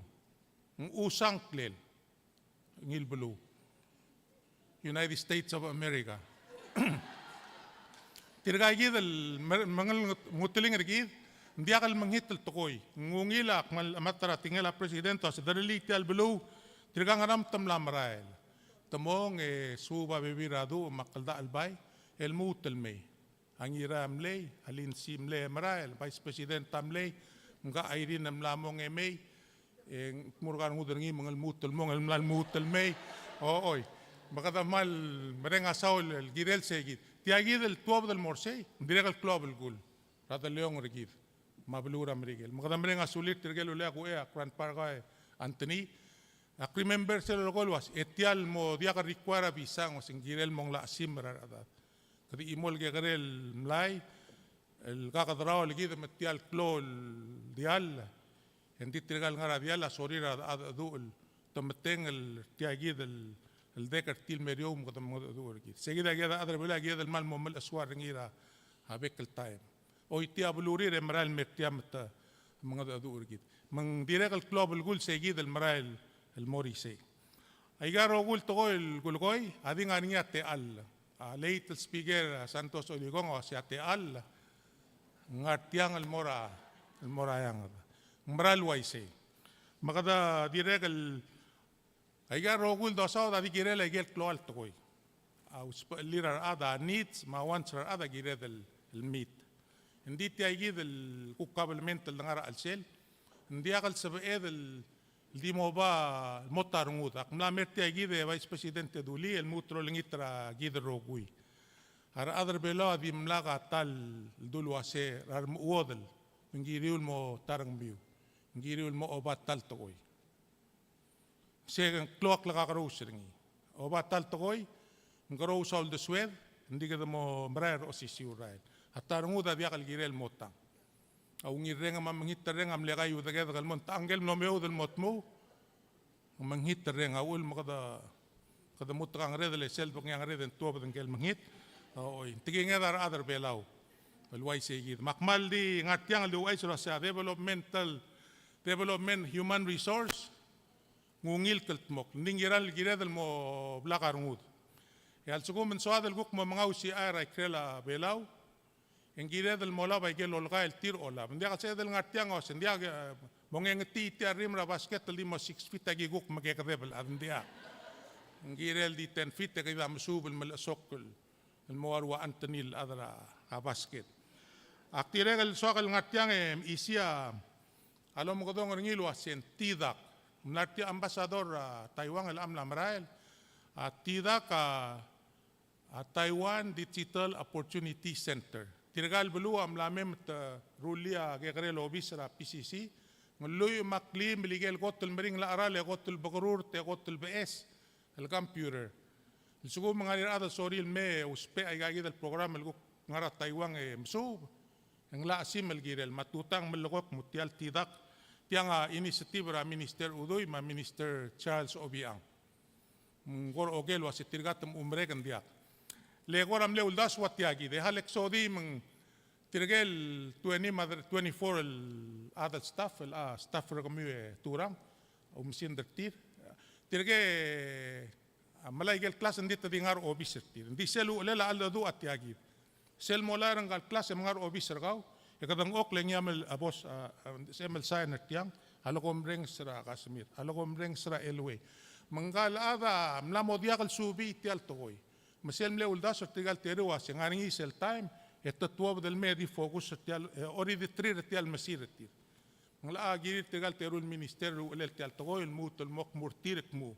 Ng usang klel ngii el beluu. United States of America. Tirka kid el mer-, mengelengut-, nguteling er kid, ng diak el mekngit el tekoi. Ng ungil a kmal chemat er a tekingel a president, a se derellii tia el beluu, tirka ngera me te mla merael. Te mong e suub a bebil er a duch me a kldachelbai, e lmuut el mei. A Ngirai a mlei, a Lindsay a mlei e merael, Vice President a mlei, me ka Irene a mla mong e mei, e ng dmu er kau a rengud er ngii me ng lmuut el mong, el mla lmuut el mei. O, oi. Me kede kmal mereng a saul el kirel sei kid. Tia kid el tuobed el mo er sei, ng dirrek el klou a belkul er a deleongel er kid me a beluu er a Merikel. Me kede mereng a sulir tirke el uleak a uchei, a grandpa er kau e Anthony. Ak remember sel lolekoi el uase, e tia el mo diak el require a visa, ng uase ng kirel mo ngelachesim er a rechedad. Kede chimo el kekerei el mlai, el kakederaol kid me tia el klou el diall, e ng di tirka el ngar er a diall a sorir a, a, a decheduch el tometengel er tia kid el, el dek er tir el mer eou me kede mengedecheduch er kid. Se kid a kired a chad er a beluu a kired el kmal mo melechesuar er ngii er a, a bek el taem. Oitii a belurir e merael el mer tia me te mengedecheduch er kid. Me ng dirrek el klou a belkul se kid el merael el mo er isei. Aika el rokui el tekoi el kulekoi a di ngar er ngii a techall. A late el speaker, a Santos Olikong, a uase a techall a ngar tiang el mo er a, el mo er a eanged. Ng mera el uaisei. Me kede dirrek el Aika el rokui el dosaod a di kirel aike el klou el tekoi. A usbechir a rechad a needs, me a wants er a rechad a kired el, el meet. Ng di tia kid el kuk kabelment el dengar er a chelsel, ng diak el sebeched el di mo oba el mo ta rengud. Ak mla mer tia kid e Vice President Dulii el lmuut el olengit er a kid el rokui. A rechad er a Belau a dimlak a ta el dulu el uase er a remechuodel, me ng kiriu el mo ta rengmiu, ng kiriu el mo oba ta el tekoi. Se ng klou a klekakerous er ngii. Oba ta el tekoi, ng kerous a uldesued, ng di kede mo merael er a osisiu el rael. A ta rengud a diak el kirel el mo tang. A ungil reng me a menghit el reng a mle kaiudekedek el mo ng techa ngike el mlo meoud el mo dmuu, menghit el reng a uchul me kede, kede mo techa ngered el sel debekngii a ngered e ng tuobed ngike el menghit. Oi, ng tekinged a rechad er a Belau el uaisei kid. Me ak kmal di ngar tiang el di ouchais el uase a developmental, development human resource, ng ungil kldmokl, ng di ng kiral kired el mo blak a rengud. E a lsekum ng soad el kuk mo mengausii er a ikrel a Belau, e ng kired el mo olab aike el olkai el tir a olab. Ng diak el sebeched el ngar tiang el uase ng diak, e, mongengetii tia el rim er a basket el di mo six feet a ki kuk mekekedeb el chad, ng diak. Ng kirel di ten feet e kid a mesuub el melechesokl el mo ua rua antenil el chad er a, a basket. Ak dirrek el soak el ngar tiang e mechisii a lomekedong er ngii el uase ng TDAC. Ng mla er tia ambassador er a Taiwan el mla merael. A TDAC a, a Taiwan Digital Opportunity Center. Tirka el beluu a mla mei me te rullii a kekerei el obis er a PCC. Ng lluich me a kleim el ikel kot el meringel a cheral e kot el bekerurt e kot el beches el computer. A lsekum ng ngar er ngii a rechad el sorir el mei e ousbech aika kid el program el kuk ngar er a Taiwan e mesuub, e ng locha sim el kirel. Me a tutau ng melekoi el kmo tia el TDAC, tiang a initiative er a Minister Udui me a Minister Charles Obichang. Me ng kora oker el uase tirka te mo merek, ng diak. Le kora mle uldasu a tia kid, e a lak sodii me ng tirke el twenty me a twenty-four el chad el staff, el, a, staff er kemiu e Turang, oumesingd er tir. Tirke, a, melai aike el klas ng di te di ngar er a obis er tir. Ng di sel uchelel a cheldecheduch a tia kid. Sel molai er ngka el klas e mengar er a obis er kau, e kede ngchokl e ngii a mle, a, bos, a, a, se mle sign er tiang, a leko mrenges er a Casimir, a leko mrenges er a Elway. Me ngka el chad a mla mo diak el subii tia el tekoi. Me sel mle uldasu er tirka el teru a se ng ngar er ngii sel taem e te tuobed el mei e di focus er tia el, e, orridetrir er tia el mesir er tir. Me ng locha kirir tirka el teru el minister el uchelel tia el tekoi el lmuut el mo kmu er tir el kmo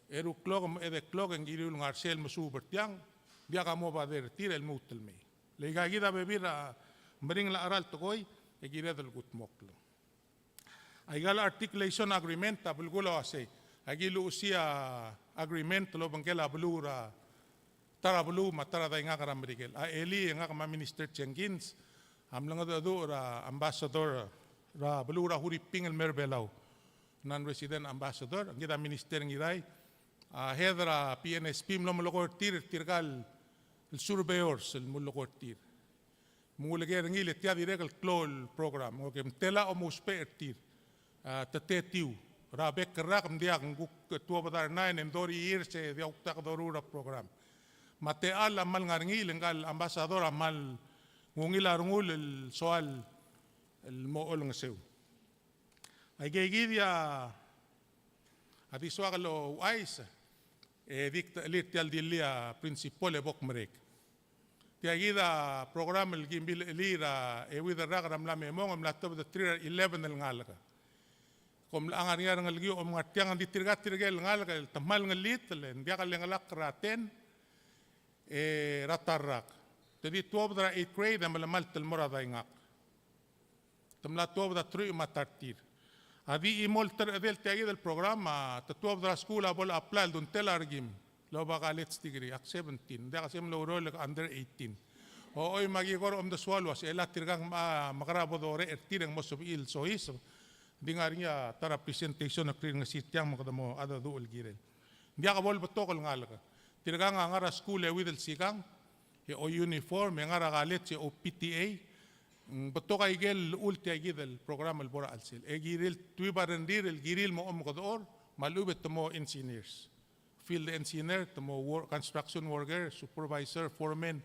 eru el klok me a edei el klok e ng kiriu el ngar sel mesuub er tiang, diak a mo bother er tir el lmuut el mei. Le aika kid a bebil er a meringel a cheral el tekoi e kired el kudmokl. Aika el articulation agreement a belkul a uasei, aki luchesii a agreement el obengkel a beluu er a, ta er a beluu me a ta er a daingak er a Merikel. A elii e ngak me a Minister Jenkins a mlengedecheduch er a ambassador er a beluu er a Huriping el mei er a Belau, non-resident ambassador, ng kid a Minister Ngirai, a head er a P N S P, mlo melekoi er tir, er tirka el surveyors el mulekoi er tir. Me ng uleker er ngii le tia dirrek el klou el program. Oke, me te locha omousbech er tir. A, te tetiu er a bek el rak, me ng diak, ng kuk tuobed a resign e ng thirty years e diak kuk doruul er a program. Me a techall a kmal ngar er ngii, le ngka el ambassador a kmal ungil a rengul el soal el mo olengeseu. Aike kid a di soak el ouchais, e di kdechelir tia el dillii a principal e bo kmerek. Tia kid a program el kim bilechelii er a euid el rak er a mla me mong, e mla tobed er tir a eleven el ngalek. Kom locha ngar er ngii a rengelekiu, kom ngar tiang, ng di tirka tirke el ngalek el te kmal ngelitel, e ng diak lengelakl er a ten, e er a ta el rak. Te di tuobed er a eighth grade e melemalt el mo er a daingak. Te mla tuobed a truich me a ta er tir. A di chimo el terechedel tia kid el program a te tuobed er a skuul a bo le apply el dun tela er kim el oba college degree, ak seventeen, ng diak a se mlo oureor el under eighteen. Ochoi, me aki kora omdesual el uase chelecha tirka ng mla mekerang e bo dorecher er tir e ng mo sebechir el soiseb, ng di ngar er ngii a ta er a presentation el kirirengesii tiang me kede mo mengedecheduch el kirel. Ng diak bo lebetok el ngalek. Tirkang a ngar er a skuul e euid el sikang, e o-uniform, e ngar er a college e o-P T A, ng betok aike el llechul tia kid el program el bo er a chelsel. E kirir el tuib a rengrir el kirir el mo omekedechor, me a lechub e te mo engineers. Field engineer, te mo wor-, construction worker, supervisor, foreman.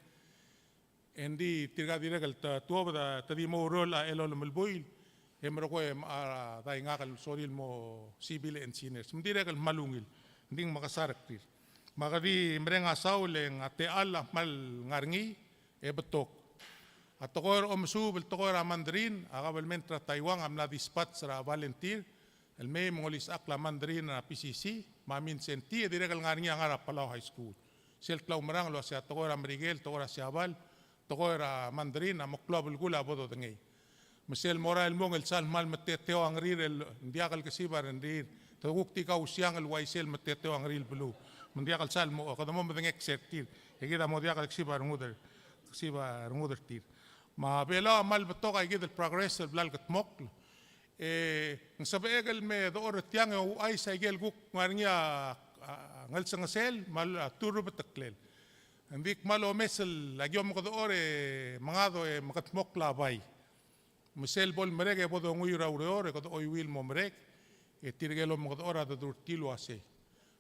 Engdi tirka dirrek el te tuobed a te di mo oureor er a elolem el buil, E merekong e mechar a dai ngak el sorir el mo civil engineers. Me ng dirrek el kmal ungil. Ng di ng mekesai er tir. Me ak di mereng a saul e ng a techall a kmal ngar er ngii e betok. A tekoi er a omesuub el tekoi er a Mandarin, a kabelment er a Taiwan a mla dispatch er a volunteer el mei me ng olisechakl a Mandarin er a P C C me a Mindszenty, e dirrek el ngar er ngii a ngar er a Palau High School. Sel klaumerang el uasei a tekoi er a Merikel, tekoi er a Siabal, tekoi er a Mandarin a mo klou a belkul a bo dodengei. Me sel mo er a el mong el sal kmal meteteo a ngerir el ng diak el kesib a rengrir. Te kuk di kausiang el uaisei el meteteo a ngerir el beluu. Me ng diak el sal mo, kede mo medengei er tir. E kid a mo diak el kesib a rengud er, kesib a rengud er tir. Me a Belau a kmal betok a ikid el progress el bla lekedmokl. E ng sebechek el me dechor er tiang e ouchais a ikel kuk ngar er ngii a, a, ngelsengesel me a turbeteklel. Ng di kmal omes el aki omekedechor e mengadech e mekedmokl a bai. Me sel bo lemerek e bo donguiu er a ureor e kede chuiuii el mo merek, e tirke el omekedechor a dedu er tir el uasei,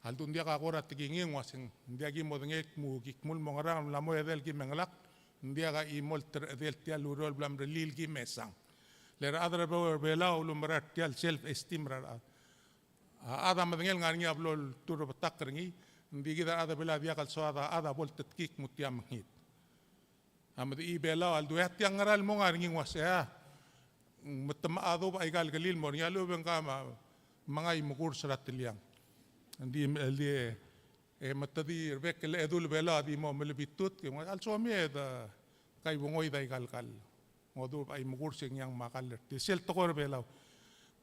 a ldu, ng diak a kora tekingii, ng uasei ng diak ki modengei el kmo ki kmu el mo ngerang, ng mla mo edei el ki mengelakl, ng diak a chimo el terechedel tia el ureor el bla mrellii el ki mesang. Le rechad er a Belau a ulumerang er tia el self esteem er a rechad. A chad a medengei el ngar er ngii a blo el turbetakl er ngii, ng di kid a rechad er a Belau a diak el soad a chad a bo el tetkii el kmo tia mekngit. A medechii Belau a ldu, e a tia ngera el mo ngar er ngii? Ng uasei a, me te mechadub a ikal kelil el mo er ngii a lechub e ng kau me a, me ngii a mekurs er a teliang. Ng di, el di, e me te di rebek el edul Belau a di mo melebitut, ke ng uasei a lsomied a, kai bo ngoid a ikal kall. Ng odub a imekurs e ng ngiang me a kall er tir. Sel tekoi er a Belau.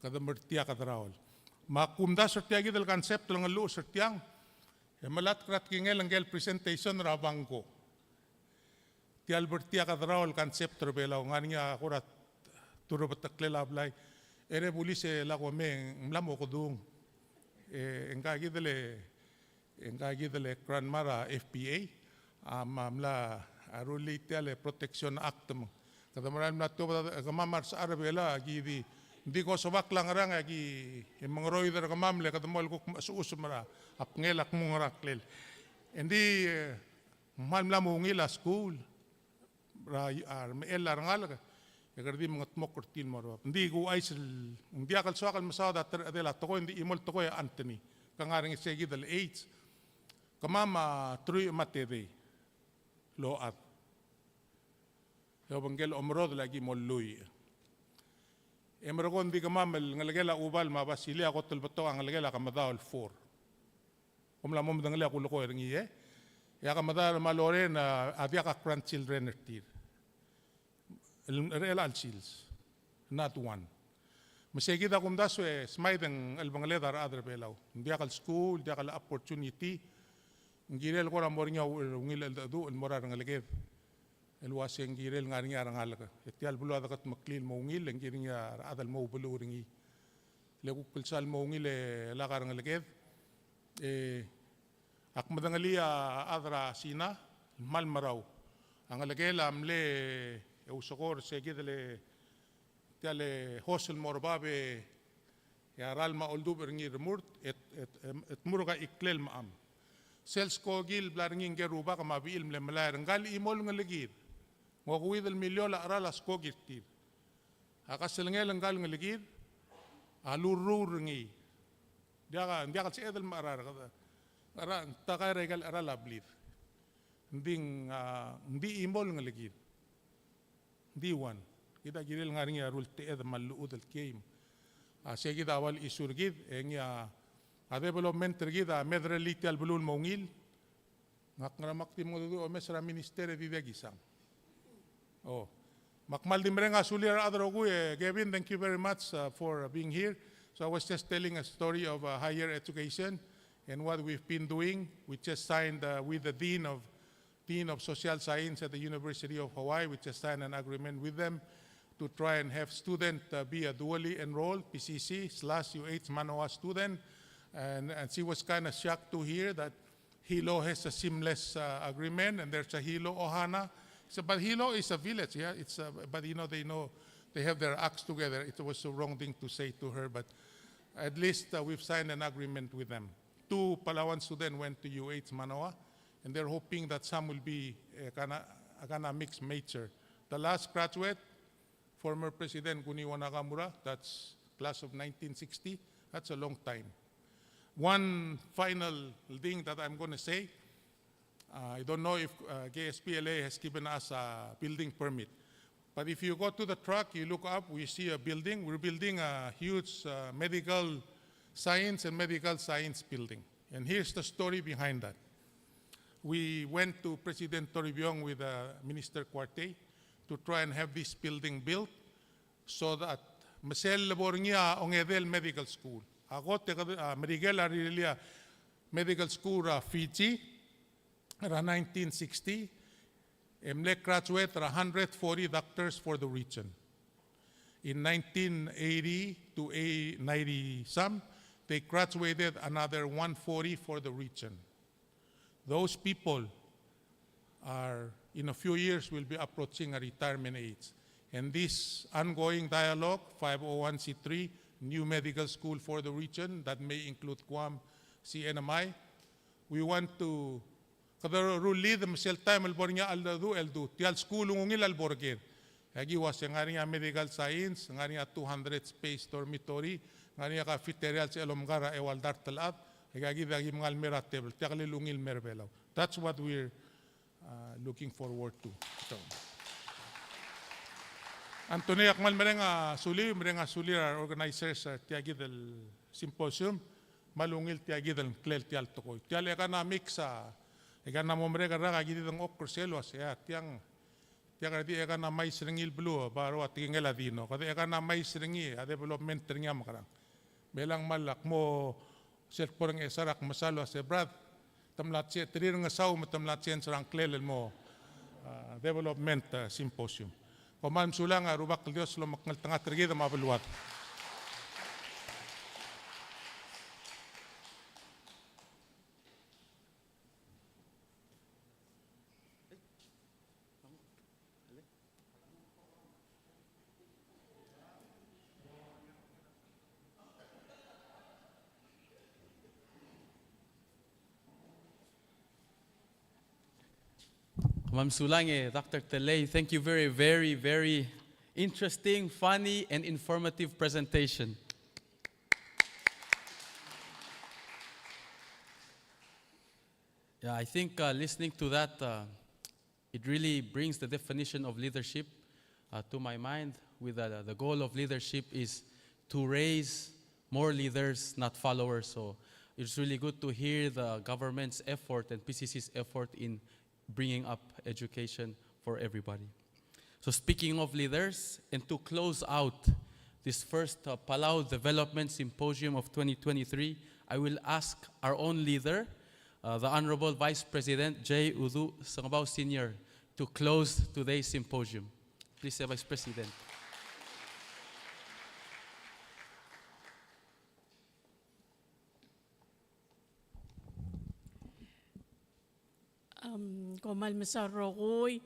Kede mer tia kede raol. Me a kumdasu er tia kid el concept el ngelluches er tiang, e melatk er a tekingel ngike el presentation er a Bangko. Tia el ber tia kede raol el concept er a Belau, ngar er ngii a kora turbeteklel a blai. E re bulis e lak omei, ng mla mo kedung. E, e ngka kid el, e ngka kid el grandma er a F P A, a, me a mla rullii tia el Protection Act me. Kede merael mla tuobed a kemam a resechar er a Belau, aki di, di ko sobak a ngerang, aki mengeroid er kemam le kede mo el kuk mechesechusem er a bngel a kmo ngera ngklel. Engdi, e, ng kmal mla mo ungil a skuul er a, a remechell a rengalek, e kede di mengedmokl er tir el mo er bab. Engdi kuchais el, ng diak el soak el mesaod a terechedel a tekoi, ng di chimo el tekoi a Anthony. Ke ngar er ngii sei kid el AIDS. Kemam a truich me a tedei el ochad. E obengkel omerodel a ki mo lluich. E merekong, ng di kemam el ngelekel a Ubal me a Basilia a kot el betok a ngelekel a Kemedaol four. Kom mla mo medengelii a kulekoi er ngii, e. E a Kemedaol me a Lorraine a, a diak a grandchildren er tir. El, er chelecha el sils. Not one. Me sei kid a kumdasu e smaid e ng chelebengeled a rechad er a Belau. Ng diak el skuul, diak el opportunity. Ng kirel kora mo er ngii a ungil cheldecheduch el mo er a rengeleked. El uasei ng kirel ngar er ngii a rengalek. E tia el beluu a dekedmeklii el mo ungil, e ng kirel ngii a rechad el mo oubeluu er ngii. Le kuk el sal mo ungil e lak a rengeleked. E, ak medengelii a chad er a Sina, kmal merau. A ngelekel a mle, e, ousekool er se kid el, tia el hose el mo er bab e, e a ralm a oldubech er ngii el remurt, e, e, e, e tmurk a chiklel me a cham. Sel skoki el bla er ngii ngike el rubak me a bechil el mle melai er ngka el chimo el ngelekir. Ng okeuid el miliol a cheral a skoki er tir. A kaselengel ngka el ngelekir a lurruul er ngii. Diak, diak el sebeched el mecherar, kede, cherar, ta kaer a ikal cheral a blid. Ng di, a, ng di chimo el ngelekir. Ng di one. Kid a kirel ngar er ngii a rulteched me a llechud el kiei. A, sei kid a ua el issue er kid, e ngii a, a development er kid a mederellii tia el beluu el mo ungil. Ngak ngera me ak di mengedecheduch e omes er a minister e di diak kisang. Oh. Me ak kmal di mereng a sulir a rechad el rokui, e, Gavin, thank you very much, uh, for being here. So I was just telling a story of, uh, higher education and what we've been doing. We just signed, uh, with the dean of, dean of social science at the University of Hawaii. We just signed an agreement with them to try and have student, uh, be a dually enrolled P C C slash U H Manoa student. And, and she was kinda shocked to hear that Hilo has a seamless, uh, agreement, and there's a Hilo Ohana. So, but Hilo is a village, yeah. It's a, but, you know, they know, they have their acts together. It was a wrong thing to say to her, but at least, uh, we've signed an agreement with them. Two Palauan students went to U H Manoa, and they're hoping that some will be, uh, kinda, kinda mixed major. The last graduate former President Kuniwo Nakamura, that's class of nineteen sixty, that's a long time. One final thing that I'm gonna say, uh, I don't know if, uh, K S P L A has given us a building permit, but if you go to the truck, you look up, we see a building. We're building a huge, uh, medical science and medical science building. And here's the story behind that. We went to President Toribiong with, uh, Minister Kuartei to try and have this building built so that me sel lebo er ngii a ongedei el medical school. A kot e kede, a, Merikel a rirellii a medical school er a Fiji er a nineteen sixty, e mle graduate er a hundred forty doctors for the region. In nineteen eighty to a-, ninety some, they graduated another one forty for the region. Those people are, in a few years, will be approaching a retirement age. And this ongoing dialogue, five oh one C three, new medical school for the region, that may include Guam, C N M I, we want to, kede rullii me sel taem el bo er ngii a cheldecheduch el du, tia el skuul ng ungil a lebo er ker. E aki uase ng ngar er ngii a medical science, ng ngar er ngii a two hundred space dormitory, ng ngar er ngii a cafeteria el sebechel omkar a eua el dart el chad, e aki di aki mengal mei er a tebel, tia kid el ungil el mei er a Belau. That's what we're, uh, looking forward to. So, Anthony, ak kmal mereng a suliu, mereng a sulir a organizers er tia kid el symposium, kmal ungil tia kid el ngklel tia el tekoi. Tia el economics a, e ng mo merek el rak a ki di dengchokl er sel uase, a, tiang, tiang kede di economize er ngii el beluu, ba ua tekingel a Dino. Kede economize er ngii, a development er ngii a mekerang. Me chelechang me ak mo sel kbo er a Ngchesar ak mesa el uase, Brad, te mla change, te rirengesau me te mla change er a ngklel el mo, a, development, a, symposium. Kom kmal mesulang, a Rubak el Dios lomekngeltengat er kid me a beluad. Kmal mesulang e Doctor Tellei, thank you very, very, very interesting, funny, and informative presentation. Yeah, I think, uh, listening to that, uh, it really brings the definition of leadership, uh, to my mind, with, uh, the goal of leadership is to raise more leaders, not followers. So it's really good to hear the government's effort and P C C's effort in bringing up education for everybody. So speaking of leaders, and to close out this first, uh, Palau Development Symposium of twenty twenty-three, I will ask our own leader, uh, the Honorable Vice President J. Uduch Sengebau Senior, to close today's symposium. Please, uh, Vice President. Am, kom kmal mesaul el rokui,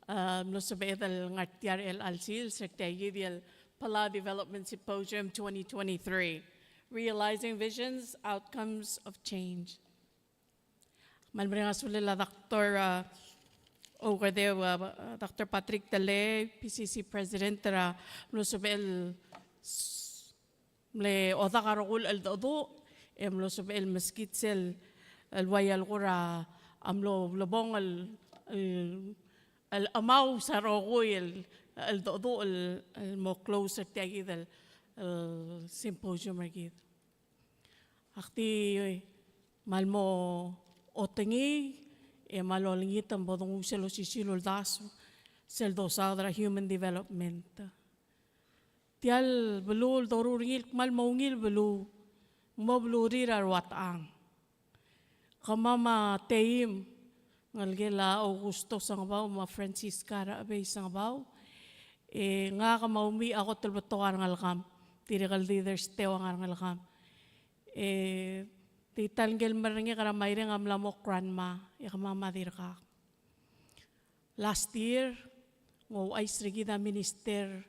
a, mlo sebeched el ngar tia er chelecha el sils er tia kid el Palau Development Symposium twenty twenty-three, Realizing Visions, Outcomes of Change. Kmal mereng a sulel a Doctor, a, Oukedeu, a, Doctor Patrick Tellei, P C C President, er a mlo sebechel s-, mle odak a rokui el cheldecheduch, e mlo sebechel meskid sel, el ua ia el kora, a mlo ulebongel el, el, el chemaus a rokui el, el cheldecheduch el, el mo close er tia kid el, el symposium er kid. Ak di kmal mo otengii, e kmal olengit me bo donguu sel osisiu el uldasu, sel dosaod er a human development. Tia el beluu el doruul er ngii el kmal mo ungil beluu, mo belurir a rua techang. Kemam a teim, ngelekel a Augusto Sengebau me a Francisca Rechebei Sengebau, e ngak me a Umi a kot el betok a rengelekam, dirrek el di Thursday a ngar er a ngelekam. E di ta el ngike el merengek er a Maireng a mla mo grandma, e kemam a dirkak. Last year, ng ouchais er kid a Minister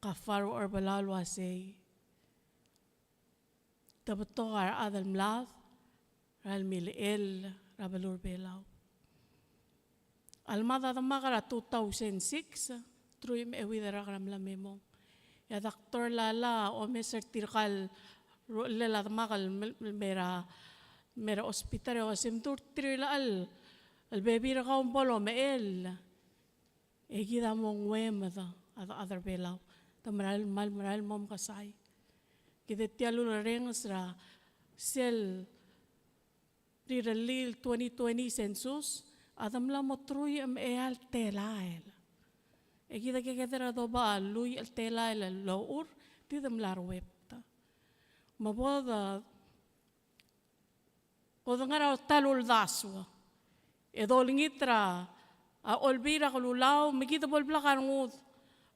Gaafar Uherbelau el uasei, te betok a rechad el mlad er a lemilechell er a beluu er a Belau. A lemad a demak er a two thousand six, truich me a euid el rak er a mla me mong. E a doctor Lala a omes er tirka el rullel a demak el me, me er a, me er a hospital e uase mdu er tir el, el bebil er kau me bo lomechell. E kid a mo nguemed a, a rechad er Belau. Te merael, mal merael mo mekesai. Kid e tia el ulerrenges er a sel rirellii el twenty twenty census, a de mla mo truich me a eai el telael. E kid a kekeder a doba a lluich el telael el lochur, di de mla ruebet. Me bo de, bo de ngar er a ta el uldasu e dolengit er a Olbiil er a Kelulau, me kid a bo el blak a rengud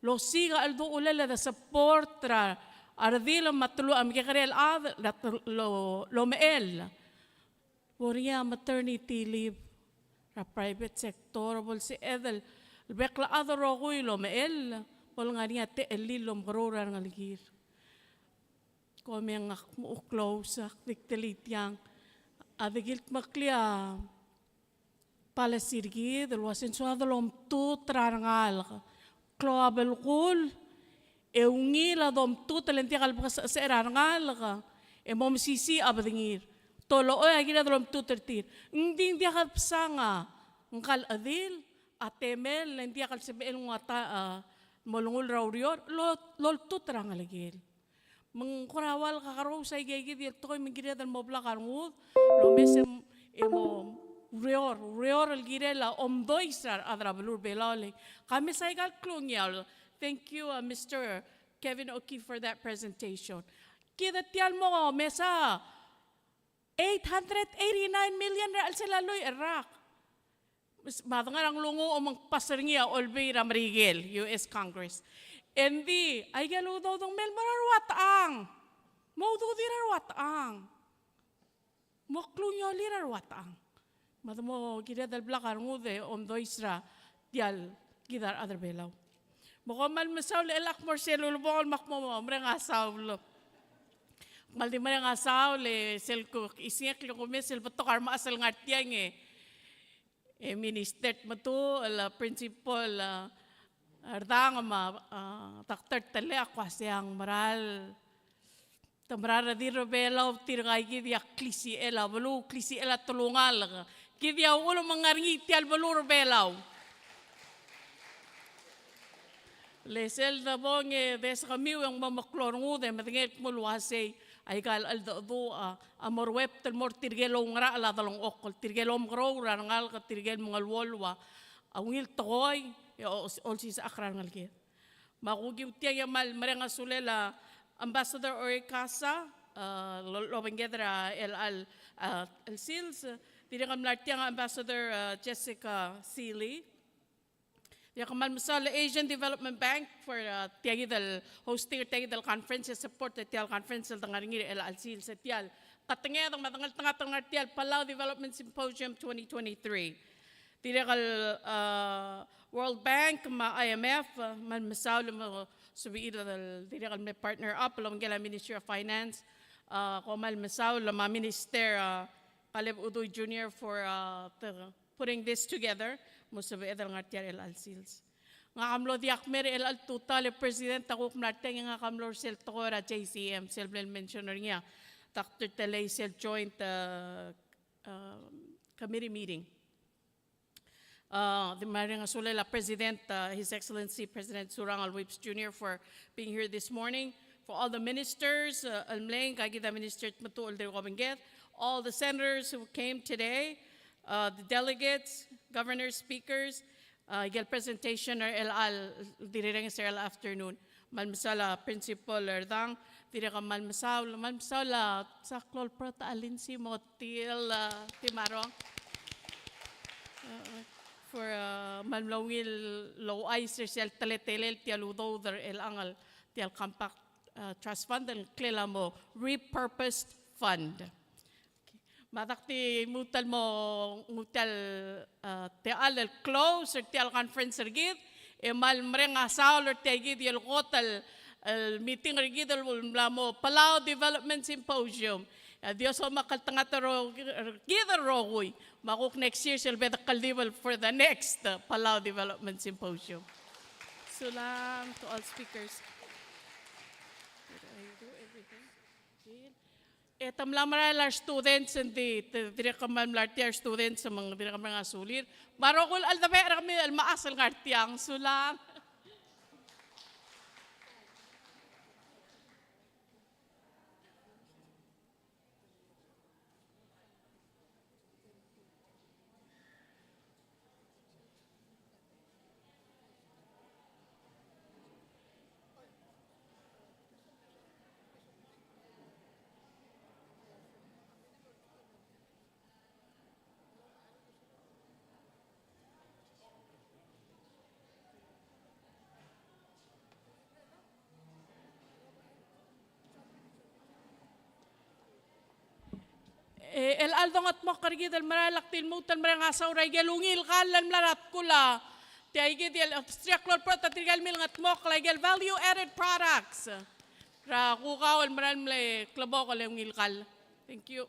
el osiik a chelduchulel e de support er a redil me a telungalek a mekekerei el chad el lo, lomechell. Bo er ngii a maternity leave er a private sector, bo lsebeched el bek el chad el rokui el omechell, bo lengar er ngii a techellir el omekeroul er a rengelekir. Kom e ngak mo close, ak di kdulii tiang. A di kildmeklii a policy er kid el uase ng soad el omtut er a rengalek. Klou a belkul, e ungil a domtut el ng diak el bekesechesech er a rengalek, e mo mesisiich a bedengir. Tolochoi a kired el omtut er tir. Ng di ng diak a debsang a ngka el chedil a temel, e ng diak el sebechel el nguu a ta, a, mo olengull er a ureor, lo, loltut er a ngelekel. Me ng kora ua el kakerous aike kid el tekoi me ng kired el mo blak a rengud el omes e mo ureor, ureor el kirel a omdois er a rechad er a beluu er a Belau. Le ka mesa aika el klungiaol. Thank you, uh, Mister Kevin O'Keefe, for that presentation. Kid a tia el mo mesa eight hundred eighty-nine million er a chelsel a lluich el rak. Me a de ngar er a nglunguuch me ng pass er ngii a Olbiil er a Merikel, U S Congress. Engdi aike el udoud ng mei el mo er a rua techang. Mo ududir a rua techang. Mo klungiolir a rua techang. Me a de mo kired el blak a rengud e omdois er a tia el kid a rechad er a Belau. Me kom kmal mesaul e chelecha ak mo er sel ulebongel me ak mo mereng a saul. Kmal di mereng a saul e sel kuk isngekl e kumes el betok a remechas el ngar tiang e, e Minister Tmetuchl, el Principal, a, Rdang me a, a, Doctor Tellei, a kuk uasei ng mera el Te mera el redil er a Belau, tirka kid a klisichel a beluu, klisichel a telungalek. Kid a uchul me ng ngar er ngii tia el beluu er a Belau. Le sel debong e desekemiu e ng mo meklou a rengud e medengei el kmo el uasei aika el cheldecheduch a, a mo ruebet el mo er tirke el oungerachel a delengchokl, tirke el omekeroul er a rengalek, tirke el mengeluolu a ungil tekoi e o-, olsisechakl er a rengeleked. Me a kukiu tiang e kmal mereng a sulel a Ambassador Orikasa, a, lo-, lobengked er a chelecha el, a, el sils. Dirrek el mla er tiang a Ambassador, a, Jessica Sealy. Dirrek el kmal mesaul a Asian Development Bank for, a, tia kid el hosting er tia kid el conference, e support er tia el conference el de ngar er ngii er chelecha el sils, e tia el katengeaod me a dengeltengat el ngar er tia el Palau Development Symposium twenty twenty-three. Dirrek el, a, World Bank me a I M F, a, kmal mesaul el mo sebechir el dirrek el mle partner up el obengkel a Ministry of Finance, a, kom kmal mesaul me a Minister, a, Kaleb Udui Junior for, a, the, putting this together, mo sebeched el ngar tia er chelecha el sils. Ngak a mlo diak mer er chelecha el tutau el President a kuk mla er tiang e ngak a mlo er sel tekoi er a J C M, sel bla lemention er ngii a Doctor Tellei, sel joint, a, a, committee meeting. Uh, di mereng a sulel a President, uh, His Excellency President Surangel Whipps Junior for being here this morning, for all the ministers, uh, el mle ngka kid a Minister Tmetuchl el dirk obengked, all the senators who came today, uh, the delegates, governors, speakers, uh, aike el presentation er chelecha el, di rirrenges er chelecha el afternoon. Kmal mesaul a Principal Erdang, dirrek el kmal mesaul, kmal mesaul a Saklol Prot a Lindsay Motil, a, Timarong. A, for, a, kmal mlo ungil el ouchais er sel teletelel tia el udoud er chelechang el tia el Compact, a, Trust Fund, el ngklel a mo repurposed fund. Me a dak di lmuut el mo nguu tia el, a, techall el close er tia el conference er kid, e kmal mereng a saul er tia kid el kot el, el meeting er kid el mla mo Palau Development Symposium. E a Dios a omekngeltengat er kid el rokui, me a kuk next year sel bo dekldibel for the next, uh, Palau Development Symposium. Sulang to all speakers. Did I do everything? E te mla merael a students, ng di, te dirrek el mla er tia el students me ng dirrek el mla sulir. Me a rokui el cheldebechel er kemiu el mechas el ngar tiang, sulang. E, el chelecha el dongetmokl er kid el merael, ak di lmuut el mereng a saul er a ikel ungil kall el mla er a tkul a, tia kid el, striak el olbert a tirke el milengetmokl a ikel value added products er a kukau el merael el mle klebokel e ungil kall. Thank you.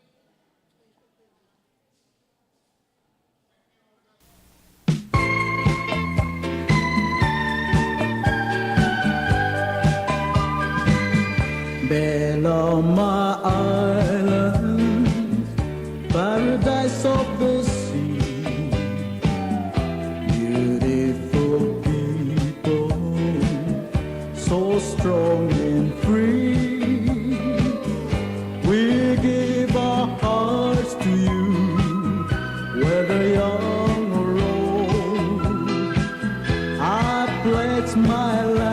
Beloma Island, paradise of the sea, beautiful people, so strong and free. We give our hearts to you, whether young or old. I pledge my life